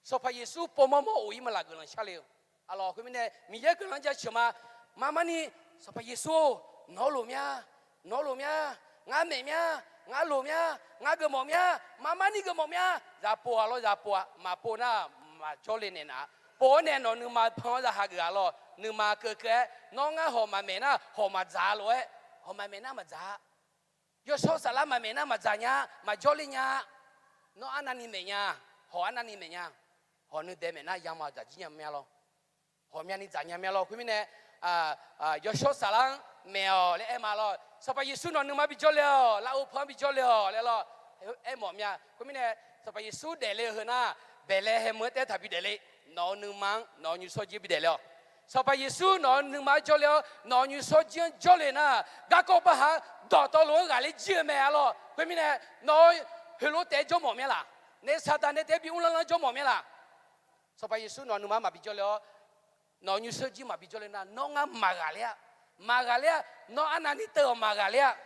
Sanqpaq Yeqsur povmawr mawr of-ir ma laf guiqlanq sharle-eu. Aqlawq khoermirnae Miqyaer guiqlanq-anr jaceuq ma. Marmarni, Sanqpaq Yeqsur-or, nawq-anr loq mya, nawq-anr loq mya, ngar maeq mya, ngar loq mya, ngar geufmawf mya, marmarni geufmawf mya. Zaq pov-aq lawr, zaq pov-aq, maqpov nar maqjawr le naeq naf. Pov-awr nae nawq nuima pan-awr zaq hageuf-aq lawr, nuima keuvkeuv-aer nawr ngar hawq maqmaeq nar hawq maqdzaq lof-aer, hawq maqmaeq nar maqdzaq-a. Yawshawr Saflar maqmaeq nar maqdzaq nya, maqjawr le nya. Nawr arnavni maeq nya, hawq arnavni maeq nya. Hawq nuidae maeq nar yama dzaq jir nya mya lawr. Hawq myavni dzaq nya mya lawr. Khoermirnae, Yawshawr Saflar-anr maeq-awq laer aer ma lawr. Sanqpaq Yeqsur nawq-eu nuima bijawr le-awq. Lavov pan-anr bijawr le-awq laer lawr. Aermawf mya. Khoermirnae, Sanqpaq Yeqsur daefle-eu heu nar, Baeqlaeqhaeq meuq-anr taef-aer taq bidaef le. Nawq-eu nuima-anr nawq-eu nymrshawr jir bidaef le-awq. Sanqpaq Yeqsur nawq-eu nuima-anr jawrle-awr, nawq-eu nymrshawr jir-anr jawrle nar, garkawv baqhaq-anr dawqtawvluf-anr ghaqler jir-eu mae-a lawr. Khoermirnae, nawq-eu heulof taef-aer jawrmawf mya laq? Naef Saqdaq nae taef-aer bi mrlanrlanr jawrmawf mya laq? Sanqpaq Yeqsur nawq-eu nuima-anr maqbi jawrle-awr, nawq-eu nymrshawr jir maqbi jawrle nar, nawr ngar maqghaqler-a. Maqghaqler-a. Nawr arnavni teuv-awq maqghaqler-a.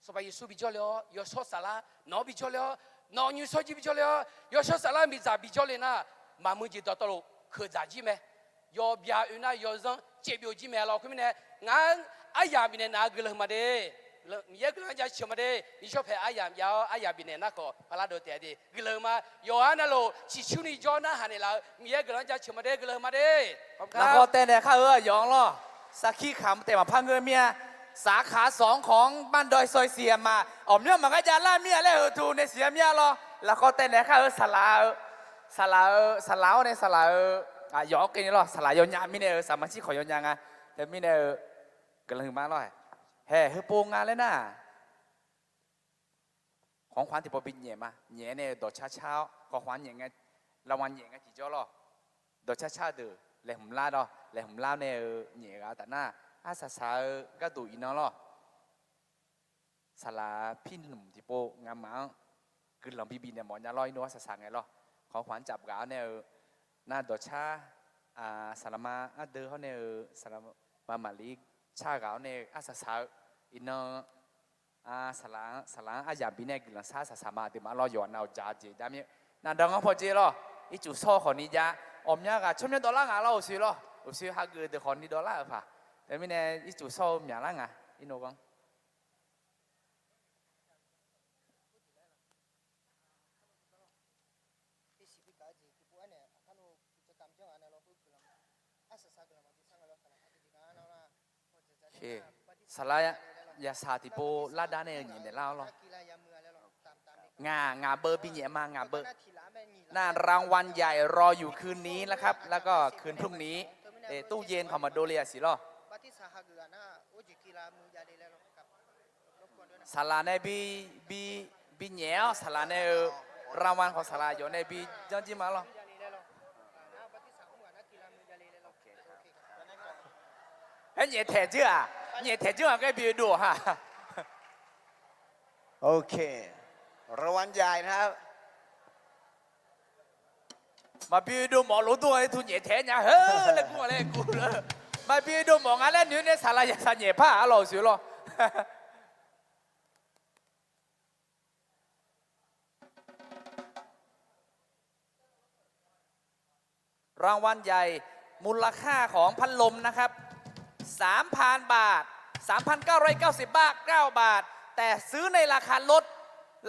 Sanqpaq Yeqsur bijawr le-awr, Yawshawr Saflar nawq-anr bijawr le-awr, nawq-eu nymrshawr jir bijawr le-awr, Yawshawr Saflar miqdzaq bijawr le nar, maqmuiq jeq dawqtawvluf keuqdzaq jir mae. Yawbya oe nar yawzanr caevbyov jir mae-a lawr. Khoermirnae, ngar aryamq bifnaeq naf-eu guiqlanq ma de. Miqyaer guiqlanq-anr jaceuq ma de. Nishawr paeq aryamq jav-awr aryamq bifnaeq nar khawf, paqlar dov taef-a de. Guiqlanq ma. Yawqha navluf ciqcurni jawr narhaq naeqlaf-eu Miqyaer guiqlanq-anr jaceuq ma de. Guiqlanq ma de. Lafkhawr taev naeq khar-eu aqyawf-anr lawr. Sarkir kaq-anr taef maqpar ngeur mir-a. Saqkaq sanq-anr khawf-anr bandaw-aer shaw-aer siq-a ma. Ghawqmyanr maqgar javlar mir-a laer heutu nae siq-a mir-a lawr. Lafkhawr taev naeq khar-eu saqlaq-eu, saqlaq-eu, saqlaq-awr nae saqlaq-eu, aqyawf-anr keuvni lawr. Saqlaq yawnya mirnae-eu saqmaqsir khawf yawnya nga. Teumirnae-eu guiqlanq huiqma lawr. Haeq, heupov nga laer nar, khawqkhanr tiqpov bi nyaef ma. Nyaef nae-eu dawqcar car-awr, khawqkhanr nyaef ngae, lavma nyaef ngae tiqjawr lawr. Dawqcar car deuq laeqhmq lar lawr. Laeqhmq lar nae-eu nyaef ghaq-eu taf nar, arsaq saq-eu gharduq iqnan lawr. Saqlaq pirnmq tiqpov ngamaf-anr guiqlanq bibif naeq mawfnya lawr. Irnov arsaq saq ngae lawr. Khawqkhanr caf ghaq-awr nae-eu nar dawqcar, saqlaqma ardeuv hawr nae-eu saqlaqma maqlir car ghaq-awr nae-eu arsaq saq-eu iqnan saqlaq-anr, saqlaq-anr aryamq bifnaeq guiqlanq sar saq saq ma. Aqduimaf lawr yawqha nav-awq ja jeq dar mir-eu. Navdanr-anr pawdzer lawr. Ircuf shawr-eu khawfni jav. Ghawqmya ghaq tsawrmyanr dawvlar nga lawr, uqshoe lawr. Uqshoe hageuf deuq khawfni dawvlar-euq paq. Teumirnae ircuf shawr-eu myaqlar nga. Irnov ganr Saqlaq yasaq tiqpov lardar nae-eu nyaef naeq lar-awr lawr. Ngaq, ngaq beu bi nyaef ma, ngaq beu. Nar รางวัลใหญ่รออยู่คืนนี้นะครับ แล้วก็คืนพรุ่งนี้ ตู้เย็น khawf maqdov le-aq siq lawr. Saqlaq nae bi, bi, bi nyaef-awr saqlaq nae-eu รางวัล khawf saqlaq yawf nae bi janr jir ma lawr. Aer nyaef taeq dzeur-aq, nyaef taeq dzeur-aq, gar bi dov-aq ha. รางวัลใหญ่นะครับ Maqbi dov mawf lof dov-a, tu nyaef taeq-aer nya heu laer gur-a laer gur-eu. Maqbi dov mawf nga laer noeq nae saqlaq yasaq nyaef par-aq lawq, uqshoe lawr. รางวัลใหญ่ มูลค่าของพัดลมนะครับ สามพันบาท สามพันเก้าร้อยเก้าสิบ บาท เก้าบาท แต่ซื้อในราคาลด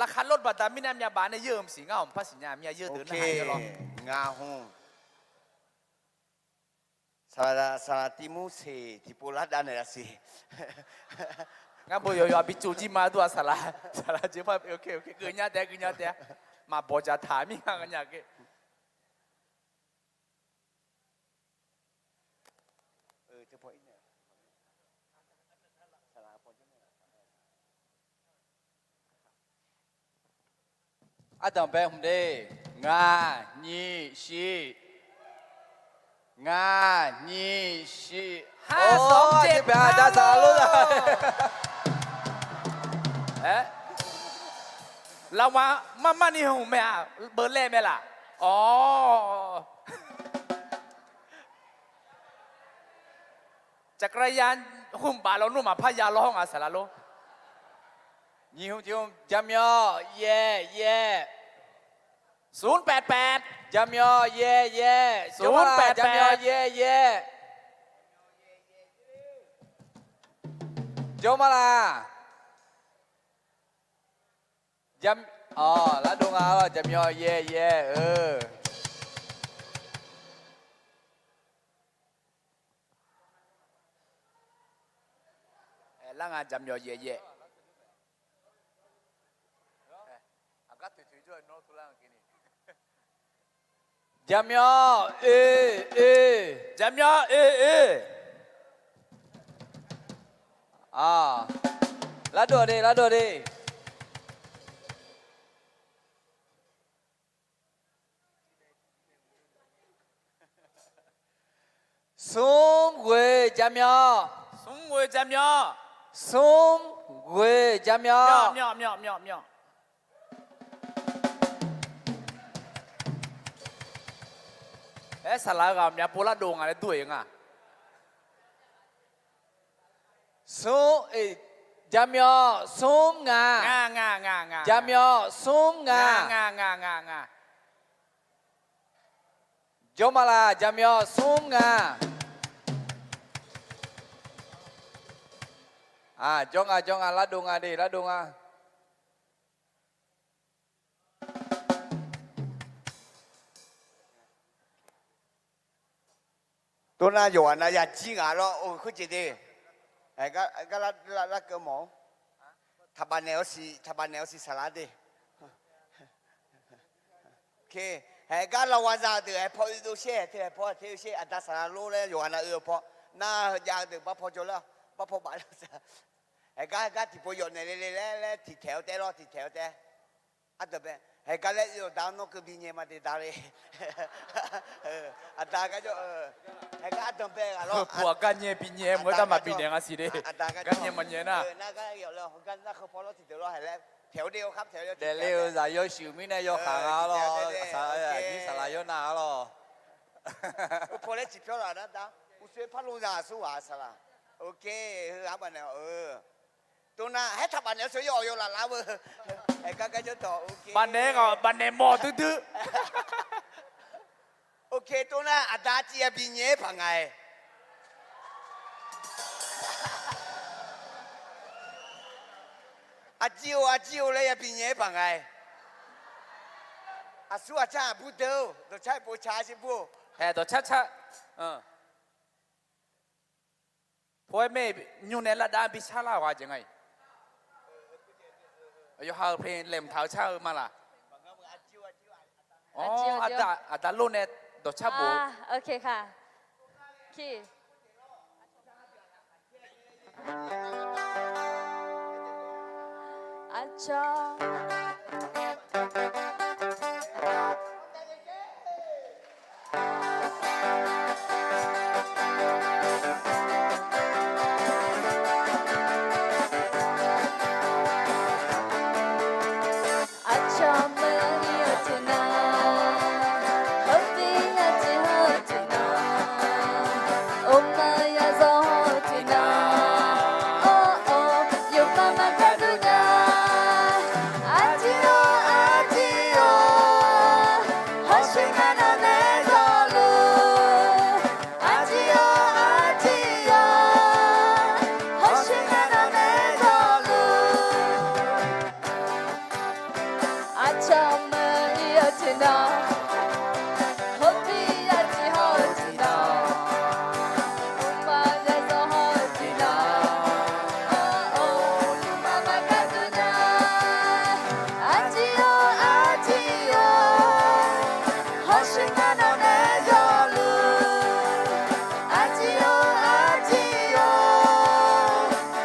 ราคาลด baqda mirnae myav baf nae yeur-eu maqsiq ngar-awq, maqpar siqnya mir-a, yeur deuq narhaq yawlawr. Ngaq hmq saqlaq, saqlaq tiq mur seq tiqpov lar dav naeq-a siq. Ngar bo yawqyawq bi tsov jir ma dur-aq saqlaq, saqlaq jeq par, ok ok, geuf nya taef, geuf nya taef. Maqbawq dzaqtaq mir nga nya ke. Ardanqbae hmq de. Ngaq nyiq shif. Ngaq nyiq shif. Har smq jeq bae-a, dar zaq lor-a. Lavma marmarni hmq mae-aq, beu laer mae laq? Awr. จักรยาน hmq baf lawnmr maqpar ya lawr nga saqlaq lor. Nyiq hmq tiq hmq jaqmyawf yaeq yaeq. ศูนย์แปดแปด jaqmyawf yaeq yaeq. ศูนย์แปดแปด jaqmyawf yaeq yaeq. Jawr ma laq. Jam, awq, lardov nga lawr, jaqmyawf yaeq yaeq-eu. Lar nga jaqmyawf yaeq yaeq. Aqgar toeq toeq jawr-eu nawr tov lar-eu keuvni. Jaqmyawf oe oe. Jaqmyawf oe oe. A, lardov de, lardov de. Smr ghoeq jaqmyawf. Smr ghoeq jaqmyawf. Smr ghoeq jaqmyawf. Aer, saqlaq-eu ghaq myavpov lardov nga laer dur-eu nga. Smr, jaqmyawf smr nga. Jaqmyawf smr nga. Jawr ma laq, jaqmyawf smr nga. Jawr nga, jawr nga, lardov nga de, lardov nga. Tov nar yawqghaq nav ya jir ngaq lawr, khoerjeq de. Gar larkeuv mawf-awr, taqbaq naeq-awr siq, taqbaq naeq-awr siq saqlaq de. Haeq gar lawqghaq za-eu deuq haeq paw oedov sher, haeq teu haeq paw, haeq teu oe sher, aqda saqlaq lor laer yawqghaq nav oe-eu paw, nar jav-eu deuq bar paw jawr lar, bar paw baf lar. Haeq gar, haeq gar tiqpov yawf naeq le le laer, laer tiq taeq-awr taev lawr, tiq taeq-awr taev. Ardanqbae, haeq gar laer oe-awq da-awr nawr keuv bi nyae ma de da le. Aqda gar jawr, haeq gar ardanqbae ghaq lawr. Heupuq aqgar nyae bi nyae maqngeur dar maqbi naeq nga siq de. Gar nyae maqnyae nar. Nar gar yawf le, gar nar heu paw lawr tiqdeuq lawr haeq laer. Taeq-awr de-awr khar taeq-awr yawr tiq taeq-awr taev. Daefle-eu zaq yawshuif mirnae yawkaq nga lawr. Aqnyir saqlaq yawr nar-a lawr. Heu paw laer ciqpyawr laf nar da. Uqshoe par lo zaq aqsur ghaq saqlaq. Ok, heu ghaq bafnaeq-awq-eu. Tov nar haer taqbaf naeq-awr sheuq yawr awq yawlaf lar-eu. Aer gar gar jawr dawq. Bafnaeq-aer ghaq bafnaeq mawf duidui. Ok, tov nar aqda arciv yabi nyae-aer paq nga-aer. Arciv-or, arciv-or laer yabi nyae-aer paq nga-aer. Aqsur ghaq car aqbur deuq-or, dawqcar povcar-aer shir bur-or. Haeq dawqcar car. Paw-aer mae, nymr nae lavdav bi sharlar-awq-a jeq nga-iq. Yawqha-euq เพลง laeqhmq taq-eu car-eu ma laq. Awr, aqda lor nae dawqcar bof. Aqcawq aqcawq meuq-ir-eu tiqnan, hawbir aqjeq hawr-eu tiqnan, mqmaq yawzawr hawr-eu tiqnan, or or, yawqghaq maqgar dur nya. Arjir-or, arjir-or, hawsher ngar nawq naeq-aer yawluf. Arjir-or, arjir-or, hawsher ngar nawq naeq-aer yawluf. Aqcawq meuq-ir-eu tiqnan, hawbir aqjeq hawr-eu tiqnan, mqmaq yawzawr hawr-eu tiqnan, or or, yawqghaq maqgar dur nya. Arjir-or, arjir-or, hawsher ngar nawq naeq-aer yawluf. Arjir-or, arjir-or,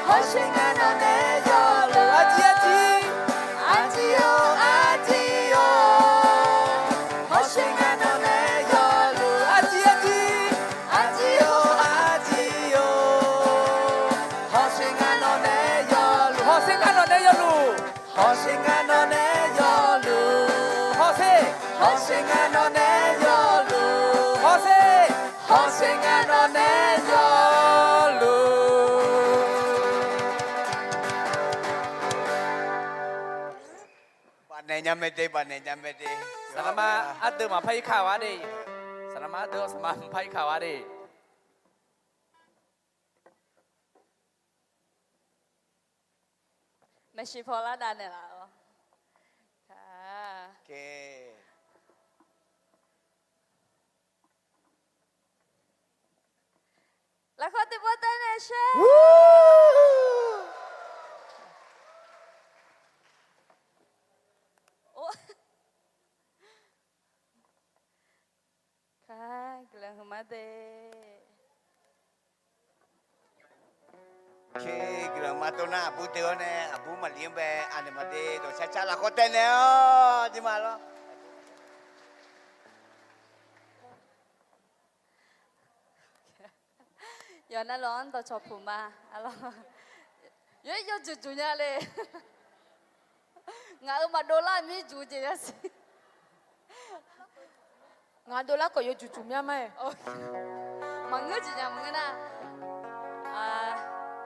hawsher ngar nawq naeq-aer yawluf. Arjir, arjir. Arjir-or, arjir-or, hawsher ngar nawq naeq-aer yawluf. Arjir, arjir. Arjir-or, arjir-or, hawsher ngar nawq naeq-aer yawluf. Hawsher ngar nawq naeq-aer yawluf. Hawsher ngar nawq naeq-aer yawluf. Hawsher, hawsher ngar nawq naeq-aer yawluf. Hawsher, hawsher ngar nawq naeq-aer yawluf. Bafnaeq nya mae de, bafnaeq nya mae de. Saqlaqma ardeuv maqpar-ir kaq-a de. Saqlaqma ardeuv-awr saqma maqpar-ir kaq-a de. Maeqshi paw lardav naeqlaf-awr. Lafkhawr tiqpov taev naeq sher. Hmq ma de. Guiqlanq ma tov nar aqbur deuq-awr nae aqbur maqli-anr bae aqnaeq maqde dawqshar car lafkhawr taev naeq-awr jir ma lawr. Yawqnan lawq-anr dawqcawq puq ma. Yawjuq juq nya le. Ngaq-euq maqdov lar mir juq jeq yasiq. Ngaq dovlar khawf yawjuq juq mya ma-aer. Maqngeur jeq nya maqngeur nar.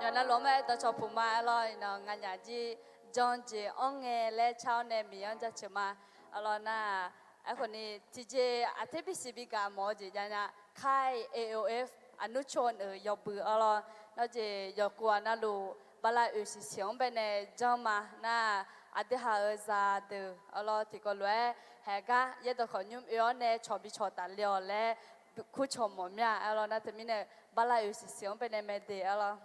Yawqnan lawq-anr bae dawqcawq puq ma lawr. Iqnan nganyaf jir jan jeq anr ngae laer car-awr nae Miqyaer-anr jaceuq ma. Arlawr nar, aerkhawf ni tiqjeq aqter bisiq bigaq mawf-eu jeq jav nya. Kai A O F aqnur caw-eu yawbui arlawr. Nawr jeq yawqkhof-aq navluf bala oeq siqsiq-anr bae nae janr ma nar, aqdui haq-euq zaqdeuq arlawr tiqkawv lof-aer haeq gar yaerdawq khawf nymr oe-awr nae cawq bi cawq tafle-awq laer kurcawq mawf mir-a arlawr. Nar teumirnae bala oeq siqsiq-anr bae nae mae de arlawr.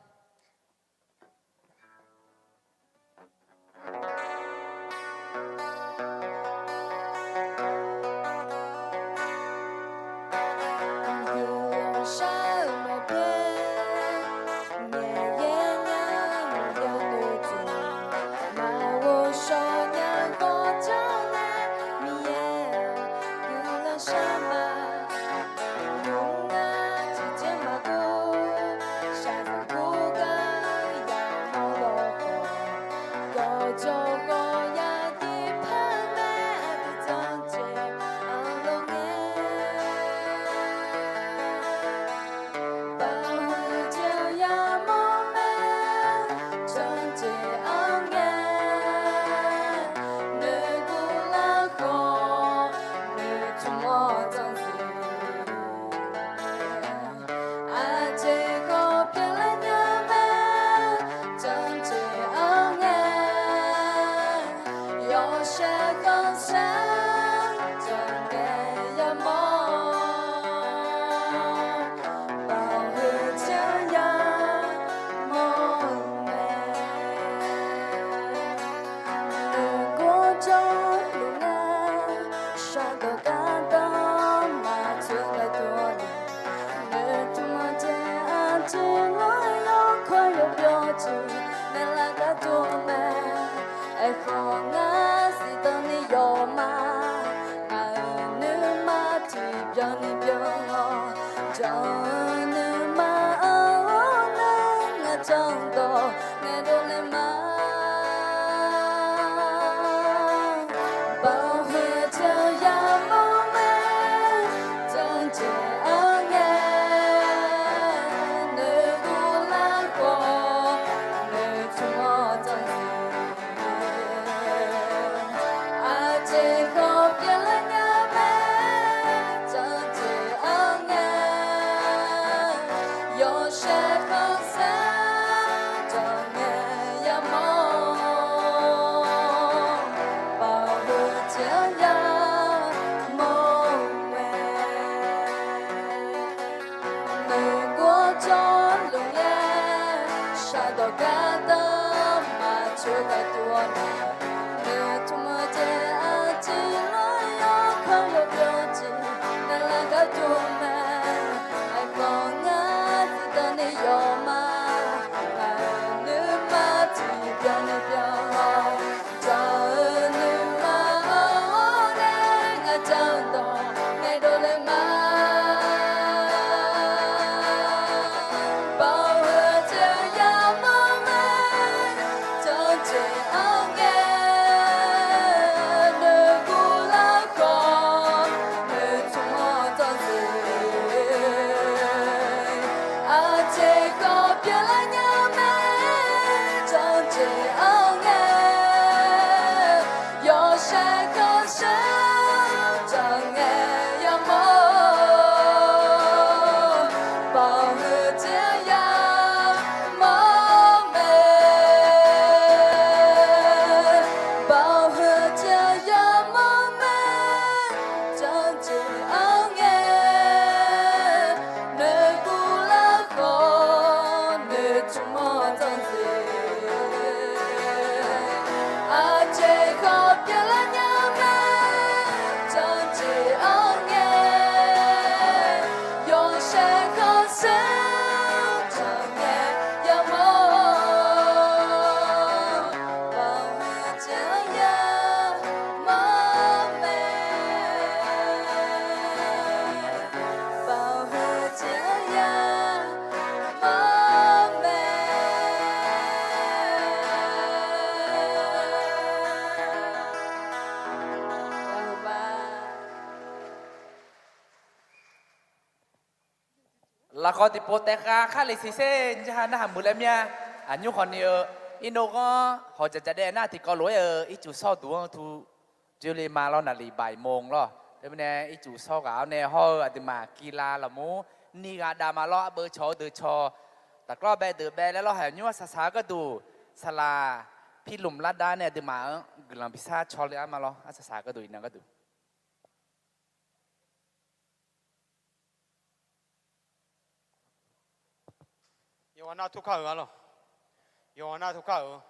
Aqjeq khawf pyeuflar nya mae, janrjeq-anr ngae, yawshaef khanqsaer janrngae yamawr, baoq huiq tiq-anr yamawr-eu mae. Noeqgawr jawrluf ngae, shardawq gardanr maqtsoeq gharduq-a, noeqtmq-eu jeq aqjeq lof-aer yawkawr yawbyawq jeq naeqlaf gharduq mae. Aerkhawf ngar zifdan ni yawf ma, ngaq-euq nuima tiqbyan ni byan-awr, jan-eu nuima-anr nae ngaq janrdawq ngaeqdov le ma. Baoq huiq tiq-anr yamawr mae, janrjeq-anr ngae, noeqguv lar khawf noeqtmq-awr janrjeq aqjeq khawf pyeuflar nya mae, janrjeq-anr ngae, yawshaef khanqsaer janrngae yamawr, baoq huiq tiq-anr yamawr-eu mae. Noeqgawr jawrluf ngae, shardawq gardanr maqtsoeq gharduq-a, noeqtmq-eu jeq aqjeq lof-aer yawkawr yawbyawq jeq naeqlaf gharduq mae. Aerkhawf ngar zifdan ni yawf ma, ngaq-euq nuima tiqbyan ni byan-awr, jan-eu nuima-anr nae ngaq janrdawq ngaeqdov le ma. Baoq huiq tiq-anr yamawr mae, janrjeq-anr ngae, Taqkhawf tiqpov taef khav kharle siq sher nymrha narhaq muiq laer mya. Aqnymr khawf ni-eu, irnov ghanr hawq dzaqdzaq daef nar tiqkawv lof-aer-euq ircuf shawr duq-anr tu dzoerle ma lawr. Naqliq baiq mong lawr. Teumirnae ircuf shawr ghaq-awr nae hawr-eu aqduimaf kilav lafmur ni ghaq dav ma lawr. Arbeuv cawq-eu deuq cawq, taqkawv bae deuq bae laer lawr. Haiq nymr arsaq saq-eu gharduq, saqlaq Pirlmq lardav nae aqduimaf-anr guiqlanq bishar cawle-ar ma lawr. Arsaq saq-eu gharduq iqnan gharduq yawqghaq nav tov kar-euq-a lawq. Yawqghaq nav tov kar-euq.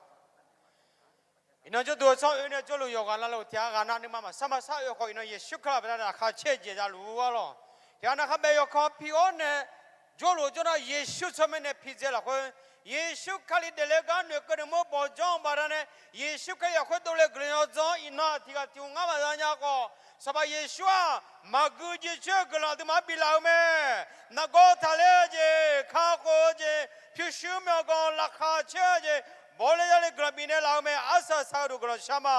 Iqnan jawrduq-eu tsanr oe nae jawrluf yawqghaq navluf tiq ghaq ghaq nav nuima maqsar maqsar oe khawf, iqnan Yeqsur Kali baqdanae laqkhaq caer-eu jeq za luf-ar lawq. Tiq ghaq nav khar bae yawkawr pi-awr nae jawrluf-eu jawr nar, Yeqsur tsawrmyanr nae piqdzae lafkhoer, Yeqsur Kali daefle gar noeqkeuv noeqmawr bawqjanr-eu baqdanae, Yeqsur Kali lafkhoer dovle guiqlanq yawdzanr iqnan tiq ghaq tiq hmq ngar maqza nya khawf, Sanqpaq Yeqsur-aq, maqgui jeq coer-eu guiqlanq aqduimaf-anr biflaf-eu mae. Nargawr taqler-eu jeq, kakhof-eu jeq, pyurshuir myawqganq laqkhaq caer-eu jeq, bawle yale guiqlanq bifnaeq laf-eu mae. Arsaq saq-eu duq guiqlanq shar ma.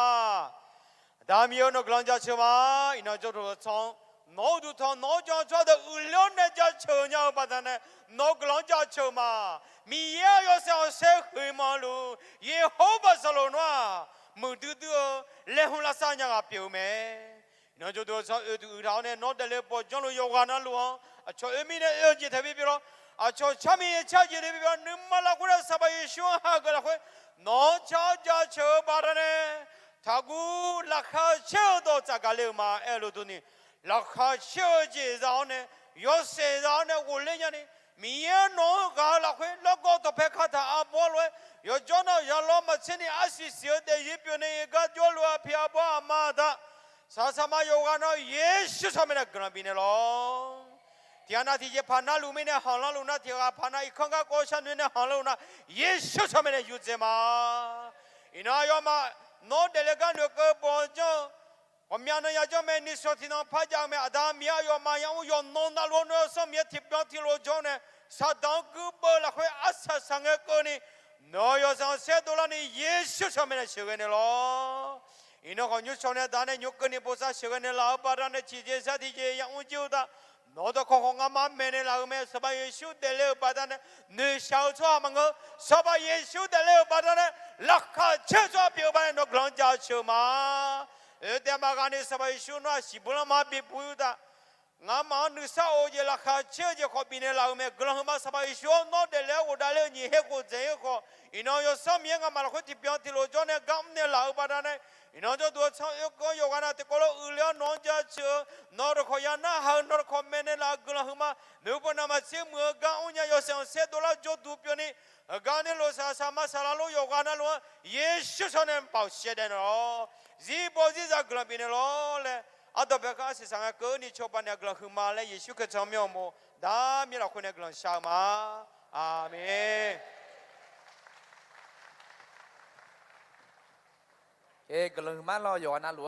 Aqda Miqyaer-eu, nawq guiqlanq jaceuq ma. Iqnan jawrduq-eu tsanr, nawq-eu uqduq tanq nawq-anr jan-eu tsawrhaq deuq uiqler-awr nae jaceuq nya-eu baqdanae, nawq-eu guiqlanq-anr jaceuq ma. Miqyaer-euq yawshaef khanqsaer huiqma luf, Yeqhorbaq saqloq nawr-aq, muiqdui dui-eu laeqhmq lavsav nya ghaq pyeuf-eu mae. Iqnan jawrduq-eu tsanr oe duq uiqtaq-awr nae nawr daefle-eu bawqjanr luf yawqghaq navluf-anr aqcawq oe mirnae oe-eu jeq taef bibif lawr. Aqcawq tsarmir tsar jeq taef bibif lawr. Nuima lafkhoer nae Sanqpaq Yeqsur-anr hageuf lafkhoer, nawq-anr car jaceuq-eu baqdanae, taqguv laqkhaq caer-eu dawq tsaf gaq le-euq ma. Aerluf durni, laqkhaq caer-eu jeq za-awr nae, yawshaef za-awr nae ghofler nyani, Miqyaer nawq-anr ghaq-eu lafkhoer largawv dawqpae kataq arbawr lof-aer, yawqjawr nawq-euq zalawr maqtser ni arsiq siq-eu daefzir pyeuf nae gar jawrluf-eu aqpiq arbawr aqma aqda, saqsaqma yawqghaq nawr Yeqsur tsawrmyanr nae guiqlanq bifnaeq lawr. Tiq ghaq nav tiqjeqpaq navluf mirnae khanqlanr luf nar, tiq ghaq paq nav irkanr garkawv sharnoeq nae khanqlanr luf nar, Yeqsur tsawrmyanr nae yurdzae ma. Iqnan aqyawfmaf nawr daefle gar noeqkeuv bawqjanr-eu ghawqmya nan yajawr mae. Nuishawq tiqnan par jav-eu mae. Aqda Miqyaer, aqyawfmaf yamr yawqnan navluf-anr nawr-eu yawsanr Miqyaer tiqbyan tiqlof jawr nae, saqdaq-anr guirdeuv lafkhoer arsaq saqngae keuvni, nawq-euq yawshaef khanqsaer dovlarni Yeqsur tsawrmyanr nae sheuqghae naeq lawr. Iqnan khawf nymrcawq nae daq nae nymr keuvni bosav sheuqghae naeq laf-eu baqdanae, tiqjeq sar tiqjeq yamr jir-eu uqtaf, nawq-eu dawqkawq khawf ngamaf maeqnaeq laf-euq mae. Sanqpaq Yeqsur daefle-euq baqdanae noeqshaq-eu tsawrhaq maqngeur. Sanqpaq Yeqsur daefle-euq baqdanae laqkhaq caer-eu tsawrhaq pyeuf-eu baqdanae nawq-eu guiqlanq-anr jaceuq ma. Oe taef maqghaq ni Sanqpaq Yeqsur nawr-aq siqbuq lanma bibuq-ir uqtaf, ngamaf-anr nuisar of-eu jeq laqkhaq caer-eu jeq khawf bifnaeq laf-euq mae. Guiqlanq huiqma Sanqpaq Yeqsur-anr nawr daefle-awr ghofdaef ler-eu nyiq her khof dzaeq-ir khawf, iqnan yawsanr Miqyaer ngamaf lafkhoer tiqbyan tiqlof jawr nae gar mrnaeq laf-eu baqdanae, iqnan jawrduq-eu tsanr oe keuv-anr yawqghaq nav tiqkawv lof uiqler-awr nawq-anr jaceuq-eu, nawq-eu dawqkawq ya narhaq-eu, nawq-eu dawqkawq maeqnaeq laf-eu guiqlanq huiqma, noeqpov navmaqtser muiq-eu gar mrnya yawshaef khanqsaer dovlar jawrduq pyeufni, heugar nuirlof saqsaq ma saqlaq lof yawqghaq navluf-anr Yeqsur tsawrmyanr nae baoq shaevdaef naeq lawr. Zirbaw zirzaq guiqlanq bifnaeq lawr laer, ardawq bae kar arsiq saqngae keuvni cawba naeq-eu guiqlanq huiqma laer Yeqsur Kali tsawrmyanr-eu uqmov, aqda Miqyaer lafkhoer nae guiqlanq shar-eu ma. Aqmeq. Guiqlanq huiqma lawr yawqghaq navluf